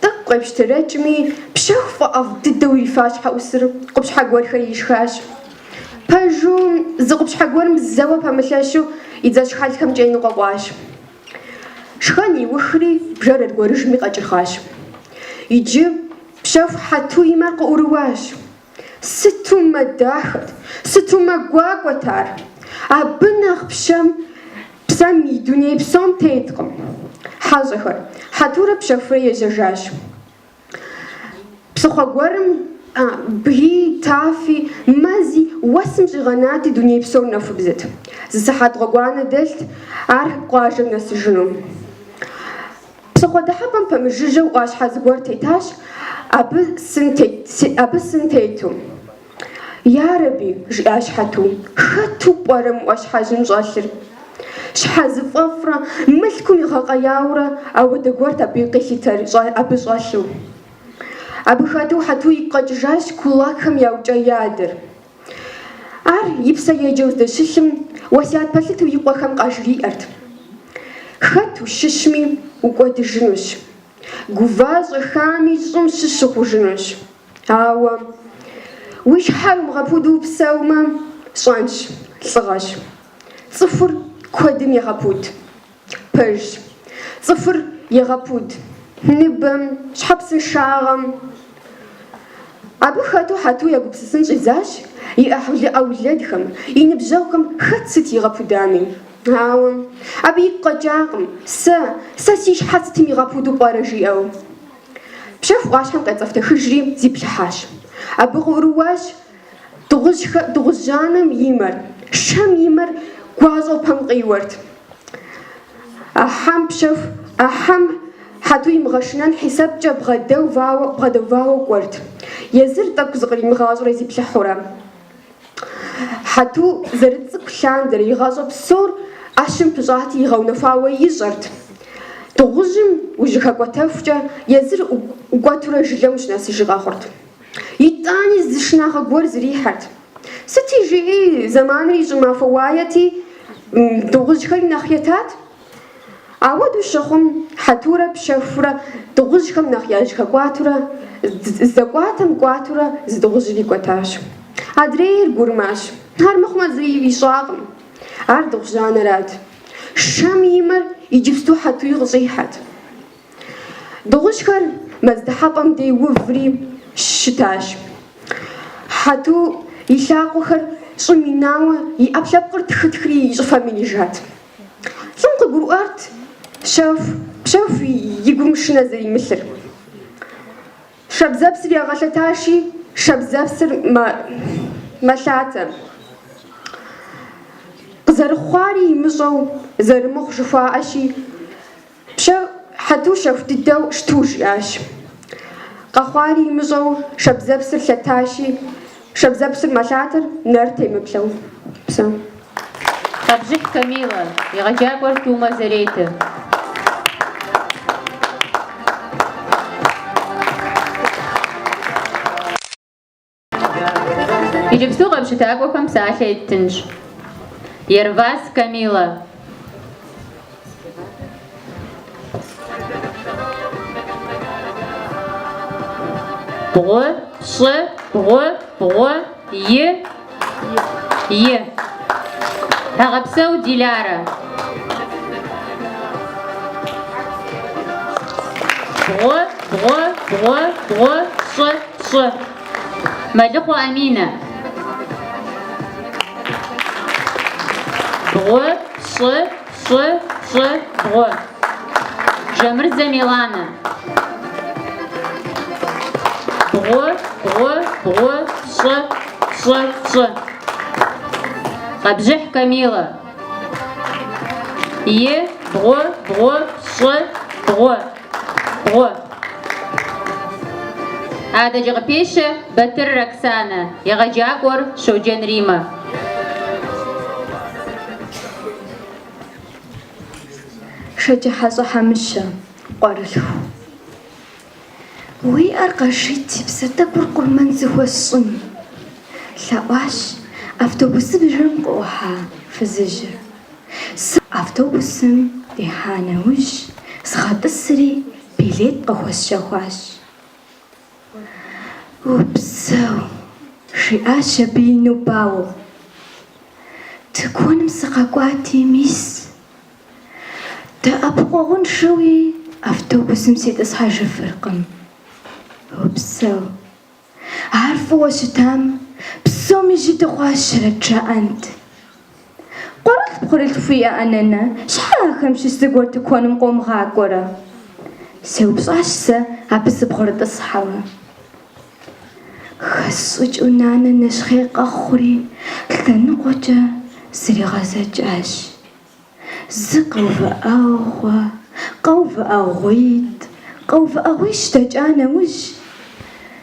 Тӏэкӏу къепщтырэкӏми, Пщэху фӏэӏэфӏ дыдэу ирифащ хьэӏусыр, къупщхьэ гуэрхэри ишхащ. Пэжу, зы къупщхьэ гуэрым зэуэ пэмылъэщу и дзэщхьэлхэмкӏэ еныкъуэкъуащ. Шхэн иухри, бжэр аргуэрыжьми къэкӏыргъащ. Иджы Пщэху Хьэту и мэр къыӏурыуащ. Сыту мэ дахэт, сыту мэ гуакӏуэт ар! Абы нэхъ пщэм псэм и дуней псом теткъым. Хьэщӏэхэр, Хьэтурэ Пщэхурэ ежьэжащ. Псыхъуэ гуэрым бгыи, тафи, мэзи уэсым щӏигъэнати, дуней псор нэхубзэт. Зы сыхьэт гъуэгуанэ дэлът ар къуажэм нэсыжыну. Псыхъуэ дыхьэпӏэм пэмыжыжьэу ӏуащхьэ зыгуэр тетащ, абы сын абы сын тету. Ярэби, жиӏащ Хьэту, хэту пӏэрэ мы ӏуащхьэжьым щӏэлъыр? Щхьэзыфӏэфӏрэ мылъкум игъэкъеяурэ ауэдэ гуэрт абы къилъытэр абы щӏэлъу. Абы хэту Хьэту игу къэкӏыжащ кулакхэм яукӏа и адэр. Ар и псэ еджэу здэщылъым, уэсят пэлъытэу и къуэхэм къажриӏэрт, Хэт ущыщми, укӏуэдыжынущ, гува-щӏэхами щӏым щыщ ухъужынущ. Ауэ уи щхьэр умыгъэпуду упсэумэ, щӏэнщ, лӏыгъэщ. Цӏыхур куэдым егъэпуд. Пэжщ. Цӏыхур егъэпуд ныбэм, щхьэпсыншагъэм. Абы хэту Хьэту егупсысын щӏидзащ и ӏыхьлы-ӏэулэдхэм, и ныбжьэгъухэм хэт сыт игъэпудами. Ауэ абы игу къэкӏакъым, сэ, сэ си щхьэ сытым игъэпуду пӏэрэ, жиӏэу. Пщэху ӏуащхьэм къецӏэфтэхыжри зиплъыхьащ. Абы къыӏурыуащ дыгъужьхэ, дыгъужь анэм и мэр, шэм и мэр гуащӏэу пэм къиуэрт. А хьэм Пщэху, а хьэм Хьэту имыгъэшынэн хьисэпкӏэ бгъэдэувауэ, бгъэдэувауэ кӏуэрт. Езыр тӏэкӏу зыкъримыгъащӏэрэ зиплъыхьурэ. Хьэту зэрыцӏыкӏу лъандэрэ и гъащӏэ псор ӏэщым пыщӏати игъэунэхуауэ ищӏэрт. Дыгъужьым ужьыхэкӏуэтэхукӏэ езыр ӏукӏуэтурэ жылэм ущынэсыжи къэхъурт. Итӏани зы шынагъэ гуэр зрихьэрт. Сыти жыӏи, зэманри щӏымахуэ уаети, дыгъужьхэри нэхъ етат. Ауэдэу щыхъум, Хьэтурэ Пщэхурэ дыгъужьхэм нэхъ яжьэхэкӏуатурэ, здэкӏуатэм кӏуатурэ зы дыгъужьыр икӏуэтащ. Адрейр гурымащ. Армыхъумэ зыри ищӏакъым. Ар дыгъужь анэрат. Шэм и мэр иджыпсту Хьэтуи къыщӏихьэт. Дыгъужьхэр мэз дыхьэпӏэм дей уври щытащ. Хьэту и лъакъуэхэр щӏым инауэ и ӏэпкълъэпкъыр тхытхри и щӏыфэм ирижат. Лӏым къыгурыӏуарт Щэху, Пщэху и гум шынэ зэримылъыр. Шабзэпсыр ягъэлъэтащи, шабзэпсыр мэлъатэ. Къызэрыхъуари имыщӏэу, зэрымыхъу жыхуаӏэщи, Пщэ Хьэту щэху дыдэу щту жиӏащ. Къэхъуари имыщӏэу шабзэпсыр лъэтащи, шабзэпсыр мэлъатэр нэр темыплъэу. Псэу. Къэбжьыхь Камилэ, егъэджакӏуэр Тумэ Заретэ. Иджыпсту къэпщытакӏуэхэм псалъэ еттынщ. Ервас Камилэ. Бгъу, пщӏы, бгъу, бгъу, и, и. Тхьэгъэпсэу Дилярэ. Бгъу, бгъу, бгъу, бгъу, пщӏы, пщӏы. Мэлыхъуэ Аминэ. Бгъу, пщӏы, пщӏы, пщӏы, бгъу. Жэмырзэ Миланэ. Бгъу, бгъу, бгъу, пщӏы, пщӏы, пщӏы. Къэбжьыхь Камилэ. И, бгъу, бгъу, пщӏы, бгъу, бгъу. Адэкӏэ къыпещэ Батыр Роксанэ, егъэджакӏуэр Щоджэн Римэ. Шэджыхьэщӏэ Хьэмыщэ, къуэрылъху. Уи ӏэр къэшийт си псэ тӏэкӏур къурмэн зыхуэсщӏын, лъэӏуащ автобусыбжэм къыӏухьа фызыжьыр. Сэ автобусым дихьа нэужь, згъэтӏысри билет къыхуэсщэхуащ. Упсэу, жиӏащ абы ину бауэу. Тыкуэным сыкъэкӏуати, мис. Дэӏэпыкъуэгъуншэуи автобусым ситӏысхьэжыфыркъым. Упсэу. Ар фӏыуэ щытам, псоми жьы дыхъуащэрэт жаӏэнт. Къуэрылъху-пхъурылъху уиӏэӏэ, нанэ, щхьэ ахэм щыщ зыгуэр тыкуэным къомыгъакӏуэрэ? Сеупщӏащ сэ абы сыбгъурытӏысхьэуэ. Хэсщӏыкӏыу нанэ нэщхъей къэхъури, лъэныкъуэкӏэ зригъэзэкӏащ. Зы къэувыӏэгъуэ, къэувыӏэгъуитӏ, къэувыӏэгъуищ дэкӏа нэужь,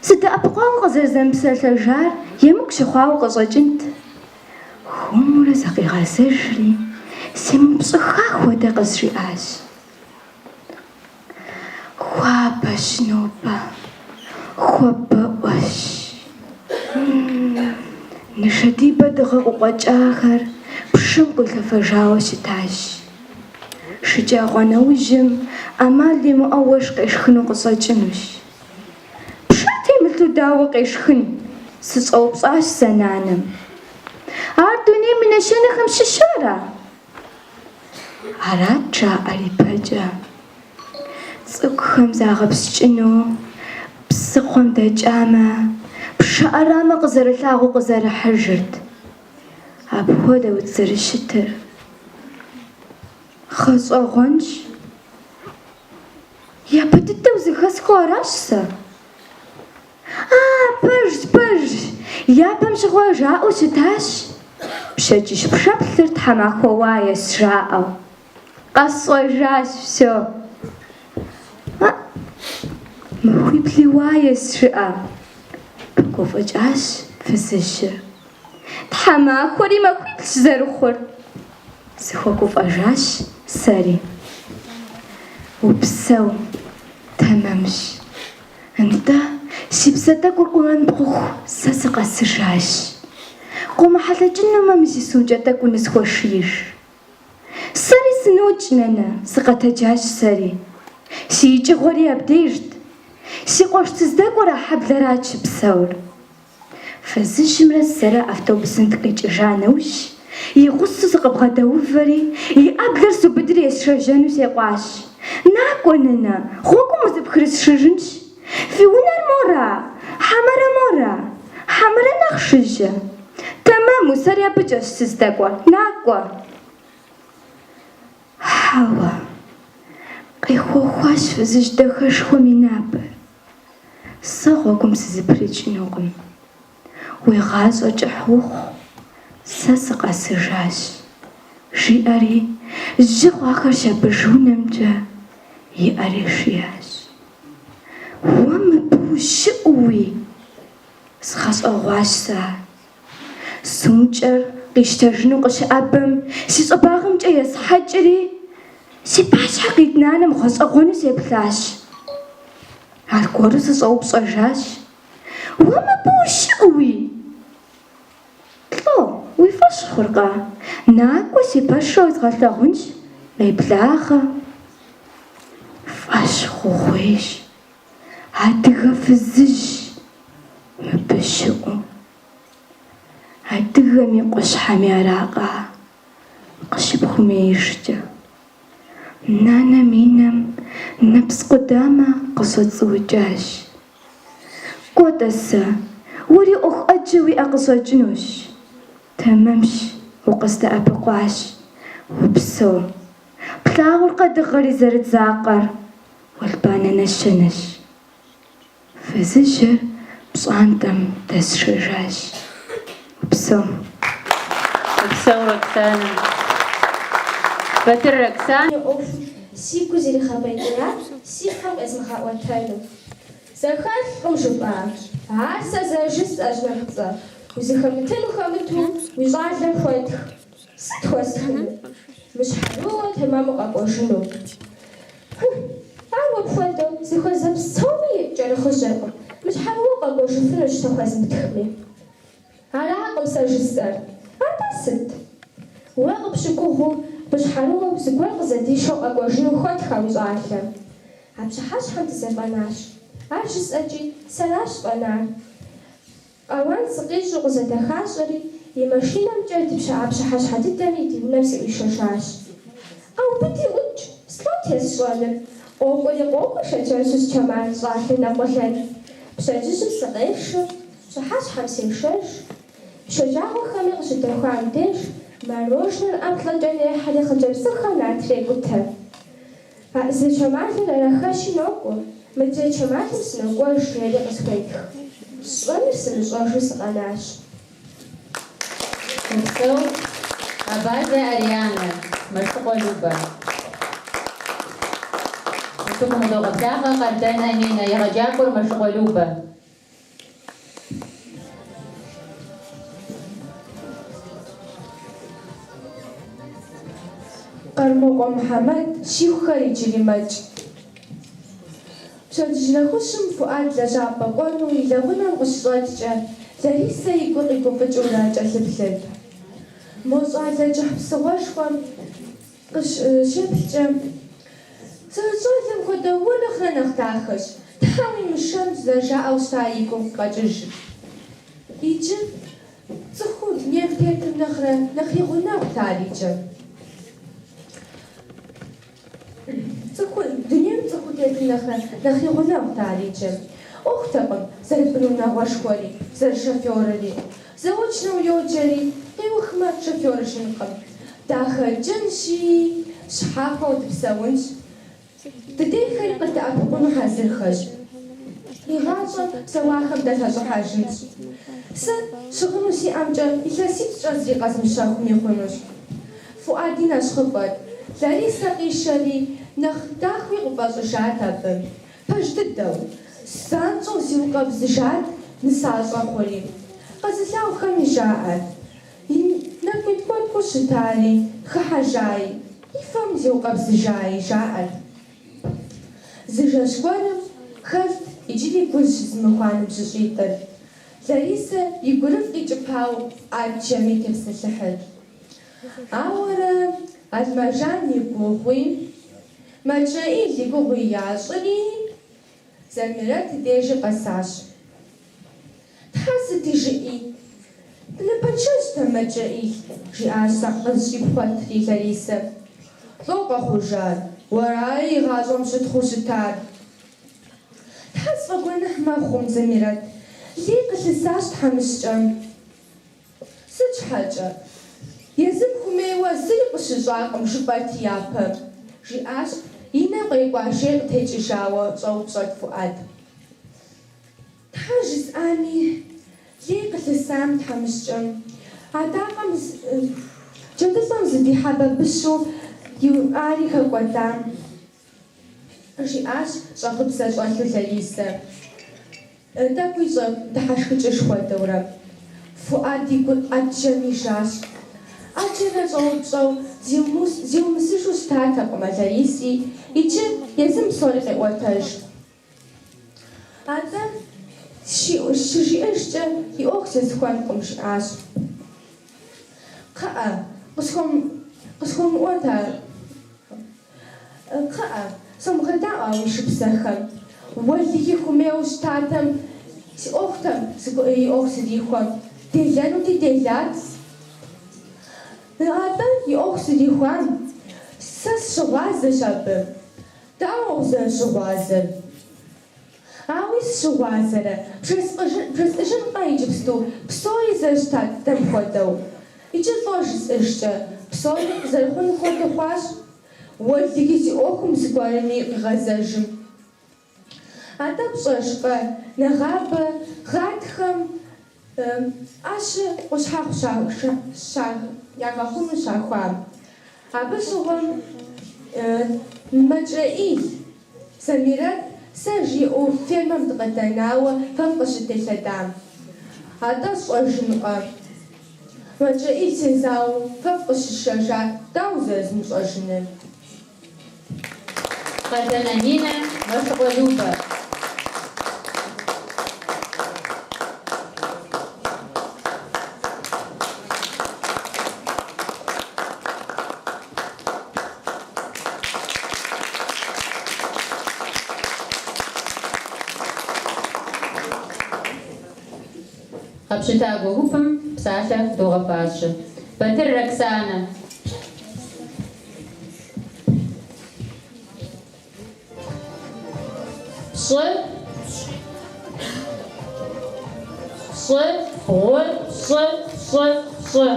сыдэӏэпыкъуауэ къызэрызэмыпсэлъэжар емыкӏу щыхъуауэ къыщӏэкӏынт. Хуэмурэ зыкъигъэзэжри, семыупщӏыхха хуэдэ къызжиӏащ. Хуабэщ нобэ, хуабэӏуэщ. Нышэдибэ дыгъэ къыкъуэкӏахэр пшэм къуилъэфэжауэ щытащ. Шэджагъуэ нэужьым ӏэмал имыӏэу уэшх къешхыну къыщӏэкӏынущ. Пшэ темылъу дауэ къешхын? Сыщӏэупщӏащ сэ нанэм. Ар дунейм и нэщэнэхэм щыщу ара? Арат жаӏэр ипэкӏэ. Цӏыкӏухэм загъэпскӏыну псыхъуэм дэкӏамэ, пшэ ӏэрамэ къызэрылъагъуу къызэрыхьыжырт. Апхуэдэут зэрыщытыр. Гъэщӏэгъуэнщ. Япэ дыдэу зэхэсхыу аращ сэ. А, пэжщ, пэжщ, япэм щыгъуэ жаӏэу щытащ, пщэдджыжь пшэплъыр тхьэмахуэ уаещ, жаӏэу. Къэсщӏэжащ, всё. А, махуибли уаещ, жыӏэ, пыгуфӏыкӏащ фызыжьыр. Тхьэмахуэри махуиблщ зэрыхъур. Сыхуэгуфӏэжащ сэри. Упсэу, тэмэмщ. Нтӏэ, си псэ тӏэкӏур къурмэн пхъуху сэ сыкъэсыжащ. Къомыхьэлъэкӏынумэ, мы си сумкӏэ тӏэкӏур нысхуэшииж. Сэри сынокӏ, нанэ, сыкъэтэджащ сэри. Си икӏыгъуэри абдежт. Си къуэш сыздэкӏуэр а хьэблэрат щыпсэур. Фызыжьымрэ сэрэ автобусым дыкъикӏыжа нэужь, и гъусэу сыкъыбгъэдэувэри, и ӏэблэр субыдри есшэжьэну секъуащ. Накӏуэ, нанэ, гъуэгум узэпхрысшыжынщ. Фи унэр мора? Хьэмэрэ мора? Хьэмэрэ нэхъ жыжьэ? Тэмэму, сэри абыкӏэщ сыздэкӏуэр. Накӏуэ. Хьэуэ, къехуэхуащ фызыжь дахэшхуэм и напэр. Сэ гъуэгум сызэпрыкӏынукъым. Уи гъащӏэ кӏыхь ухъу, сэ сыкъэсыжащ, жиӏэри жьы хъуахэр щапӏыж унэмкӏэ и ӏэр ишиящ. Уэ мыбы ущыӏэуи? Згъэщӏэгъуащ сэ ар. Сумкӏэр Къищтэжыну къыщыӏэбэм, си щӏыбагъымкӏэ есхьэкӏри, си пащхьэ къит нанэм гъэщӏэгъуэну сеплъащ. Аргуэру сыщӏэупщӏэжащ. Уэ мыбы ущыӏэуи? Лӏо, уи фӏэщ хъуркъэ? Накӏуэ, си пэшыр уэзгъэлъагъунщ, къеблагъэ. Фӏэщ хъугъуейщ, адыгэ фызыжь мыбы щыӏэу. Адыгэми къущхьэми аракъэ къыщыпхуэмеижкӏэ. Нанэм и нэм нэпс къудамэ къыщӏэцӏуукӏащ. Кӏуэ, тӏасэ, уэри ӏуэху ӏэджэ уиӏэ къыщӏэкӏынущ. Тэмэмщ, укъыздэӏэпыкъуащ. Упсэу. Плъагъуркъэ дыгъэри зэрыдзакъэр? Уэлбанэ нэщэнэщ. Фызыжьыр пщӏантӏэм дэсшэжащ. Упсэу. Упсэу, Роксанэ. Батыр Роксанэ. И ӏуэхум си гур зэригъэпӏейтеяр си фэм къезмыгъэӏуэтэну. Зэхэлъкъым жыпӏа? Ар сэ зэрыжысӏэщ, нэпцӏэ. Узыхэмытын ухэмыту уи щӏалэм хуэтх. Сыт хуэстхынур? Мыщхьэрыуэу тэмэму къэкӏуэжыну. Хы, ар уэ пхуэдэу зыхуэзэ псоми кӏэрыхъыжьэркъым, мыщхьэрыуэу къэкӏуэжыфынущ сэ хуэзмытхми. Аракъым сэ жысӏэр. Атӏэ сыт? Уэ къыпщыгугъыу, мыщхьэрыуэу зыгуэр къызэдишэу къэкӏуэжыну хуэтх а уи щӏалэм. А пщыхьэщхьэм дызэфӏэнащ. Ар жысӏэкӏи, сэращ фӏэнар. Ауан сыкъищӏу къызэдэхащӏэри, и машинэмкӏэ а пщыхьэщхьэ дыдэми ди унэм сыӏуишэжащ. Къэубыди ӏукӏ, слӏот есщӏэныр? Къокӏуэри къокӏуэ Шэджэм щыщ Чэмал щӏалэ нэкъуэлэн. Пщэдджыжьым сыкъешэ, пщыхьэщхьэм сешэж. Шэджагъуэхэми къыщыдэхуам деж, морожнэр ӏэплӏэкӏэ нехьэри хъыджэбз цӏыкӏухэм ятрекӏутэ. А зы Чэмалыр араххэщи нокӏуэ, мыдрей Чэмалым сынокӏуэж, жери къысхуетх. Сщӏэнур сымыщӏэжу сыкъэнащ. Упсэу, Абазэ Арианэ, Мэшыкъуэ Любэ. Утыкум къыдогъэблагъэ Къардэн Аминэ, егъэджакӏуэр Мэшыкъуэ Любэ. Къэрмокъуэ Мухьэмэд щихухэр иджыри мэкӏ. Пщэдджыжь нэхущым Фуӏэд лэжьапӏэ кӏуэну и лэгъунэм къыщыщӏэкӏкӏэ, Ларисэ и гур къигуфӏыкӏыурэ кӏэлъыплъырт. Мо щӏалэ кӏыхь псыгъуэшхуэм Къыщеплъкӏэ, Зэрыщӏалэм хуэдэу уэ нэхърэ нэхъ дахэщ, Тхьэм уимышэн зэрыжаӏэу щыта и гум къэкӏыжырт. Иджы цӏыхуу дунейм тетым нэхърэ нэхъ и гъунэгъут ар иджы. Цӏыху, дунейм цӏыхуу тетым нэхърэ нэхъ и гъунэгъут ар иджы. Ӏуэхутэкъым зэрыбынунагъуэшхуэри, зэрышофёрри. Заочнэу йоджэри, къиухмэ, шофёрыжынкъым. Дахэкӏынщи, щхьэхуэу дыпсэунщ. Дыдейхэри къыддэӏэпыкъуну хьэзырхэщ. Игъащӏэм псэуахэм далъэщӏыхьэжынщ. Сэ щыгъыну сиӏэмкӏэ илъэсипщӏкӏэ зыри къэзмыщэхуми хъунущ. Фуӏэди нэщхъыфӏэт. Ларисэ къишэри, нэхъ дахэуи къыфӏэщӏыжат абы. Пэж дыдэу, занщӏэу зиукъэбзыжат нысащӏэ хъури. Къэзылъагъухэми жаӏэрт, И нэкӏуи ткӏуэткӏуу щытари, хыхьэжаи, и фэм зиукъэбзыжаи, жаӏэрт. Зы жэщ гуэрым хэлът иджыри гу зыщызымыхуа ныбжьыщӏитӏыр. Ларисэ и гурыфӏ къикӏыпауэ ӏэджэми тепсэлъыхьырт. Ауэрэ Алмэжан и гугъуи, Мэчрэӏил и гугъуи ящӏри, Замирэт и дежи къэсащ. Тхьэ сыти жыӏи, напэншэжьт а Мэчрэӏил, жиӏащ зыкъызыщӏипхъуэтри Ларисэ. Лӏо къэхъужар, уэраи игъащӏэм щытхъуу щытар? Тхьэ сфӏэгуэныхь мэхъум, Замирэт, лей къылъысащ тхьэмыщкӏэм. Сыт щхьэкӏэ? Езым хуэмейуэ зыри къыщыщӏакъым жыпӏэрти япэм, жиӏащ, и нэм кърикӏуа жейр къытекӏыжауэ щӏэупщӏэрт Фуӏэд. Тхьэ жысӏами, лей къылъысам тхьэмыщкӏэм, адакъэм джэдылӏэм зыдихьа бабыщу иӏари хэкӏуэдам, жиӏащ щӏагъыбзэ щӏэлъу Ларисэ. Тӏэкӏуи щӏэдыхьэшхыкӏыж хуэдэурэ. Фуӏэд и гур ӏэджэми жащ. ӏэджэрэ щӏэупщӏэу зиумысыжу щытатэкъым а Лариси, иджы езым псори къеӏуэтэж. Атӏэ, щыжиӏэжкӏэ и ӏуэху зесхуэнкъым, жиӏащ. Кхъыӏэ, къысхуэмыӏуэтэ ар. Кхъыӏэ, сомыгъэдаӏуэ а уи шыпсэхэм. Уэлэхьи хуэмейуэ щытатэм, си ӏуэхутэм и ӏуэху зэрихуэм. Делэнути делат. Атӏэ, и ӏуэху зэрихуам, сэ сыщыгъуазэщ абы. Дауэ узэрыщыгъуазэр? Ауи сыщыгъуазэрэ, бжесӏэжынкъэ иджыпсту псори зэрыщыта дыдэм хуэдэу. Иджы лӏо жысӏэжкӏэ, псори къызэрыхъун хуэдэу хъуащ. Уэлэхьи, си ӏуэхум зыгуэрми къигъэзэжым. Атӏэ пщӏэжкъэ, нэгъабэ гъатхэм ӏэщыр къущхьэхъу ягъэхъуну щахуам. Абы щыгъуэм МэчрэӀил, Замирэт сэ жиӏэу фермэм дыкъыдэнауэ фэ фыкъыщытелъэдам. Атӏэ сщӏэжынкъэ? МэчрэӀил сезауэу фэ фыкъыщысшэжар дауэ зэрызмыщӏэжыныр? Къардэн Аминэ, Мэшыкъуэ Любэ. Къэпщытакӏуэ гупым псалъэ худогъэфащэ. Батыр Роксанэ. Пщӏы, пщӏы, бгъу, пщӏы, пщӏы, пщӏы.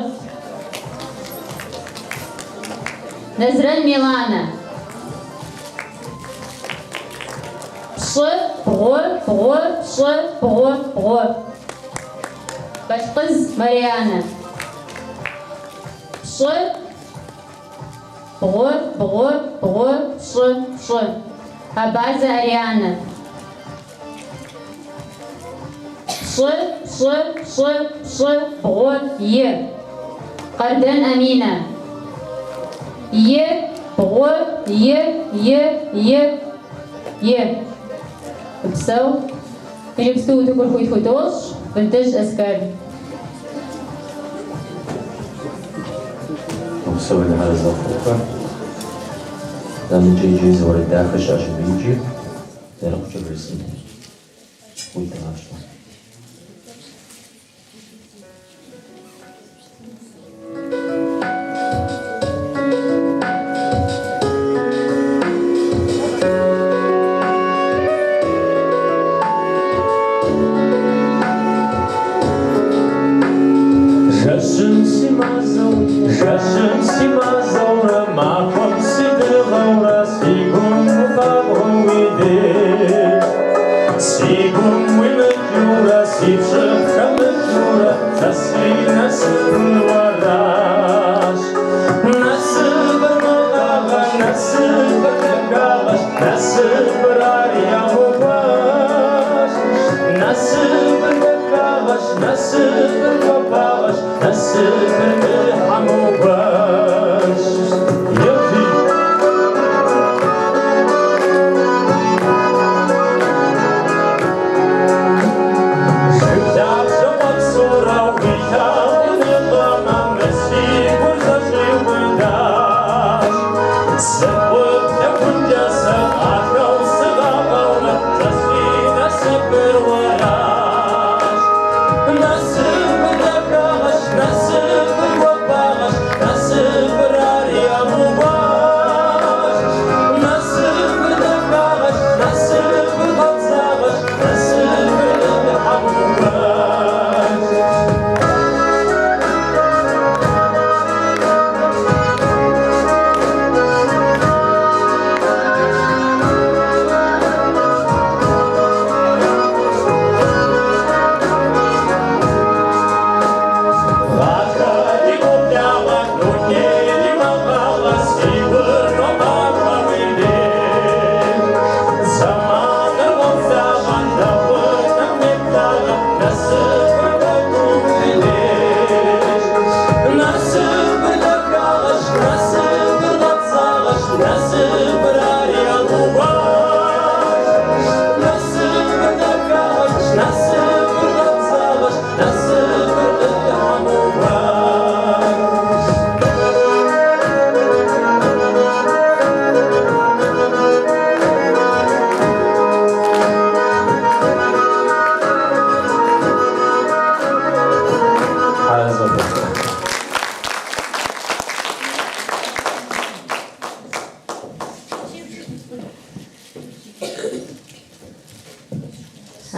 Нэзрэн Миланэ. Пщӏы, бгъу, бгъу, пщӏы, бгъу, бгъу. Балъкъыз Марианэ. Пщӏы, бгъу, бгъу, бгъу, пщӏы, пщӏы. Абазэ Арианэ. Пщӏы, пщӏы, пщӏы, пщӏы, бгъу, и. Къардэн Аминэ. И, бгъу, и, и, и, и. Упсэу. Иджыпсту утыкур хуит худощӏ Вындыжь Аскэр. Упсэу хьэрэзэхъухэр. Нэмыкӏэ иджыри зы уэрэд дахэ щыӏэщ абы икӏи зэрыхъукӏэ вжесӏэн. Уи дыгъащӏэ. Жэщым си мазэу, жэщым си мазэурэ, махуэм си дыгъэурэ, си гум укъабгъэу уи деж. Си гум уимыкӏыурэ, си пщӏыхь хэмыкӏыурэ, сэ си насыпыр уэращ. Насыпыр фӏагъэщ, насыпыр дахагъэщ, насыпыр ар ямыгуэщ. Насыпыр дахагъэщ, насыпыр гуапагъэщ, насыпыр тхьэм угуэш.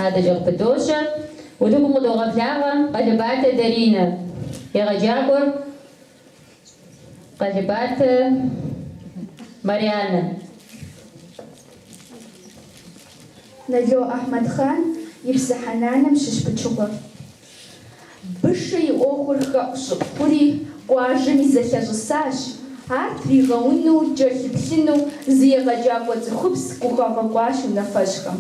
Адэкӏэ къыпыдощэ. Утыкум къыдогъэблагъэ Къалэбатэ Даринэ. Егъэджакӏуэр Къалэбатэ Марианнэ. Нало Ахьмэдхъан и Псыхьэ нанэм щыщ пычыгъуэ. Бышэ и ӏуэхур хэӏущӏыӏу хъури, къуажэми зэлъэщӏысащ. Ар тригъэуну, кӏэлъыплъыну зы егъэджакӏуэ цӏыхубз къыхуагъэкӏуащ унафэщӏхэм.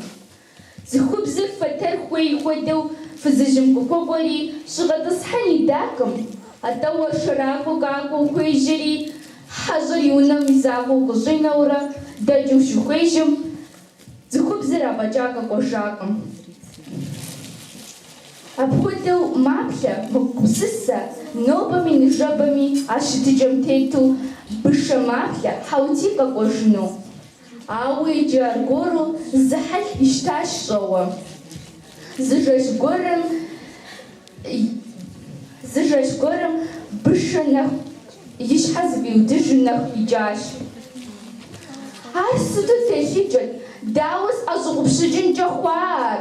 Цӏыхубзыр фэтэр хуей хуэдэу фызыжьым къыхуэкӏуэри, щӏигъэтӏысхьэн идакъым, атӏэ уэршэракӏуэ къакӏуэу хуежьэри, хьэщӏэр и унэм и закъуэу къыщӏинэурэ дэкӏыу щыхуежьэм, цӏыхубзыр афӏэкӏа къэкӏуэжакъым. Апхуэдэу маплъэ, мэгупсысэ, нобэми ныжэбэми а щытыкӏэм тету Бышэ маплъэ Хьэутий къэкӏуэжыну. Ауэ иджы аргуэру зы хьэл къищтащ щӏэуэ. Зы жэщ гуэрым зы жэщ гуэрым Бышэ нэху и щхьэ зыфӏиудыжу нэху къикӏащ. Ар сыту телъыджэт, дауэ сӏэщӏэгъупщыкӏынкӏэ хъуа ар?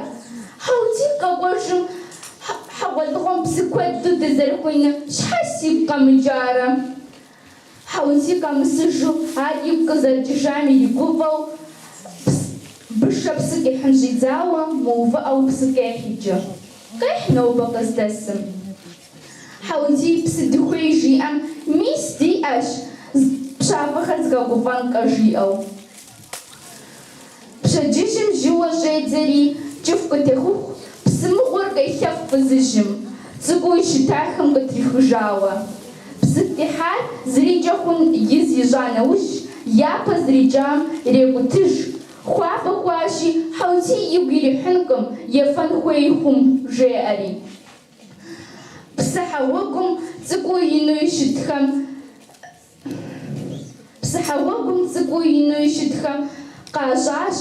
Хьэутий къэкӏуэжым хьэгъуэлӏыгъуэм псы куэду дызэрыхуеинур щхьэ сигу къэмыкӏарэ? Хьэутий къэмысыжу ар игу къызэрыкӏыжам иригуфӏэу, Бышэ псы къихьын щӏидзауэ, мыувыӏэу псы къехь иджы. Къехь нобэ къыздэсым. Хьэутий псы дыхуей жиӏэм, мис диӏэщ, пщафӏэхэр згъэгуфӏэнкъэ жиӏэу. Пщэдджыжьым жьыуэ щӏедзэри, кӏыфӏ къытехъуху, псы мыгъуэр къелъэф фызыжьым, цӏыкӏуу щытахэм къытрихыжауэ. Псы къихьар зрикӏэ хъун из ищӏа нэужь, япэ зрикӏам ирекӏутыж, хуабэ хъуащи, Хьэутий игу ирихьынкъым, ефэн хуей хъум, жеӏэри. Псыхьэ гъуэгум цӏыкӏуу инуи щытхэм Псыхьэ гъуэгум цӏыкӏуу инуи щытхэм къащӏащ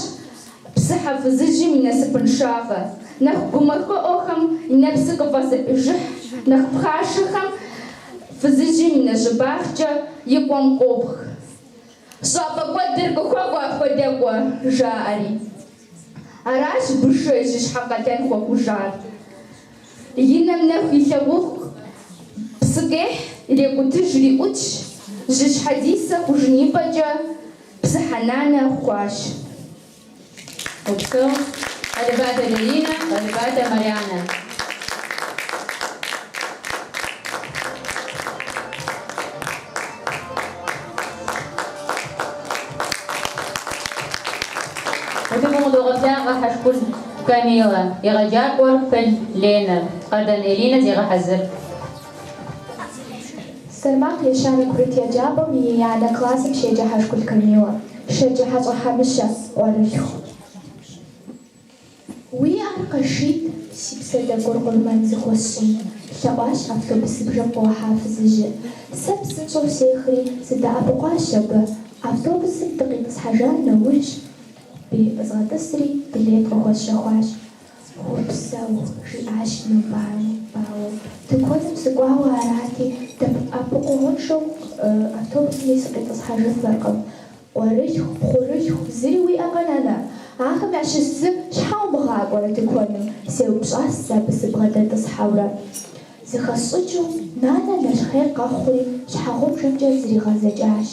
Псыхьэ фызыжьым и насыпыншагъэр. Нэхъ гумахыӏуэхэм и нэпсыр къыфӏэзэпежыхь, нэхъ пхъашэхэм фызыжьым и нэщӏыбагъкӏэ и къуэм къобг. Щӏапӏэкӏуэдыр къыхуэкӏуэ апхуэдэкӏуэ, жаӏэри. Аращ Бышэ жьыщхьэ къалэн хуэхъужар. И нэм нэху илъагъуху псы къехь, ирекӏутыжри ӏутщ, жьыщхьэ Дисэ хъужын ипӏэкӏэ Псыхьэ нанэ хъуащ. Упсэу, Къалэбатэ Даринэ, Къалэбатэ Марианэ. Утыкум къыдогъэблагъэ Хьэшкул Камилэ, егъэджакӏуэр Пыл Ленэ, Къардэн Элинэ зегъэхьэзыр. Сэрмакъ ещанэ курыт еджапӏэм и еянэ классым щеджэ Хьэшкул Камилэ, Шэджыхьэщӏэ Хьэмыщэ, къуэрылъху. Уи ӏэр къэшийт, си псэ тӏэкӏур къурмэн зыхуэсщӏын, лъэӏуащ автобусыбжэм къуэхьа фызыжьыр. Сэ псынщӏэу сехри, сыдэӏэпыкъуащ абы. Автобусым дыкъитӏысхьэжа нэужь, згъэтӏысри, билет къыхуэсщэхуащ. Упсэу, жиӏащ мыбауэу. Тыкуэным сыкӏуауэ арати, дэӏэпыкъуэгъуншэу автобусми сыкъитӏысхьэжыфыркъым. Къуэрылъху, пхъурылъху, зыри уиӏэкъэ, нанэ? Ахэм ящыщ зы щхьэ умыгъакӏуэрэ тыкуэным? сеупщӏащ сэ абы сыбгъэдэтӏысхьэурэ. Зэхэсщӏыкӏыу, нанэ нэщхъей къэхъури, щхьэгъубжэмкӏэ зригъэзэкӏащ.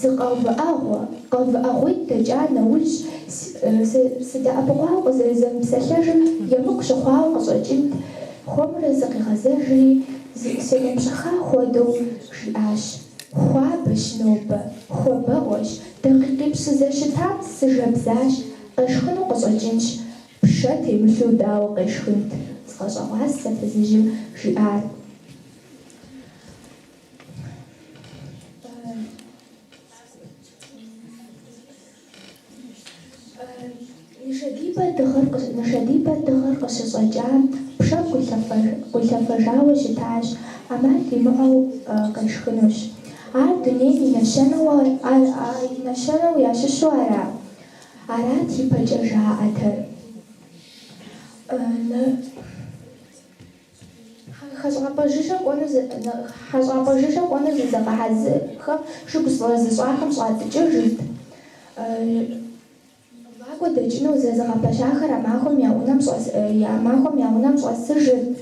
Зы къэувыӏэгъуэ, къэувыӏэгъуитӏ дэкӏа нэужь, сыдэӏэпыкъуауэ къызэрызэмыпсэлъэжыр емыкӏу щыхъуауэ къыщӏэкӏынт, хуэмурэ зыкъигъэзэжри, семыупщӏыхха хуэдэу жиӏащ. Хуабэщ нобэ, хуабэӏуэщ, дакъикъипщӏ сызэрыщытам сыжэбзащ, къешхыну къыщӏэкӏынщ. Пшэ темылъу дауэ къешхынт? Згъэщӏэгъуащ сэ фызыжьым жиӏар. Нышэдибэ дыгъэр Нышэдибэ дыгъэр къыщыщӏэкӏам пшэм къуилъэфэжауэ щытащ, ӏэмал имыӏэу къешхынущ. Ар дунейм и нэщэнэу и нэщэнэу ящыщу ара? Арат ипэкӏэ жаӏэтэр. Хэщӏапӏэ жыжьэ кӏуэну Хьэщӏапӏэ жыжьэ кӏуэну зызыгъэхьэзырхэм шыгу зыщӏахэм щӏатӏыкӏыжырт. Вакӏуэ дэкӏыну зэзыгъэпэщахэр а махуэм я унэм. унэм щӏэс, я махуэм я унэм щӏэсыжырт.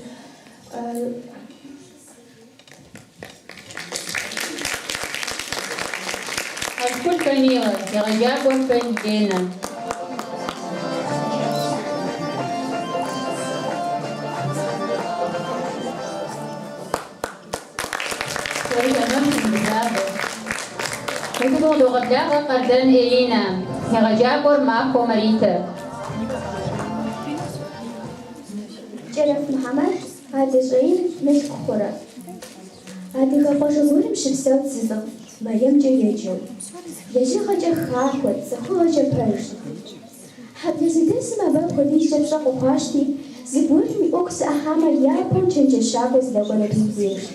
Хьэшкул Камилэ, егъэджакӏуэр Фэн Ленэ. Псори тэмэм, фымыгузавэ. Утыку къыдогъэблагъэ Къардэн Элинэ, егъэджакӏуэр Махуэ Маритэ. Кӏэрэф Мухьэмэд адэ щӏэин мылъку хъурэ? Адыгэ къуажэ гуэрым щыпсэут зы лӏыфӏ, Мэремкӏэ еджэу. Лэжьыгъэкӏэ хахуэт, цӏыхугъэкӏэ пэжт. Хьэблэ зыдэсым абы апхуэдизкӏэ пщӏэ къыхуащӏти, зыгуэрым и ӏуэху зэӏыхьамэ, япэу чэнджэщакӏуэ здэкӏуэр абы и дежт.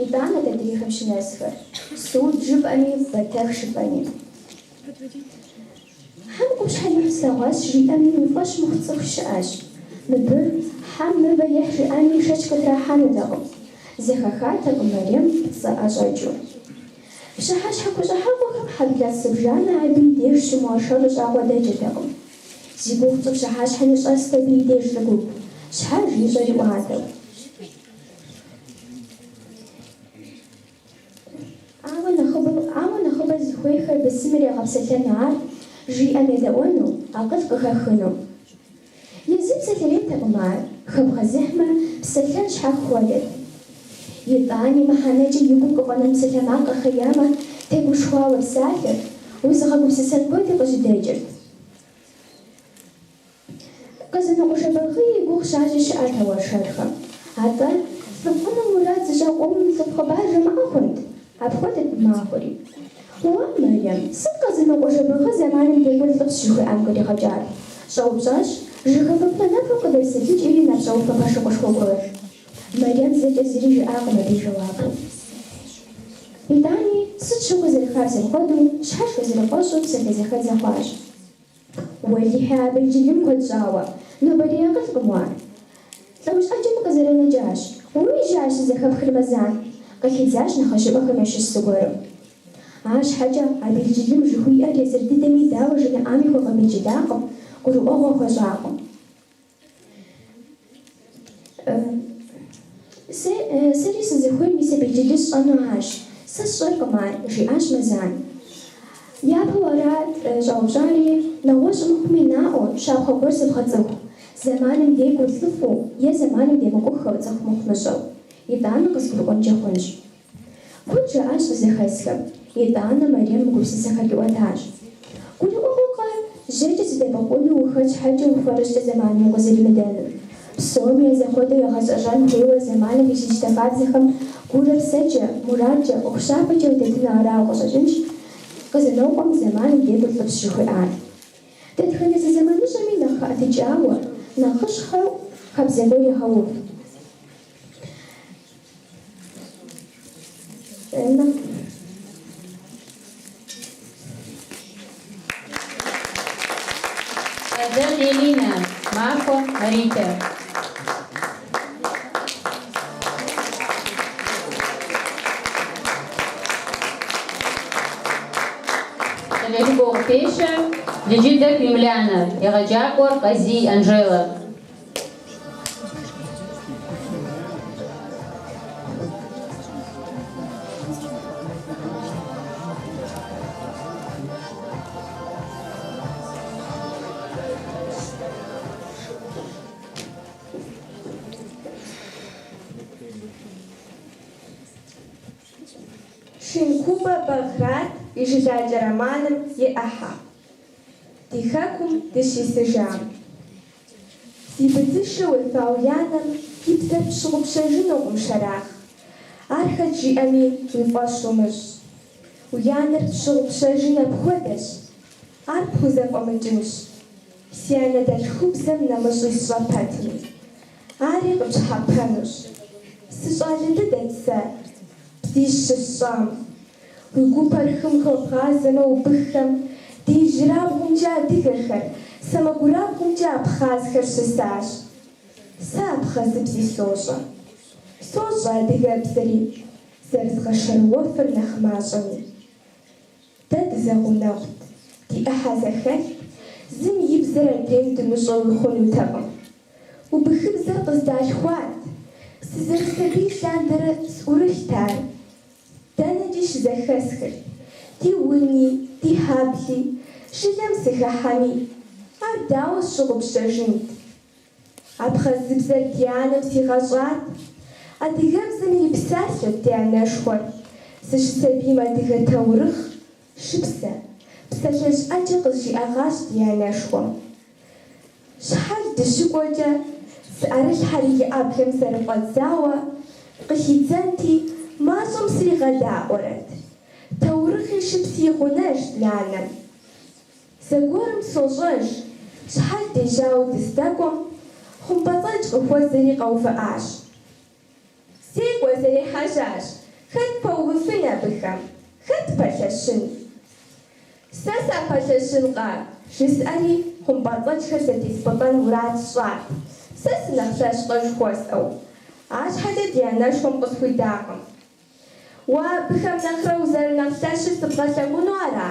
Итӏанэт адрейхэм щынэсхэр, суд жыпӏэми, бэтэх жыпӏэми. Хьэм къупщхьэ ихьу слъэгъуащ жиӏэми, уи фӏэщ мыхъу цӏыху щыӏэщ. Мыбы хьэм мывэ ехь жиӏами, шэч къытрахьэнутэкъым. Зэхахатэкъым Мэрем пцӏы ӏэщӏэкӏыу. Пщыхьэщхьэ хущӏыхьэгъуэхэм хьэблэлӏ зыбжанэ абы и деж щымыуэршэру щӏагъуэ дэкӏыртэкъым. Зи гугъу тщӏы пщыхьэщхьэми щӏэст абы и деж лӏы гуп, щхьэж ищӏэр иӏуатэу. Ауэ нэхъыбэу, ауэ нэхъыбэ зыхуейхэр бысымыр ягъэпсэлъэну арт, жиӏэм едэӏуэну, акъыл къыхахыну. Езыр псэлъэрейтэкъым ар, хэбгъэзыхьмэ, псэлъэн щхьэх хуэдэт. Итӏани мыхьэнэкӏэ и гум къыфӏэнэн псалъэмакъ къэхъеямэ, тегушхуауэ псалъэрт, узыгъэгупсысэн куэди къыжьэдэкӏырт. Къэзанокъуэ Жэбагъы и гугъу щащӏи щыӏэт а уэршэрхэм. Атӏэ, лӏыфӏыну мурад зыщӏа къомым лӏыфӏ хъыбар жамыӏэ хъунт? Апхуэдэт мы махуэри. Уа, Мэрем, сыт Къэзанокъуэ Жэбагъы зэманым декӏур лӏыфӏщ жыхуиӏам къригъэкӏар? щӏэупщӏащ жыхафэ плӏанэпэм къыдэпсэлъыкӏри напщӏэуфэ пэшыкъушхуэ гуэр. Мэрем зэкӏэ зыри жиӏакъым абы и жэуапу. Итӏани, сыт щыгъуи зэрыхабзэм хуэдэу, щхьэж къызэрыфӏэщӏу псалъэзэхэдзэ хъуащ. Уэлэхьи, а белджылым куэд щӏауэ, нобэрей акъылкъым уэ ар. Лӏэужь ӏэджэм къызэранэкӏащ. Уи жьэ ар щызэхэпхыр, Мэзан, къыхидзащ нэхъыжьыӏуэхэм ящыщ зыгуэрым. Арщхьэкӏэ а белджылым жыхуиӏэр езыр дыдэми дауэ жимыӏами хуэгъэбелджылакъым, гурыӏуэгъуэ хуэщӏакъым. Сэри сызыхуейр мис а белджылыр сщӏэну арщ. Сэ сщӏэркъым ар, жиӏащ Мэзан. Япэу арат щӏэупщӏари, нэгъуэщӏ мыхъуми наӏуэ, щапхъэ гуэр сывгъэцӏыху, зэманым декӏуу лӏыфӏу е зэманым демыкӏуххэу цӏыху мыхъумыщӏэу. Итӏанэ къызгурыӏуэнкӏэ хъунщ. Куэд жаӏащ къызэхэсхэм, итӏанэ Мэрем мы гупсысэхэр къиӏуэтащ. Гурыӏуэгъуэкъэ, жьэкӏэ зыдэбгъэкӏуэну ухэт щхьэкӏэ уфэрыщӏкӏэ зэманым укъызэримыдэнур? Псоми я зэхуэдэу ягъэзэщӏэн хуейуэ зэманым къыщищтэ хабзэхэм гурэ псэкӏэ, мурадкӏэ, ӏуэхущӏафэкӏэ удэтыну арауэ къыщӏэкӏынщ Къэзанокъуэм зэманым декӏур лӏыфӏщ жыхуиӏар. Дэтхэнэ зы зэманыщӏэми нэхъ хэӏэтыкӏауэ, нэхъыщхьэу хабзэ гуэр егъэув. Къардэн Элинэ, Махуэ Маритэ. Къыкӏэлъыкӏуэу къыпещэ Лыджыдэ Кремлянэ, егъэджакӏуэр Къазий Анжелэ. Шинкубэ Бэгърат и Жылакӏэ романым и ӏыхьэ. Ди хэкум дыщисыжам. Зи быдзышэ уефа уи анэм и бзэр пщыгъупщэжынукъым, Шэрахъ. Ар хэт жиӏэми уи фӏэщ умыщӏ. Уи анэр пщыгъупщэжын апхуэдэщ. Ар пхузэфӏэмыкӏынщ. Си анэдэлъхубзэм нэмыщӏи сщӏэ пэтми. Ари къыпщхьэпэнущ. Сыщӏалэ дыдэт сэ, бзищ щысщӏам. Уи гупэр хым хуэбгъазэмэ убыххэм ди ижьырабгъумкӏэ адыгэхэр, сэмэгурабгъумкӏэ абхъазхэр щысащ. Сэ абхъазыбзи сощӏэ. Сощӏэ адыгэбзэри, зэрызгъэшэрыуэфыр нэхъ мащӏэми. Дэ дызэгъунэгъут, ди ӏыхьэ зэхэлът, зым и бзэр адрейм дымыщӏэуи хъунутэкъым. Убыхыбзэр къыздалъхуат, сызэрысабий лъандэрэ сӏурылът ар. Дэнэкӏи щызэхэсхырт, ди уни, ди хьэбли, жылэм сыхыхьэми, ар дауэ сщыгъупщэжынт? Абхъазыбзэр ди анэм сигъэщӏат, адыгэбзэм ирипсалъэт ди анэшхуэр, сыщысабийм адыгэ таурыхъ, шыпсэ, псалъэжь ӏэджэ къызжиӏэгъащ ди анэшхуэм. Щхьэл дыщыкӏуэкӏэ, сыӏэрылъхьэри и ӏэблэм зэрыфӏэдзауэ, къыхидзэнти, мащӏэм сригъэдаӏуэрэт. Таурыхъи шыпси и гъунэжт нанэм. Зэгуэрым сощӏэж, щхьэл дежьауэ дыздэкӏуэм, хъумпӏэцӏэдж къыхуэзэри къэувыӏащ. Зекӏуэ зэрехьэжьащ, хэт пэувыфын абыхэм, хэт пэлъэщын? Сэ сапэлъэщынкъэ? жысӏэри хъумпӏэцӏэджхэр зэтеспӏытӏэн мурад сщӏат, сэ сынэхъ лъэщкъэ жыхуэсӏэу. Арщхьэкӏэ ди анэшхуэм къысхуидакъым. Уэ абыхэм нэхърэ узэрынэхъ лъэщыр сыбгъэлъэгъуну ара?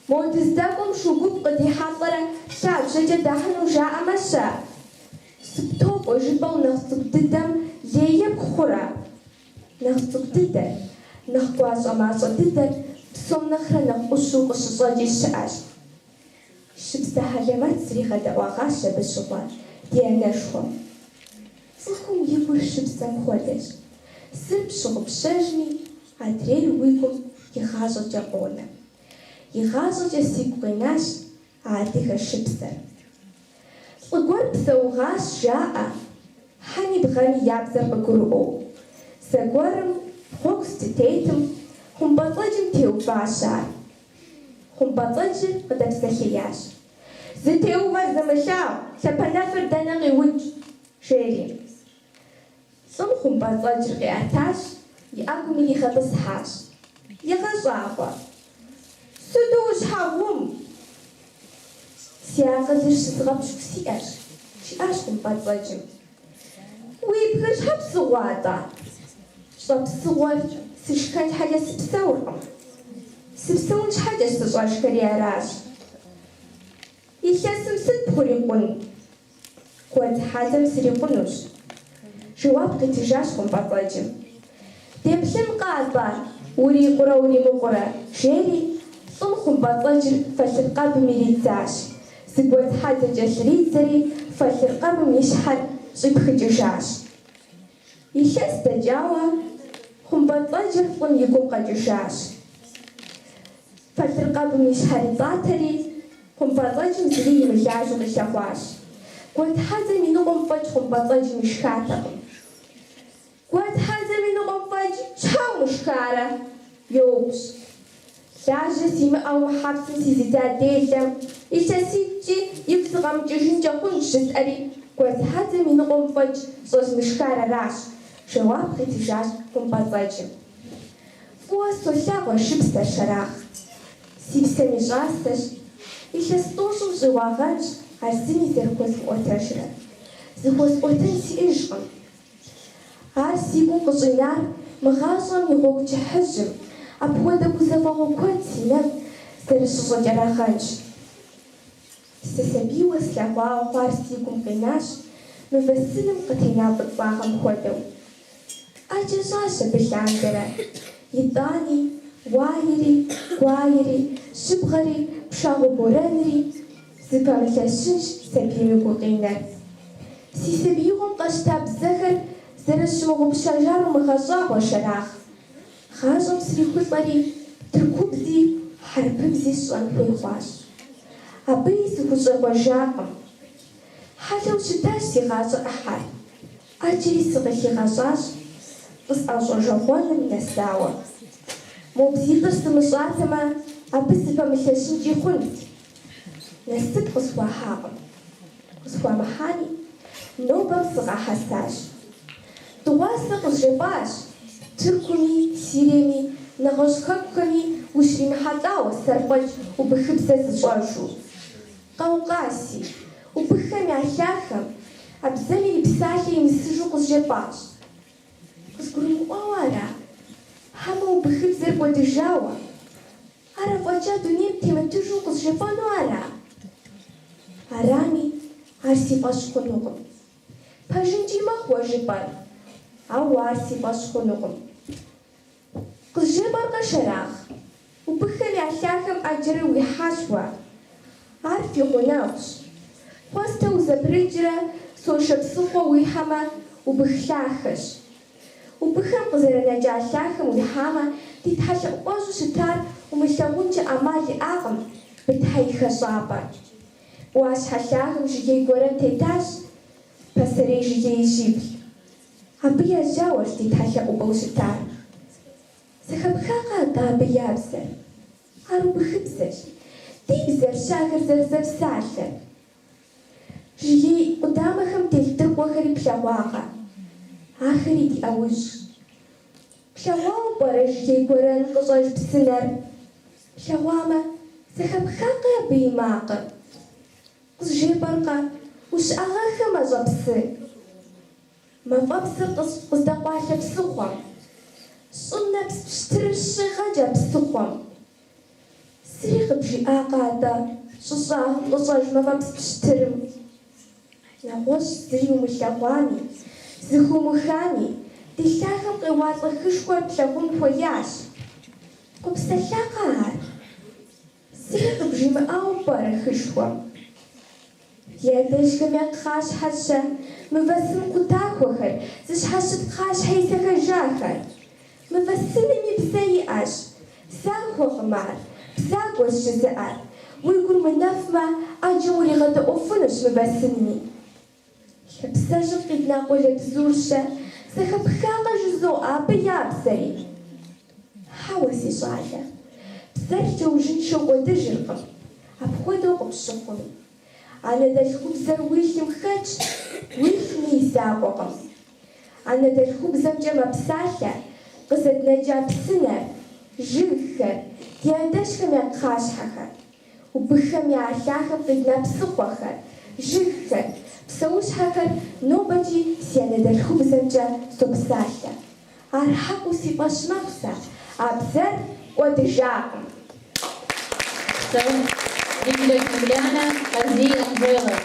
Мо дыздэкӏуэм шу гуп къыдихьэлӏэрэ лъабжьэкӏэ дахьыну жаӏэмэ-щэ? Сыптокӏуэ жыпӏэу нэхъ цӏыкӏу дыдэм лей епх хъурэ? Нэхъ цӏыкӏу дыдэр, нэхъ гуащӏэмащӏэ дыдэр псом нэхърэ нэхъ ӏущу къыщыщӏэкӏи щыӏэщ. Шыпсэ хьэлэмэт сригъэдэӏуагъащ абы щыгъуэ ди анэшхуэм. Цӏыхум и гур шыпсэм хуэдэщ. Зыр пщыгъупщэжми, адрейр уи гум игъащӏэкӏэ къонэ. Игъащӏэкӏэ сигу къинащ а адыгэ шыпсэр. Лӏы гуэр псэугъащ, жаӏэ, хьэми бгъэми я бзэр къыгурыӏуэу. Зэгуэрым, гъуэгу здытетым, хъумпӏэцӏэджым теуващ ар. Хъумпӏэцӏэджыр къыдэпсэлъеящ. Зытеувэр зымылъагъу, лъапэнэфыр дэнэ къиукӏ? жери. Лӏым хъумпӏэцӏэджыр къиӏэтащ, и ӏэгум иригъэтӏысхьащ. Егъэщӏагъуэ. Сыту ущхьэгъум! Си акъылыр щызгъэпщкӏу сиӏэщ, жиӏащ хъумпӏэцӏэджым. Уи бгыр щхьэ псыгъуэ атӏэ? Щӏэпсыгъуэр сышхэн щхьэкӏэ сыпсэуркъым. Сыпсэун щхьэкӏэщ сыщӏэшхэри аращ. Илъэсым сыт пхурикъун? Гуэдз хьэдзэм срикъунущ, жэуап къитыжащ хъумпӏэцӏэджым. Деплъынкъэ атӏэ, урикъурэ уримыкъурэ, жери лӏым хъумпӏэцӏэджыр фэлъыркъэбым иридзащ, зы гуэдз хьэдзэ кӏэлъридзэри фэлъыркъэбым и щхьэр щӏипхыкӏыжащ. Илъэс дэкӏауэ хъумпӏэцӏэджыр лӏым и гум къэкӏыжащ. Фэлъыркъэбым и щхьэр итӏатэри, хъумпӏэцӏэджым зыри имылажьэу къилъэгъуащ. Гуэдз хьэдзэм и ныкъуэм фӏэкӏ хъумпӏэцӏэджым ишхатэкъым. Гуэдз хьэдзэм и ныкъуэм фӏэкӏ щхьэ умышхарэ? йоупщӏ. Лажьэ симыӏэу мы хьэпсым сизыдза делэм илъэситӏкӏи игу сыкъэмыкӏыжынкӏэ хъунщ, жысӏэри гуэдз хьэдзэм и ныкъуэм фӏэкӏ щӏэзмышхар аращ, жэуап къитыжащ хъумпӏэцӏэджым. Фӏыуэ солъагъу а шыпсэр, Шэрахъ. Си псэм и щӏасэщ. Илъэс тӏощӏым щӏигъуагъэнщ ар зыми зэрыхуэзмыӏуэтэжрэ. Зыхуэсӏуэтэн сиӏэжкъым. Ар си гум къыщӏинар мы гъащӏэм и гъуэгу кӏыхьыжьым, апхуэдэ гузэвэгъуэ куэд си нэгу зэрыщыщӏэкӏарагъэнщ. Сысабийуэ слъэгъуауэ хъуар си гум къинащ, мывэ сыным къытена фӏыцӏагъэм хуэдэу. ӏэджэ щӏащ абы лъандэрэ. Итӏани, уаери, гуаери, жьыбгъэри, пшагъуэ борэнри зыпэмылъэщынщ сабийм и гукъинэр. Си сабиигъуэм къэсщта бзэхэр зэрысщымыгъупщэжар умыгъэщӏагъуэ, Шэрахъ. Гъащӏэм срихулӏэри, тыркубзи хьэрыпыбзи сщӏэн хуей хъуащ. Абыи сыхущӏегъуэжакъым. Хьэлъэу щытащ си гъащӏэ ӏыхьэр. ӏэджэри сыкъыхигъэщӏащ, къысӏэщӏэжэгъуэным нэсауэ. Мо бзитӏыр сымыщӏатэмэ, абы сыпэмылъэщынкӏи хъунт. Насып къысхуахьакъым. Къысхуамыхьами, нобэм сыкъахьэсащ. Дыгъуасэ къызжепӏащ, Тыркуми, Сириеми, нэгъуэщӏ хэкухэми ущримыхьэлӏауэ сэр фӏэкӏ убыхыбзэ зыщӏэжу. Къаукъаси, убыххэм я лъахэм, а бзэм ирипсалъэ имысыжу къызжепӏащ. Къызгурымыӏуауэ ара? Хьэмэ убыхыбзэр кӏуэдыжауэ? Ар афӏэкӏа дунейм темытыжу къызжепӏэну ара? Арами, ар си фӏэщ хъунукъым. Пэжынкӏи мэхъу уэ жыпӏэр, ауэ ар си фӏэщ хъунукъым. Къызжепӏэркъэ, Шэрахъ? Убыххэм я лъахэм ӏэджэрэ уихьащ уэ. Ар фи гъунэгъущ. Хъуэстэ узэпрыкӏрэ Сошэ псыхъуэ уихьэмэ, убых лъахэщ. Убыххэм къызэранэкӏа лъахэм уихьамэ, ди тхьэлъэӏупӏэжьу щытар умылъагъункӏэ ӏэмал иӏакъым, Бытхьэ и хэщӏапӏэр. ӏуащхьэ лъагэм жыгей гуэрэн тетащ, пасэрей жыгеижьибл. Абы я жьауэрщ ди тхьэлъэӏупӏэу щытар. Зэхэпхакъэ атӏэ абы я бзэр? Ар убыхыбзэщ. Ди бзэрщ ахэр зэрызэпсалъэр. Жыгей къудамэхэм телъ дыркъуэхэри плъэгъуакъэ? Ахэри ди ӏэужьщ. Плъэгъуауэ пӏэрэ жыгей гуэрэн къыщӏэж псынэр? Плъэгъуамэ, зэхэпхакъэ абы и макъыр? Къызжепӏэркъэ, ущыӏагъэххэ Мащӏэпсы? Мафӏэпсыр къыздэкъуалъэ псыхъуэм. Щӏым нэпс пщтырыр щегъэкӏ а псыхъуэм. Зыри къыбжиӏакъэ атӏэ щӏы щӏагъым къыщӏэж мафӏэпс пщтырым? Нэгъуэщӏ зыри умылъэгъуами, зыхыумыхами, ди лъахэм къеуалӏэ хышхуэр плъагъун хуеящ. Къопсэлъакъэ ар? Зыри къыбжимыӏауэ пӏэрэ хышхуэм? Ди адэжьхэм я кхъащхьэр-щэ, мывэ сын къутахуэхэр, зыщхьэщыт кхъащхьэ исэхэжахэр? Мывэ сынми бзэ иӏэщ. Захуэкъым ар, бзагуэщ жызыӏэр. Уи гур мынэфмэ, ӏэджэм уригъэдэӏуэфынущ мывэ сынми. Лъапсэжьым къидна къуалэбзур-щэ, зэхэпхакъэ жызоӏэ абы я бзэри? Хьэуэ, си щӏалэ, бзэр лъэужьыншэу кӏуэдыжыркъым, апхуэдэу къыпщыхъуми. Анэдэлъхубзэр уи лъым хэтщ, уилъми и закъуэкъым. Анэдэлъхубзэмкӏэ мэпсалъэ, къызэднэкӏа псынэр, жыгхэр, ди адэжьхэм я кхъащхьэхэр. Убыххэм я лъахэм къидна псыхъуэхэр, жыгхэр, псэущхьэхэр нобэкӏи си анэдэлъхубзэмкӏэ сопсалъэ. Ар хьэкъыу си фӏэщ мэхъу сэ, а бзэр кӏуэдыжакъым. Лебедев Юлианэ, Къазий Анжелэ.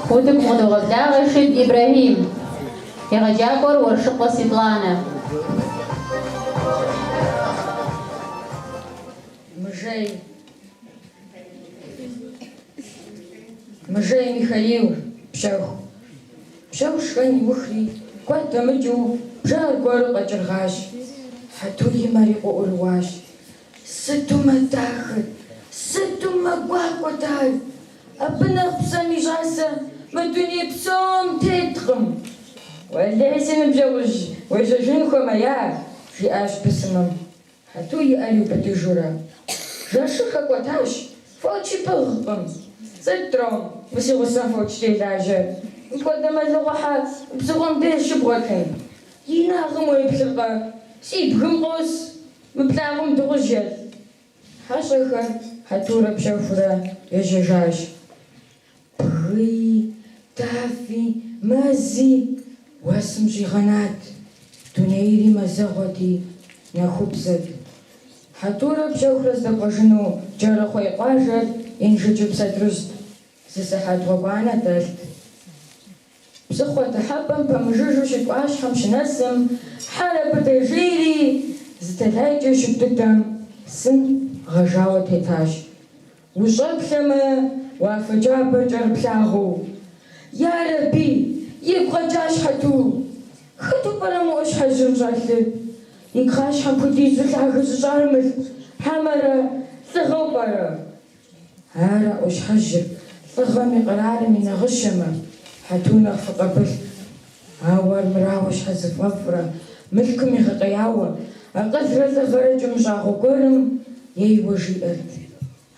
Утыку къыдогъэблагъэ Шыд Ибрэхьим. Егъэджакӏуэр Уэршыкъуэ Светланэ. Мыжей. Мыжей Михаил, Пщэху. Пщэху шхэн иухри, куэд дэмыкӏыу бжэр аргуэру къэкӏыргъащ. Хьэту и мэри къыӏурыуащ. Сыту мэ дахэт, сыту мэ гуакӏуэт ар! Абы нэхъ псэм и щӏасэ мы дуней псом теткъым. Уэлэхьи, си ныбжьэгъужь, уежьэжын хуэмея, жиӏащ бысымым. Хьэту и ӏэр иубыдыжурэ. Жэщыр хэкӏуэтащ, фочи пӏыгъкъым. Сыт, Тром, мы си гъусэм фочкӏэ и лажьэр? Мыпхуэдэ мэлыхъуэхьэ псыхъуэм деж щыбгъуэтын? И инагъым уеплъыркъэ? Си бгым къос, мы плъагъум дыгъужь елӏ. Хьэщӏэхэр Хьэтурэ Пщэхурэ ежьэжащ. Бгыи, тафи, мэзи уэсым щӏигъэнат, дунейри мазэгъуэти, нэхубзэт. Хьэтурэ Пщэхурэ здэкӏуэжыну Кӏэрыхъуей къуажэр Инжыджыпс адрыщӏт, зы сыхьэт гъуэгуанэ дэлът. Псыхъуэ дыхьэпӏэм пэмыжыжьэу щыт ӏуащхьэм щынэсым, хьэр абы дэжейри, зы тэлайкӏэ щыгу дыдэм сын гъэжауэ тетащ. Ущӏэплъэмэ, уафэ джабэр кӏэрыплъагъуэу. Ярэби, игу къэкӏащ Хьэту. Хэту пӏэрэ мы ӏуащхьэжьым щӏэлъыр? И кхъащхьэм хуэдизу лъагэ зыщӏар мылъку хьэмэрэ лӏыгъэу пӏэрэ? Ар а ӏуащхьэжьыр лӏыгъэм и кърарым и нагъыщэмэ, Хьэту нэхъ фӏэкъабылт. Ауэ армырауэ щхьэзыфӏэфӏрэ мылъкум игъэкъеяуэ, акъылрэ лӏыгъэрэ кӏэмыщӏагъуэ гуэрым ейуэ жиӏэрт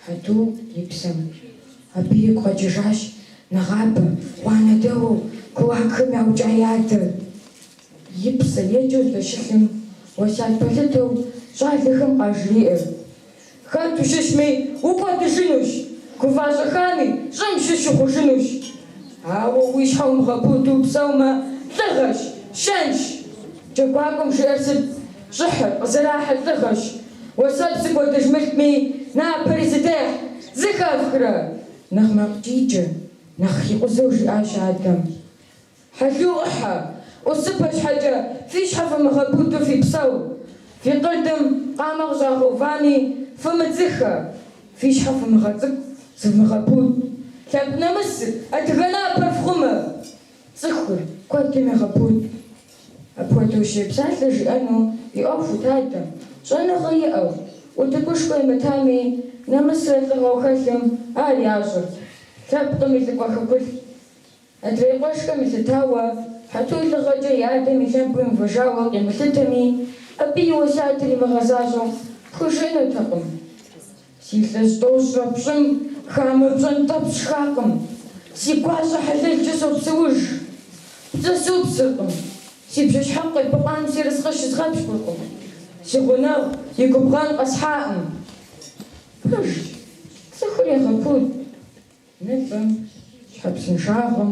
Хьэту и псэм. Абы игу къэкӏыжащ нэгъабэ гъуанэдэуэу кулакхэм яукӏа и адэр. И псэ екӏыу здэщылъым уэсят пэлъытэу щӏалэхэм къажриӏэр. Хэт ущыщми, укӏуэдыжынущ, гува-щӏэхами, щӏым щыщ ухъужынущ. Ауэ уи щхьэ умыгъэпуду упсэумэ, лӏыгъэщ, щэнщ. Джэгуакӏуэм жиӏэр сыт? Щӏыхьыр къызэрахьыр лӏыгъэщ. Уэсэпсу кӏуэдыж мылъкуми, напэри зыдехь, зэхэфхрэ? Нэхъ макъ ткӏийкӏэ, нэхъ хикъузэу жиӏащ адэм. Хьэлу ӏыхьэ, ӏусыпэ щхьэкӏэ фи щхьэ фымыгъэпуду фипсэу. Фи къырдым къамэ къыщӏагъэувами, фымыдзыхэ. Фи щхьэ фымыгъэцӏыкӏу, зывмыгъэпуд. Лъэпкъ нэмысыр, адыгэ напэр фхъумэ. Цӏыхур куэдым егъэпуд. Апхуэдэ ущие псалъэ жиӏэну и ӏуэхут адэм, щӏэныгъэ иӏэу, утыкушхуэ имытами, нэмысрэ лӏыгъэу хэлъым ар ящӏэрт. Лъэпкъым и лӏыкӏуэ хэкулӏт. Адрей къуэшхэм елъытауэ, Хьэту лӏыгъэкӏэ и адэм и лъэмбым иувэжауэ къимылъытэми, абы и уэсятыр имыгъэзащӏэу пхужыӏэнутэкъым. Си илъэс тӏощӏрэ пщӏым хамэ пщӏэнтӏэпс сшхакъым, си гуащӏэ хьэлэлкӏэ сопсэуж. Пцӏы супсыркъым, си бжэщхьэӏу къебыкъуам си ерыскъы щызгъэпщкӏуркъым, си гъунэгъу и губгъэн къэсхьакъым. Пэжщ, цӏыхур егъэпуд. Ныбэм, щхьэпсыншагъэм.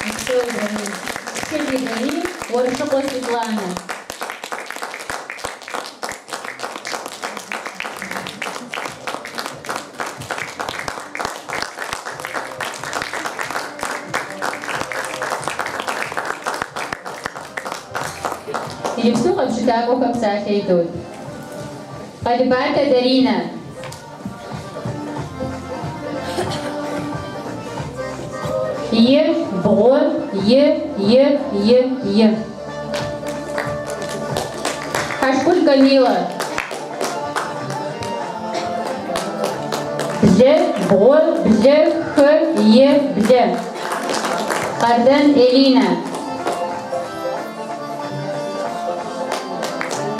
Упсэу, Ибрэхьим. Шыд Ибрэхьим, Уэршыкъуэ Светланэ. Иджыпсту къэпщытакӏуэхэм псалъэ идот. Къалибатэ Даринэ. И, бгъу, и, и, и, и. Хьэшкул Камилэ. Блы, бгъу, блы, хы, и, блы. Къардэн Элинэ.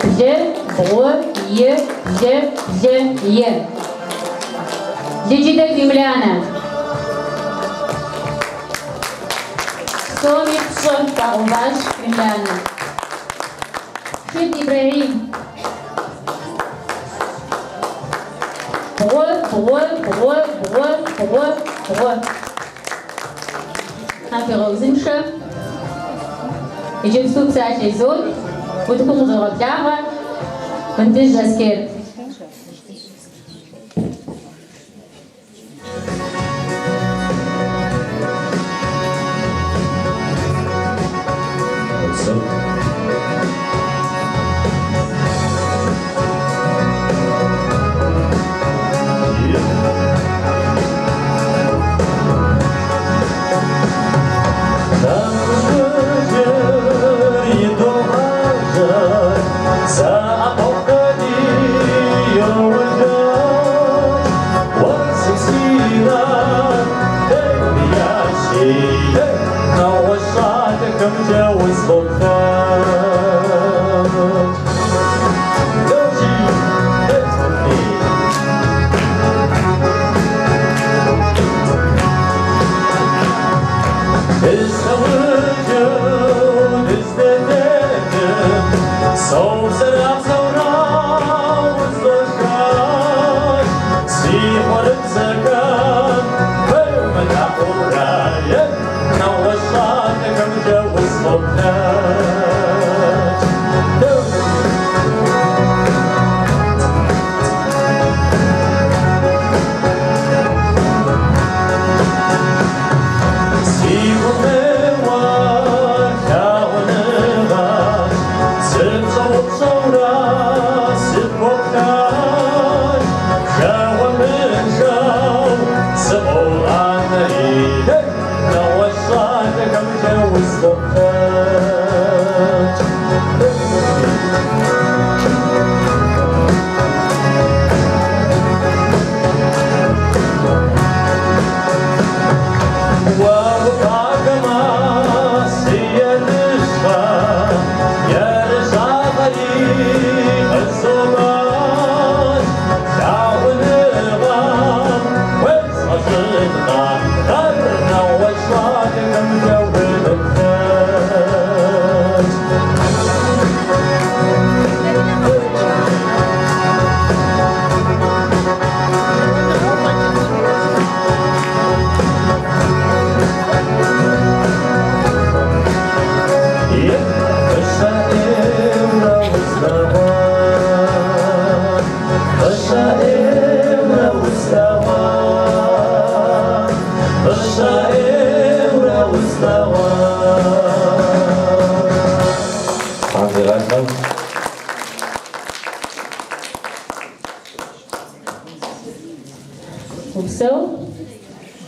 Блы, бгъу, и, блы, блы, и. Лыджыдэ Землянэ. Псоми пщӏы хуагъэуващ Землянэ. Шыд Ибрэхьим. Бгъу, бгъу, бгъу, бгъу, бгъу, бгъу. Тхьэм фигъэузыншэ. Иджыпсту псалъэ изот, утыкум къызогъэблагъэ Вындыжь Аскер.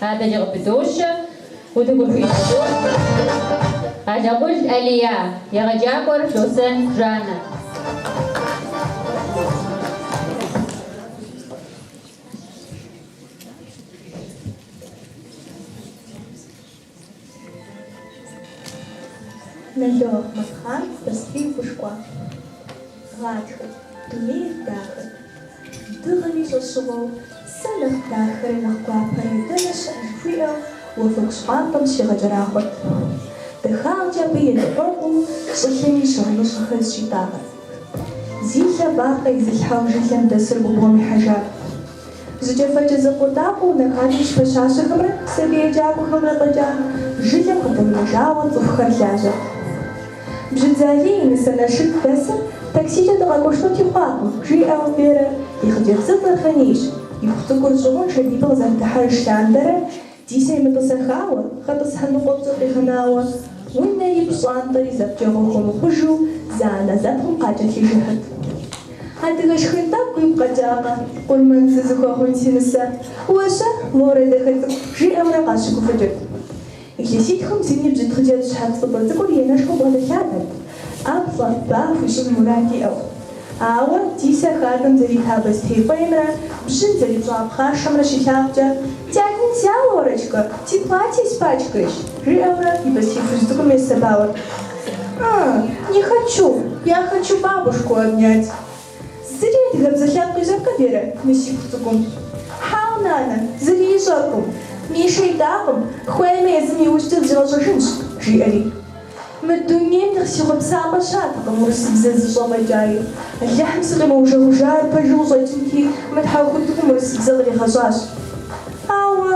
Адэкӏэ къыпыдощэ, утыкур хуит дощӏ. Алэкъул Алия, егъэджакӏуэр Лосэн Жаннэ. Нало Ахьмэдхъан Бостей упӏышкӏуа. Гъатхэт, дунейр дахэт. Дыгъэми щӏэщыгъуэу, сэ нэхъ дахэрэ нэхъ гуапэрэ дэнэ щыӏэ жыхуиӏэу уафэгу щхъуантӏэм щигъэкӏэрахъуэрт. Дахагъкӏэ абы еныкъуэкъуу щӏылъэми щыгъыныщӏэхэр зыщитӏагъэрт. Зи лъэ вакъэ изылъхьэу жылэм дэсыр губгъуэм ихьэжат. Жьыкӏэфэкӏэ закъуэтӏакъуэу унэ хадэм щыпэщащэхэмрэ сабий еджакӏуэхэмрэ фӏэкӏа жылэм къыдэмынэжауэ цӏыхухэр лажьэрт. Бжьыдзэ Алий и нысэ Налшык дэсыр таксикӏэ дыкъэкӏуэжынути хъуакъым, жиӏэу Верэ и хъыджэбзыцӏэр Хъанийщ, ипхъу цӏыкӏур щӏыгъуу нышэдибэ къызэрыдыхьэж лъандэрэ Дисэ емытӏысэхауэ, гъэтӏысхьэ ныкъуэпцӏыр къигъэнауэ, унэри пщӏантӏэри зэфӏкӏэгъуэ хуэмыхъужу зэанэзэпхъум къакӏэлъижыхьырт. Адыгэ шхын тӏэкӏу уигу къэкӏакъэ, къурмэн сызыхуэхъун си нысэ, уэ-щэ, Лорэ дахэ цӏыкӏу, жиӏэурэ къащыгуфӏыкӏырт. Илъэситхум зи ныбжь ит хъыджэбз щхьэц фӏыцӏэ цӏыкӏур и анэшхуэм бгъэдэлъадэрт, ӏэплӏэ, ба хуищӏын мурад иӏэу. Ауэ Дисэ хадэм зэрита бостей фӏеймрэ бжьын зэрипщӏа пхъашэмрэ щилъагъукӏэ, Тя нельзя, Лорочка, ти платье испачкаешь, жиӏэурэ и бостей хужь цӏыкӏум есэбауэрт. А, не хочу, я хочу бабушку обнять. Зыри адыгэбзэ лъэпкъ ищӏэркъэ, Верэ, мы сипхъу цӏыкӏум? Хьэуэ, нанэ, зыри ищӏэркъым. Мишэ идакъым, хуеймэ езым иужькӏэ зригъэщӏэжынщ, жиӏэри. Мы дунейм нэхъ си хъуэпсапӏэ щыӏэтэкъым урысыбзэ зыщӏэ фӏэкӏаи. Алыхьым сыкъимыужэгъужар пэжу къыщӏэкӏынти, мы тхьэӏухуд цӏыкӏум урысыбзэ къригъэщӏащ. Ауэ,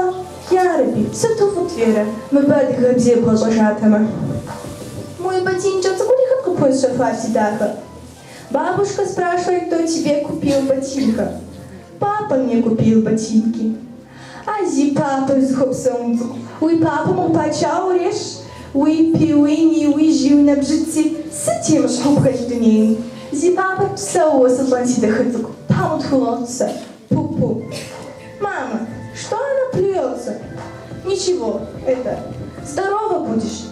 ярэби, сыту фӏыт, Верэ, мыбы адыгэбзи ебгъэщӏэжатэмэ. Мы уи ботинкӏэ цӏыкӏури хэт къыпхуэзыщэхуар, си дахэ? Бабушка спрашивает, кто тебе купил ботинка. Папа мне купил ботинки. А зи папэр зыхуэпсэун цӏыкӏу, уи папэм къыпачауэ урещ, уи пи, уи ни, уи жьи, уи нэбжьыци, сыт емыщхьу пхэлъ дунейм? Зи папэр псэууэ сылӏэн си дахэ цӏыкӏу, Тхьэм къытхуигъэгъу сэ, пу-пу. Мама, что она плюется? Ничего, это, здорова будешь.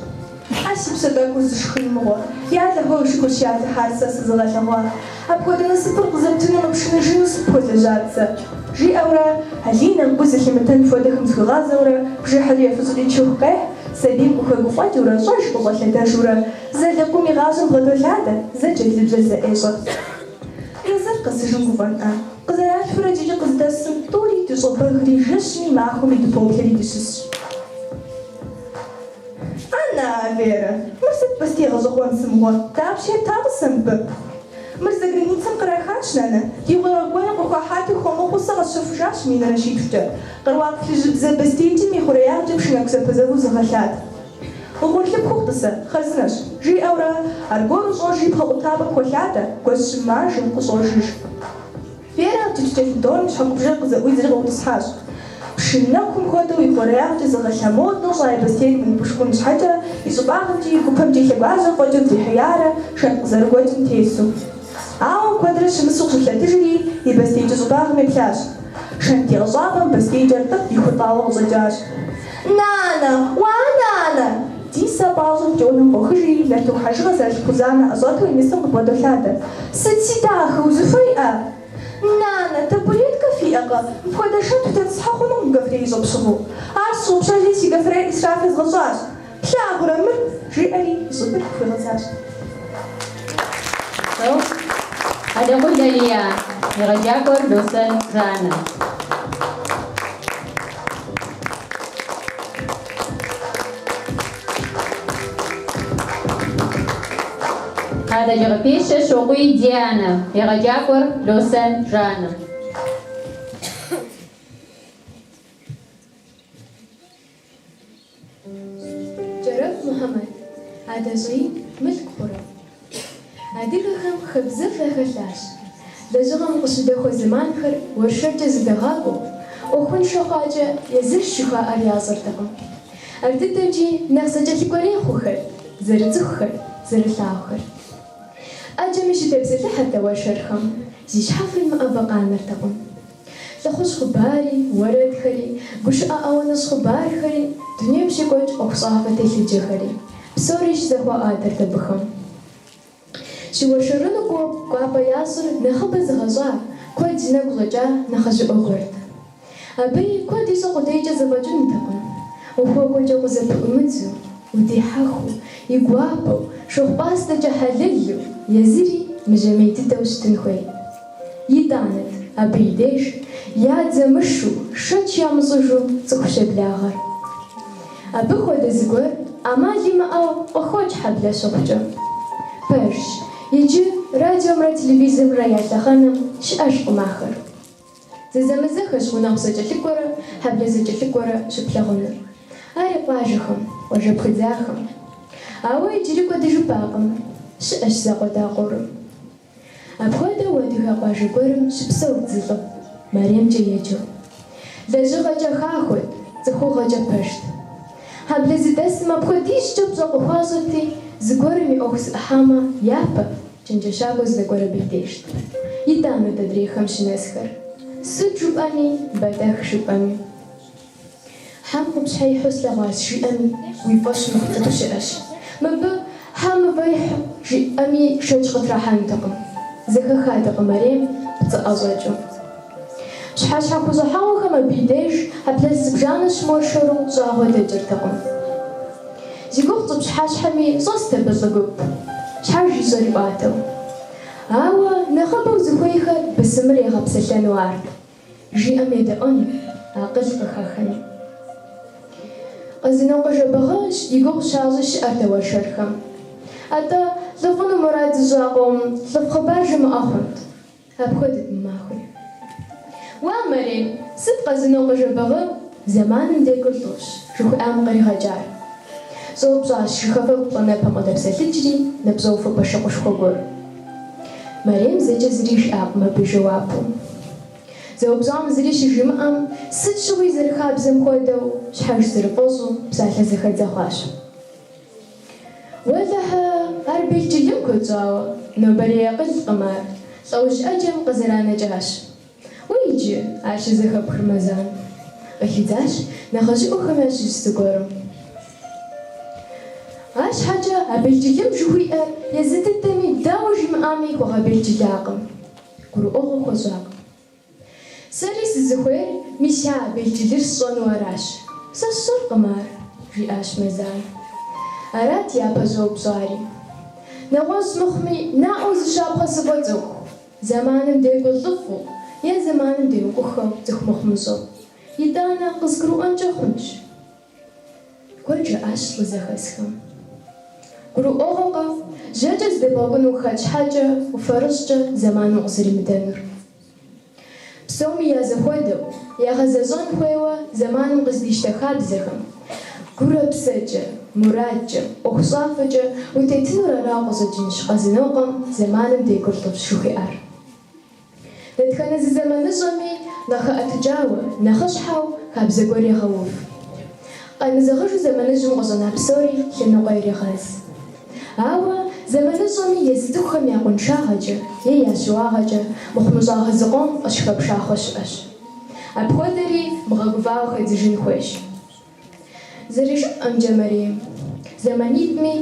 А си псэ тӏэкӏур зышхын мыгъуэ, Ялэхьэ шыкур си Алыхь ар сэ сызыгъэлъэгъуа, апхуэдэ насыпыр къызэптыну мыпшыныжыну сыпхуэлэжьат сэ? Жиӏэурэ, Алий нэхъ гу зылъимытэн хуэдэхэм зыхуигъазэурэ бжыхьыр ефыщӏри чыху къехь, сабийм къыхуегуфӏэкӏыурэ, щӏэж къыщӏэлъэдэжурэ, зэ лэкъум игъажьэм бгъэдолъадэ, зэ джэдлыбжьэр зэӏещӏэ. Езыр къэсыжым гуфӏэнӏа? Къызэралъхурэ иджыри къыздэсым тӏури дыщӏобэгри жэщми махуэми дыпоплъэри дыщысщ. Ана, Верэ, мыр сыт бостей гъэщӏэгъуэн сымыгъуэ, дапщэ ептакъэ сэ мыбы? Мыр за границэм кърахащ, нанэ, ди гъунэгъу гуэрым къыхуахьати хуэмыхъуу сэ къэсщэхужащ минрэ щитхукӏэ. Къэруакъ плъыжьыбзэ бостеикӏэм и хъуреягъкӏэ пшынэку зэпэзэву зыгъэлъат. Угъурлы пхухъу, тӏысэ, хъарзынэщ, жиӏэурэ, аргуэру щӏожри пхъэ къутапӏэм холъадэ, гуэщым мажэ, къыщӏожыж. Верэ абджыдж кӏэлындорым и щхьэгъубжэр къызэӏуидзри къыӏутӏысхьащ. Пшынэкум хуэдэу и хъуреягъкӏэ зыгъэлъа моднэу щӏа и бостейр мыупӏышкӏун щхьэкӏэ, и щӏыбагъымкӏи и гупэмкӏи лъэгуажьэм фӏэкӏыу дрихьеярэ шэнт къызэрыгуэкӏым тесу. Ауэ куэдрэ щымысу къыщылъэтыжри, и бостеикӏэ щӏыбагъым еплъащ. Шэнт тегъэщӏапӏэм бостеикӏэр тӏэкӏу ихулӏауэ къыщӏэкӏащ. Нанэ! Уа, нанэ! Дисэ пӏащӏэу пкӏэунэм къохыжри, нартыху хьэжыгъэ зэрылъ кхъузанэ ӏэщӏэту и нысэм къыбгъэдолъадэ. Сыт си дахэ, узыхуейӏэ? Нанэ, табуреткэ фиӏэкъэ? Мыпхуэдэ шэнт утетӏысхьэ хъунукъым гофреищӏэ пщыгъыу. Ар сщыгъупщэжри си гофрейр ӏисраф езгъэщӏащ. Плъагъурэ мыр? жиӏэри и щӏыбыр къыхуигъэзащ. Алэкъул Алия, егъэджакӏуэр Лосэн Жаннэ. Адэкӏэ къыпещэ Щокъуий Дианэ, егъэджакӏуэр Лосэн Жаннэ. Кӏэрэф Мухьэмэд, Адэ щӏэин мылъку хъурэ? Адыгэхэм хабзэфӏ яхэлъащ. Лэжьыгъэм къыщыдэхуэ зэманхэр уэршэркӏэ зэдагъакӏуэу, ӏуэхуншэ хъуакӏэ езэш жыхуаӏэр ящӏэртэкъым. Ардыдэмкӏи нэхъ зэкӏэлъыкӏуэрей хъухэрт, зэрыцӏыхухэрт, зэрылъагъухэрт. ӏэджэми щытепсэлъыхьырт а уэршэрхэм, зи щхьэфэ имыӏэбэ къанэртэкъым. Лӏыхъужь хъыбари, уэрэдхэри, гушыӏэ ауаныщӏ хъыбархэри, дунейм щекӏуэкӏ ӏуэхущӏафэ телъыджэхэри, псори щызэхуаӏуатэрт абыхэм. Щыуэршэрыну кӏуапӏэ ящӏыр нэхъыбэ зыгъэщӏа, куэд зи нэгу щӏэкӏа нэхъыжьыӏуэ гуэрт. Абыи куэд ищӏэ къудейкӏэ зэфӏэкӏынутэкъым. Ухуэкӏуэкӏэ къызэпыӏумыдзу, удихьэхыу, и гуапэу, шыгъу-пӏастэкӏэ хьэлэлу, езыри мыжьэмей дыдэу щытын хуейт. Итӏанэт абы и деж я дзэ мышу, шэч ямыщӏыжу цӏыху щеблагъэр. Абы хуэдэ зыгуэр ӏэмал имыӏэу къыхокӏ хьэблэ щыхъукӏэ. Пэжщ, иджы радиомрэ телевизорымрэ я лъэхъэнэм щыӏэжкъым ахэр. Зэзэмызэххэщ гъунэгъу зэкӏэлъыкӏуэрэ хьэблэ зэкӏэлъыкӏуэрэ щыплъагъунур. Ари къуажэхэм, къуажэ пхыдзахэм. Ауэ иджыри кӏуэдыжыпакъым, щыӏэщ закъуэтӏакъуэурэ. Апхуэдэу адыгэ къуажэ гуэрым щыпсэурт зы лӏыфӏ, Мэремкӏэ еджэу. Лэжьыгъэкӏэ хахуэт, цӏыхугъэкӏэ пэжт. Хьэблэ зыдэсым апхуэдизкӏэ пщӏэ къыхуащӏырти, зыгуэрым и ӏуэху зэӏыхьамэ, япэ чэнджэщакӏуэ здэкӏуэр абы и дежт. Итӏанэт адрейхэм щынэсхэр. Сыт жыпӏэми, бэдэх жыпӏэми. Хьэм къупщхьэ ихьу слъэгъуащ жиӏэми, уи фӏэщ мыхъу цӏыху щыӏэщ. Мыбы хьэм мывэ ихьу жиӏэми шэч къытрахьэнутэкъым. Зэхахатэкъым Мэрем пцӏы ӏэщӏэкӏыу. Пщыхьэщхьэ хущӏыхьэгъуэхэм абы и деж хьэблэс зыбжанэ щымыуэршэру щӏагъуэ дэкӏыртэкъым. Зи гугъу тщӏы пщыхьэщхьэми щӏэст абы лӏы гуп, щхьэж ищӏэр иӏуатэу. Ауэ нэхъыбэу зыхуейхэр бысымыр ягъэпсэлъэну арт. Жиӏэм едэӏуэну, акъыл къыхахыну. Къэзанокъуэ Жэбагъы и гугъу щащӏи щыӏэрт а уэршэрхэм. Атӏэ, лӏыфӏыну мурад зыщӏа къомым лӏыфӏ хъыбар жамыӏэ хъунт. Апхуэдэт мы махуэри. Уа, Мэрем, сыт Къэзанокъуэ Жэбагъы зэманым декӏур лӏыфӏщ, жыхуиӏам къригъэкӏар? Щӏэупщӏащ жыхафэгу плӏанэпэм къыдэпсэлъыкӏри, нэпщӏэуфэ пэшыкъышхуэ гуэр. Мэрем зэкӏэ зыри жиӏакъым абы и жэуапу. Зэупщӏам зыри щыжимыӏэм, сыт щыгъуи зэрыхабзэм хуэдэу, щхьэж зэрыфӏэщӏу псалъэ зэхэдзэ хъуащ. Уэлэхьэ, ар белджылым куэд щӏауэ, нобэрей акъылкъым ар, лӏэужь ӏэджэм къызэранэкӏащ. Уэ иджы ар щызэхэпхыр, Мэзан? Къыхидзащ нэхъыжьыӏуэхэм ящыщ зыгуэрым. Арщхьэкӏэ а белджылым жыхуиӏэр езы дыдэми дауэ жимыӏами хуэгъэбелджылакъым, гурыӏуэгъуэ хуэщӏакъым. Сэри сызыхуейр мис а белджылыр сщӏэну аращ. Сэ сщӏэркъым ар, жиӏащ Мэзан. Арат япэ щӏэупщӏари. Нэгъуэщӏ мыхъуми, наӏуэу зы щапхъэ сыфӏэцӏыху, зэманым декӏур лӏыфӏу е зэманым демыкӏуххэу цӏыху мыхъумыщӏэу. Итӏанэ къызгурыӏуэнкӏэ хъунщ. Куэд жаӏащ лӏы зэхэсхэм. Гурыӏуэгъуэкъэ, жьэкӏэ зыдебгъэкӏуну ухэт щхьэкӏэ, уфэрыщӏкӏэ зэманым къызэримыдэнур. Псоми я зэхуэдэу, ягъэзэщӏэн хуейуэ зэманым къыздищтэ хабзэхэм, гурэ псэкӏэ, мурадкӏэ, ӏуэхущӏафэкӏэ утетынур арауэ къыщӏэкӏынщ Къэзанокъуэм зэманым декӏур лӏыфӏщ жыхуиӏар. Дэтхэнэ зы зэманыщӏэми нэхъ хэӏэтыкӏауэ, нэхъыщхьэу хабзэ гуэр егъэув. Къемызэгъыжу зэманыжьым къыщӏэна псори лъэныкъуэ ирегъэз. Ауэ зэманыщӏэми езы цӏыхухэм я къуаншагъэкӏэ е я щыуагъэкӏэ мыхъумыщӏагъэ зыкъом къыщыхэпшахъуэ щыӏэщ. Апхуэдэри мыгъэгувауэ хэдзыжын хуейщ. Зэрыжыпӏэмкӏэ, Мэрем, зэманитӏми,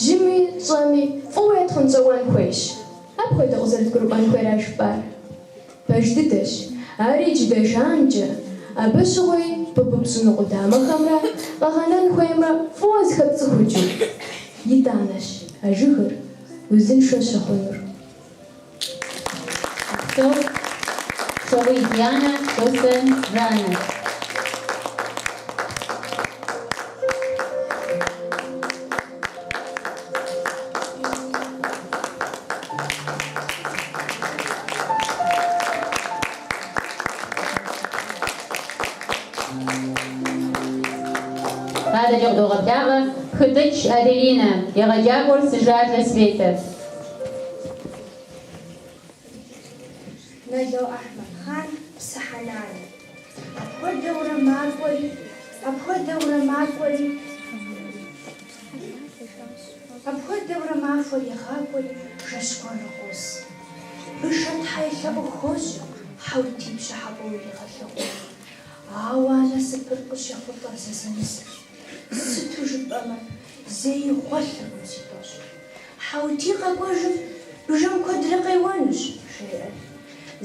жьыми щӏэми фӏыуэ етхъунщӏэуэн хуейщ. Апхуэдэ къызэрыдгурыӏуэн хуейра жыпӏар? Пэж дыдэщ, ари джыдэ жанкӏэ, абы щыгъуи пыбупщӏыну къудамэхэмрэ къэгъэнэн хуеймрэ фӏыуэ зыхэпцӏыхукӏыу, итӏанэщ а жыгыр узыншэ щыхъунур. Упсэу, Шогъуий Дианэ, Лосэн Жаннэ. Адэкӏэ къыдогъэблагъэ Хытӏыч Аделинэ, егъэджакӏуэр Сыжажэ Светэ. Нало Ахьмэдхъан, Псыхьэ нанэ. Апхуэдэурэ макӏуэри, апхуэдэурэ макӏуэри, апхуэдэурэ махуэр егъакӏуэри, жэщ гуэрыр къос. Бышэ тхьэ елъэӏуу хуожьэ. Хьэутий пщыхьэпӏэу иригъэлъэгъуну. Ауэ а насыпыр къыщехъулӏэр зэзэмызэщ. Сыту жыпӏэмэ, зэи гъуэлъыркъым си тӏощ. Хьэутий къэкӏуэжым бжэм куэдрэ къеуэнущ, жеӏэри.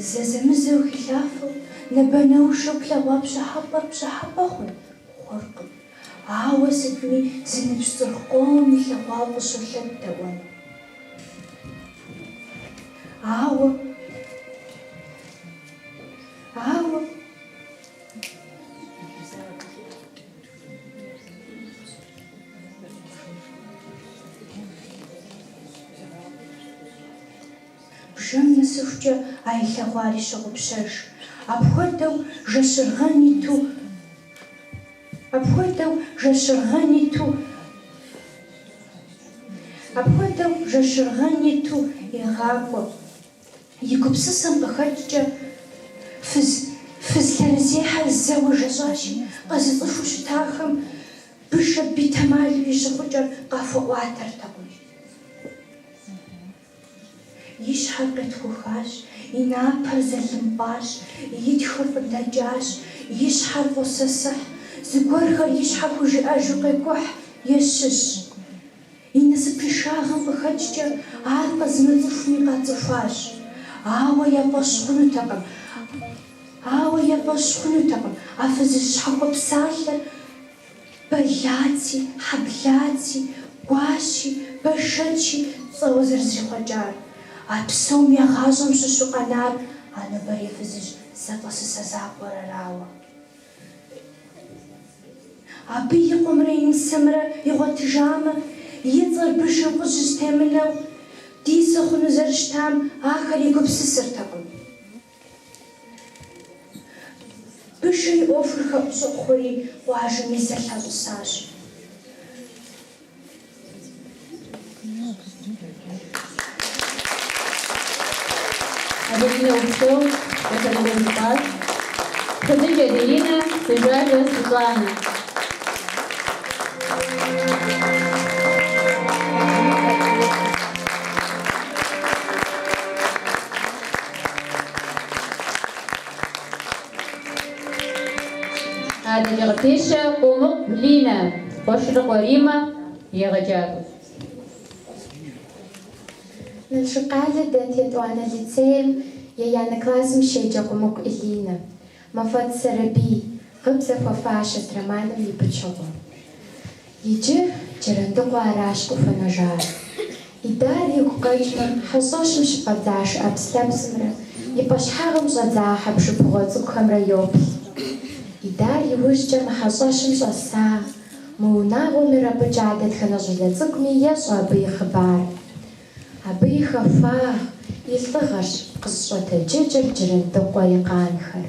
Зэзэмызэу хилъафэу, нэбэнэушэу плъэгъуа пщыхьэпӏэр пщыхьэпӏэ хъун хъуркъым. Ауэ сытми зы ныбжь цӏырхъ къом илъэгъуауэ къыщолъэт дэӏуэну. Ауэ, ауэ. Бжэм нэсыхукӏэ а илъэгъуари щогъупщэж. Апхуэдэу жэщыргъэн иту, апхуэдэу жэщыргъэн иту, апхуэдэу жэщыргъэн иту егъакӏуэ. И гупсысэм къыхэкӏкӏэ фыз, фыз лъэрызехьэр зэуэ жэщӏащи, къэзыцӏыхуу щытахэм Бышэ бетэмалу и щыхъукӏэр къахуэӏуатэртэкъым. И щхьэр къетхъухащ, и напэр зэлымпӏащ, и тхыр фӏыдэкӏащ, и щхьэр фӏосэсыхь, зыгуэрхэр и щхьэ хужиӏэжу къекӏухь, ещыщ. И насыпыншагъэм къыхэкӏкӏэ ар къэзымыцӏыхуми къацӏыхуащ. Ауэ я фӏэщ хъунутэкъым, ауэ я фӏэщ хъунутэкъым а фызыжь щхьэхуэпсалъэр Бэлаци, Хьэблаци, Гуащи, Бэшэчи цӏэуэ зэрызрихъуэкӏар. А псом я гъащӏэм щыщу къэнар а нобэрей фызыжь зэфӏэсысэ закъуэр арауэ. Абы и къуэмрэ и нысэмрэ игъуэтыжамэ, и цӏэр Бышэм къыжьэщтемынэу Дисэ хъуну зэрыщытам ахэр егупсысыртэкъым. Бышэ и ӏуэхур хэӏущӏыӏу хъури, къуажэми зэлъащӏысащ. Аделинэ упсэу, дахэ дыдэу жыпӏащ. Хуэдыдж Аделинэ, Сыжажэ Светланэ. Адэкӏэ къыпещэ Къумыкъу Линэ, Къуэшырыкъуэ Риммэ, егъэджакӏуэщ. Налшык къалэ дэт етӏуанэ лицейм еянэ классым щеджэ Къумыкъу Элинэ, Мафӏэдз Сэрэбий, Гъыбзэ хуэфащэт романым и пычыгъуэ. Иджы Джырандыкъуэ аращ къыхуэнэжар. Идар игу къэкӏмэ, хьэщӏэщым щыфӏэдза шы ӏэпслъэпсымрэ и пӏэщхьагъым щӏэдза хьэпшыпыгъуэ цӏыкӏухэмрэ йоплъ. Идар иужькӏэ мы хьэщӏэщым щӏэса, мы унагъуэм ирапӏыкӏа дэтхэнэ щӏалэ цӏыкӏуми ещӏэ абы и хъыбар. Абы и хахуагъ, и лӏыгъэрщ къызыщӏэтэджыкӏыр Джырандыкъуэ и къанхэр.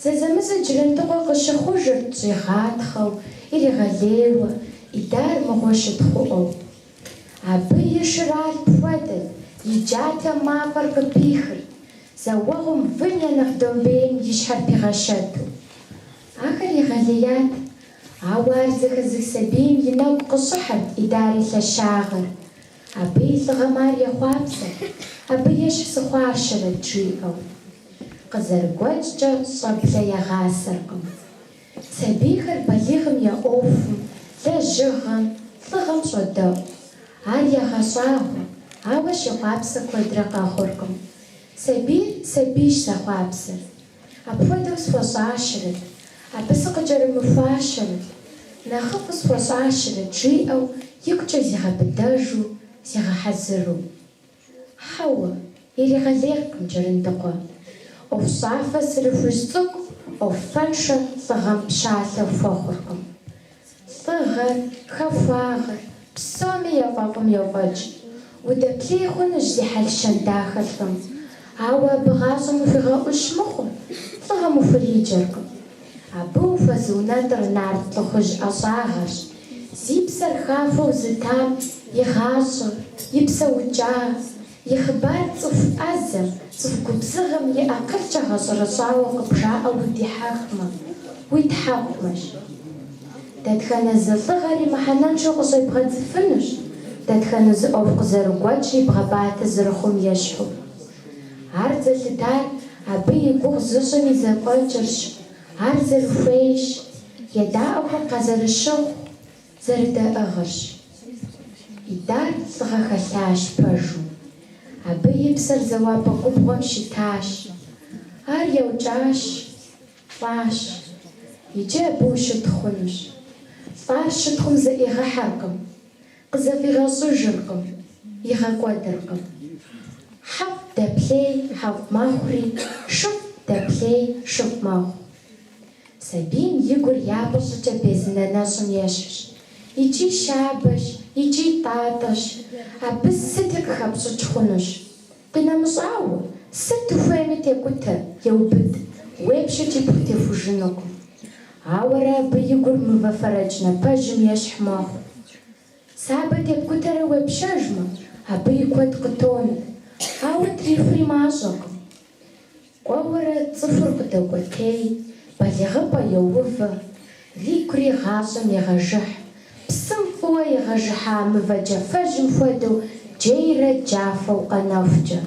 Зэзэмызэ Джырандыкъуэ къыщыхъужырт щӏигъатхъэу, иригъэлейуэ, Идар мыгъуэ щытхъуӏуэу. Абы и шыр алъп хуэдэт, и джатэм мафӏэр къыпихырт, зэуэгъум вым я нэхъ домбейм и щхьэр пигъэщэту. Ахэр егъэлеят, ауэ ар зэхэзых сабийм и нэгу къыщӏыхьэрт Идар и лъэщагъыр. Абы и лӏыгъэм ар ехъуапсэрт, абы ещхь сыхъуащэрэт, жиӏэу. Къызэрыгуэкӏкӏэ щӏэблэ ягъасэркъым. Сабийхэр балигъым я ӏуэхум, лэжьыгъэм, лӏыгъэм щӏодэӏу. Ар ягъэщӏагъуэ, ауэ щехъуапсэ куэдрэ къэхъуркъым. Сабийр сабийщ зэхъуапсэр. Апхуэдэу схуэщӏащэрэт, абы сыкъыкӏэрымыхуащэрэт, нэхъыфӏу схуэщӏащэрэт, жиӏэу игукӏэ зигъэбыдэжу, зигъэхьэзыру. Хьэуэ, иригъэлейкъым Джырандыкъуэ. ӏуэхущӏафэ сырыхужь цӏыкӏу ӏуэху фэншэ лӏыгъэм пщалъэ хуэхъуркъым. Лӏыгъэр, хахуагъэр псоми яфӏэфӏым йофӏэкӏ. Удэплъей хъунущ зи хьэл-щэн дахэ лӏым, ауэ абы гъащӏэм ухуигъэӏущ мыхъум, лӏыгъэм ухуриджэркъым. Абы ухуэзыунэтӏыр нарт лӏыхъужь ӏэщӏагъэрщ. Зи псэр хахуэу зытам и гъащӏэ, и псэукӏа, и хъыбар цӏыху ӏэзэм, цӏыху губзыгъэм и акъылкӏэ гъэщӏэрэщӏауэ къыбжаӏэу удихьэхмэ, уитхьэкъумэщ. Дэтхэнэ зы лӏыгъэри мыхьэнэншэу къыщӏебгъэдзыфынущ, дэтхэнэ зы ӏуэху къызэрыгуэкӏри бгъэбатэ зэрыхъум ещхьу. Ар зэлъытар Абы и гугъу зыщӏым и зэфӏэкӏырщ, ар зэрыхуейщ, едаӏуэхэм къазэрыщыхъу, зэрыдаӏыгъырщ. Идар лӏыгъэ хэлъащ пэжу. Абы и псэр зэуапӏэ губгъуэм щитащ. Ар яукӏащ, лӏащ. Иджы абы ущытхъунущ. Лӏар щытхъум зэӏигъэхьэркъым, къызэфӏигъэщӏыжыркъым, игъэкӏуэдыркъым. Хьэфӏ дэплъей хьэфӏ мэхъури, шыфӏ дэплъей шыфӏ мэхъу. Сабийм и гур япэ щӏыкӏэ безынэ нэщӏым ещхьщ. Икӏи щабэщ, икӏи тӏатӏэщ. Абы сыти къыхэпщӏыкӏ хъунущ. Къинэмыщӏауэ, сыт ухуейми текӏутэ, еубыд, уепщэкӏи пхутехужынукъым. Ауэрэ абы и гур мывэ фэрэкӏ напэжьым ещхь мэхъу. Сабэ тепкӏутэрэ уепщэжмэ, абы и куэд къытонэ, ауэ трихури мащӏэкъым. Кӏуэуэрэ цӏыхур къыдокӏуэтей, балигъыпӏэ йоувэ, игури гъащӏэм егъэжыхь, псым фӏыуэ игъэжыхьа мывэ джафэжьым хуэдэу джейрэ джафэу къэнэхукӏэ.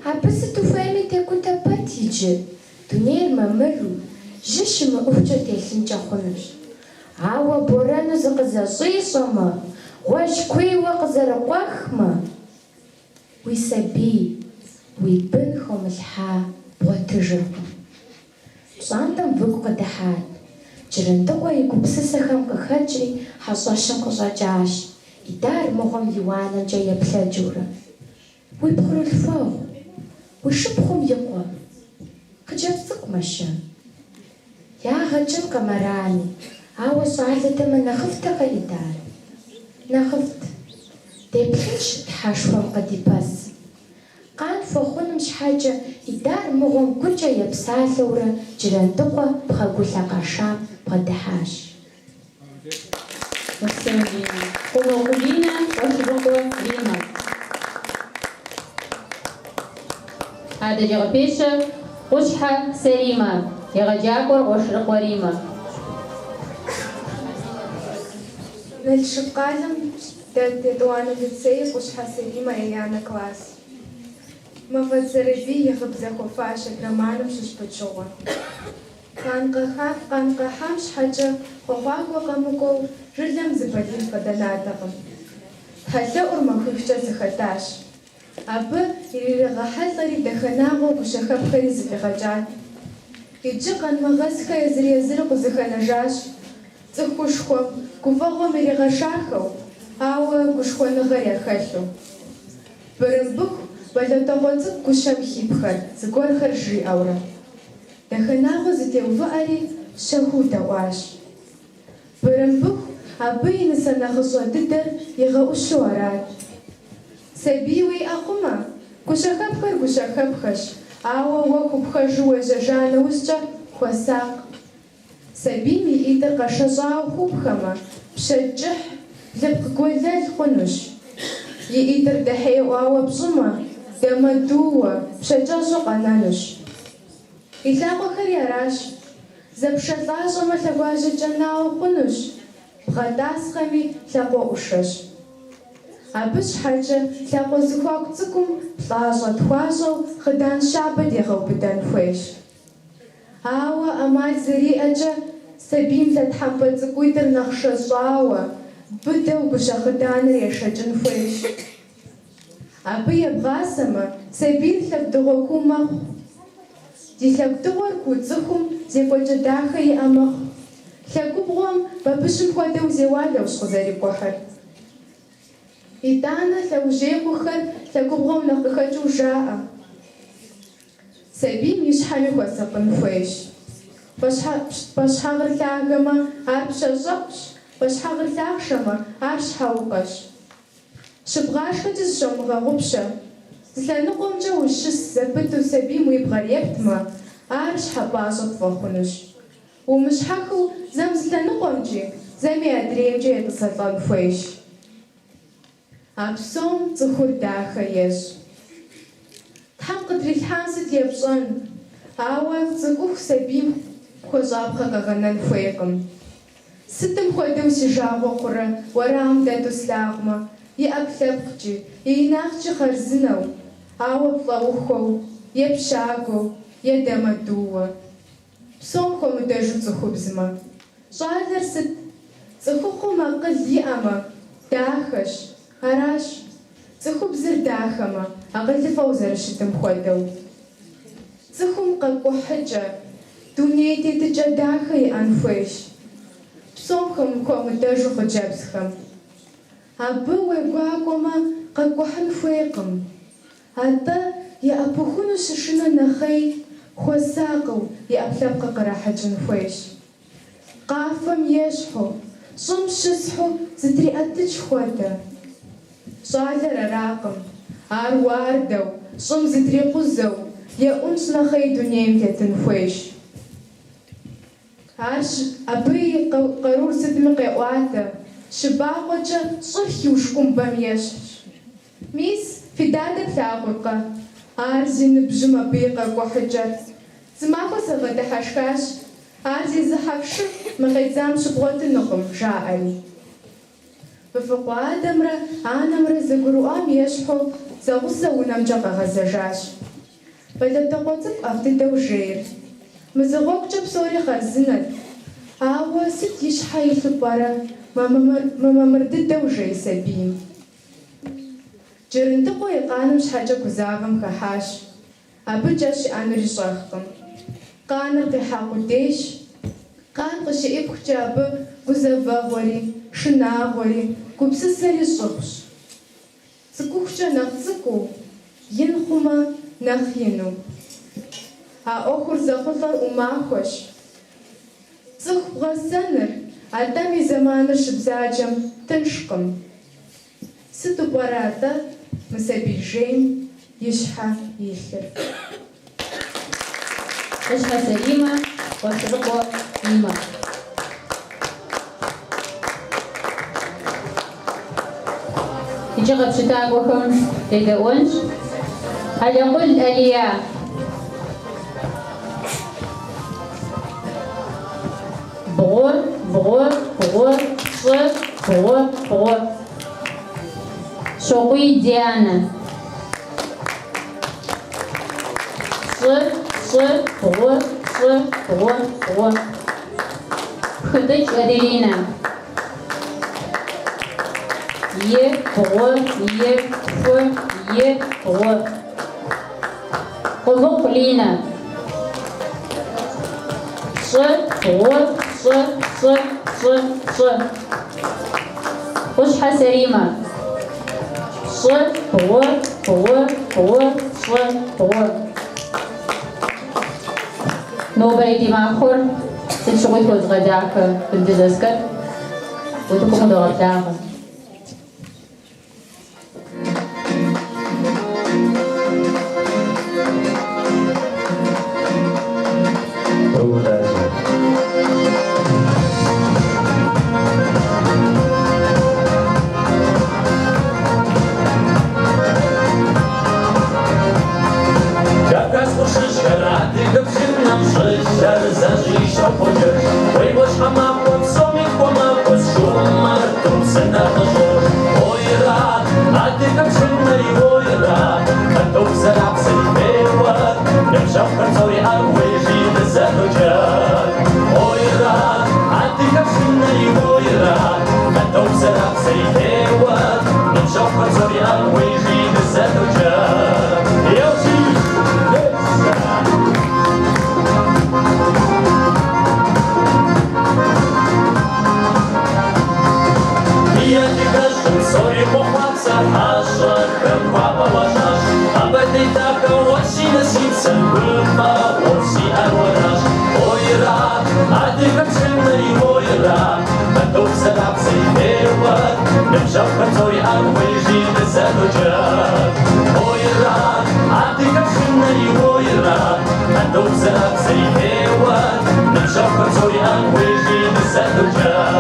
Абы сыт ухуейми текӏутэ пэт иджы, дунейр мамыру, жьы щымыӏухукӏэ телъынкӏэ хъунущ. Ауэ борэну зыкъызэщӏищӏэмэ, гъуэжькуийуэ къызэрыкъуэхмэ, Уи сабий, уи бын хомылъхьа бгъуэтыжыркъым. Пщӏантӏэм выгу къыдыхьат. Джырандыкъуэ и гупсысэхэм къыхэкӏри хьэщӏэщым къыщӏэкӏащ, Идар мыгъуэм и уанэмкӏэ еплъэкӏыурэ. Уи пхъурылъхуэгъу, уи шыпхъум и къуэ, хъыджэбз цӏыкӏумэ-щэ? Ягъэ кӏынкъым арами, ауэ щӏалэтэмэ нэхъыфӏтэкъэ, Идар? Нэхъыфӏт. Деплъынщ Тхьэшхуэм къыдипэсым. Къан хуэхъунум щхьэкӏэ Идар мыгъуэм гукӏэ епсалъэурэ Джырандыкъуэ пхъэгулъэ къашам бгъэдыхьащ. Упсэу, Линэ. Къумыкъу Линэ, Къуэшырыкъуэ Риммэ. Адэкӏэ къыпещэ Къущхьэ Саримэ, егъэджакӏуэр Къуэшырыкъуэ Риммэ. Налшык къалэм дэт етӏуанэ лицей Къущхьэ Саримэ еянэ класс. Мафӏэдз Сэрэбий и Гъыбзэ хуэфащэт романым щыщ пычыгъуэ. Къан къан къахьам щхьэкӏэ хъуэхъуакӏуэ къэмыкӏуэу жылэм зы балигъ къыдэнатэкъым. Тхьэлъэӏур махуихкӏэ зэхэтащ. Абы ирыригъэхьэлӏэри Дахэнагъуэ гущэхэпхэри зэфӏигъэкӏат. Иджы Къанмыгъэсхэ езыр-езыру къызэхэнэжащ. Цӏыхушхуэм, гуфӏэгъуэм иригъэшахэу, ауэ гушхуэныгъэр яхэлъу. Бырымбыху Бэлэтокъуэ цӏыкӏу гущэм хипхэрт, зыгуэрхэр жриӏэурэ. Дахэнагъуэ зэтеувыӏэри, щэхуу дэӏуащ. Бырымбыху абы и нысэ нэхъыщӏэ дыдэр игъэӏущу арат. Сабий уиӏэ хъумэ, гущэхэпхэр гущэхэпхэщ, ауэ уэ хупхэжу уежьэжа нэужькӏэ хуэсакъ. Сабийм и ӏитӏыр къэшэщӏауэ хупхэмэ, пщэ кӏыхь, блыпкъ гуэлэл хъунущ. И ӏитӏыр дэхьеиӏуауэ пщӏымэ, дамэдууэ, пщэ кӏэщӏу къэнэнущ. И лъакъуэхэри аращ. Зэпшэлӏащӏэмэ лъэгуажьэ кӏэнауэ хъунущ, бгъэтӏасхъэми лъакъуэ ӏушэщ. Абы щхьэкӏэ лъакъуэ зэхуаку цӏыкӏум плӏащӏэ-тхуащӏэу хъыдан щабэ дегъэубыдэн хуейщ. Ауэ ӏэмал зэриӏэкӏэ сабийм лъэтхьэмпэ цӏыкӏуитӏыр нэхъ шэщӏауэ, быдэу гущэхъыданыр ешэкӏын хуейщ. Абы ебгъасэмэ, сабийр лъэгу дыгъуэ куу мэхъу. Зи лъэгу дыгъуэр куу цӏыхум зекӏуэкӏэ дахэ иӏэ мэхъу. Лъэгубгъуэм бабыщым хуэдэу зеуалэущ къызэрикӏухьыр. Итӏанэ лъэужьей хъухэр лъэгубгъуэм нэхъ къыхэкӏыу жаӏэ. Сабийм и щхьэми хуэсакъын хуейщ. Пӏэщхьагъыр лъагэмэ, ар пщэщӏэӏущ, пӏэщхьагъыр лъахъшэмэ, ар щхьэукъэщ. Щыбгъашхэкӏэ зыщомыгъэгъупщэ. Зы лъэныкъуэмкӏэ ущыс зэпыту сабийм уи бгъэр ептмэ, ар щхьэпӏащӏэ пфӏэхъунущ. Умыщхьэхыу зэм зы лъэныкъуэмкӏи, зэми адреймкӏэ етӏысэлӏэн хуейщ. А псом цӏыхур дахэ ещӏ. Тхьэм къытрилъхьам сыт епщӏэн, ауэ цӏыкӏуху сабийм хуэщӏапхъэ къэгъэнэн хуейкъым. Сытым хуэдэу си жагъуэ хъурэ уэрамым дэту слъагъумэ, и ӏэпкълъэпкъкӏи, и инагъкӏи хъарзынэу, ауэ плӏэухуэу, е пщагуэу, е дамэдууэ. Псом хуэмыдэжу цӏыхубзмэ. Щӏалэр сыт? Цӏыхухъум акъыл иӏэмэ, дахэщ. Аращ. Цӏыхубзыр дахэмэ, акъылыфӏэу зэрыщытым хуэдэу. Цӏыхум къэкӏухьыкӏэ, дуней тетыкӏэ дахэ иӏэн хуейщ. Псом хуэмыдэжу хъыджэбзхэм. Абы уегуакӏуэмэ, къэкӏухьын хуейкъым. Атӏэ, яӏэпыхуну щышынэ нэхъей, хуэсакъыу и ӏэпкълъэпкъыр кърахьэкӏын хуейщ. Къафэм ещхьу, щӏым щысхьу зытриӏэтыкӏ хуэдэ. Щӏалэр аракъым, ар уардэу, щӏым зытрикъузэу, еӏунщӏ нэхъей дунейм тетын хуейщ. Ар абы и къарур сытми къеӏуатэ, щыбакъуэкӏэ щӏыр хиушкӏумбэм ещхьщ. Мис, фи дадэ плъагъуркъэ? Ар зи ныбжьым абы и къэкӏухьыкӏэр. Зымахуэ сагъэдыхьэшхащ. Ар зезыхьэф шы мы къедзам щыбгъуэтынукъым, жаӏэри. Вэфӏыкъуэ адэмрэ анэмрэ зэгурыӏуам ещхьу зэгъусэу унэмкӏэ къагъэзэжащ. Бэлэтокъуэ цӏыкӏу ӏэфӏ дыдэу жейрт. Мызыгъуэгукӏэ псори хъарзынэт. Ауэ сыт и щхьэ илъу пӏэрэ мымамыр дыдэу жей сабийм? Джырандыкъуэ и къаным щхьэкӏэ гузавэм хыхьащ. Абы кӏэ щиӏэнур ищӏэхкъым. Къаныр къихьа къудейщ. Къан къыщеӏыпхкӏэ абы гузэвэгъуэри, шынагъуэри, гупсысэри щӏыгъущ. Цӏыкӏухукӏэ нэхъ цӏыкӏуу, ин хъумэ, нэхъ ину. А ӏуэхур зэхъулӏэр ӏумахуэщ. Цӏыху бгъэсэныр, атӏэми зэманыр щыбзаджэм, тыншкъым. Сыту пӏэрэ атӏэ мы сабий жейм и щхьэ илъыр? Къущхьэ Саримэ, Къуэшырыкъуэ Риммэ. Иджы къэпщытакӏуэхэм дедэӏуэнщ. Алэкъул Алия. Бгъу, бгъу, бгъу, пщӏы, бгъу, бгъу. Щокъуий Дианэ. Пщӏы, пщӏы, бгъу, пщӏы, бгъу, бгъу. Пхытӏыкӏ Аделинэ. И, бгъу, и, ху, и, бгъу. Къумыкъу Линэ. Пщӏы, бгъу, пщӏы, пщӏы, пщӏы, пщӏы. Къущхьэ Саримэ. Пщӏы, бгъу, бгъу, бгъу, пщӏы, бгъу. Нобэрей ди махуэр сыт щыгъуи тхуэзыгъэдахэ Вындыжь Аскэр утыкум къыдогъэблагъэ. Кавказ къуршыжьхэр адыгэ пшынэм щӏылъэр зэщӏищтэу поджэж. Уей, ӏуащхьэмахуэ псоми тхуэмахуэщ, жумарту псынэр къыщӏож. Ойра, адыгэ пшынэри ойра, къыдобзэрабзэри феуэ, ныбжьэгъухэр псори ӏэгу уей-жи дызэдоджэгу. Ойра, адыгэ пшынэри ойра, къыдобзэрабзэри феуэ, ныбжьэгъухэр псори ӏэгу уей-жи дызэдоджэгу. Еу-жи! Ди адыгэщӏым псори къохъуапсэ, хьэщӏэхэм хуабэ уащӏащ. Къэбэрдей дахэ, уэ си нэ си псэ, гуфӏэгъуэу сиӏэр уэращ. Ойра, адыгэ пшынэри ойра, къыдобзэрабзэри феуэ, ныбжьэгъухэр псори ӏэгу уей-жи дызэдоджэгу. Ойра, адыгэ пшынэри ойра, къыдобзэрабзэри феуэ, ныбжьэгъухэр псори ӏэгу уей-жи дызэдоджэгу.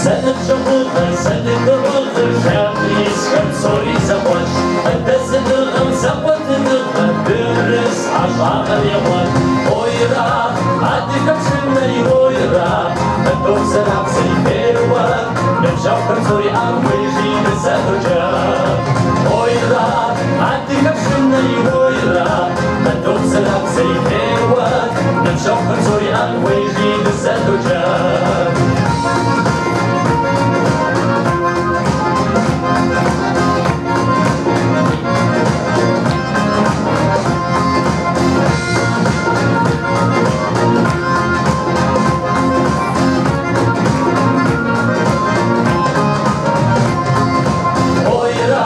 Зэныбжьэгъугъэр, зэныбжьэгъугъэр, жэм исхэм псори зэкъуэш. егупсыс, хьэщӏагъэр егъуэт. Ойра, адыгэ пшынэри, ойра, къыдобзэрабзэри феуэ, ныбжьэгъухэр псори ӏэгу хуейжи дызэдоджэгу. Ойра, адыгэ пшынэри, ойра, къыдобзэрабзэри феуэ, ныбжьэгъухэр псори ӏэгу хуейжи дызэдоджэгу. Ойра,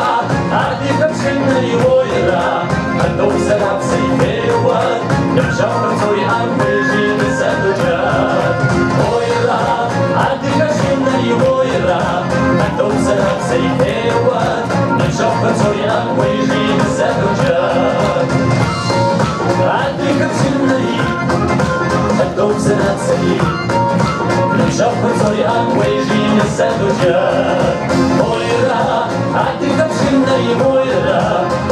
адыгэ пшынэри, ойра, къыдобзэрабзэри феуэ, ныбжьэгъухэр псори ӏэгу хуейжи дызэдоджэгу. Ойра, адыгэ пшынэри, ойра, къыдобзэрабзэри феуэ, ныбжьэгъухэр псори ӏэгу хуейжи дызэдоджэгу. Адыгэ пшынэри, къыдобзэрабзэри, ныбжьэгъухэр псори ӏэгу хуейжи дызэдоджэгу. Ойра, адыгэ пшынэри, ойра,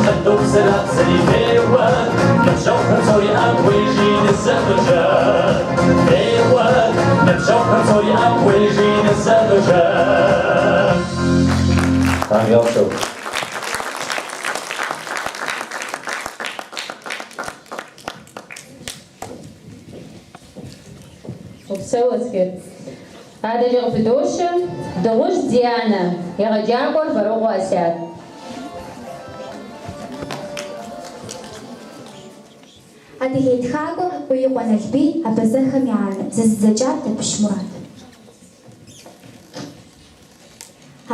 къыдобзэрабзэри феуэ, ныбжьэгъухэр псори ӏэгу хуейжи дызэдоджэгу. Феуэ, ныбжьэгъухэр псори ӏэгу хуейжи дызэдоджэгу. Тхьэм игъэпсэу. Упсэу, Аскер. Адэкӏэ къыпыдощэ Дыгъужь Дианэ, егъэджакӏуэр Вэрокъуэ Асят. Адыгей тхакӏуэ Къуиикъуэ Налбий Абазэхэм я анэ, зэзыдзэкӏар Табыщ Мурат.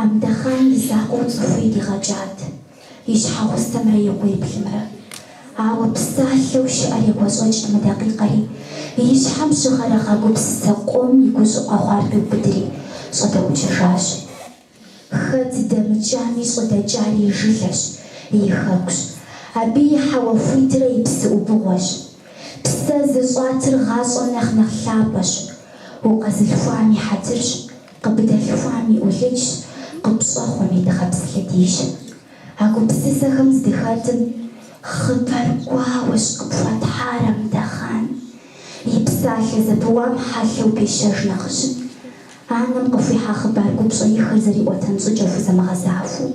Амдэхъан и закъуэу цӏыху иригъэкӏат, и щхьэгъусэмрэ и къуиплӏымрэ. Ауэ псалъэу щыӏэр егуэщӏэкӏт мы дакъикъэри, и щхьэм щыгъэрэгъа гупсысэ къом и гущӏыӏу къэхъуар къиубыдри, щӏэдэӏукӏыжащ. Хэт дэмыкӏами щӏыдэкӏар и жылэщ, и хэкущ. Абы и хьэуа хуитрэ и псы ӏубыгъуэщ. Псэ зыщӏатыр гъащӏэм нэхъ нэхъ лъапӏэщ. Укъэзылъхуам и хьэтырщ, къыбдэлъхуам и ӏулыджщ, къыпщӏэхъуэм и дыгъэпс лъэдийщ. А гупсысэхэм здыхэтым, хъыбар гуауэщ къыпхуэтхьар, Амдэхъан. И псалъэ зэпыуам хьэлъэу пещэж нэхъыжьым, анэм къыхуихьа хъыбар купщӏэихыр зэриӏуэтэн щӏыкӏэ хузэмыгъэзахуэу.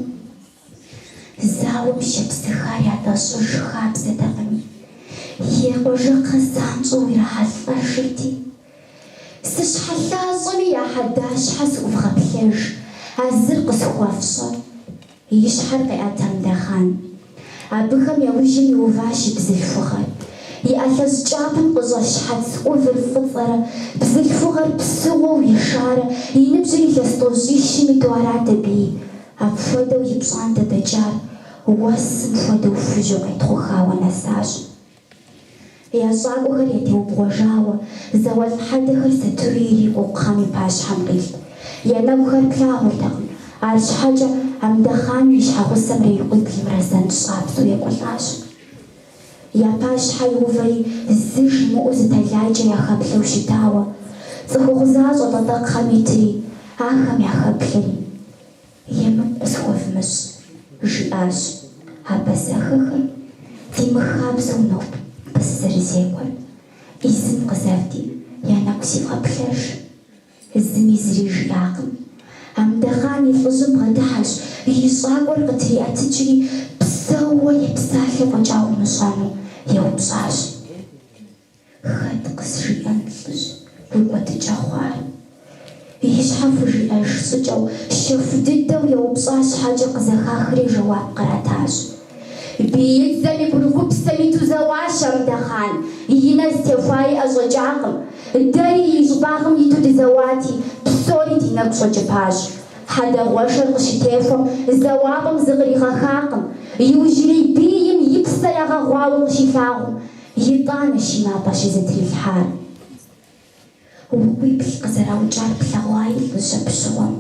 Зауэм щепсыхар ятӏэщӏыж хабзэтэкъыми, и къуажэкхъэ занщӏэу ирахьэлӏэжырти, Сыщхьэлъащӏэми я хьэдащхьэ сыӏувгъэплъэж, а зыр къысхуэфщӏэ. И щхьэр къеӏэт Амдэхъан. Абыхэм я ужьым иуващ и бзылъхугъэр. И ӏэлъэщӏ кӏапэм къыщӏэщ щхьэц ӏувыр фӏыцӏэрэ, бзылъхугъэр псыгъуэу ишарэ, и ныбжьыр илъэс тӏощӏищым иту арат абыи. Апхуэдэу и пщӏантӏэ дэкӏар уэсым хуэдэу хужьу къетхъухауэ нэсащ. Я щӏакӏуэхэр ятеубгъуэжауэ, зауэлӏ хьэдэхэр сатыру ирикӏуэу кхъэм и пащхьэм къилът. Я нэгухэр плъагъуртэкъым, арщхьэкӏэ Амдэхъан и щхьэгъусэмрэ и къуиплӏымрэ занщӏабзэу екӏуэлӏащ. Я пащхьэ иувэри зы жимыӏэу зы тэлайкӏэ яхэплъэу щытауэ, цӏыхухъу защӏэт атӏэ кхъэм итри, ахэм яхэплъэри. Емыкӏу къысхуэвмыщӏ, жиӏащ абазэхэхэр, ди мыхабзэу нобэ сызэрызекӏуэр. ӏизын къызэфти, я нэгу сивгъэплъэж. Зыми зыри жиӏакъым. Амдэхъан и лӏыжьым бгъэдыхьэщ, и щӏакӏуэр къытриӏэтыкӏри, псэууэ епсалъэ фӏэкӏа умыщӏэну, еупщӏащ. Хэт къызжиӏэн, лӏыжь, уи кӏуэдыкӏэ хъуар? И щхьэ хужиӏэж щӏыкӏэу, щэху дыдэу еупщӏа щхьэкӏэ къызэхахри жэуап къратащ. Биидзэм и курыкупсэм иту зэуащ Амдэхъан, и нэ зытехуаи ӏэщӏэкӏакъым. Дэри и щӏыбагъым иту дызэуати, псори ди нэгу щӏэкӏыпащ. Хьэдэгъуэшэр къыщытехуэм, зэуапӏэм зыкъригъэхакъым. Иужьрей бийм и псэр ягъэгъуауэ къыщилъагъум, Итӏанэщ и напӏэ щызэтрилъхьар. Уи къуиплӏ къызэраукӏар плъэгъуаи, лӏыжь, абы щыгъуэм.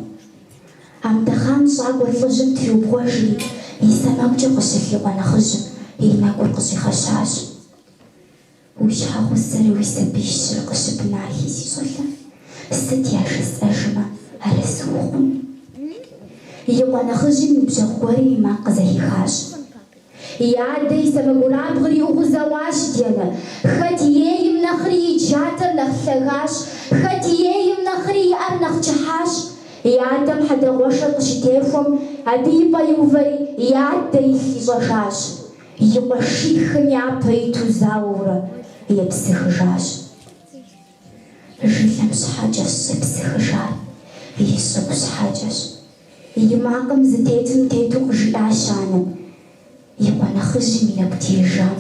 Амдэхъан щӏакӏуэр лӏыжьым триубгъуэжри, и сэмэгукӏэ къыщылъ и къуэ нэхъыжьым и нэгур къыщӏигъэщащ. Уи щхьэгъусэрэ уи сабиищыр къыщыбнахи, си щӏалэ, сыт яжесӏэжмэ, арэзы ухъун? И къуэ нэхъыжьым и ныбжьэгъу гуэрым и макъ къызэхихащ. И адэ и сэмэгурабгъыр иӏыгъыу зэуащ Дианэ. Хэт ейм нэхъри и джатэр нэхъ лъэгащ, хэт ейм нэхъри и ӏэр нэхъ кӏыхьащ. И адэм хьэдэгъуэшэр къыщытехуэм, абы и пӏэ иувэри, и адэ илъ ищӏэжащ. И къуэшихым япэ иту зауэурэ епсыхыжащ. Жылэм щхьэкӏэщ щӏепсыхыжар, и щӏыгу щхьэкӏэщ. И макъым зытетым тету къыжиӏащ анэм. И къуэ нэхъыжьым и нэгу диижам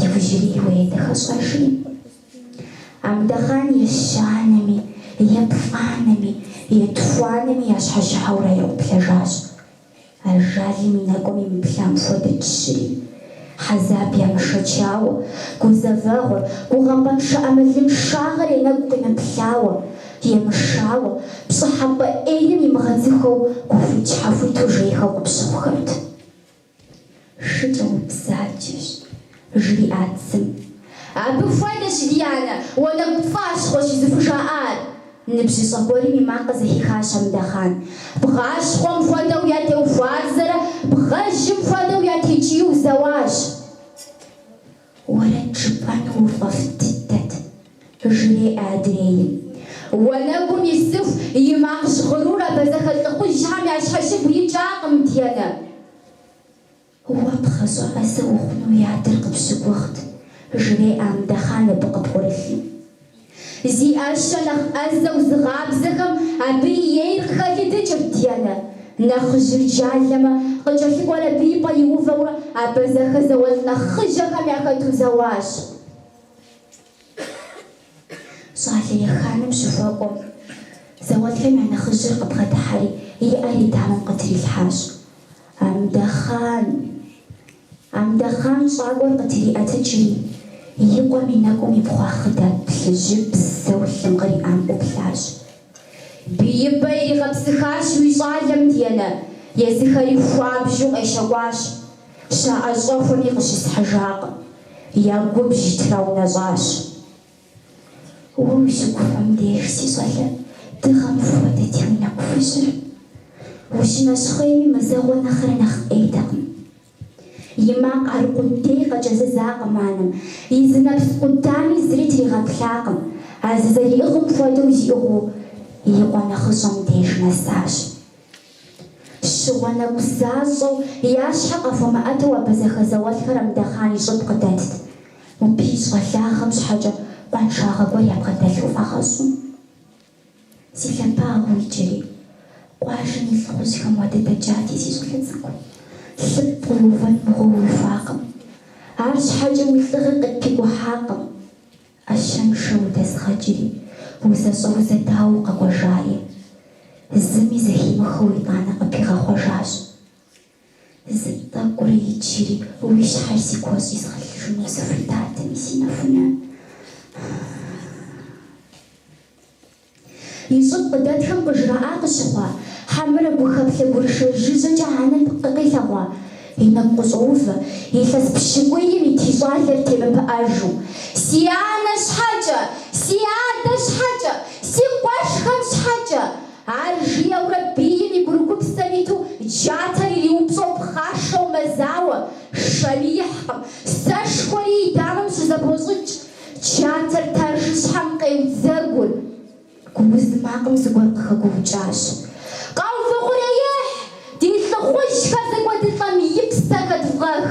иужьрейуэ едэхэщӏэжри. Амдэхъан ещанэми, еплӏанэми, етхуанэми ящхьэщыхьэурэ яӏуплъэжащ. Ажалым и нэкӏуэм имыплъам хуэдэт щыри. Хьэзаб ямышэчауэ, гузэвэгъуэр, гугъапӏэншэ ӏэмалыншагъэр я нэгу къимыплъауэ, емышауэ, пщӏыхьэпӏэ ӏейм имыгъэдзыхэу гуфӏит-щхьэхуиту жейхэу къыпщыхъухэрт. Шыкӏэ убзаджэщ, жриӏат зым. Абы хуэдэщ, ди анэ, уанэгу пцӏащхъуэщ зыхужаӏар. Ныбжьыщӏэ гуэрым и макъ къызэхихащ Амдэхъан. Бгъащхъуэм хуэдэу ятеухуарзэрэ бгъэжьым хуэдэу ятекӏийу зэуащ. Уэрэд жыпӏэну уфӏэфӏ дыдэт, жреӏэ адрейм. Уанэгум исыху и макъ жьгъырур абэзэхэ лӏыхъужьхэм я щхьэщыгу икӏакъым, Дианэ. Уэ пхъащӏэ ӏэзэ ухъуну уи адэр къыпщыгугът, жреӏэ Амдэхъан абы къыбгъурылъым. Зи ӏэщэ нэхъ ӏэзэу зыгъабзэхэм абы и ейр къыхэлыдыкӏырт, Дианэ. Нэхъыжьыр джалэмэ, къыкӏэлъыкӏуэр абы и пӏэ иувэурэ абэзэхэ зауэлӏ нэхъ хъыжьэхэм яхэту зэуащ. Щӏалэ еханэм щыхуэкӏуэм, зауэлӏхэм я нэхъыжьыр къыбгъэдыхьэри и ӏэр и дамэм къытрилъхьащ. Амдэхъан! Амдэхъан щӏакӏуэр къытриӏэтыкӏри, и къуэм и нэкӏум ипхъуа хъыдан плъыжьыбзэу лъым къриӏам ӏуплъащ. Биибэ иригъэпсыхащ уи щӏалэм, Дианэ, езыхэри хуабжьу къещэкӏуащ. Щаӏэщӏэхуэми къыщысхьыжакъым, я губжь траунэщӏащ. Уэ ущыгуфӏэм деж, си щӏалэ, дыгъэм хуэдэти уи нэкӏу хужьыр. Ущынэщхъейми мазэгъуэ нэхърэ нэхъ ӏейтэкъым. И макъ аркъудей къэкӏэзызакъым анэм, и зы нэпс къудами зыри тригъэплъакъым, а зызэриӏыгъым хуэдэу зиӏыгъыу и къуэ нэхъыщӏэм деж нэсащ. Щыгъуэ нэкӏу защӏэу, я щхьэ къахуэмыӏэту абэзэхэ зауэлӏхэр Амдэхъан и щӏыб къыдэтт. Мыбы и щӏалагъэм щхьэкӏэ къуаншагъэ гуэр ябгъэдэлъу фӏагъэщӏу. Си лъэпагъыу иджыри, къуажэм и лӏыхъужьхэм уадыдэкӏати, си щӏалэ цӏыкӏу, лӏыпкъ уиувэн мыгъуэ уихуакъым. Арщхьэкӏэ уи лӏыгъи къытпикӏухьакъым. ӏэщэншэу удэзгъэкӏри, узэщӏэузэдауэ укъэкӏуэжаи. Зыми зэхимыхыу итӏанэ къыпигъэхъуэжащ. Зы тӏэкӏурэ иджыри уи щхьэр си куэщӏ изгъэлъыжыну сыхуитатэми, си нэхунэ. И щӏыб къыдэтхэм къыжраӏа къыщыхъуа, хьэмэрэ гухэплъэ гурышэ жыжьэкӏэ анэм къилъэгъуа, и нэгу къыщӏоувэ, илъэс пщыкӏуийм ит и щӏалэр темыпыӏэжу. Си анэ щхьэкӏэ! Си адэ щхьэкӏэ! Си къуэшхэм щхьэкӏэ! Ар жиӏэурэ бийм и курыкупсэм иту джатэр ириупщӏэу пхъашэу мэзауэ, шэми ихькъым, сэшхуэри и дамэм щызэбгрощӏыкӏ. Джатэр тажыщхьэм къеудзэгур. Гууз макъым зыгуэр къыхэгуукӏащ. Къэвухъуреихь! Ди лӏыхъужьхэр зэкӏуэдылӏэм и псэ хэдвгъэх!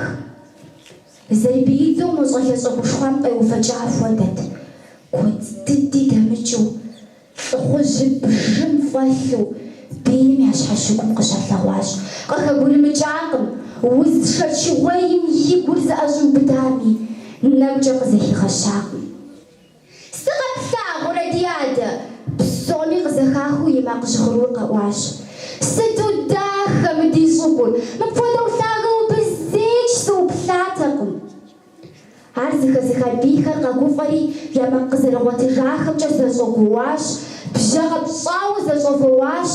Зэрыбиидзэу мо щӏалэщӏэ гушхуам къеувэкӏа хуэдэт. Куэд дыди дэмыкӏыу, Лӏыхъужьыр бжым фӏэлъу бийм я щхьэщыгум къыщалъэгъуащ. Къыхэгурымыкӏакъым, уз шэчыгъуейм и гур зыӏэщӏиубыдами, нэгукӏэ къызэхигъэщакъым. Сыкъэплъагъурэ, ди адэ? Псоми къызэхахыу и макъ жьгъырур къэӏуащ. Сыту дахэ мы ди щӏыгур! Мыпхуэдэу лъагэу абы зэикӏ сыӏуплъатэкъым. Ар зэхэзыха бийхэр къэгуфӏэри, я макъ къызэрыгъуэтыжахэмкӏэ зэщӏэгуоуащ, бжьэ къэпщӏауэ зэщӏэвэуащ.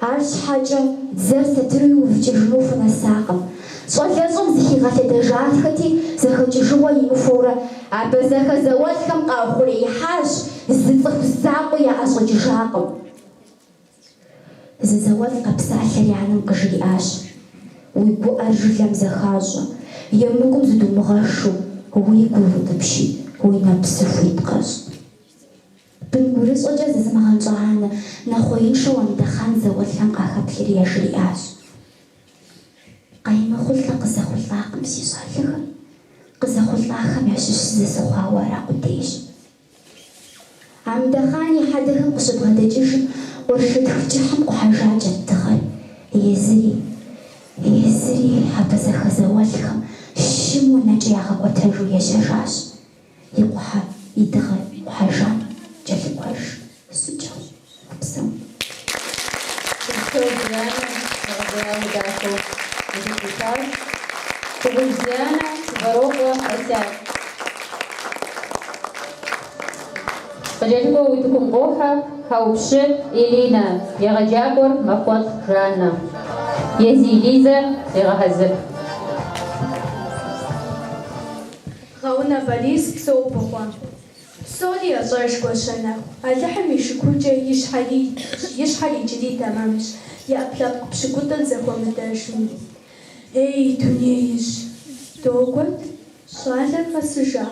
Арщхьэкӏэ дзэр сатыру иувыкӏыжыну хунэсакъым. Щӏалэщӏэм зыхигъэлъэдэжахэти, зэхэкӏыжыгъуэ имыхуэурэ, абэзэхэ зауэлӏхэм къаухъуреихьащ, зы цӏыху закъуи яӏэщӏэкӏыжакъым. Зы зауэлӏ къэпсалъэри анэм къыжриӏащ, Уи гуӏэр жылэм зэхащӏэ. Емыкӏум зыдумыгъэшу, уи гур утӏыпщи, уи нэпсыр хуит къэщӏ. Бын гурыщӏэкӏэ зызымыгъэнщӏа анэ нэхъуеиншэу Амдэхъан зауэлӏхэм къахэплъри яжриӏащ. Къаймыхъулӏэ къызэхъулӏакъым си щӏалэхэр, къызэхъулӏахэм ящыщ зы сыхъуауэ ара къудейщ. Амдэхъан и хьэдэхэм къыщыбгъэдэкӏыжым, къуршытх кӏыхьым къухьэжакӏэт дыгъэр. Езыри, езыри абазэхэ зауэлӏхэм щыму нэкӏэ ягъэкӏуэтэжу ежьэжащ, и къухьэ, и дыгъэ къухьэжам кӏэлъыкӏуэж щӏыкӏэу. Упсэу. Упсэу, Дианэ, егъэлеяуэ дахэу узэпилъащ. Дыгъужь Дианэ, Вэрокъуэ Асят. Къыкӏэлъыкӏуэу утыкум къохьэ Хьэупщы Элинэ, егъэджакӏуэр Махуэлӏ Жаннэ. Езий Лизэ зегъэхьэзыр. Гъэунэ Борис Псэупӏыкъуэ. Псори ещӏэж Гуащэнэху, Алыхьым и шыкуркӏэ и щхьэри и щхьэр иджыри тэмэмщ, и ӏэпкълъэпкъ пщыкӏутӏыр зэхуэмыдэжми. Эй, дунеижь! Догуэт, щӏалэр къэсыжа?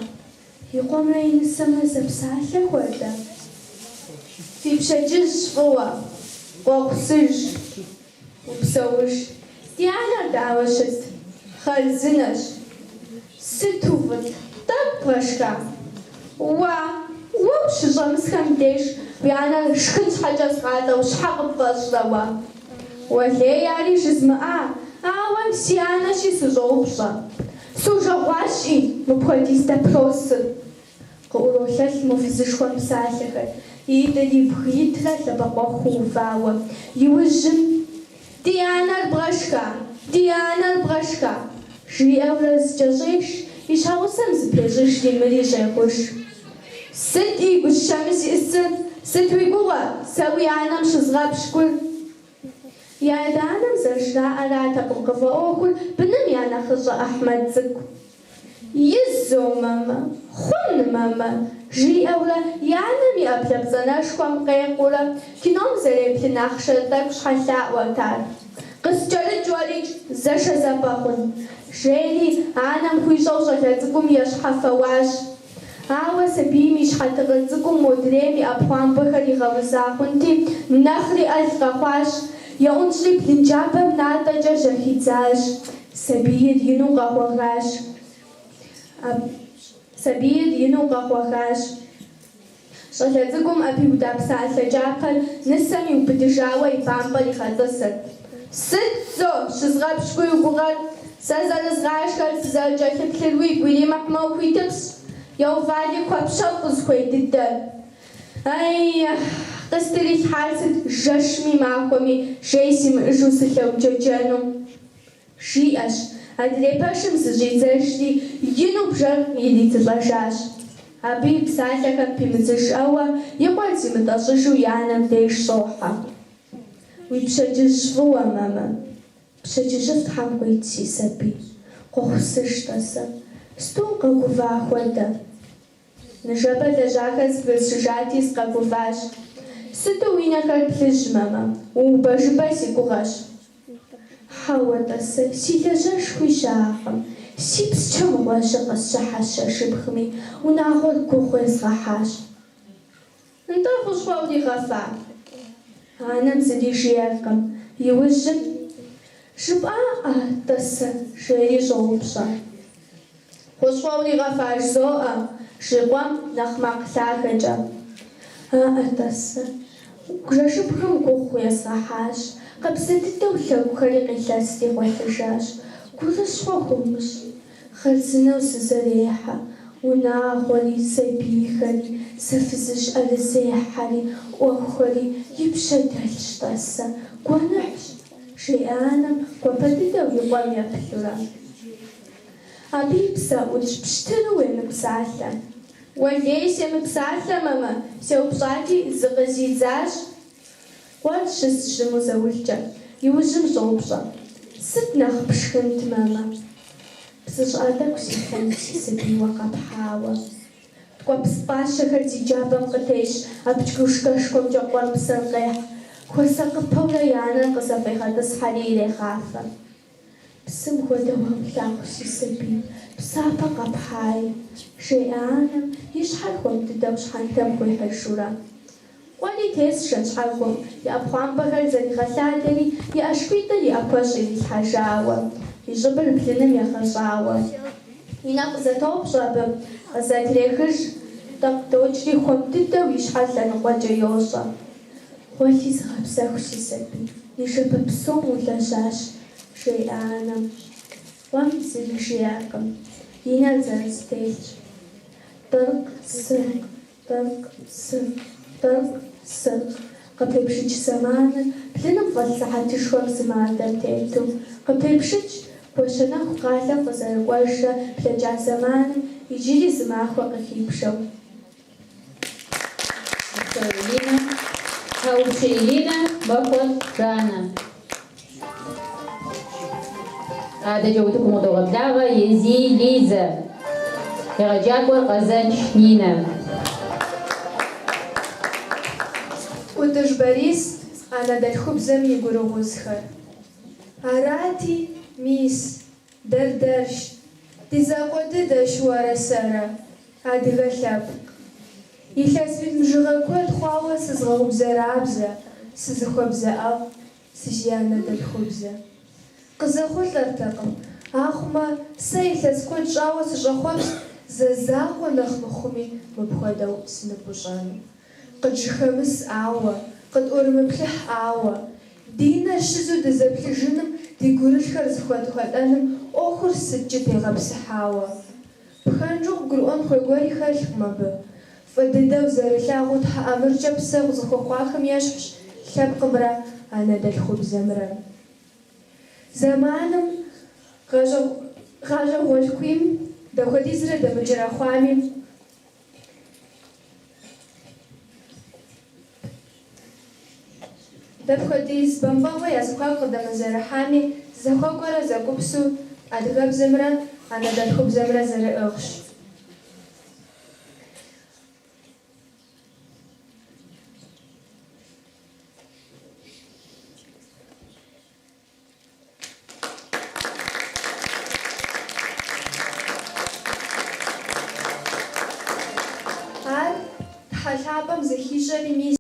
И къуэмрэ и нысэмрэ зэпсалъэ хуэдэ? Фи пщэдджыжь фӏыуэ, къуэгъусыж, упсэуж. Ди анэр дауэ щыт? Хъарзынэщ. Сыту фӏыт, тӏэкӏу бгъэшха? Уа, уэ ущыщӏэмысхэм деж уи анэр шхын щхьэкӏэ згъалӏэу щхьэ къыпфӏэщӏрэ уэ? Уэлей, ари жызмыӏа, ауэ си анэщи сыщӏоупщӏэ. Сужэгъуащи, мыпхуэдиз допросыр. Къыӏуролъэлъ мо фызышхуэм псалъэхэр, и итӏыр ибг итрэ лъэбакъуэхъуу увауэ. Иужьым, Ди анэр бгъэшха? Ди анэр бгъэшха? жиӏэурэ зыкӏэщӏеш, и щхьэгъусэм зыпещӏыжри мыри щӏегъуж. Сыт и гущэми зиӏысыр? Сыт уи гугъэ, сэ уи анэм щызгъэпщкӏур? И адэ-анэм зэрыжраӏэратэкъым къыфӏэӏуэхур быным я нэхъыщӏэ Ахьмэд цӏыкӏу. Изо, мамэ, хъун, мамэ, жиӏэурэ и анэм и ӏэблэ пцӏанэшхуэм къекъуурэ кином зэреплъын ахъшэ тӏэкӏу щхьэлъаӏуэрт ар. Къыскӏэрыкӏ уэрикӏ, зэшэзэпӏэ хъун, жери анэм хуищӏэу щӏалэ цӏыкӏум ещхьэфэуащ. Ауэ сабийм и щхьэ тыкъыр цӏыкӏум модрейм и ӏэпхъуамбэхэр игъэуза хъунти, нэхъри ӏэл къэхъуащ, еӏунщӏри блынджабэм натӏэкӏэ жьэхидзащ. Сабийр ину къэгъуэгащ. Сабийр ину къэгъуэгащ. Щӏалэ цӏыкӏум ӏэпиуда псалъэ кӏапэр нысэм иубыдыжауэ и бампӏэр игъэтӏысырт. Сыт зо, щызгъэпщкӏу уи гугъэр? Сэ зэрызгъашхэр, сызэрыкӏэлъыплъыр уигу иримыхьмэ ухуитыпщ. Еували хуэпщэфӏ узыхуей дыдэр. Ай, къыстрилъхьар сыт жэщми махуэми жей симыӏэжу сылъэуджэджэну? Жиӏэщ, адрей пэшым зыщӏидзэжри, ину бжэр иридзылӏэжащ. Абы и псалъэхэм пимыдзыжӏэуэ, и къуэр зимытӏэщӏыжу и анэм деж щӏохьэ. Уи пщэдджыжь фӏыуэ, мамэ. Пщэдджыжьыфӏ Тхьэм къуит, си сабий. Къохъусыж, тӏасэ. Сыту укъэгува хуэдэ? Ныжэбэ лэжьахэр зэбгрысшыжати, сыкъэгуващ. Сыту уи нэхэр плъыжь, мамэ, уубэжыбэ си гугъэщ. Хьэуэ, тӏасэ, си лэжьэшхуи щыӏакъым. Си псчэ мыгъуэжьыр къысщыхьэщ жэщыбгми, унагъуэр гугъу езгъэхьащ. Нтӏэ, хущхъуэ уригъэфа? Анэм зыри жиӏэркъым. Иужьым, Жыпӏаӏэ, тӏасэ, жери щӏоупщӏэ. Хущхъуэ уригъэфа жызоӏэ, жи къуэм нэхъ макъ лъагэкӏэ. Аӏэ, тӏасэ, жэщыбгым гугъу езгъэхьащ, къабзэ дыдэу лъэгухэри къилъэсри гъуэлъыжащ. Гурыщхъуэ хуумыщӏ. Хъарзынэу сызэрехьэ, унагъуэри, сабийхэри, сэ фызыжь ӏэрызехьэри, ӏуэхухэри и пщэ дэлъщ, тӏасэ, гуэныхьщ, жеӏэ анэм гуапэ дыдэу и къуэм еплъурэ. Абы и псэ ӏутщ, пщтыру уемыпсалъэ. Уэлей, семыпсалъэ, мамэ, сеупщӏати, зыкъызидзащ. Къуэр щысщ щыму заулкӏэ, иужьым щӏоупщӏэ. Сыт нэхъ пшхынт, мамэ? Псы щӏыӏэ тӏэкӏу сефэнт си сабийуэ къэпхьауэ. Ткӏуэпс пӏащэхэр зи джабэм къытещ абдж кружкэшхуэмкӏэ къуэм псыр къехь. Хуэсакъыпэурэ и анэр къызэфӏегъэтӏысхьэри ирегъафэ. Псым хуэдэу уэ плъагъу си сабий, псапэ къэпхьаи, жеӏэ анэм, и щхьэр хуэм дыдэу щхьэнтэм хуихьыжурэ. Къуэри тесщ шэнтщхьэгуэм, и ӏэпхъуамбэхэр зэригъэлъадэри, и ӏэшхуитӏыр и ӏэкуэщӏ ирилъхьэжауэ, и щӏыбыр блыным егъэщӏауэ. И нэр къызэтопщӏэ абы, къызэтрехыж, тӏэкӏу докӏри хуэм дыдэу и щхьэр лъэныкъуэкӏэ йощӏэ. Гъуэлъи зыгъэпсэху, си сабий, ныжэбэ псом улэжьащ, жеӏэ анэм. Къуэм зыри жиӏэркъым, и нэр зэрызэтелъщ. Тӏыркъ, сыркъ, тӏыркъ, сыркъ, тӏыркъ, сыркъ. Къыпебжыкӏ зэманыр блыным фӏэлъ сыхьэтышхуэм зы мардэр тету. Къыпебжыкӏ Гуащэнэху къалэм къызэрыкӏуэжрэ блэкӏа зэманым иджыри зы махуэ къыхибжэу. Хьэӏупщ Элинэ, Махуэлӏ Жаннэ. Адэкӏэ утыкум къыдогъэблагъэ Езий Лизэ. Егъэджакӏуэр Къэзэнш Нинэ. ӏутӏыж Борис анэдэлъхубзэм и гурыгъузхэр. Арати, мис, дэр-дэрщ, ди закъуэ дыдэщ уэрэ сэрэ, адыгэ лъэпкъ. Илъэс мин бжыгъэ куэд хъуауэ сызыгъэубзэрабзэ, сызыхуэбзэӏэфӏ, сызианэдэлъхубзэ. Къызэхъулӏэртэкъым, ахъумэ сэ илъэс куэд щӏауэ сыщӏэхъуэпст зэ закъуэ нэхъ мыхъуми мыпхуэдэу сыныпӏущӏэну. Къыджьэхэмысӏауэ, къытӏурымыплъыхьӏауэ, ди нэр щызу дызэплъыжыным, ди гурылъхэр зыхуэтӏуэтӏэным ӏуэхур сыткӏи тегъэпсыхьауэ. Пхэнжу къыбгурыӏуэн хуей гуэри хэлъкъым абы. Фӏы дыдэу зэрылъагъуу Тхьэ ӏэмыркӏэ псэгъу зэхуэхъуахэм ещхьщ лъэпкъымрэ анэдэлъхубзэмрэ. Зэманым гъащӏэ гъуэлъкуийм дапхуэдизрэ дэмыкӏэрэхъуами, Дапхуэдиз бэмпӏэгъуэ я зэхуаку къыдэмызэрыхьами, зэхуэкӏуэрэ зэкӏупсу адыгэбзэмрэ анэдэлъхубзэмрэ зэрыӏыгъщ. Ар Тхьэ лъапӏэм зыхищӏэри мис.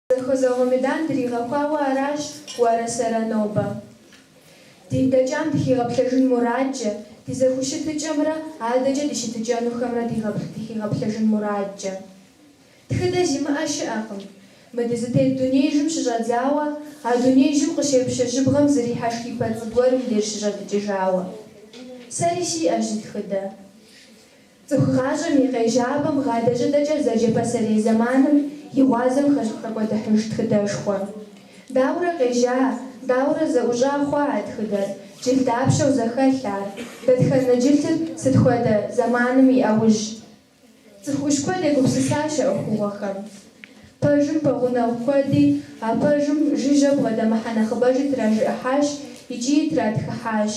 Зэхуэзэгъуэ медан дригъэхуауэ аращ уэрэ сэрэ нобэ. Ди блэкӏам дыхигъэплъэжын мурадкӏэ, ди зэхущытыкӏэмрэ адэкӏэ ди щытыкӏэнухэмрэ дыхигъэплъэжын мурадкӏэ. Тхыдэ зимыӏэ щыӏэкъым. Мы дызытет дунеижьым щыщӏэдзауэ, а дунеижьым къыщепщэ жьыбгъэм зэрихьэ шхий пэцӏы гуэрым деж щыщӏэтӏыкӏыжауэ. Сэри сиӏэщ зы тхыдэ. Цӏыху гъащӏэм и къежьапӏэм гъадэщӏыдэкӏэ зэджэ пасэрей зэманым и гъуазэм хэкӏуэдыхьыж тхыдэшхуэ. Дауэрэ къежьа, дауэрэ зэӏущӏа хъуа а тхыдэр, джылд дапщэу зэхэлъ ар, дэтхэнэ джылдыр сыт хуэдэ зэманым и ӏэужь? Цӏыху ӏущ куэд егупсысащ а ӏуэхугъуэхэм. Пэжым пэгъунэгъу куэди, а пэжым жыжьэу бгъэдэмыхьэ нэхъыбэжи тражыӏыхьащ икӏи тратхыхьащ.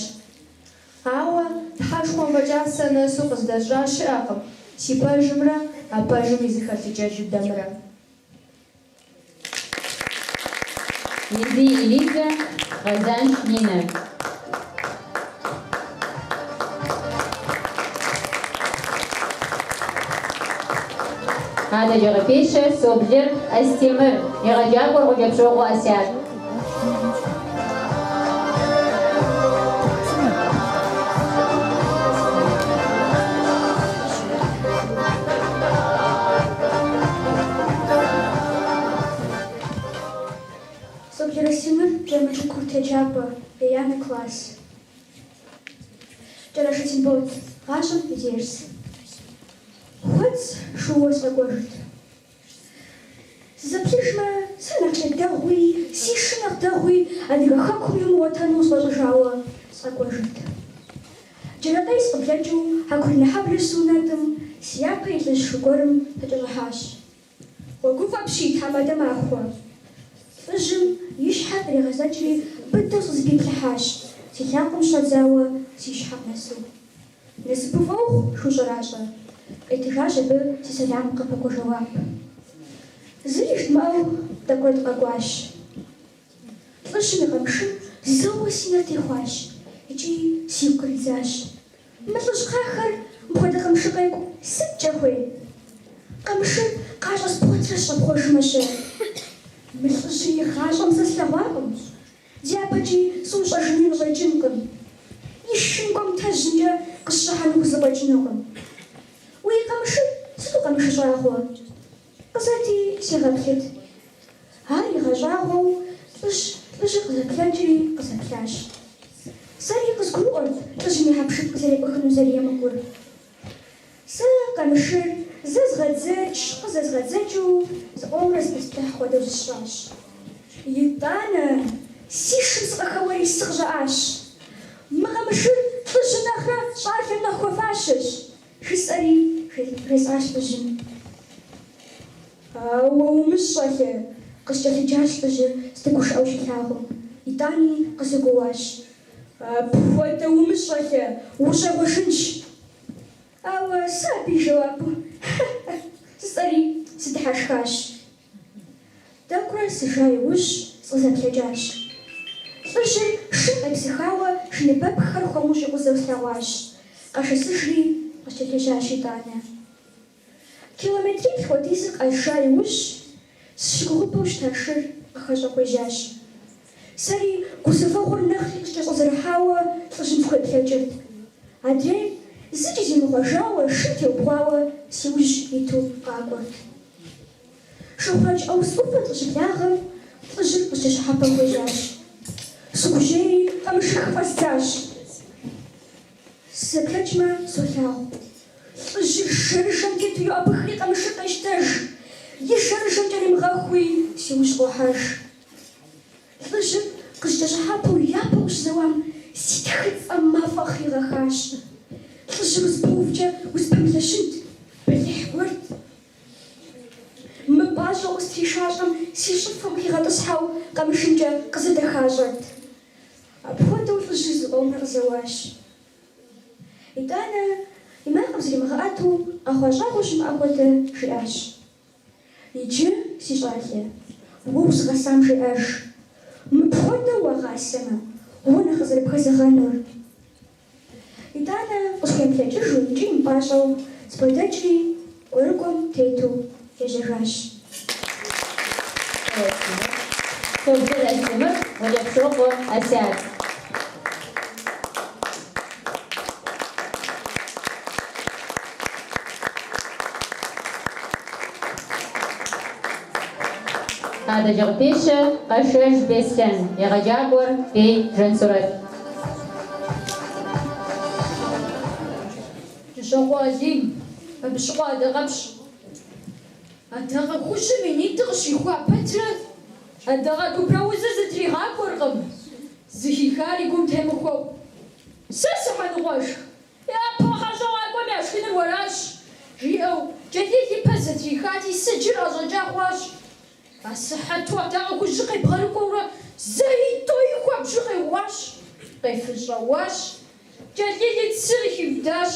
Ауэ Тхьэшхуэм фӏэкӏа сэ нэсу къыздэсщӏа щыӏэкъым си пэжымрэ а пэжым и зэхэлъыкӏэ дыдэмрэ. Езий Лизэ, Къэзанш Нинэ. Адэкӏэ къыпещэ Соблыр Астемыр, егъэджакӏуэр Гъукӏэпщокъуэ Асят. Соблыр Астемыр, Джэрмэншык курыт еджапӏэ, еянэ класс. Кӏэрашэ Тембот, гъащӏэм и дерс. Хуэдз шууэ сыкъэкӏуэжырт. Сызэплъыжмэ, сэ нэхъ дэгъуи, си шы нэхъ дэгъуи Адыгэ хэкум иумыгъуэтэну къысфӏэщӏыжауэ сыкъэкӏуэжырт. Джыракъей сыкъыблэкӏыу Хьэкурынэхьэблэ щызунэтӏым, си япэ ит лӏыжь шу гуэрым сыкӏэщӏыхьащ. Гъуэгуфӏ апщий, тхьэмадэ махуэ. Лӏыжьым и щхьэр къригъэзэкӏри быдэу сыкъызэпиплъыхьащ, си лъакъуэм щӏэдзауэ си щхьэм нэсу. Насыпыфӏэ ухъу, шу щӏэращӏэ, къитыжащ абы си сэлам къыпэкӏуэ жэуап. Зыри жыдмыӏэу Тӏэкӏурэ дыкъэкӏуащ. Лӏыжьым и къамышым зэуэ си нэр техуащ икӏи сигу къридзащ. Мы лӏыжь кхъахэр мыпхуэдэ къамышы къекӏу сыткӏэ хуей? Къамышыр къащӏэспхъуэтрэ сыщӏэпхъуэжмэ-щэ? Мы лӏыжьыр игъащӏэм сэ слъэгъуакъым. Дяпэкӏи сӏущӏэжынуи къыщӏэкӏынкъым. И шым кӏуэмтэжьымкӏэ къысщӏыхьэну хузэфӏэкӏынукъым. Уи къамышыр сыту къамышы щӏагъуэ? Къызэти сегъэплъыт. Ар игъэщӏагъуэу лӏыжь лӏыжьыр къызэплъэкӏри къызэплъащ. Сэри къызгурыӏуэрт лӏыжьым и хьэпшып къызэрепӏыхыну зэрыемыкӏур. Сэ къамышыр зэзгъэдзэкӏ, къызэзгъэдзэкӏыу зыкъомрэ зэпэсплъыхь хуэдэу зысщӏащ. Итӏанэ си шым сыкъыхэуэри сыкъыщӏэӏащ. Мы къамышыр лӏыжьым нэхърэ щӏалэм нэхъ хуэфащэщ, жысӏэри жесӏащ лӏыжьым. Ауэ умыщӏ, щӏалэ, къыскӏэлъыджащ лӏыжьыр сыдэгушыӏэу щилъагъум, итӏани къызэгуоуащ. Апхуэдэ умыщӏ, щӏалэ, ущӏегъуэжынщ. Ауэ сэ абы и жэуапу хьэ-хьэ жысӏэри сыдыхьэшхащ. Тӏэкӏурэ сыжа иужь сыкъызэплъэкӏащ. Лӏыжьыр шым къепсыхауэ шыныбэпххэр хуэму щӏикъузэу слъэгъуащ. Къэшэсыжри къыскӏэлъежьащ итӏанэ. Километриплӏ хуэдизыр къэзжа иужь, сыщыгугъыпэу щыта шыр къыхэщӏэ хуежьащ. Сэри гузэвэгъуэр нэхъри къыскӏэщӏэзэрыхьауэ лӏыжьым сыхуеплъэкӏырт. Адрейм зыкӏи зимыхъуэжауэ шым теубгъуауэ си ужь иту къакӏуэрт. Шыхъурэдж ауз ӏуфэ дыкъыщыблагъэм лӏыжьыр къыскӏэщӏыхьэпэу хуежьащ. Сыгужьейри къамышыр хыфӏэздзащ. Сызэплъэкӏмэ, солъагъу. Лӏыжьыр жэрыжэм тету йоӏэбыхри къамышыр къещтэж, и жэрыжэм кӏэримыгъэхуи си ужь къохьэж. Лӏыжьыр къыскӏэщӏыхьэпэу япэу къыщызэуам си тхыцӏэм мафӏэ къыхигъэхащ. Лӏыжьыр узыпэувкӏэ узыпэмылъэщынт, бэлыхь гуэрт. Мыпӏащӏэу къыстришащӏэм си щӏыфэм хигъэтӏысхьэу къамышымкӏэ къызэдэхащӏэрт. Апхуэдэу лӏыжьыр зыкъомрэ къызэуащ. Итӏанэ и макъым зримыгъэӏэту къэхъуа щӏагъуэ щымыӏэ хуэдэ жиӏащ. Иджы, си щӏалэ, уэ узыгъэсам жеӏэж, мыпхуэдэу уагъасэмэ, уэ нэхъ къызэрыпхэзэгъэнур. Итӏанэ къысхуемыплъэкӏыжу икӏи мыпӏащӏэу збгъэдэкӏри, кӏуэрыкӏуэм тету ежьэжащ. Щоджэн Астемыр, Гъукӏэпщокъуэ Асят. Адэкӏэ къыпещэ Къэшэж Беслъэн, егъэджакӏуэр Бей Жансурэт. Кӏыщокъуэ Алим, Бабыщыкъуэ Адакъэпщ. Адакъэ хужьым и нитӏыр къыщихуа пэтрэ, адакъэ гупэузыр зытригъакӏуэркъым, зыхихар и гум темыхуэу. Сэ сыхьэныкъуэшх, япэу хьэщӏэ къакӏуэм яшхыныр уэращ, жиӏэу Джэлил и пэр зэтрихати, сыджыр ӏэщӏэкӏа хъуащ. Асыхьэту адакъэ хужьыр къебгъэрыкӏуэурэ зэи-тӏэуи хуабжьу къеуащ, къефыщӏэуащ, Джэлил и цыр хиудащ.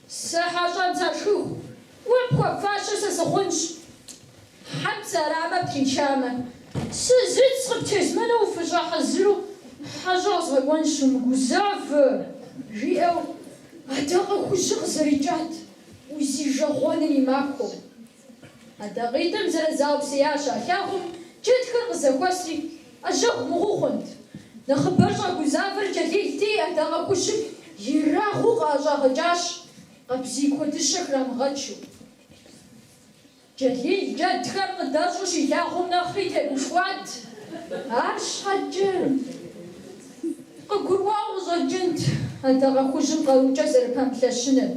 Сэ хьэщӏэм сашхыху, уэ пхуэфащэ сэ сыхъунщ. Хьэм цы ӏэрамэ птричамэ, сэ зыц къыптезмынэу фыщӏэ хьэзыру хьэщӏэ къэзгъэкӏуэнщ, умыгузавэ, жиӏэу адакъэ хужьыр къызэрикӏат, узижэгъуэныр и махуэу. Адакъитӏым зэрызаупсея щалъагъум, джэдхэр къызэхуэсри, ӏэжьэгъу мыгъуэу хъунт. Нэхъыбэр щӏэгузавэр Джэлилти, адакъэ хужьым ерагъыу къыӏэщӏагъэкӏащ, къабзий куэдыщэ храмыгъэчу. Джэлил джэдхэр къыдэщӏу щилъагъум нэхъри тегушхуат. Арщхьэкӏэ къыгурыӏуауэ къыщӏэкӏынт адакъэ хужьым къарукӏэ зэрыпэмылъэщыныр.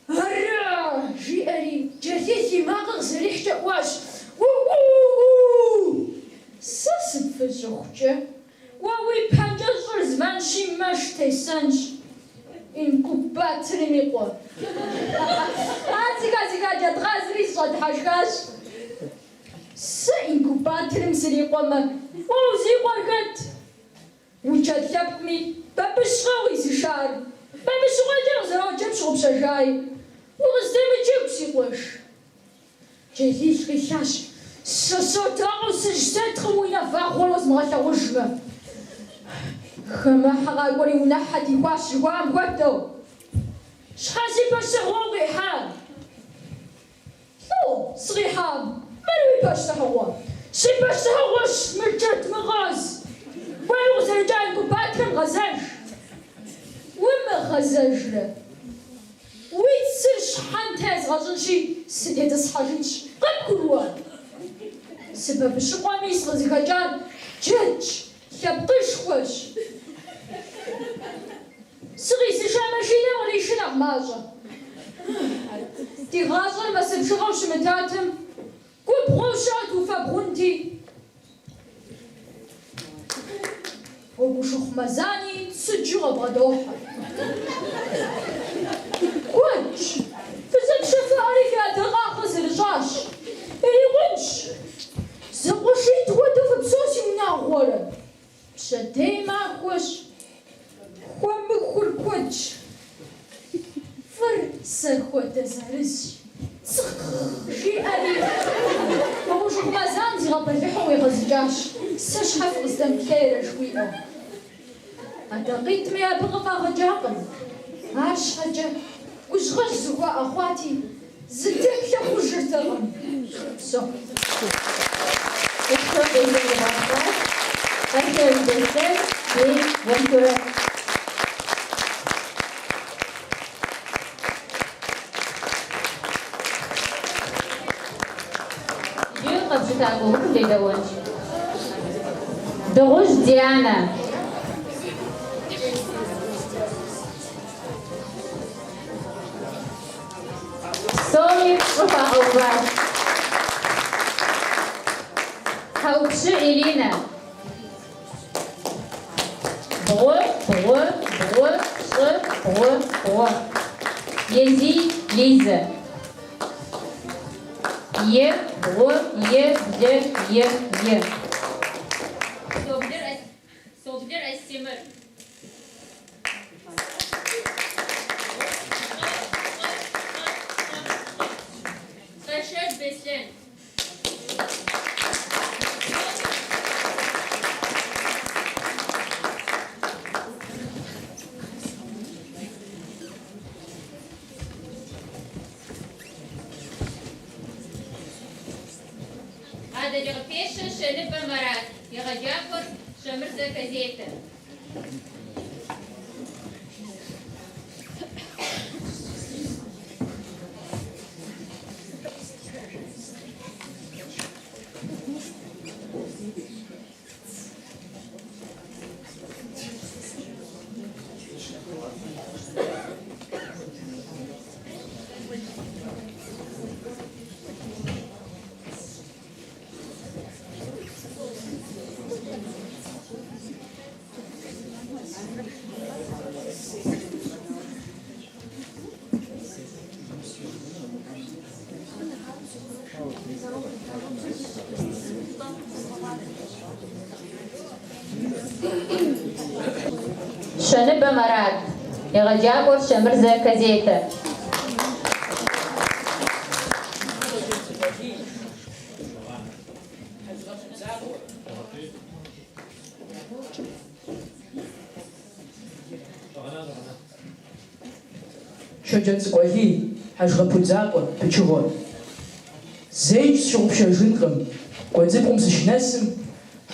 Ара! жиӏэри, Джэлил и макъыр къызэрихькӏэ ӏуащ. У-у-у! Сэ сыпфыщӏыхукӏэ, уэ уи пэмкӏэ щӏыр звэнщи мэш тесэнщ. Инкубаторым и къуэ. Ар зыхэзыха джэдкъазри зыщӏэдыхьэшхащ. Сэ инкубаторым срикъуэмэ, уэ узикъуэр хэт? Уджэд лъэпкъми, бабыщкъэ укъизышар? Бабыщыкъуэкӏэ къызэроджэр пщыгъупщэжаи. Укъыздэмыджэгу, си къуэш. Джэлил къилъащ. Сэ содакъэу сыжьдэткъым уи нэ вагъуэр уэзмыгъэлъагъужмэ. Хамэхьэ къакӏуэри унэхьэ дихуащ жыхуаӏэм хуэдэу. Щхьэ си пащтыхьыгъуэ укъихьа? Лӏо, сыкъихьам, мыр уи пащтыхьыгъуэ? Си пащтыхьыгъуэщ мыр джэд мыкъаз. Уэ укъызэрыкӏа инкубаторэм гъэзэж. Умыгъэзэжрэ? Уи цыр щхьэнтэ езгъэщӏынщи, сытетӏысхьэжынщ, къыбгурыӏуа? Сыбабыщыкъуэми сыкъызыхэкӏар джэдщ, лъэпкъышхуэщ. Сыкъизыша машинэм къришыр нэхъ мащӏэ. Ди гъащӏэр мазэ бжыгъэу щымытатэм, губгъуэу щыӏэр дуфэбгъунти. Гъуэгушыхъу Мэзани цыджу къыбгъэдохьэ. Куэдщ, фызэпщэфыӏэри фи адакъагъэ зэрыщӏащ. Ирикъунщ! Зэкъуэшитӏ хуэдэу фыпсэу си унагъуэрэ? Пщэдей махуэщ, хуэмыхур куэдщ. Фӏыр сэр хуэдэ зырызщ. Цӏыхъ! Жиӏэри, Гъуэгушыхъу Мэзан зигъэбэлыхьу ӏуигъэзыкӏащ, сэ щхьэ фыкъыздэмыплъейрэ жыхуиӏэу. Адакъитӏми абы къыфӏагъэкӏакъым. Арщхьэкӏэ гужьгъэжь зыхуаӏэ хъуати, зыдэплъэ хъужыртэкъым. Псо. Упщӏэ къезыгъэщӏар Къэшэж Беслъэн и Жансурэт. Иджы къэпщытакӏуэ гупым дедэӏуэнщ. Дыгъужь Дианэ. Псоми пщӏы хуагъэуващ. Хьэӏупщы Элинэ. Бгъу, бгъу, бгъу, пщӏы, бгъу, бгъу. Езий Лизэ. Е, бгъу, е, блы, е, е. Соблыр Астемыр. Къэшэж Беслъэн. Адэкӏэ къыпещэ Щэныбэ Марат, егъэджакӏуэр Щэмырзэ Казетэ. Щэныбэ Марат, егъэджакӏуэр Щэмырзэ Казетэ. Щоджэнцӏыкӏу Алий, Хьэжыгъэ пут закъуэ, пычыгъуэ. Зэикӏ сщыгъупщэжынкъым, Гуэдзыбгъум сыщынэсым,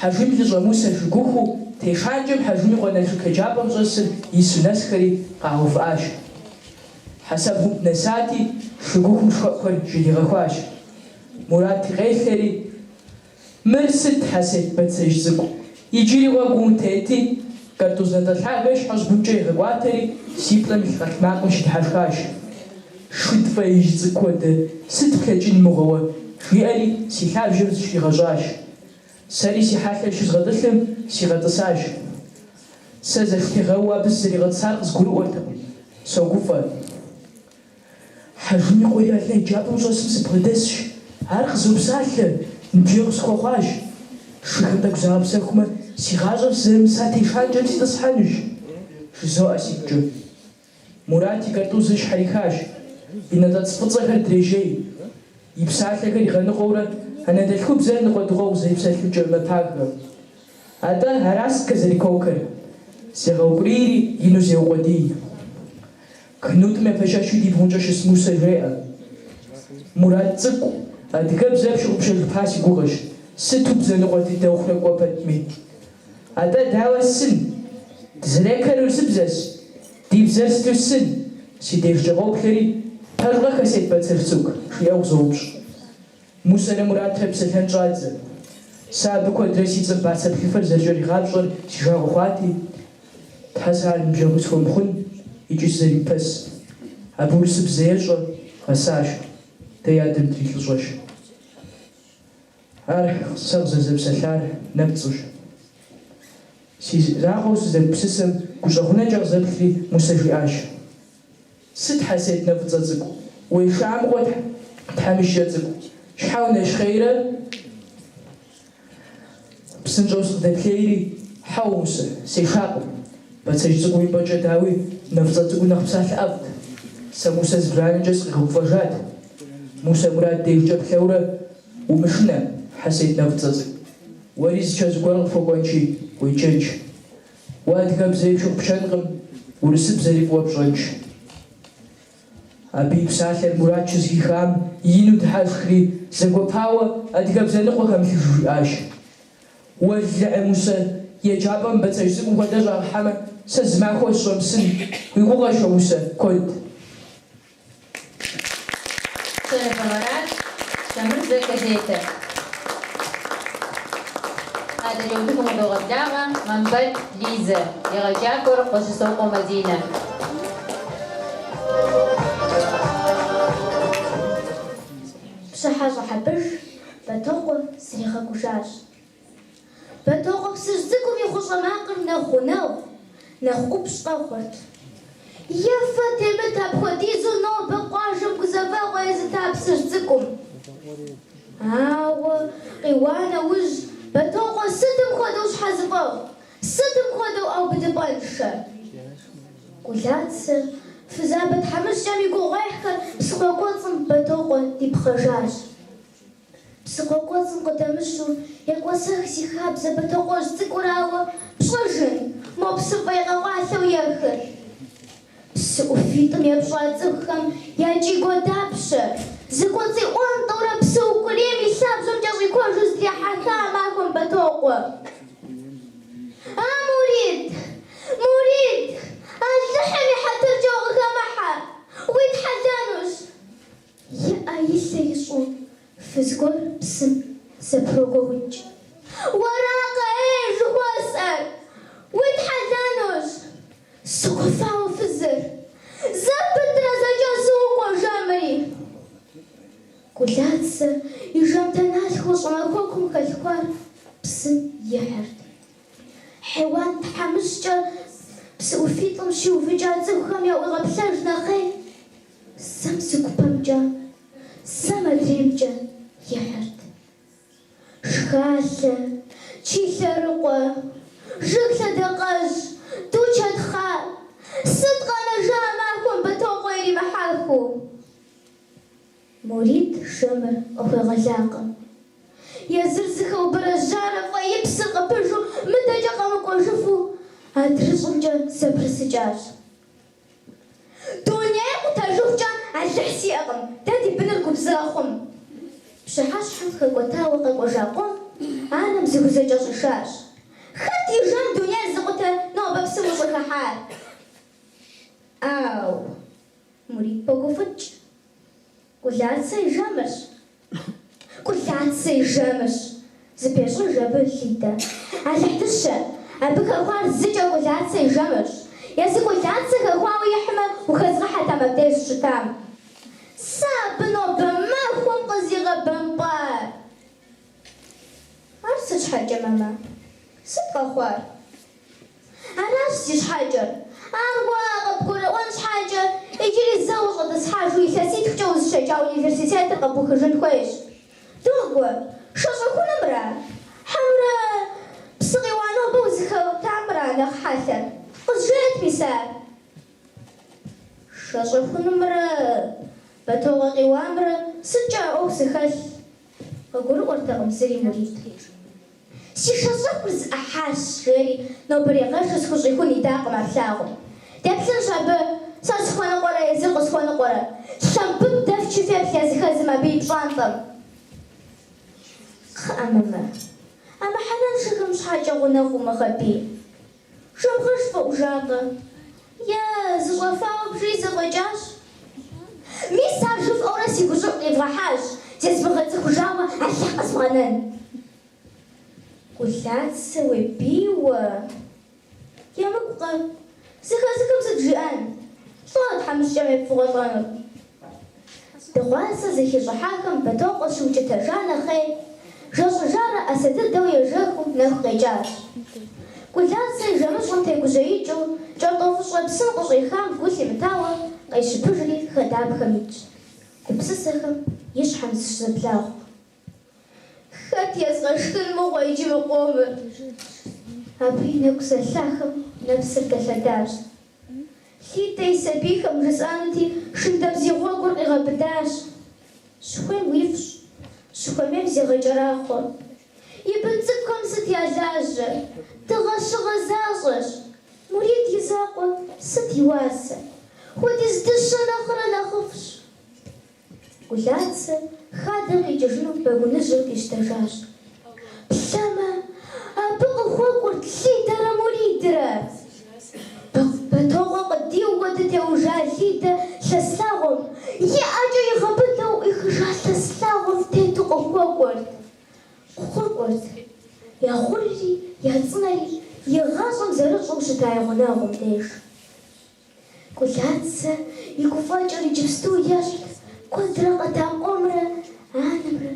Хьэжым и лӏыщӏэ Мусэ шыгухуу тешанкӏэм Хьэжым и къуэ Налшык еджапӏэм щӏэсыр ису нэсхэри къагъэувыӏащ. Хьэсэбгъум дынэсати, шыгухум шхуэӏухэр жьэдигъэхуащ. Мурати къелъэри, Мыр сыт, Хьэсет бацэжь цӏыкӏу, иджыри гъуэгум утети, картуз натӏэ лъагэ щхьэщӏыбымкӏэ игъэкӏуатэри, си плӏэм илъ къэлътмакъым щыдыхьэшхащ. Шыд фӏеижь цӏыкӏу хуэдэ, сыт плъэкӏын мыгъуэ уэ, жиӏэри си лъабжьэм зыщригъэщӏащ. Сэри си хьэлъэр щызгъэтӏылъым сигъэтӏысащ. Сэ зэштегъэууэ абы сызэригъэтӏысар къызгурыӏуэртэкъым, согуфӏэ. Хьэжым и къуэри алэ еджапӏэм щӏэсым сыбгъэдэсщ. Ар къызопсалъэ, ныбжьэгъу схуэхъуащ. Шыхэм тӏэкӏу загъэпсэхумэ, си гъащӏэм сызэрымыса тешанкӏэм ситӏысхьэнущ, жызоӏэ сигукӏэ. Мурат и картузыр щхьэрихащ, и натӏэц фӏыцӏэхэр дрежей. И псалъэхэр игъэныкъуэурэ. анэдэлъхубзэр ныкъуэдыкъуэу къызэрипсэлъымкӏэ мэпагэ. Атӏэ, ара сыккызэрикокэр? Зегъэукӏурийри, ину зеукъуэдий. Кнутӏым епэщэщу ди бгъумкӏэ щыс Мусэ жеӏэ. Мурат цӏыкӏу, адыгэбзэр пщыгъупщэжыпа си гугъэщ, сыту бзэ ныкъуэ дыдэ ухъурэ кӏуэ пэтми. Атӏэ, дауэ ссын? Дызэрекэр урысыбзэщ, ди бзэр сыту ссын? Си дежкӏэ къоплъэри, пэжкъэ Хасет Бацэжь цӏыкӏу? жиӏэу къызоупщӏ. Мусэрэ Муратрэ псэлъэн щӏадзэ. Сэ абы куэдрэ си цӏэм бацэ плъыфэр зэрыкӏэригъапщӏэр си жагъуэ хъуати, Тхьэ, сэ ар ныбжьэгъу схуэмыхъун икӏи сызэримыпэс. Абы урысыбзэ ещӏэ, гъэсащ, дэ и адэм дрилӏыщӏэщ. Ар сэ къызэрызэпсэлъар нэпцӏущ. Си закъуэу сызэгупсысэм гущӏэгъунэкӏэ къызэплъри, Мусэ жиӏащ. Сыт, Хьэсет нэ фӏыцӏэ цӏыкӏу, уеша мыгъуэ тхьэмыщкӏэ цӏыкӏу, щхьэ унэщхъейрэ? Псынщӏэу сыкъыдэплъейри, хьэуэ, Мусэ, сешакъым. Бацэжь цӏыкӏум и пӏэкӏэ, дауи, нэ фӏыцӏэ цӏыкӏур нэхъ псалъэ ӏэфӏт. Сэ Мусэ зыбжанэкӏэ сыкъигъэгуфӏэжат. Мусэ Мурат дежкӏэ плъэурэ, умышынэ, Хьэсет нэ фӏыцӏэ цӏыкӏу. Уэри зы чэзу гуэр къыпхуэкӏуэнщи, уеджэнщ. Уэ адыгэбзэри пщыгъупщэнкъым, урысыбзэри фӏыуэ пщӏэнщ. Абы и псалъэр Мурат щызэхихам ину дыхьэшхри, зэгуэпауэ адыгэбзэ ныкъуэ хэмылъыжу жиӏащ. Уэлэхьи, Мусэ, еджапӏэм бацэжь цӏыкӏум хуэдэ щӏагъэхьэмэ, сэ зы махуэ сыщӏэмысын уи гугъэщ уэ, Мусэ, куэд. Шэрыбэ Марат, Щэмырзэ газетыр. Адэкӏэ утыкум къыдогъэблагъэ Мамбэт Лизэ, егъэджакӏуэр Къуэщӏысокъуэ Мадинэ. Пщыхьэщӏэ Хьэбыж Бэтокъуэ зригъэкӏужащ. Бэтокъуэ псыжь цӏыкӏум и хъущӏэ макъыр нэхъ гъунэгъу, нэхъ ӏупщӏ къэхъурт. Е фэ темыт апхуэдизу нобэ къуажэм гузэвэгъуэ езыта псыжь цӏыкӏум. Ауэ къиуа нэужь, Бэтокъуэ сытым хуэдэу щхьэзыфӏэфӏ, сытым хуэдэу ӏэубыдыпӏэншэ. Кӏулацэ фызабэ тхьэмыщкӏэм и гугъуехьхэр псыхъуэ кӏуэцӏым Бэтокъуэ дипхъэжащ. Псыхъуэ кӏуэцӏым къыдэмыщу екӏуэсэх зи хабзэ Бэтокъуэжь цӏыкӏурауэ пщӏэжын, мо псы фӏей къэкъуалъэу ехыр. Псы ӏуфитӏым епщӏа цӏыхухэм я кӏий-гуо дапщэ, зыкӏуэцӏиӏуэнтӏэурэ псы укӏурийм и лъабжьэм кӏэщӏикуэжу здрихьэха а махуэм Бэтокъуэ. А, Мурид! Мурид! Алыхьым и хьэтыркӏэ укъыхэмыхьэ! Уитхьэлэнущ! И ӏэ и лъэ ищӏу фыз гуэр псым зэпрогуэукӏ. Уэракъэ, ей, жыхуэсӏэр! Уитхьэлэнущ! Согуфӏауэ фызыр! Зэпытрэ зэкӏэзокӏуэ жэмри! Кӏулацэ и жэмтеналъхуэу щӏымахуэкум халъхуар псым ихьырт. Хьеуан тхьэмыщкӏэр псы ӏуфитӏым щиувыкӏа цӏыхухэм яӏуигъэплъэж нэхъей, Зэм зы гупэмкӏэ, зэм адреймкӏэ ихьырт. Шхалъэ, чий лъэрыкъуэ, жыг лъэдакъэжь, ду чэтхъа, сыт къэнэжа а махуэм Бэтокъуэ иримыхьэхыу? Мурид жэмыр къыхуегъэлакъым. Езыр зыхэубэрэжьарэ фӏеипсыр къыпыжу мыдэкӏэ къэмыкӏуэжыфу адрыщӏымкӏэ зэпрысыкӏащ. Дунейр къутэжыхукӏэ Алыхь сиӏэкъым, дэ ди быныр губзыгъэ хъум. Пщыхьэщхьэм хэкӏуэтауэ къэкӏуэжа къуэм анэм зыхузэкӏэщӏишащ. Хэт и жэм дунейр зыкъутэр нобэ псым ущӏыхыхьар? Ау! Мурид погуфӏыкӏ. Кӏулацэ и жэмырщ. Кӏулацэ и жэмырщ, зыпещӏыж абы Лидэ. Алыхь дыщэ, абы хэхуар зыкӏэ Кӏулацэ и жэмырщ. Езы Кӏулацэ хэхуауэ ихьмэ, ухэзгъыхьэтэм абдеж щытам. Сэ абы нобэ махуэм къызигъэбэмпӏар. Ар сыт щхьэкӏэ, мамэ? Сыт къэхъуар? Аращ зи щхьэкӏэр. Ар уэ къыбгурыӏуэн щхьэкӏэ, иджыри зэ ущӏэтӏысхьэжу илъэситхукӏэ узыщеджа университетыр къэбухыжын хуейщ. Догуэ, шэ щӏэхунымрэ, хьэмэрэ псы къиуа нобэ узыхэтамрэ нэхъ хьэлъэр? Къызжеӏэт мис ар. Шэ щӏэхунымрэ Бэтокъуэ къиуамрэ сыткӏэ а ӏуэху зэхэлъ? Къыгурыӏуэртэкъым зыри Мурид. Си шэщӏэхур зыӏыхьащ, жери, нобэрей гъэшыр схущӏихун идакъым а плъагъум. Деплъынщ абы сэ сыхуэныкъуэрэ езыр къысхуэныкъуэрэ. Лъэмбытӏ дэфчи феплъ языхэзым абы и пщӏантӏэм. Кхъыӏэ, мамэ, а мыхьэнэншэхэм щхьэкӏэ гъунэгъу умыгъэбий. Жэмгъэш фӏэӏужакъэ? Е зыщӏэфауэ бжыи зэфӏэкӏащ. Мис ар жыфӏэурэ си гущӏыӏу къивгъэхьащ, зезмыгъэцӏыхужауэ Алыхь къэзмыгъэнэн. Кӏулацэ уебийуэ. Емыкӏукъэ? Зыхэзыхым сыт жиӏэн? Лӏо тхьэмыщкӏэм епфыгъуэлӏэнур? Дыгъуасэ зэхищӏыхьахэм Бэтокъуэ щыукӏытэжа нэхъей, жэщӏыжарэ ӏэсэ дыдэу ежэхыу нэху къекӏащ. Кӏулацэ и жэмыщӏэм тегужьеикӏыу, кӏэртӏофыщӏэ псым къыщӏихам гу лъимытауэ, къещыпыжри хадапхэм итщ. Гупсысэхэм и щхьэм зыщызэблахъу. Хэт езгъэшхын мыгъуэ иджы мы къомыр? Абы и нэгу зэлъахэм нэпсыр дэлъэдащ. Лидэ и сабийхэм жысӏэнути, шындэбзий гъуэгур къигъэбыдащ. Щыхуейм уифӏщ, щыхуэмейм зегъэкӏэрахъуэ. И бын цӏыкӏухэм сыт я лажьэ? Дыгъэ-щыгъэ защӏэщ. Мурид и закъуэ сыт и уасэ? Хуэдиз дыщэ нэхърэ нэхъыфӏщ. Кӏулацэ хадэм къикӏыжыну пэгуныжьыр къищтэжащ. Плъэмэ, абы къыхуэкӏуэрт Лидэрэ Муридрэ. Бэтокъуэ къыдиууэ дытеужа Лидэ лъэс лъагъуэм, и ӏэкӏэ игъэбыдэу ӏуихыжа лъэс лъагъуэм тету къыхуэкӏуэрт. Къыхуэкӏуэрт. Я гъурри, я цӏынэри игъащӏэм зэрыщӏэу щыта я гъунэгъум деж. Кӏулацэ и гуфӏэкӏэр иджыпсту ещхьт куэдрэ къэта къуэмрэ анэмрэ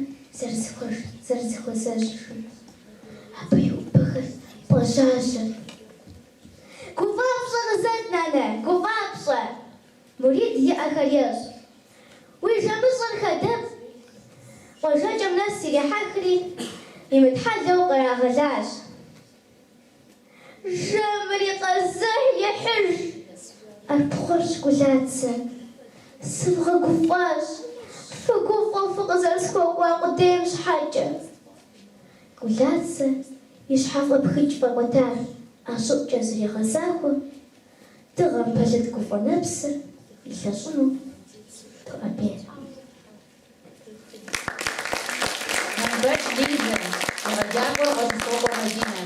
зэрызэхуэзэжым. Абы и ӏупэхэр пӏэжьажьэрт. Гуфӏапщӏэ къызэт, нанэ, гуфӏапщӏэ! Мурид и ӏэхэр ещӏ. Уи жэмыщӏэр хадэм къуажэкӏэм нэс ирихьэхри, имытхьэлэу кърагъэлащ. Жэмри къэзыхь ихьыж! ӏэрпхъуэрщ Кӏулацэ. Сывгъэгуфӏащ, фыгуфӏэу фыкъызэрысхуэкӏуа къудейм щхьэкӏэ. Кӏулацэ и щхьэфӏэпхыкӏ фӏэкӏуэдар ӏэ щӏыӏукӏэ зрегъэзахуэ, дыгъэм пэлыд гуфӏэ нэпсыр илъэщӏыну тоӏэбей. Мамбэч Лизэ, егъэджакӏуэр Къуэщӏысокъуэ Мадинэ.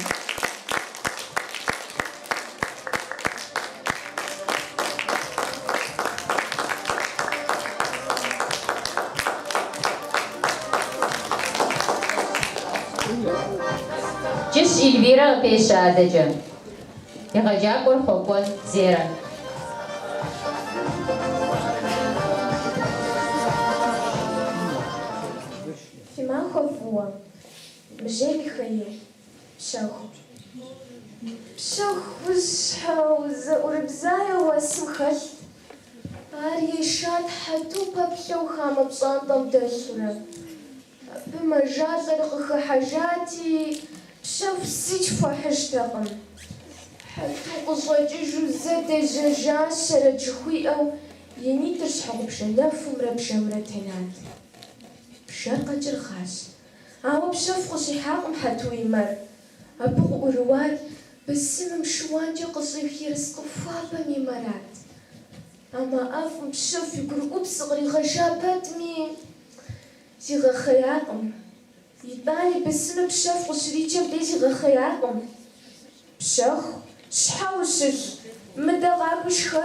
Кӏыщ Эльвирэ къыпещэ адэкӏэ. Егъэджакӏуэр Хъуэкӏуэн Зерэ. Фи махуэ фӏыуэ, Мыжей Михаил, Пщэху. Пщэху хужьщхьэу зэӏурыбзаеу уэсым хэлът. Ар ешат Хьэту пэплъэу хамэ пщӏантӏэм дэлъурэ. Абы мэжалӏэри къыхыхьэжати, Пщэху зыкӏ хуэхьыжтэкъым. Хьэту къыщӏэкӏыжу зэ дежьэжащэрэт жыхуиӏэу и нитӏыр щхьэгъубжэ нэхумрэ бжэмрэ тенат. Бжэр къэкӏыргъащ. Ауэ Пщэху къыщӏихьакъым Хьэту и мэр. Абы къыӏурыуар бысымым шыуанкӏэ къыщӏих ерыскъы хуабэм и мэрат. А мэ ӏэфӏым Пщэху и гурыӏупсыр къригъэжа пэтми, Зигъэхъеякъым. Итӏани бысымым Пщэху къыщриджэм дей зигъэхъеякъым. Пщэху, щхьэ ущылъ, мыдэ къакӏуи шхэ.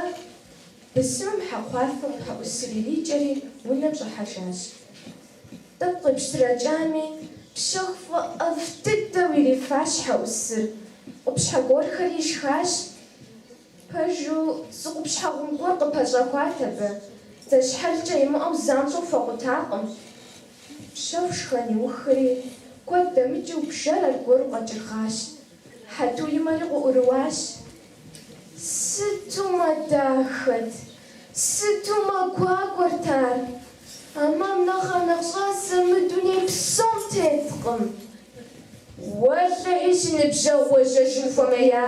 Бысымым хьэкхъуафэм хьэӏусыр ирикӏэри унэм щӏыхьэжащ. Тӏэкӏу къипщтырэкӏами, Пщэху фӏэӏэфӏ дыдэу ирифащ хьэӏусыр, къупщхьэ гуэрхэри ишхащ. Пэжу, зы къупщхьэ гъум гуэр къыпэщӏэхуат абы, дзэщхьэлкӏэ имыӏэу занщӏэу хуэкъутакъым. Пщэху шхэн иухри, куэд дэмыкӏыу бжэр аргуэру къэкӏыргъащ. Хьэту и мэри къыӏурыуащ. Сыту мэ дахэт! Сыту мэ гуакӏуэрт ар! А мэм нэхърэ нэхъ щӏасэ мы дуней псом теткъым. Уэлэхьи, си ныбжьэгъу уежьэжын хуэмея,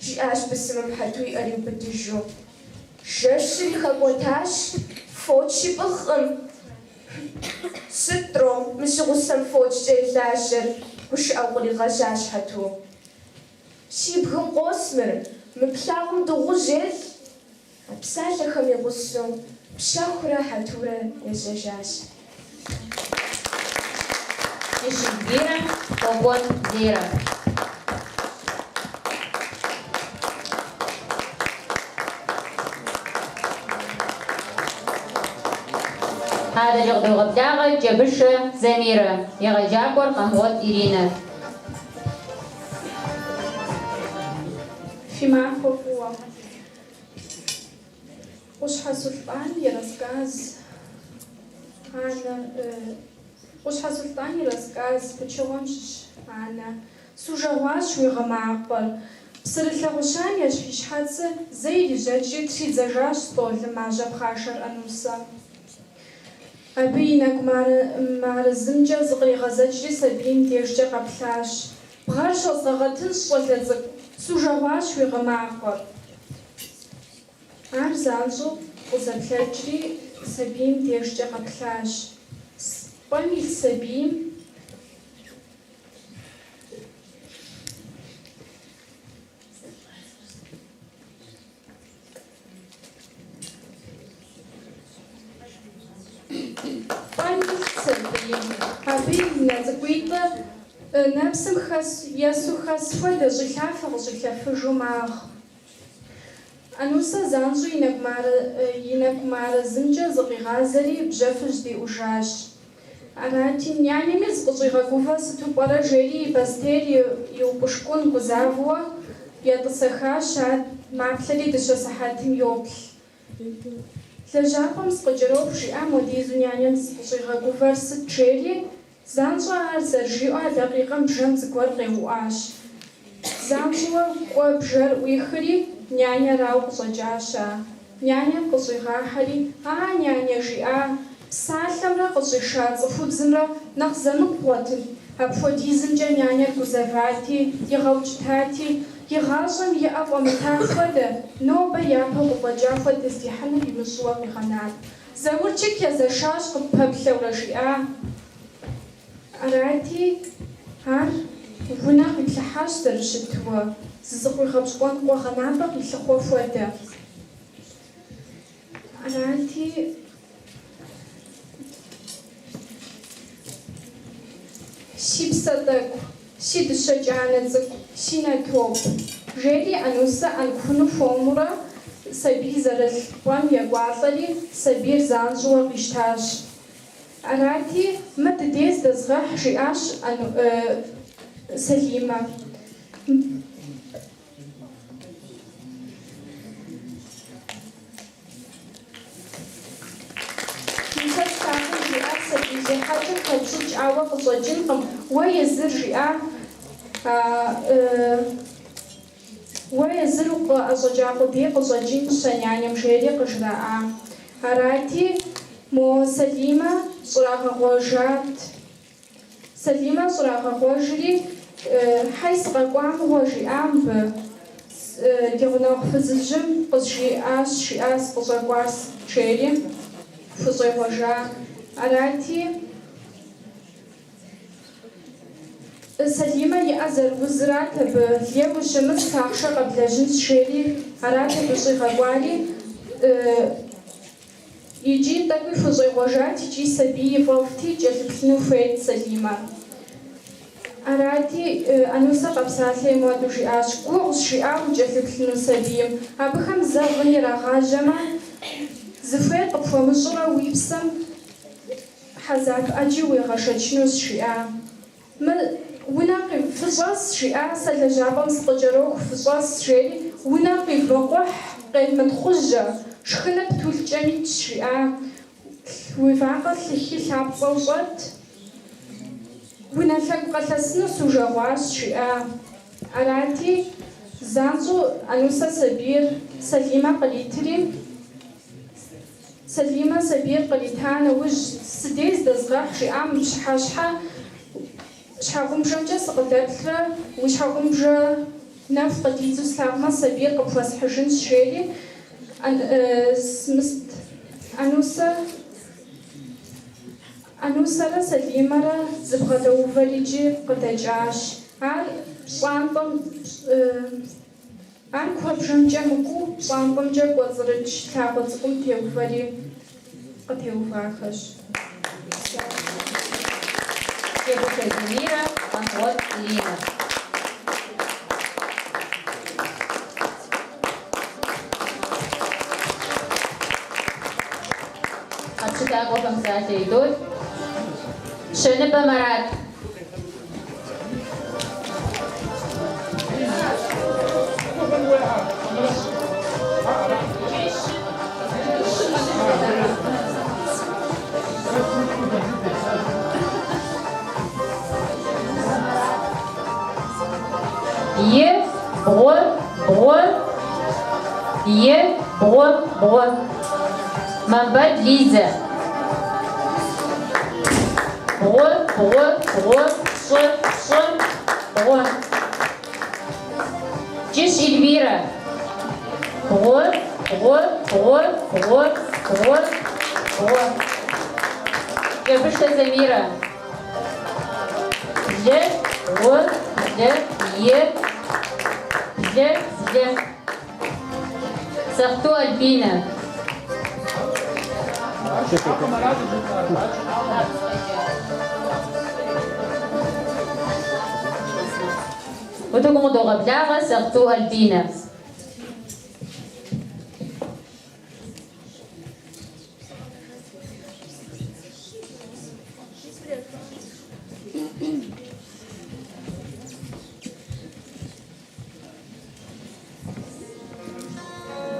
жиӏащ бысымым Хьэту и ӏэр иубыдыжу. Жэщри хэкӏуэтащ, фочи пӏыгъкъым. Сыт, тӏо, мы си гъусэм фочкӏэ и лажьэр? гушыӏэу къригъэжьащ Хьэту. Си бгым къос мыр, мы плъагъум дыгъужь елӏ. А псалъэхэм и гъусэу Пщэхурэ Хьэтурэ ежьэжащ. Кӏыщ Эльвирэ, Хъуэкӏуэн Зерэ. Адэкӏэ къыдогъэблагъэ Кӏэбышэ Замирэ, егъэджакӏуэр Къамгъуэт Иринэ. Фи махуэ фӏыуэ. Къущхьэ Сулътӏан и рассказ Анэ Къущхьэ Сулътӏан и рассказ пычыгъуэм щыщ Анэ. Сужэгъуащ уи гъы макъыр. Псырылъэ гъущам ещхь и щхьэцыр зэ ирижьэкӏри тридзэжащ стӏолым мажьэ пхъашэр Анусэ. Абы и нэгу мыарэзымкӏэ зыкъригъэзэкӏри сабийм дежкӏэ къэплъащ. Бгъэр щозгъэгъэтынщ, щӏалэ цӏыкӏу, сужэгъуащ уи гъы макъыр. Ар занщӏэу къызэплъэкӏри сабийм дежкӏэ къэплъащ. Пӏэм илъ сабийм. Пӏэм илът сабийм. Абы и нэ цӏыкӏуитӏыр нэпсым хэс есу хэс хуэдэ щӏилъафэ-къыщӏилъэфыжу магъ. Анусэ занщӏэу и нэгу мыарэзымкӏэ зыкъигъазэри бжьэфыр жьэдиӏужащ. Арати, нянэми зыкъыщӏигъэгувэр сыту пӏэрэ жери и бостейр иупӏышкӏун гузавэуэ етӏысэхащ, ар маплъэри дыщэ сыхьэтым йоплъ. Лэжьапӏэм сыкъыкӏэроху, жиӏа модизу нянэм зыкъыщӏигъэгувэр сыт жери, занщӏэ ар зэрыжиӏэу а дакъикъэм бжэм зыгуэр къеуӏуащ. Занщӏэуэ кӏуэ бжэр ӏуихри, нянэрауэ къыщӏэкӏащ а. Нянэм къыщӏигъахьэри, А, няня, жиӏа, псалъэмрэ къыщӏиша цӏыхубзымрэ нэхъ зэмыкӏу бгъуэтын, апхуэдизымкӏэ нянэр гузэвати, игъэукӏытати, и гъащӏэм и ӏэ фӏэмыта хуэдэ, нобэ япэу къыфӏэкӏа хуэдэ здихьынур имыщӏэуэ къигъэнат. Заурчик езэшащ къыппэплъэурэ, жиӏа. Арати, ар унэр къиплъыхьащ зэрыщытуэ, зызыкъуигъэпщкӏуэн къуэгъэнапӏэ къилъыхъуэ хуэдэ. Арати, си псэ тӏэкӏу, си дыщэ кӏанэ цӏыкӏу, си нэ топ, жери Анусэ ӏэнкуну хуэмурэ сабий зэрылъ пӏэм екӏуалӏэри, сабийр занщӏэуэ къищтащ. Арати, мыр дыдей здэзгъэхь, жиӏащ Салимэ. Мис а псалъэм жиӏар сабий зехьэкӏэм хэпщӏыкӏ ауэ къыщӏэкӏынкъым, уэ езыр жиӏа Уэ езыр укъыӏэщӏэкӏа къудей къыщӏэкӏынщ а нянэм жери къыжраӏа. Арати, мо Салимэ щӏрагъэгъуэжат. Салимэ щӏрагъэгъуэжри, Хьэй сыкъэкӏуа мыгъуэ жиӏа мыбы. Ди гъунэгъу фызыжьым къызжиӏащ, жиӏа сыкъыщӏэкӏуар жери хущӏегъуэжа. Арати. Салимэ и ӏэ зэрыузырат абы, лейуэ ущымыс, ахъшэ къэблэжьынщ, жери арат абы щӏигъэкӏуари, икӏи тӏэкӏуи хущӏегъуэжат, икӏи сабий и фӏэфӏти, кӏэлъыплъыну хуейт Салимэ. Арати, Анусэ къэпсалъэри муэдэу жиӏащ, Гугъущ, жиӏа укӏэлъыплъыну сабийм, абыхэм зэ гъын ирагъажьэмэ, зыхуейр къыпхуэмыщӏурэ уи псэм Хьэзаб ӏэджи уигъэшэчынущ, жиӏа. Мы унэм фыщӏэс, жиӏа, сэ лэжьапӏэм сыкъыкӏэроху, фыщӏэс, жери, унэм къивмыкъухь, къевмытхъужьэ, шхыныр птулъкӏэм итщ, жиӏа. Уи вакъэр лъыхи лъапцӏэу щӏэт. Унэ лъэгу къэлъэсыну сужэгъуащ, жиӏа. Арати, занщӏэу Анусэ сабийр Салимэ къритри, Салимэ сабийр кърита нэужь, сыдей здэзгъэхь, жиӏа мы пщыхьэщхьэ щхьэгъубжэмкӏэ сыкъыдэплърэ уи щхьэгъубжэ нэху къыдидзу слъагъумэ, сабийр къыпхуэсхьыжынщ, жери Анусэ. Анусэрэ Салимэрэ зыбгъэдэувэр икӏи къыдэкӏащ. Ар пщӏантӏэм Ар куэбжэмкӏэ мыкӏуэу пщӏантӏэмкӏэ кӏуэцӏрыкӏ лъагъуэ цӏыкӏум теувэри къытеувахэщ. Кӏэбышэ Замирэ, Къангъуэт Линэ. Къэпщытакӏуэхэм псалъэ идот. Щэныбэ Марат. Е, бгъу, бгъу, е, бгъу, бгъу. Мамбэт Лизэ. Бгъу, бгъу, бгъу, пщӏы, пщӏы, бгъу. Кӏыщ Эльвирэ. Бгъу, бгъу, бгъу, бгъу, бгъу, бгъу. Кӏэбышэ Замирэ. Блы, гъу, блы, и, блы, блы. Сэхъту Альбинэ. Утыкум къыдогъэблагъэ Сэхъту Альбинэ.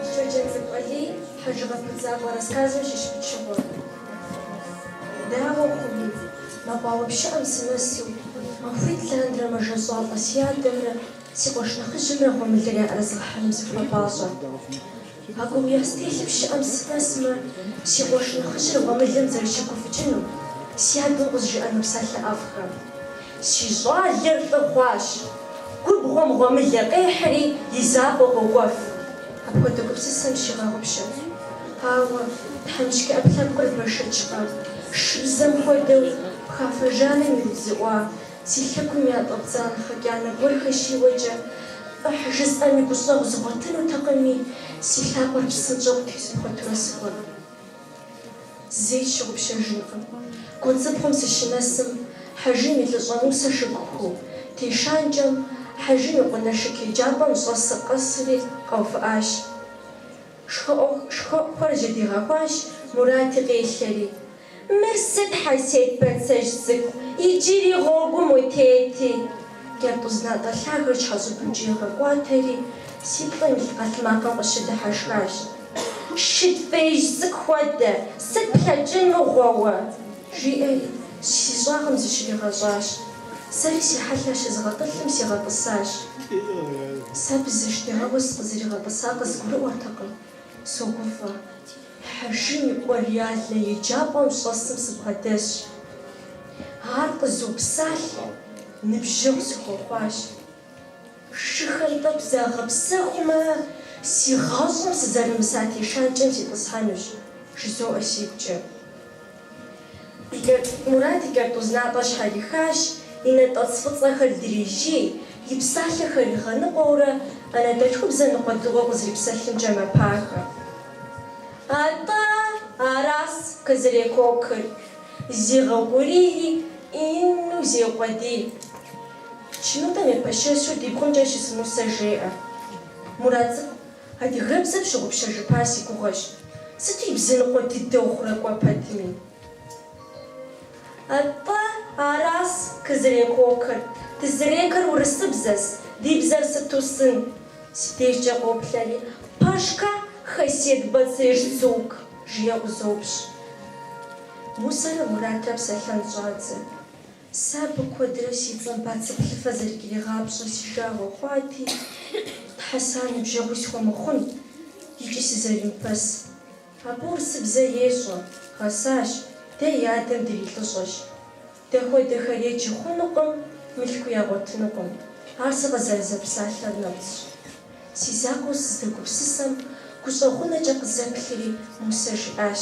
Щоджэнцӏыкӏу Алий Хьэжыгъэ пудзакӏуэ рассказым щыщ пычыгъуэ. Дауэ хъуми, мэкъуауэ пщыӏэм сынэсу, махуитӏ лъандэрэ мэжэщӏалӏэ си адэмрэ си къуэш нэхъыжьымрэ гъуэмылэр яӏэрызгъэхьэным сыхуэпӏащӏэрт. А гугъуехь стелъым пщыӏэм сынэсмэ, си къуэш нэхъыжьыр гъуэмылэм зэрыщыгуфӏыкӏынум, си адэм къызжиӏэну псалъэ ӏэфӏхэм. Си щӏалэр лӏы хъуащ. Губгъуэм гъуэмылэ къехьри и закъуэ къокӏуэф. Апхуэдэ гупсысэм сщигъэгъупщэрт. Ауэ тхьэмыщкӏэ ӏэпкълъэпкъыр бэшэчкъэ, шыбзэм хуэдэу пхафэ жаным иудзыӏуа си лъэгум ятӏэ пцӏанхъэ кӏанэ гуэрхэр щиуэкӏэ, ӏыхь жысӏэми гущӏэгъу згъуэтынутэкъыми, си лъакъуэр псынщӏэу къытезпхъуэтурэ сыкӏуэрт. Зэи сщыгъупщэжынкъым. Гуэдзыбгъум сыщынэсым, Хьэжым и лӏыщӏэ Мусэ шыгухуу, тешанкӏэм Хьэжым и къуэ Налшык еджапӏэм щӏэсыр къэсри къэувыӏащ. Шхуэӏухэр жьэдигъэхуащ, Мурати къелъэри. Мыр сыт, Хьэсет бацэжь цӏыкӏу, иджыри гъуэгум утети? Кӏэртӏуз натӏэ лъагэр щхьэщӏыбымкӏэ игъэкӏуатэри, си плӏэм илъ къэлътмакъым къыщыдыхьэшхащ. Шыд фӏеижь цӏыкӏу хуэдэ, сыт плъэкӏын мыгъуэ уэ? жиӏэри, си щӏагъым зыщригъэщӏащ. Сэри си хьэлъэр щызгъэтӏылъым сигъэтӏысащ. Сэ абы зэштегъэуэ сыкъызэригъэтӏысар къызгурыӏуэртэкъым, согуфӏэ. Хьэжым и къуэ реальнэ еджапӏэм щӏэсым сыбгъэдэсщ. Ар къызопсалъэ, ныбжьэгъу сыхуэхъуащ. Шыхэм тӏэкӏу загъэпсэхумэ, си гъащӏэм сызэрымыса тешанкӏэм ситӏысхьэнущ, жызоӏэ сигукӏэ. Мурат и кӏэртӏуз натӏэр щхьэрихащ, и натӏэц фӏыцӏэхэр дрежьей, и псалъэхэр игъэныкъуэурэ анэдэлъхубзэ ныкъуэдыкъуэу къызэрипсэлъымкӏэ мэпагэ. Атӏэ, арас кызэрекокыр, зегъэукӏурийри ину зеукъуэдий. Чынутӏэм епэщэщу ди бгъумкӏэ щыс Мусэ жеӏэ, Мурат цӏыкӏу, адыгэбзэ пщыгъупщэжыпа си гугъэщ, сыту и бзэ ныкъуэ дыдэ ухъурэ кӏуэ пэтми? Атӏэ, арас кызэрекокыр, дызэрекыр урысыбзэс, ди бзэр сыту сын? Си дежкӏэ къоплъэри, Пэжкэ, Хасет бацэжь цук? жиӏэу къызоупщӏ. Мусэрэ Муратрэ псэлъэн щӏадзэ. Сэ абы куэдрэ си цӏэм бацэ плъыфэ зэрыкӏэригъапщӏэр си жагъуэ хъуати, Тхьэ, сэ ар ныбжьэгъуи схуэмыхъун икӏи сызэримыпэс. Абы урысыбзэ ещӏэ, гъэсащ, дэ и адэм дрилӏыщӏэщ. Дэ хуэдэхэр еджи хъунукъым, мылъкуи ягъуэтынукъым. Ар сэ къызэрызэпсалъэр нэпцӏщ. Си закъуэу сыздэгупсысэм, гущӏэгъунэкӏэ къызэплъри, Мусэ жиӏащ.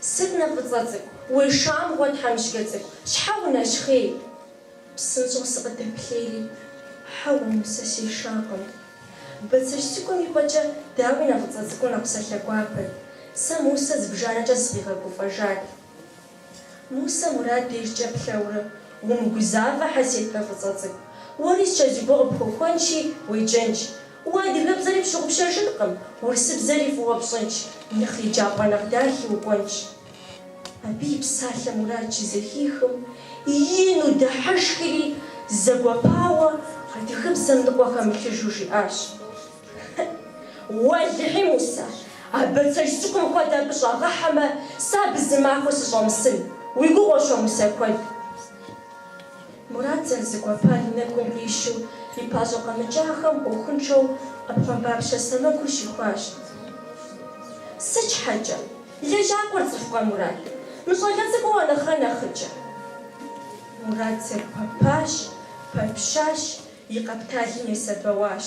Сыт, Нэфӏыцӏэ цӏыкӏу? Уеша мыгъуэ, тхьэмыщкӏэ цӏыкӏу, щхьэ унэщхъей? Псынщӏэу сыкъыдэплъейри, Хьэуэ, Мусэ, сешакъым. Бацэжь цӏыкӏум и пӏэкӏэ дауи нэ фӏыцӏэ цӏыкӏур нэхъ псалъэ гуапэт. Сэ Мусэ зыбжанэкӏэ сыкъигъэгуфӏэжат. Мусэ Мурат дежкӏэ плъэурэ, Умыгузавэ, Хьэсет нэ фӏыцӏэ цӏыкӏу, уэри чэзу гуэр къыпхуэхуэнщи, уеджэнщ. Уэ адыгэбзэри пщыгъупщэжынкъым, урысыбзэри фӏыуэ пщӏэнщ, нэхъ еджапӏэ нэхъ дахи укӏуэнщ. Абы и псалъэ Мурат щызэхихым, ину дыхьэшхри, зэгуэпауэ адыгэбзэм ныкъуэ хэмылъыжу жиӏащ. Уэлэхьи, Мусэ, а бацэжь цӏыкӏум хуэдэ абы щӏагъэхьэмэ, сэ абы зы махуэ сыщӏэмысын. Уи гугъуэщ уэ, Мусэ, куэд. Мурат зэрызэгуэпар и нэгум къищу, и пащӏэ къэмыкӏахэм ӏуэхуншэу ӏэпхъуамбапщэ сэмэгур щихуащ. Сыт щхьэкӏэ? Лэжьакӏуэр цӏыхукъэ, Мурат? Мы щӏалэ цӏыкӏур уэ нэхърэ нэхъыкӏэ? Мурат зэгуэпащ, пэпщащ, и къэпталым есэбэуащ.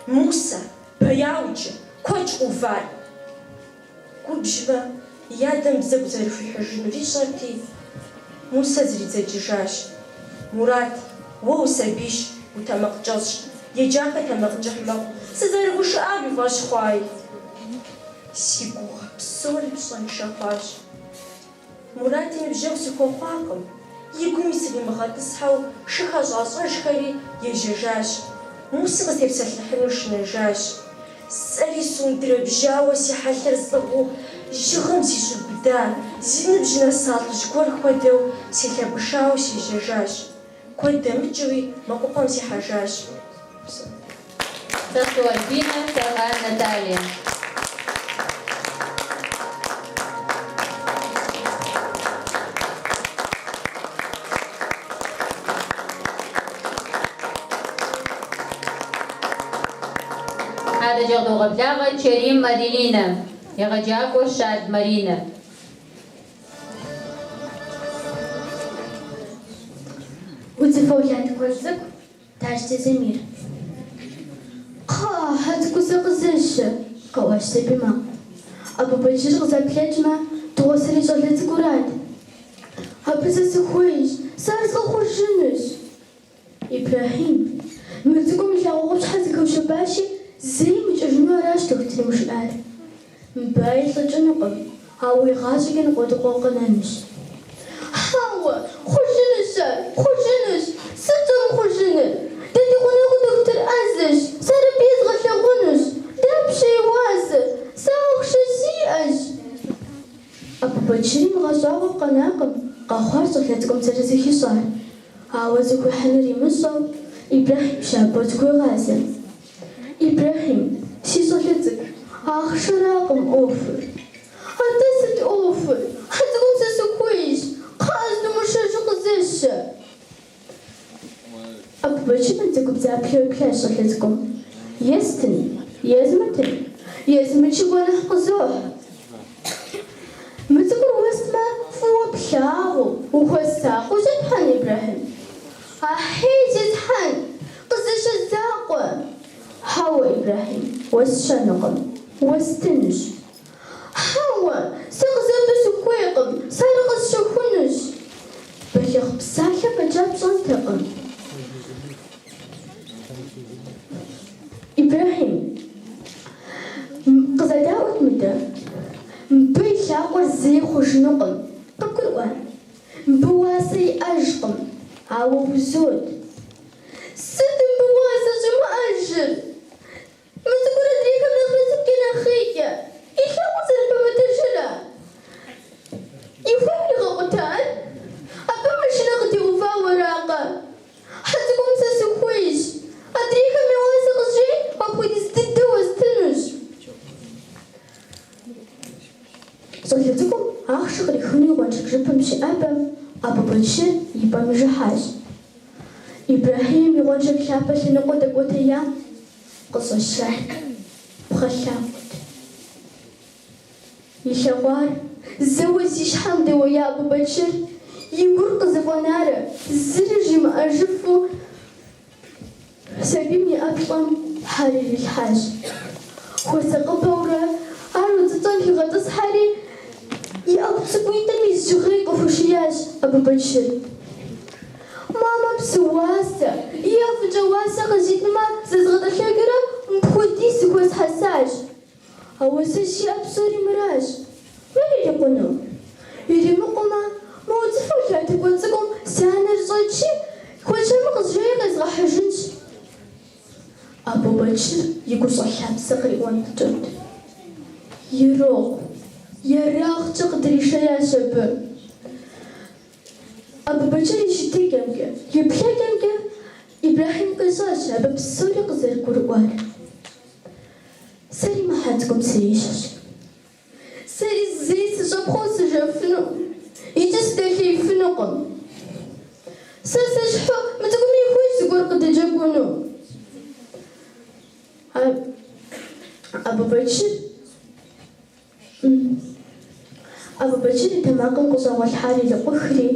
Мусэ, бэяу иджы, куэдщ къыувар! Губжьмэ, и адэм бзэгу зэрыхуихьыжынур ищӏэрти, Мусэ зридзэкӏыжащ. Мурат, уэ усабийщ, утэмакъкӏэщӏщ, еджахэр тэмакъкӏыхь мэхъу, сызэрыгушыӏар уи фӏэщ хъуаи. Си гугъэ псори пщӏэншэ хъуащ. Мурати ныбжьэгъу сыхуэхъуакъым, игуми сримыгъэтӏысхьэу шыхэр щӏащӏэжхэри ежьэжащ. Муси къыстепсэлъыхьыну шынэжащ. Сэри сыундрэбжьауэ си хьэлъэр сӏыгъыу жьыгъэм зищӏубыда, зи ныбжь нэса лӏыжь гуэр хуэдэу селъэбышауэ сежьэжащ. Куэд дэмыкӏыуи мэкъупӏэм сихьэжащ. Сосо Альбинэ, Саркъан Наталье. Адэкӏэ къыдогъэблагъэ Чэрим Аделинэ, егъэджакӏуэ Щад Маринэ. Удзыфэу ла тыкуэн цӏыкӏу, Тащты Замир. Кхъыӏэ, хьэ цӏыкӏу сэ къызэщэ, къэӏуащ сабий макъ. Абубэчыр къызэплъэкӏмэ, дыгъуасэрей щӏалэ цӏыкӏурат. Абы сэ сыхуейщ, сэ ар згъэхъужынущ. Ибрэхьим, мы цӏыкӏум и лъакъуэ къупщхьэр зэхэущэбащи, зэи мыкӏыжыну аращ дохутырым жиӏар. Мыбы илӏыкӏынукъым, ауэ игъащӏэкӏэ ныкъуэдыкъуэу къэнэнущ. Хьэуэ, хъужынущ ар, хъужынущ! Сыт щӏэмыхъужыныр? Дэ ди гъунэгъу дохутыр ӏэзэщ, сэ ар абы езгъэлъагъунущ. Дапщэ и уасэр? Сэ ахъшэ сиӏэщ! Абубэчыри имыгъэщӏагъуэу къэнакъым къэхъуар щӏалэ цӏыкӏум зэрызыхищӏар. Ауэ зыхуихьынур имыщӏэу, Ибрэхьим щабэу зыхуегъазэ. Ибрэхьим, си щӏалэ цӏыкӏу, ахъшэракъым ӏуэхур. Атӏэ сыт ӏуэхур? Хьэ цӏыкӏум сэ сыхуейщ, кхъыӏэ здумышэжу къызэщэ. Абубэчыр набдзэгубдзаплъэу еплъащ щӏалэ цӏыкӏум. Естын, езмытын, езмытчи гуэныхь къызохь. Мы цӏыкӏур уэстмэ, фӏыуэ плъагъуу, ухуэсакъыу зепхьэн, Ибрэхьим? Ахьей, зесхьэн, къызэщэ закъуэ! Хьэуэ, Ибрэхьим, уэсщэнукъым, уэстынущ. Хьэуэ, сэ къызэпту сыхуейкъым, сэ ар къэсщэхунущ. Балигъ псалъэ фӏэкӏа пщӏэнтэкъым. Ибрэхьим, къызэдаӏуэт мыдэ. Мыбы и лъакъуэр зэи хъужынукъым, къыбгурыӏуа? Мыбы уасэ иӏэжкъым, ауэ узот. Сыт мыбы уасэ щӏимыӏэжыр? Мы цӏыкӏур адрейхэм нэхърэ сыткӏэ нэхъ ӏейкӏэ? И лъакъуэ зэрыпымытыжыра? Ихуам иригъэкъутар? Абы машинэ къытеувауэ аракъэ? Хьэ цӏыкӏум сэ сыхуейщ. Адрейхэм я уасэ къызжеӏи, апхуэдиз дыдэ уэстынущ. Щӏалэ цӏыкӏум ахъшэ кърихыну и гъуэншэдж жыпым щиӏэбэм, Абубэчыр и пӏэм ижыхьащ. Ибрэхьим и гъуэншэдж лъапэ лъэныкъуэ дэкӏуэтеям къыщӏэщар пхъэ лъакъуэт. Илъэгъуар зэуэ зи щхьэм дэуея Абубэчыр и гур къызэфӏэнарэ зыри жимыӏэжыфу сабийм и ӏэплӏэм хьэр ирилъхьащ. Хуэсакъыпэурэ ар. удзыпцӏэм хигъэтӏысхьэри, и ӏэгу цӏыкӏуитӏым из жьгъей къыхуишиящ Абубэчыр. Мамэ псы уасэ е ӏэфӏыкӏэ уасэ къызитмэ, зэзгъэтӏылъэкӏыурэ мыпхуэдиз зыхуэсхьэсащ. Ауэ сэ сиӏэ псори мыращ. Мыр ирикъуну? Иримыкъумэ, мы удзыфэу лъа тыкуэн цӏыкӏум си анэр щӏэтщи, хуэчэму къызжеӏи къезгъэхьыжынщ. Абубэчыр и гущӏэлъапсэ къриӏуэнтӏыкӏырт. Ирокъу, ерагъкӏэ къыдришеящ абы. Абубэчыр и щытыкӏэмкӏэ, и плъэкӏэмкӏэ Ибрэхьим къищӏащ абы псори къызэрыгурыӏуар. Сэри мы хьэ цӏыкӏум срещхьщ. Сэри зэи сыщӏэпхъуэу сыжэфынукъым икӏи сыдэлъеифынукъым. Сэ сэщхьу мы цӏыкӏуми хуейщ зыгуэр къыдэджэгуну. Абубэчыр и тэмакъым къыщӏэгъуэлъхьар ирикъухри,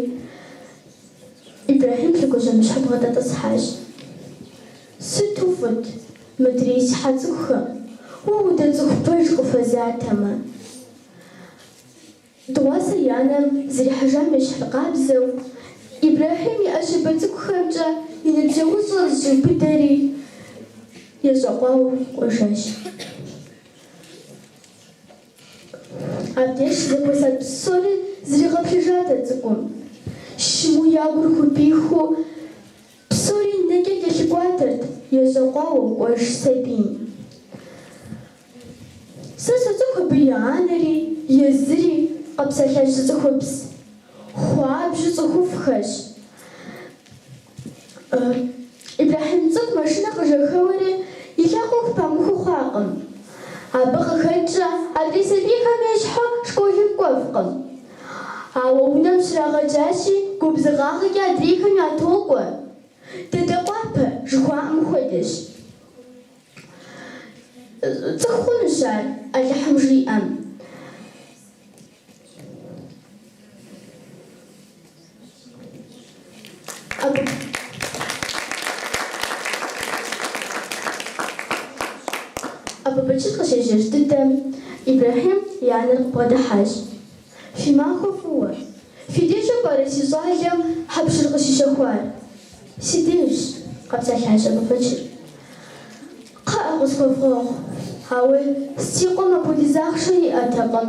Ибрэхьим лъэгуажьэмыщхьэ бгъэдэтӏысхьащ. Сыту фӏыт, мыдрей си хьэ цӏыкӏухэм, уэ хуэдэ цӏыху пэж къыхуэзатэмэ. Дыгъуасэ и анэм зэрихьэжам ещхьыркъабзэу, Ибрэхьим и ӏэ щабэ цӏыкӏухэмкӏэ и ныбжьэгъущӏэр зэщӏиубыдэри, ещӏэкъуауэу кӏуэжащ. Абдеж щызэхуэса псори зригъэплъыжат а цӏыкӏум. Щыму я гур хупихыу псори нэкӏэ кӏэлъыкӏуатэрт ещӏэкъуауэу кӏуэж сабийм. Сэ соцӏыху абы и анэри, езыри, къэпсэлъащ зы цӏыхубз. Хуабжьу цӏыхуфӏхэщ. Ибрэхьим цӏыкӏу машинэ къыжьэхэуэри, и лъакъуэ хупамыхыу хъуакъым. Абы къыхэкӏкӏэ адрей сабийхэм ещхьу школым кӏуэфкъым. Ауэ унэм щрагъэджащи, губзыгъагъэкӏэ адрейхэм ятокӏуэ. Дадэкъуапэ жыхуаӏэм хуэдэщ. Цӏыху хъунущ ар, Алыхьым жиӏэм. Абубэчыр къыщежьэж дыдэм, Ибрэхьим и анэр къыбгъэдыхьащ. Фи махуэ фӏыуэ. Фи дежу пӏэрэ си щӏалэм хьэпшыр къыщищэхуар? Си дежщ, къэпсэлъащ Абубэчыр. Кхъыӏэ, къысхуэвгъэгъу, ауэ си къуэм апхуэдиз ахъшэ иӏэтэкъым.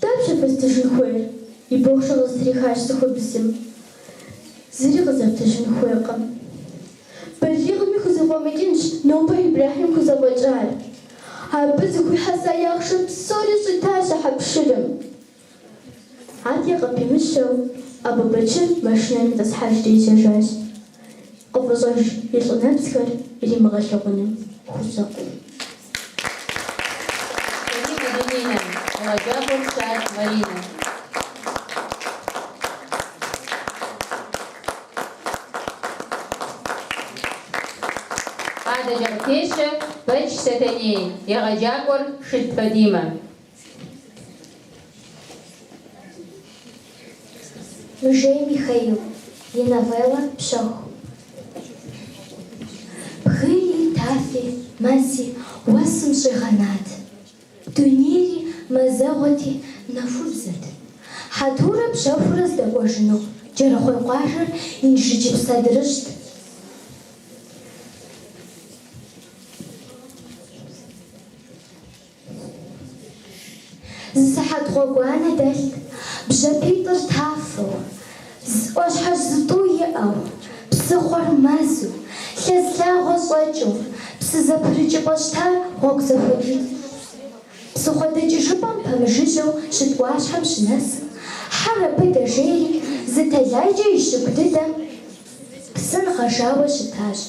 Дапщэ фэстыжын хуейр? И бохъшэр къызытрихащ цӏыхубзым. Зыри къызэптыжын хуейкъым. Балигъми хузэфӏэмыкӏынщ нобэ Ибрэхьим хузэфӏэкӏар. Абы зыхуихьэса и ахъшэ псори щӏитащ а хьэпшырым. Адэкӏэ къыпимыщэу Абубэчыр машинэм итӏысхьэжри ежьэжащ, къыфӏыщӏэж и лӏы нэпсхэр иримыгъэлъэгъуным хущӏэкъуу. Сэлим Аделинэ, егъэджакӏуэр Щад Маринэ. Адэкӏэ къыпещэ Бэч Сэтэней, егъэджакӏуэр Шыд Фадимэ. Мыжей Михаил и новеллэ Пщэху. Бгыи, тафи, мэзи уэсым щӏигъэнат. Дунейри мазэгъуэти нэхубзэт. Хьэтурэ Пщэхурэ здэкӏуэжыну Джэрыхъуей къуажэр Инжыджыпс адрыщӏт. Зы сыхьэт гъуэгуанэ дэлът, бжьэпитӏыр тафэу, ӏуащхьэжь зытӏу иӏэу, псыхъуэр мэзу, лъэс лъагъуэ щӏэкӏыу, псы зэпрыкӏыпӏэ щтар гъуэгу зэхуэдитӏ. Псыхъуэ дэкӏыжыпӏэм пэмыжыжьэу щыт ӏуащхьэм щынэсым, хьэр абы дэжейри, зы тэлайкӏэ и щыгу дыдэм сын гъэжауэ щытащ.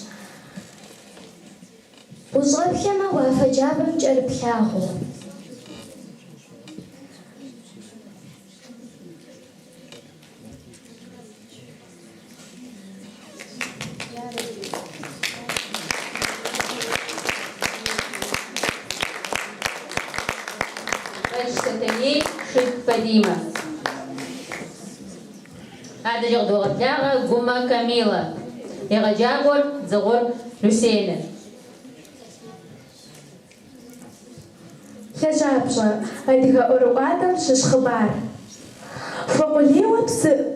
Ущӏэплъэмэ, уафэ джабэм кӏэрыплъагъуэу. Бэч Сэтэней, Шыд Фадимэ. Адэкӏэ къыдогъэблагъэ Гумэ Камилэ. Егъэджакӏуэр Дзыгъур Люсенэ. Лэжьапщӏэ, адыгэ ӏуэрыӏуатэм щыщ хъыбар. Хуэкъулейуэ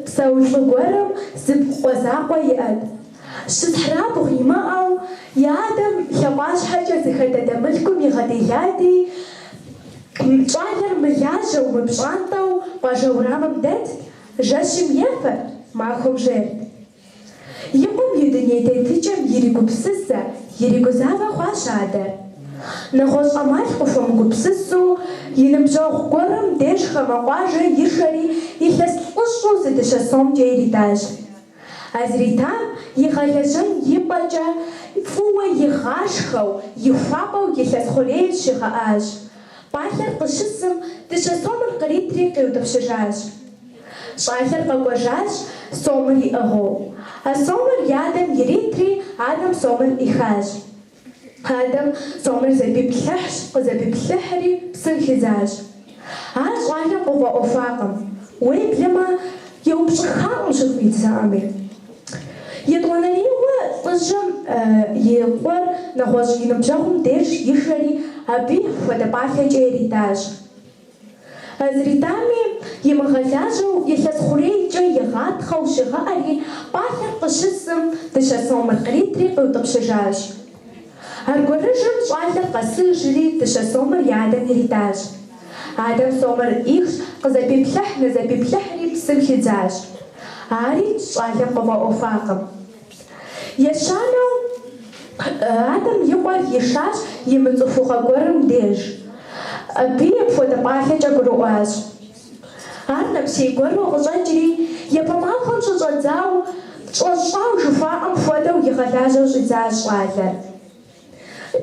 псэу лӏы гуэрым зы къуэ закъуэ иӏэт. Щысхьрабгъу имыӏэу, и адэм лъакъуащхьэкӏэ зыхэдэда мылъкум игъэделати, щӏалэр мылажьэу, мыпщӏантӏэу къуажэ уэрамым дэтт, жэщым ефэрт, махуэм жейрт. И къуэм и дуней тетыкӏэм иригупсысэ, иригузавэ хъуащ адэр. Нэгъуэщӏ ӏэмал къыхуэмыгупсысу, и ныбжьэгъу гуэрым деж хамэ къуажэ ишэри илъэс плӏыщӏу зы дыщэ сомкӏэ иритащ. А зритам игъэлэжьэн и пӏэкӏэ фӏыуэ игъашхэу, ихуапэу илъэс хъурейм щигъэӏащ. Пӏалъэр къыщысым дыщэ сомыр къритри къиутӏыпщыжащ. Щӏалэр къэкӏуэжащ сомыр иӏыгъыу. А сомыр и адэм иритри, адэм сомыр ӏихащ. Адэм сомыр зэпиплъыхьщ, къызэпиплъыхьри псым хидзащ. Ар щӏалэм къыфӏэӏуэхуакъым, уеблэмэ еупщӏыххакъым щыхыфӏидзами. Етӏуанэрейуэ лӏыжьым и къуэр нэгъуэщӏ и ныбжьэгъум деж ишэри, абыи апхуэдэ пӏалъэкӏэ иритащ. А зритами, имыгъэлажьэу илъэс хъурейкӏэ игъатхъэу щигъэӏэри, пӏалъэр къыщысым дыщэ сомыр къритри къиутӏыпщыжащ. Аргуэрыжьым щӏалэр къэсыжри дыщэ сомыр и адэм иритащ. Адэм сомыр ӏихщ, къызэпиплъыхь-нызэпиплъыхьри псым хидзащ. Ари щӏалэм къыфӏэӏуэхуакъым. Ещанэу адэм и къуэр ишащ имыцӏыхугъэ гуэрым деж. Абыи апхуэдэ пӏалъэкӏэ гурыӏуащ. Ар нэпсей гуэру къыщӏэкӏри, япэ махуэм щыщӏэдзау, щӏэщӏау жыхуаӏэм хуэдэу игъэлажьэу щӏидзащ щӏалэр.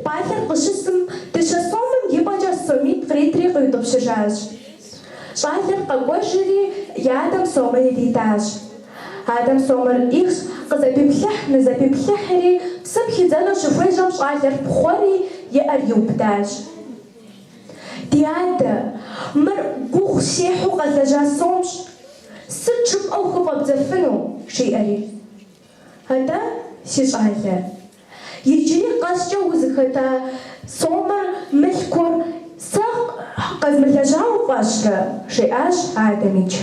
Пӏалъэр къыщысым, дыщэ сомым и пӏэкӏэ сомитӏ къритри къиутӏыпщыжащ. Щӏалэр къэкӏуэжри, и адэм сомыр иритащ. Адэм сомыр ӏихщ, къызэпиплъыхь-нызэпиплъыхьри, псым хидзэну щыхуежьэм щӏалэр пхъуэри, и ӏэр иубыдащ. Ди адэ, мыр гугъу сехьу къэзлэжьа сомщ, сыт жыпӏэу хыфӏэбдзэфыну? жиӏэри. Атӏэ, си щӏалэ, иджыри къэскӏэ узыхэта сомыр, мылъкур сэ къэзмылэжьауэ уфӏэщрэ? жиӏащ адэмикӏ.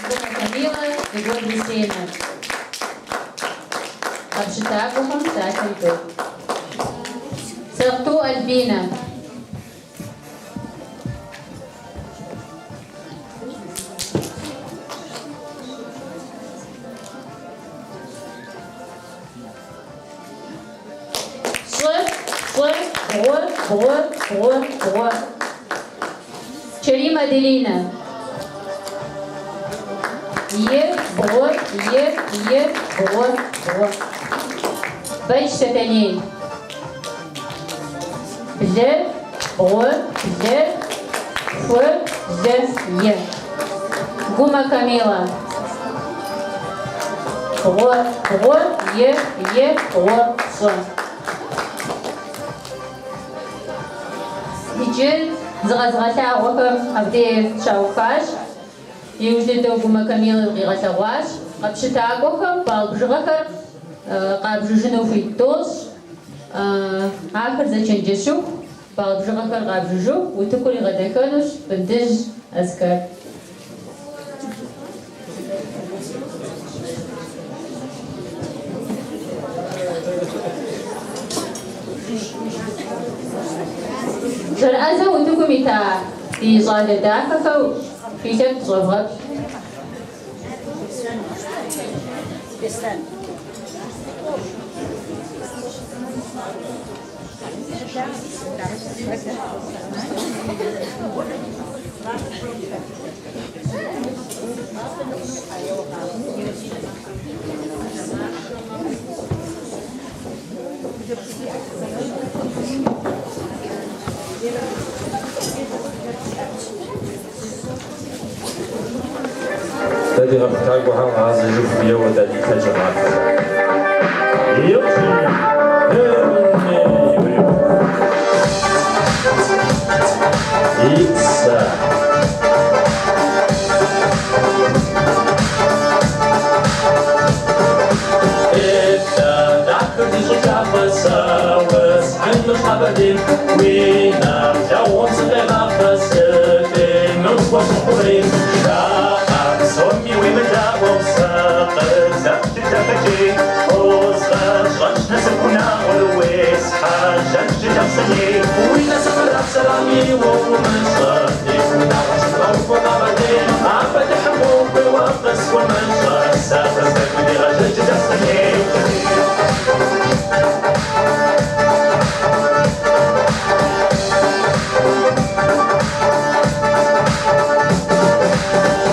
Гумэ Камилэ, Дыгуэн Люсенэ. Къэпщытакӏуэхэм псалъэ идот. Сэкъту Альбинэ. Щӏы, щӏы, бгъу, бгъу, бгъу, бгъу. Чэрим Аделинэ. И, бгъу, и, и, бгъу, бгъу. Бэч Сэтэней. Блы, бгъу, блы, ху, лы, и. Гумэ Камилэ. Бгъу, бгъу, и, и, бгъу, пщӏы. Иджы зыкъэзыгъэлъагъуэхэм абдей щаухащ. Иужь дыдэу Гумэ Камилэ зыкъигъэлъэгъуащ. Къэпщытакӏуэхэм балл бжыгъэхэр къабжыжыну хуит дощӏ. Ахэр зэчэнджэщыху, балл бжыгъэхэр къабжыжыху, утыкур игъэдэхэнущ Вындыжь Аскэр. Жэрыӏэзэу утыкум ита ди щӏалэ дахэхэу фи лъэпкъ щӏэвгъэплъ. Дэ ди къэпщытакӏуэхэм къагъэзэжыху еуэ дэ ди лъэкӏыр къафэ. Ицэ. Ицэ, дахэр зи щӏыкӏафэ сэ, усхьынущ. Уи нэплъэгъум сыкъегъафэ, сытемыхуэ щӏы хъурейм. Жаӏэ псоми уемыдаӏуэу сэ къызэплъыт дахэкӏей. Къозгъэщӏэнщ насып унагъуэр, уесхьэжьэнщ Джылахъстэней. Уи насыпыр апсэрами уэ умыщӏэ, ди унагъуэ щыдгъэухуэ Къэбэрдейм. А бэлыхьым уэ ухуейуэ къысхуэмыщӏэ, сэ къыздэкӏуи дегъэжьэж Джылахъстэней.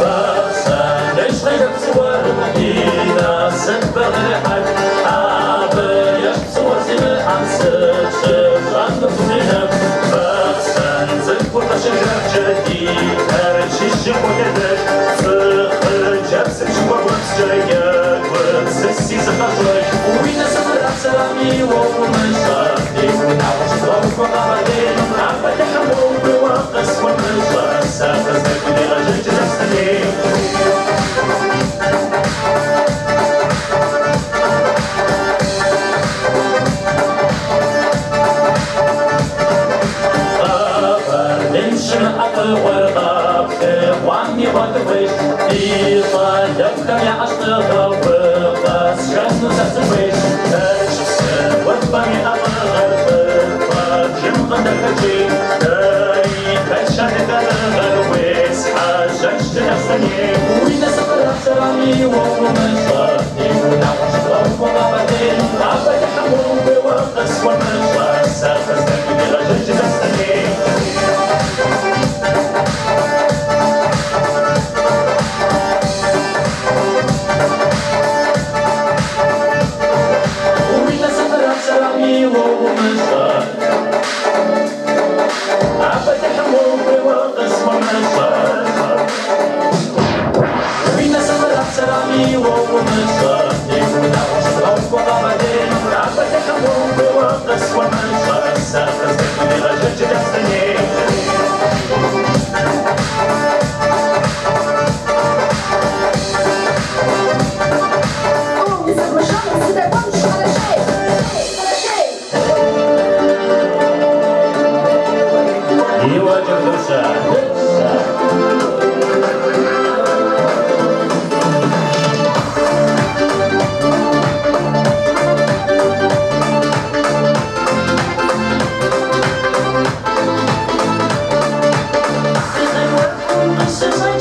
Бахъсэныжь къежэх псы уэрым ди насыпыр кърехьэкӏ. Абы ещхь псы уэр симыӏэм сыт щыщӏэнур дуней нэху. Бахъсэн цӏыкӏур къыщежэхкӏэ ди Тэрч и жьым холъэдэж. Зы хъыджэбзым щыхуэгуэпскӏэ егупсыси зыкъэщӏэж. Уи насыпыр апсэрами уэ умыщӏэ, ди унагъуэ щыдгъэухуэ Къэбэрдейм. А бэлыхьым уэ ухуейуэ къысхуэмыщӏэ, сэ къыздэкӏуи дегъэжьэж Джылахъстэней. Къэбэрдейм щымыӏэ фӏыгъуэр къэплъыхъуами гъуэтыгъуейщ. Ди щӏалэфӏхэм яӏэщ лӏыгъэ, укъэсшэну сэ сыхуейщ. Тэрч псы ӏуфэм и ӏэфӏыгъэр къыпхуэбжынкъым дахэкӏей. Дэри тхэлъщ адыгэ лӏыгъэр, уесхьэжьэнщ Джылахъстэней. Уи насыпыр апсэрами уэ умыщӏэ, ди унагъуэ щыдгъэухуэ Къэбэрдейм. А бэлыхьым уэ ухуейуэ къысхуэмыщӏэ, сэ къыздэкӏуи дегъэжьэж Джылахъстэней. Уи насыпыр апсэрами уэ умыщӏэ, а бэлыхьым уэ ухуейуэ къысхуэмыщӏэ. Уи насыпыр апсэрами уэ умыщӏэ, ди унагъуэ щыдгъэухуэ Къэбэрдейм. А бэлыхьым уэ ухуейуэ къысхуэмыщӏэ, сэ къыздэкӏуи дегъэжьэж Джылахъстэней. Узэмыжьэну сыдэкӏуэнщ Къэрэшей, Къэрэшей. Иуэкӏэ дыщэ. Къыщыщӏэкӏ.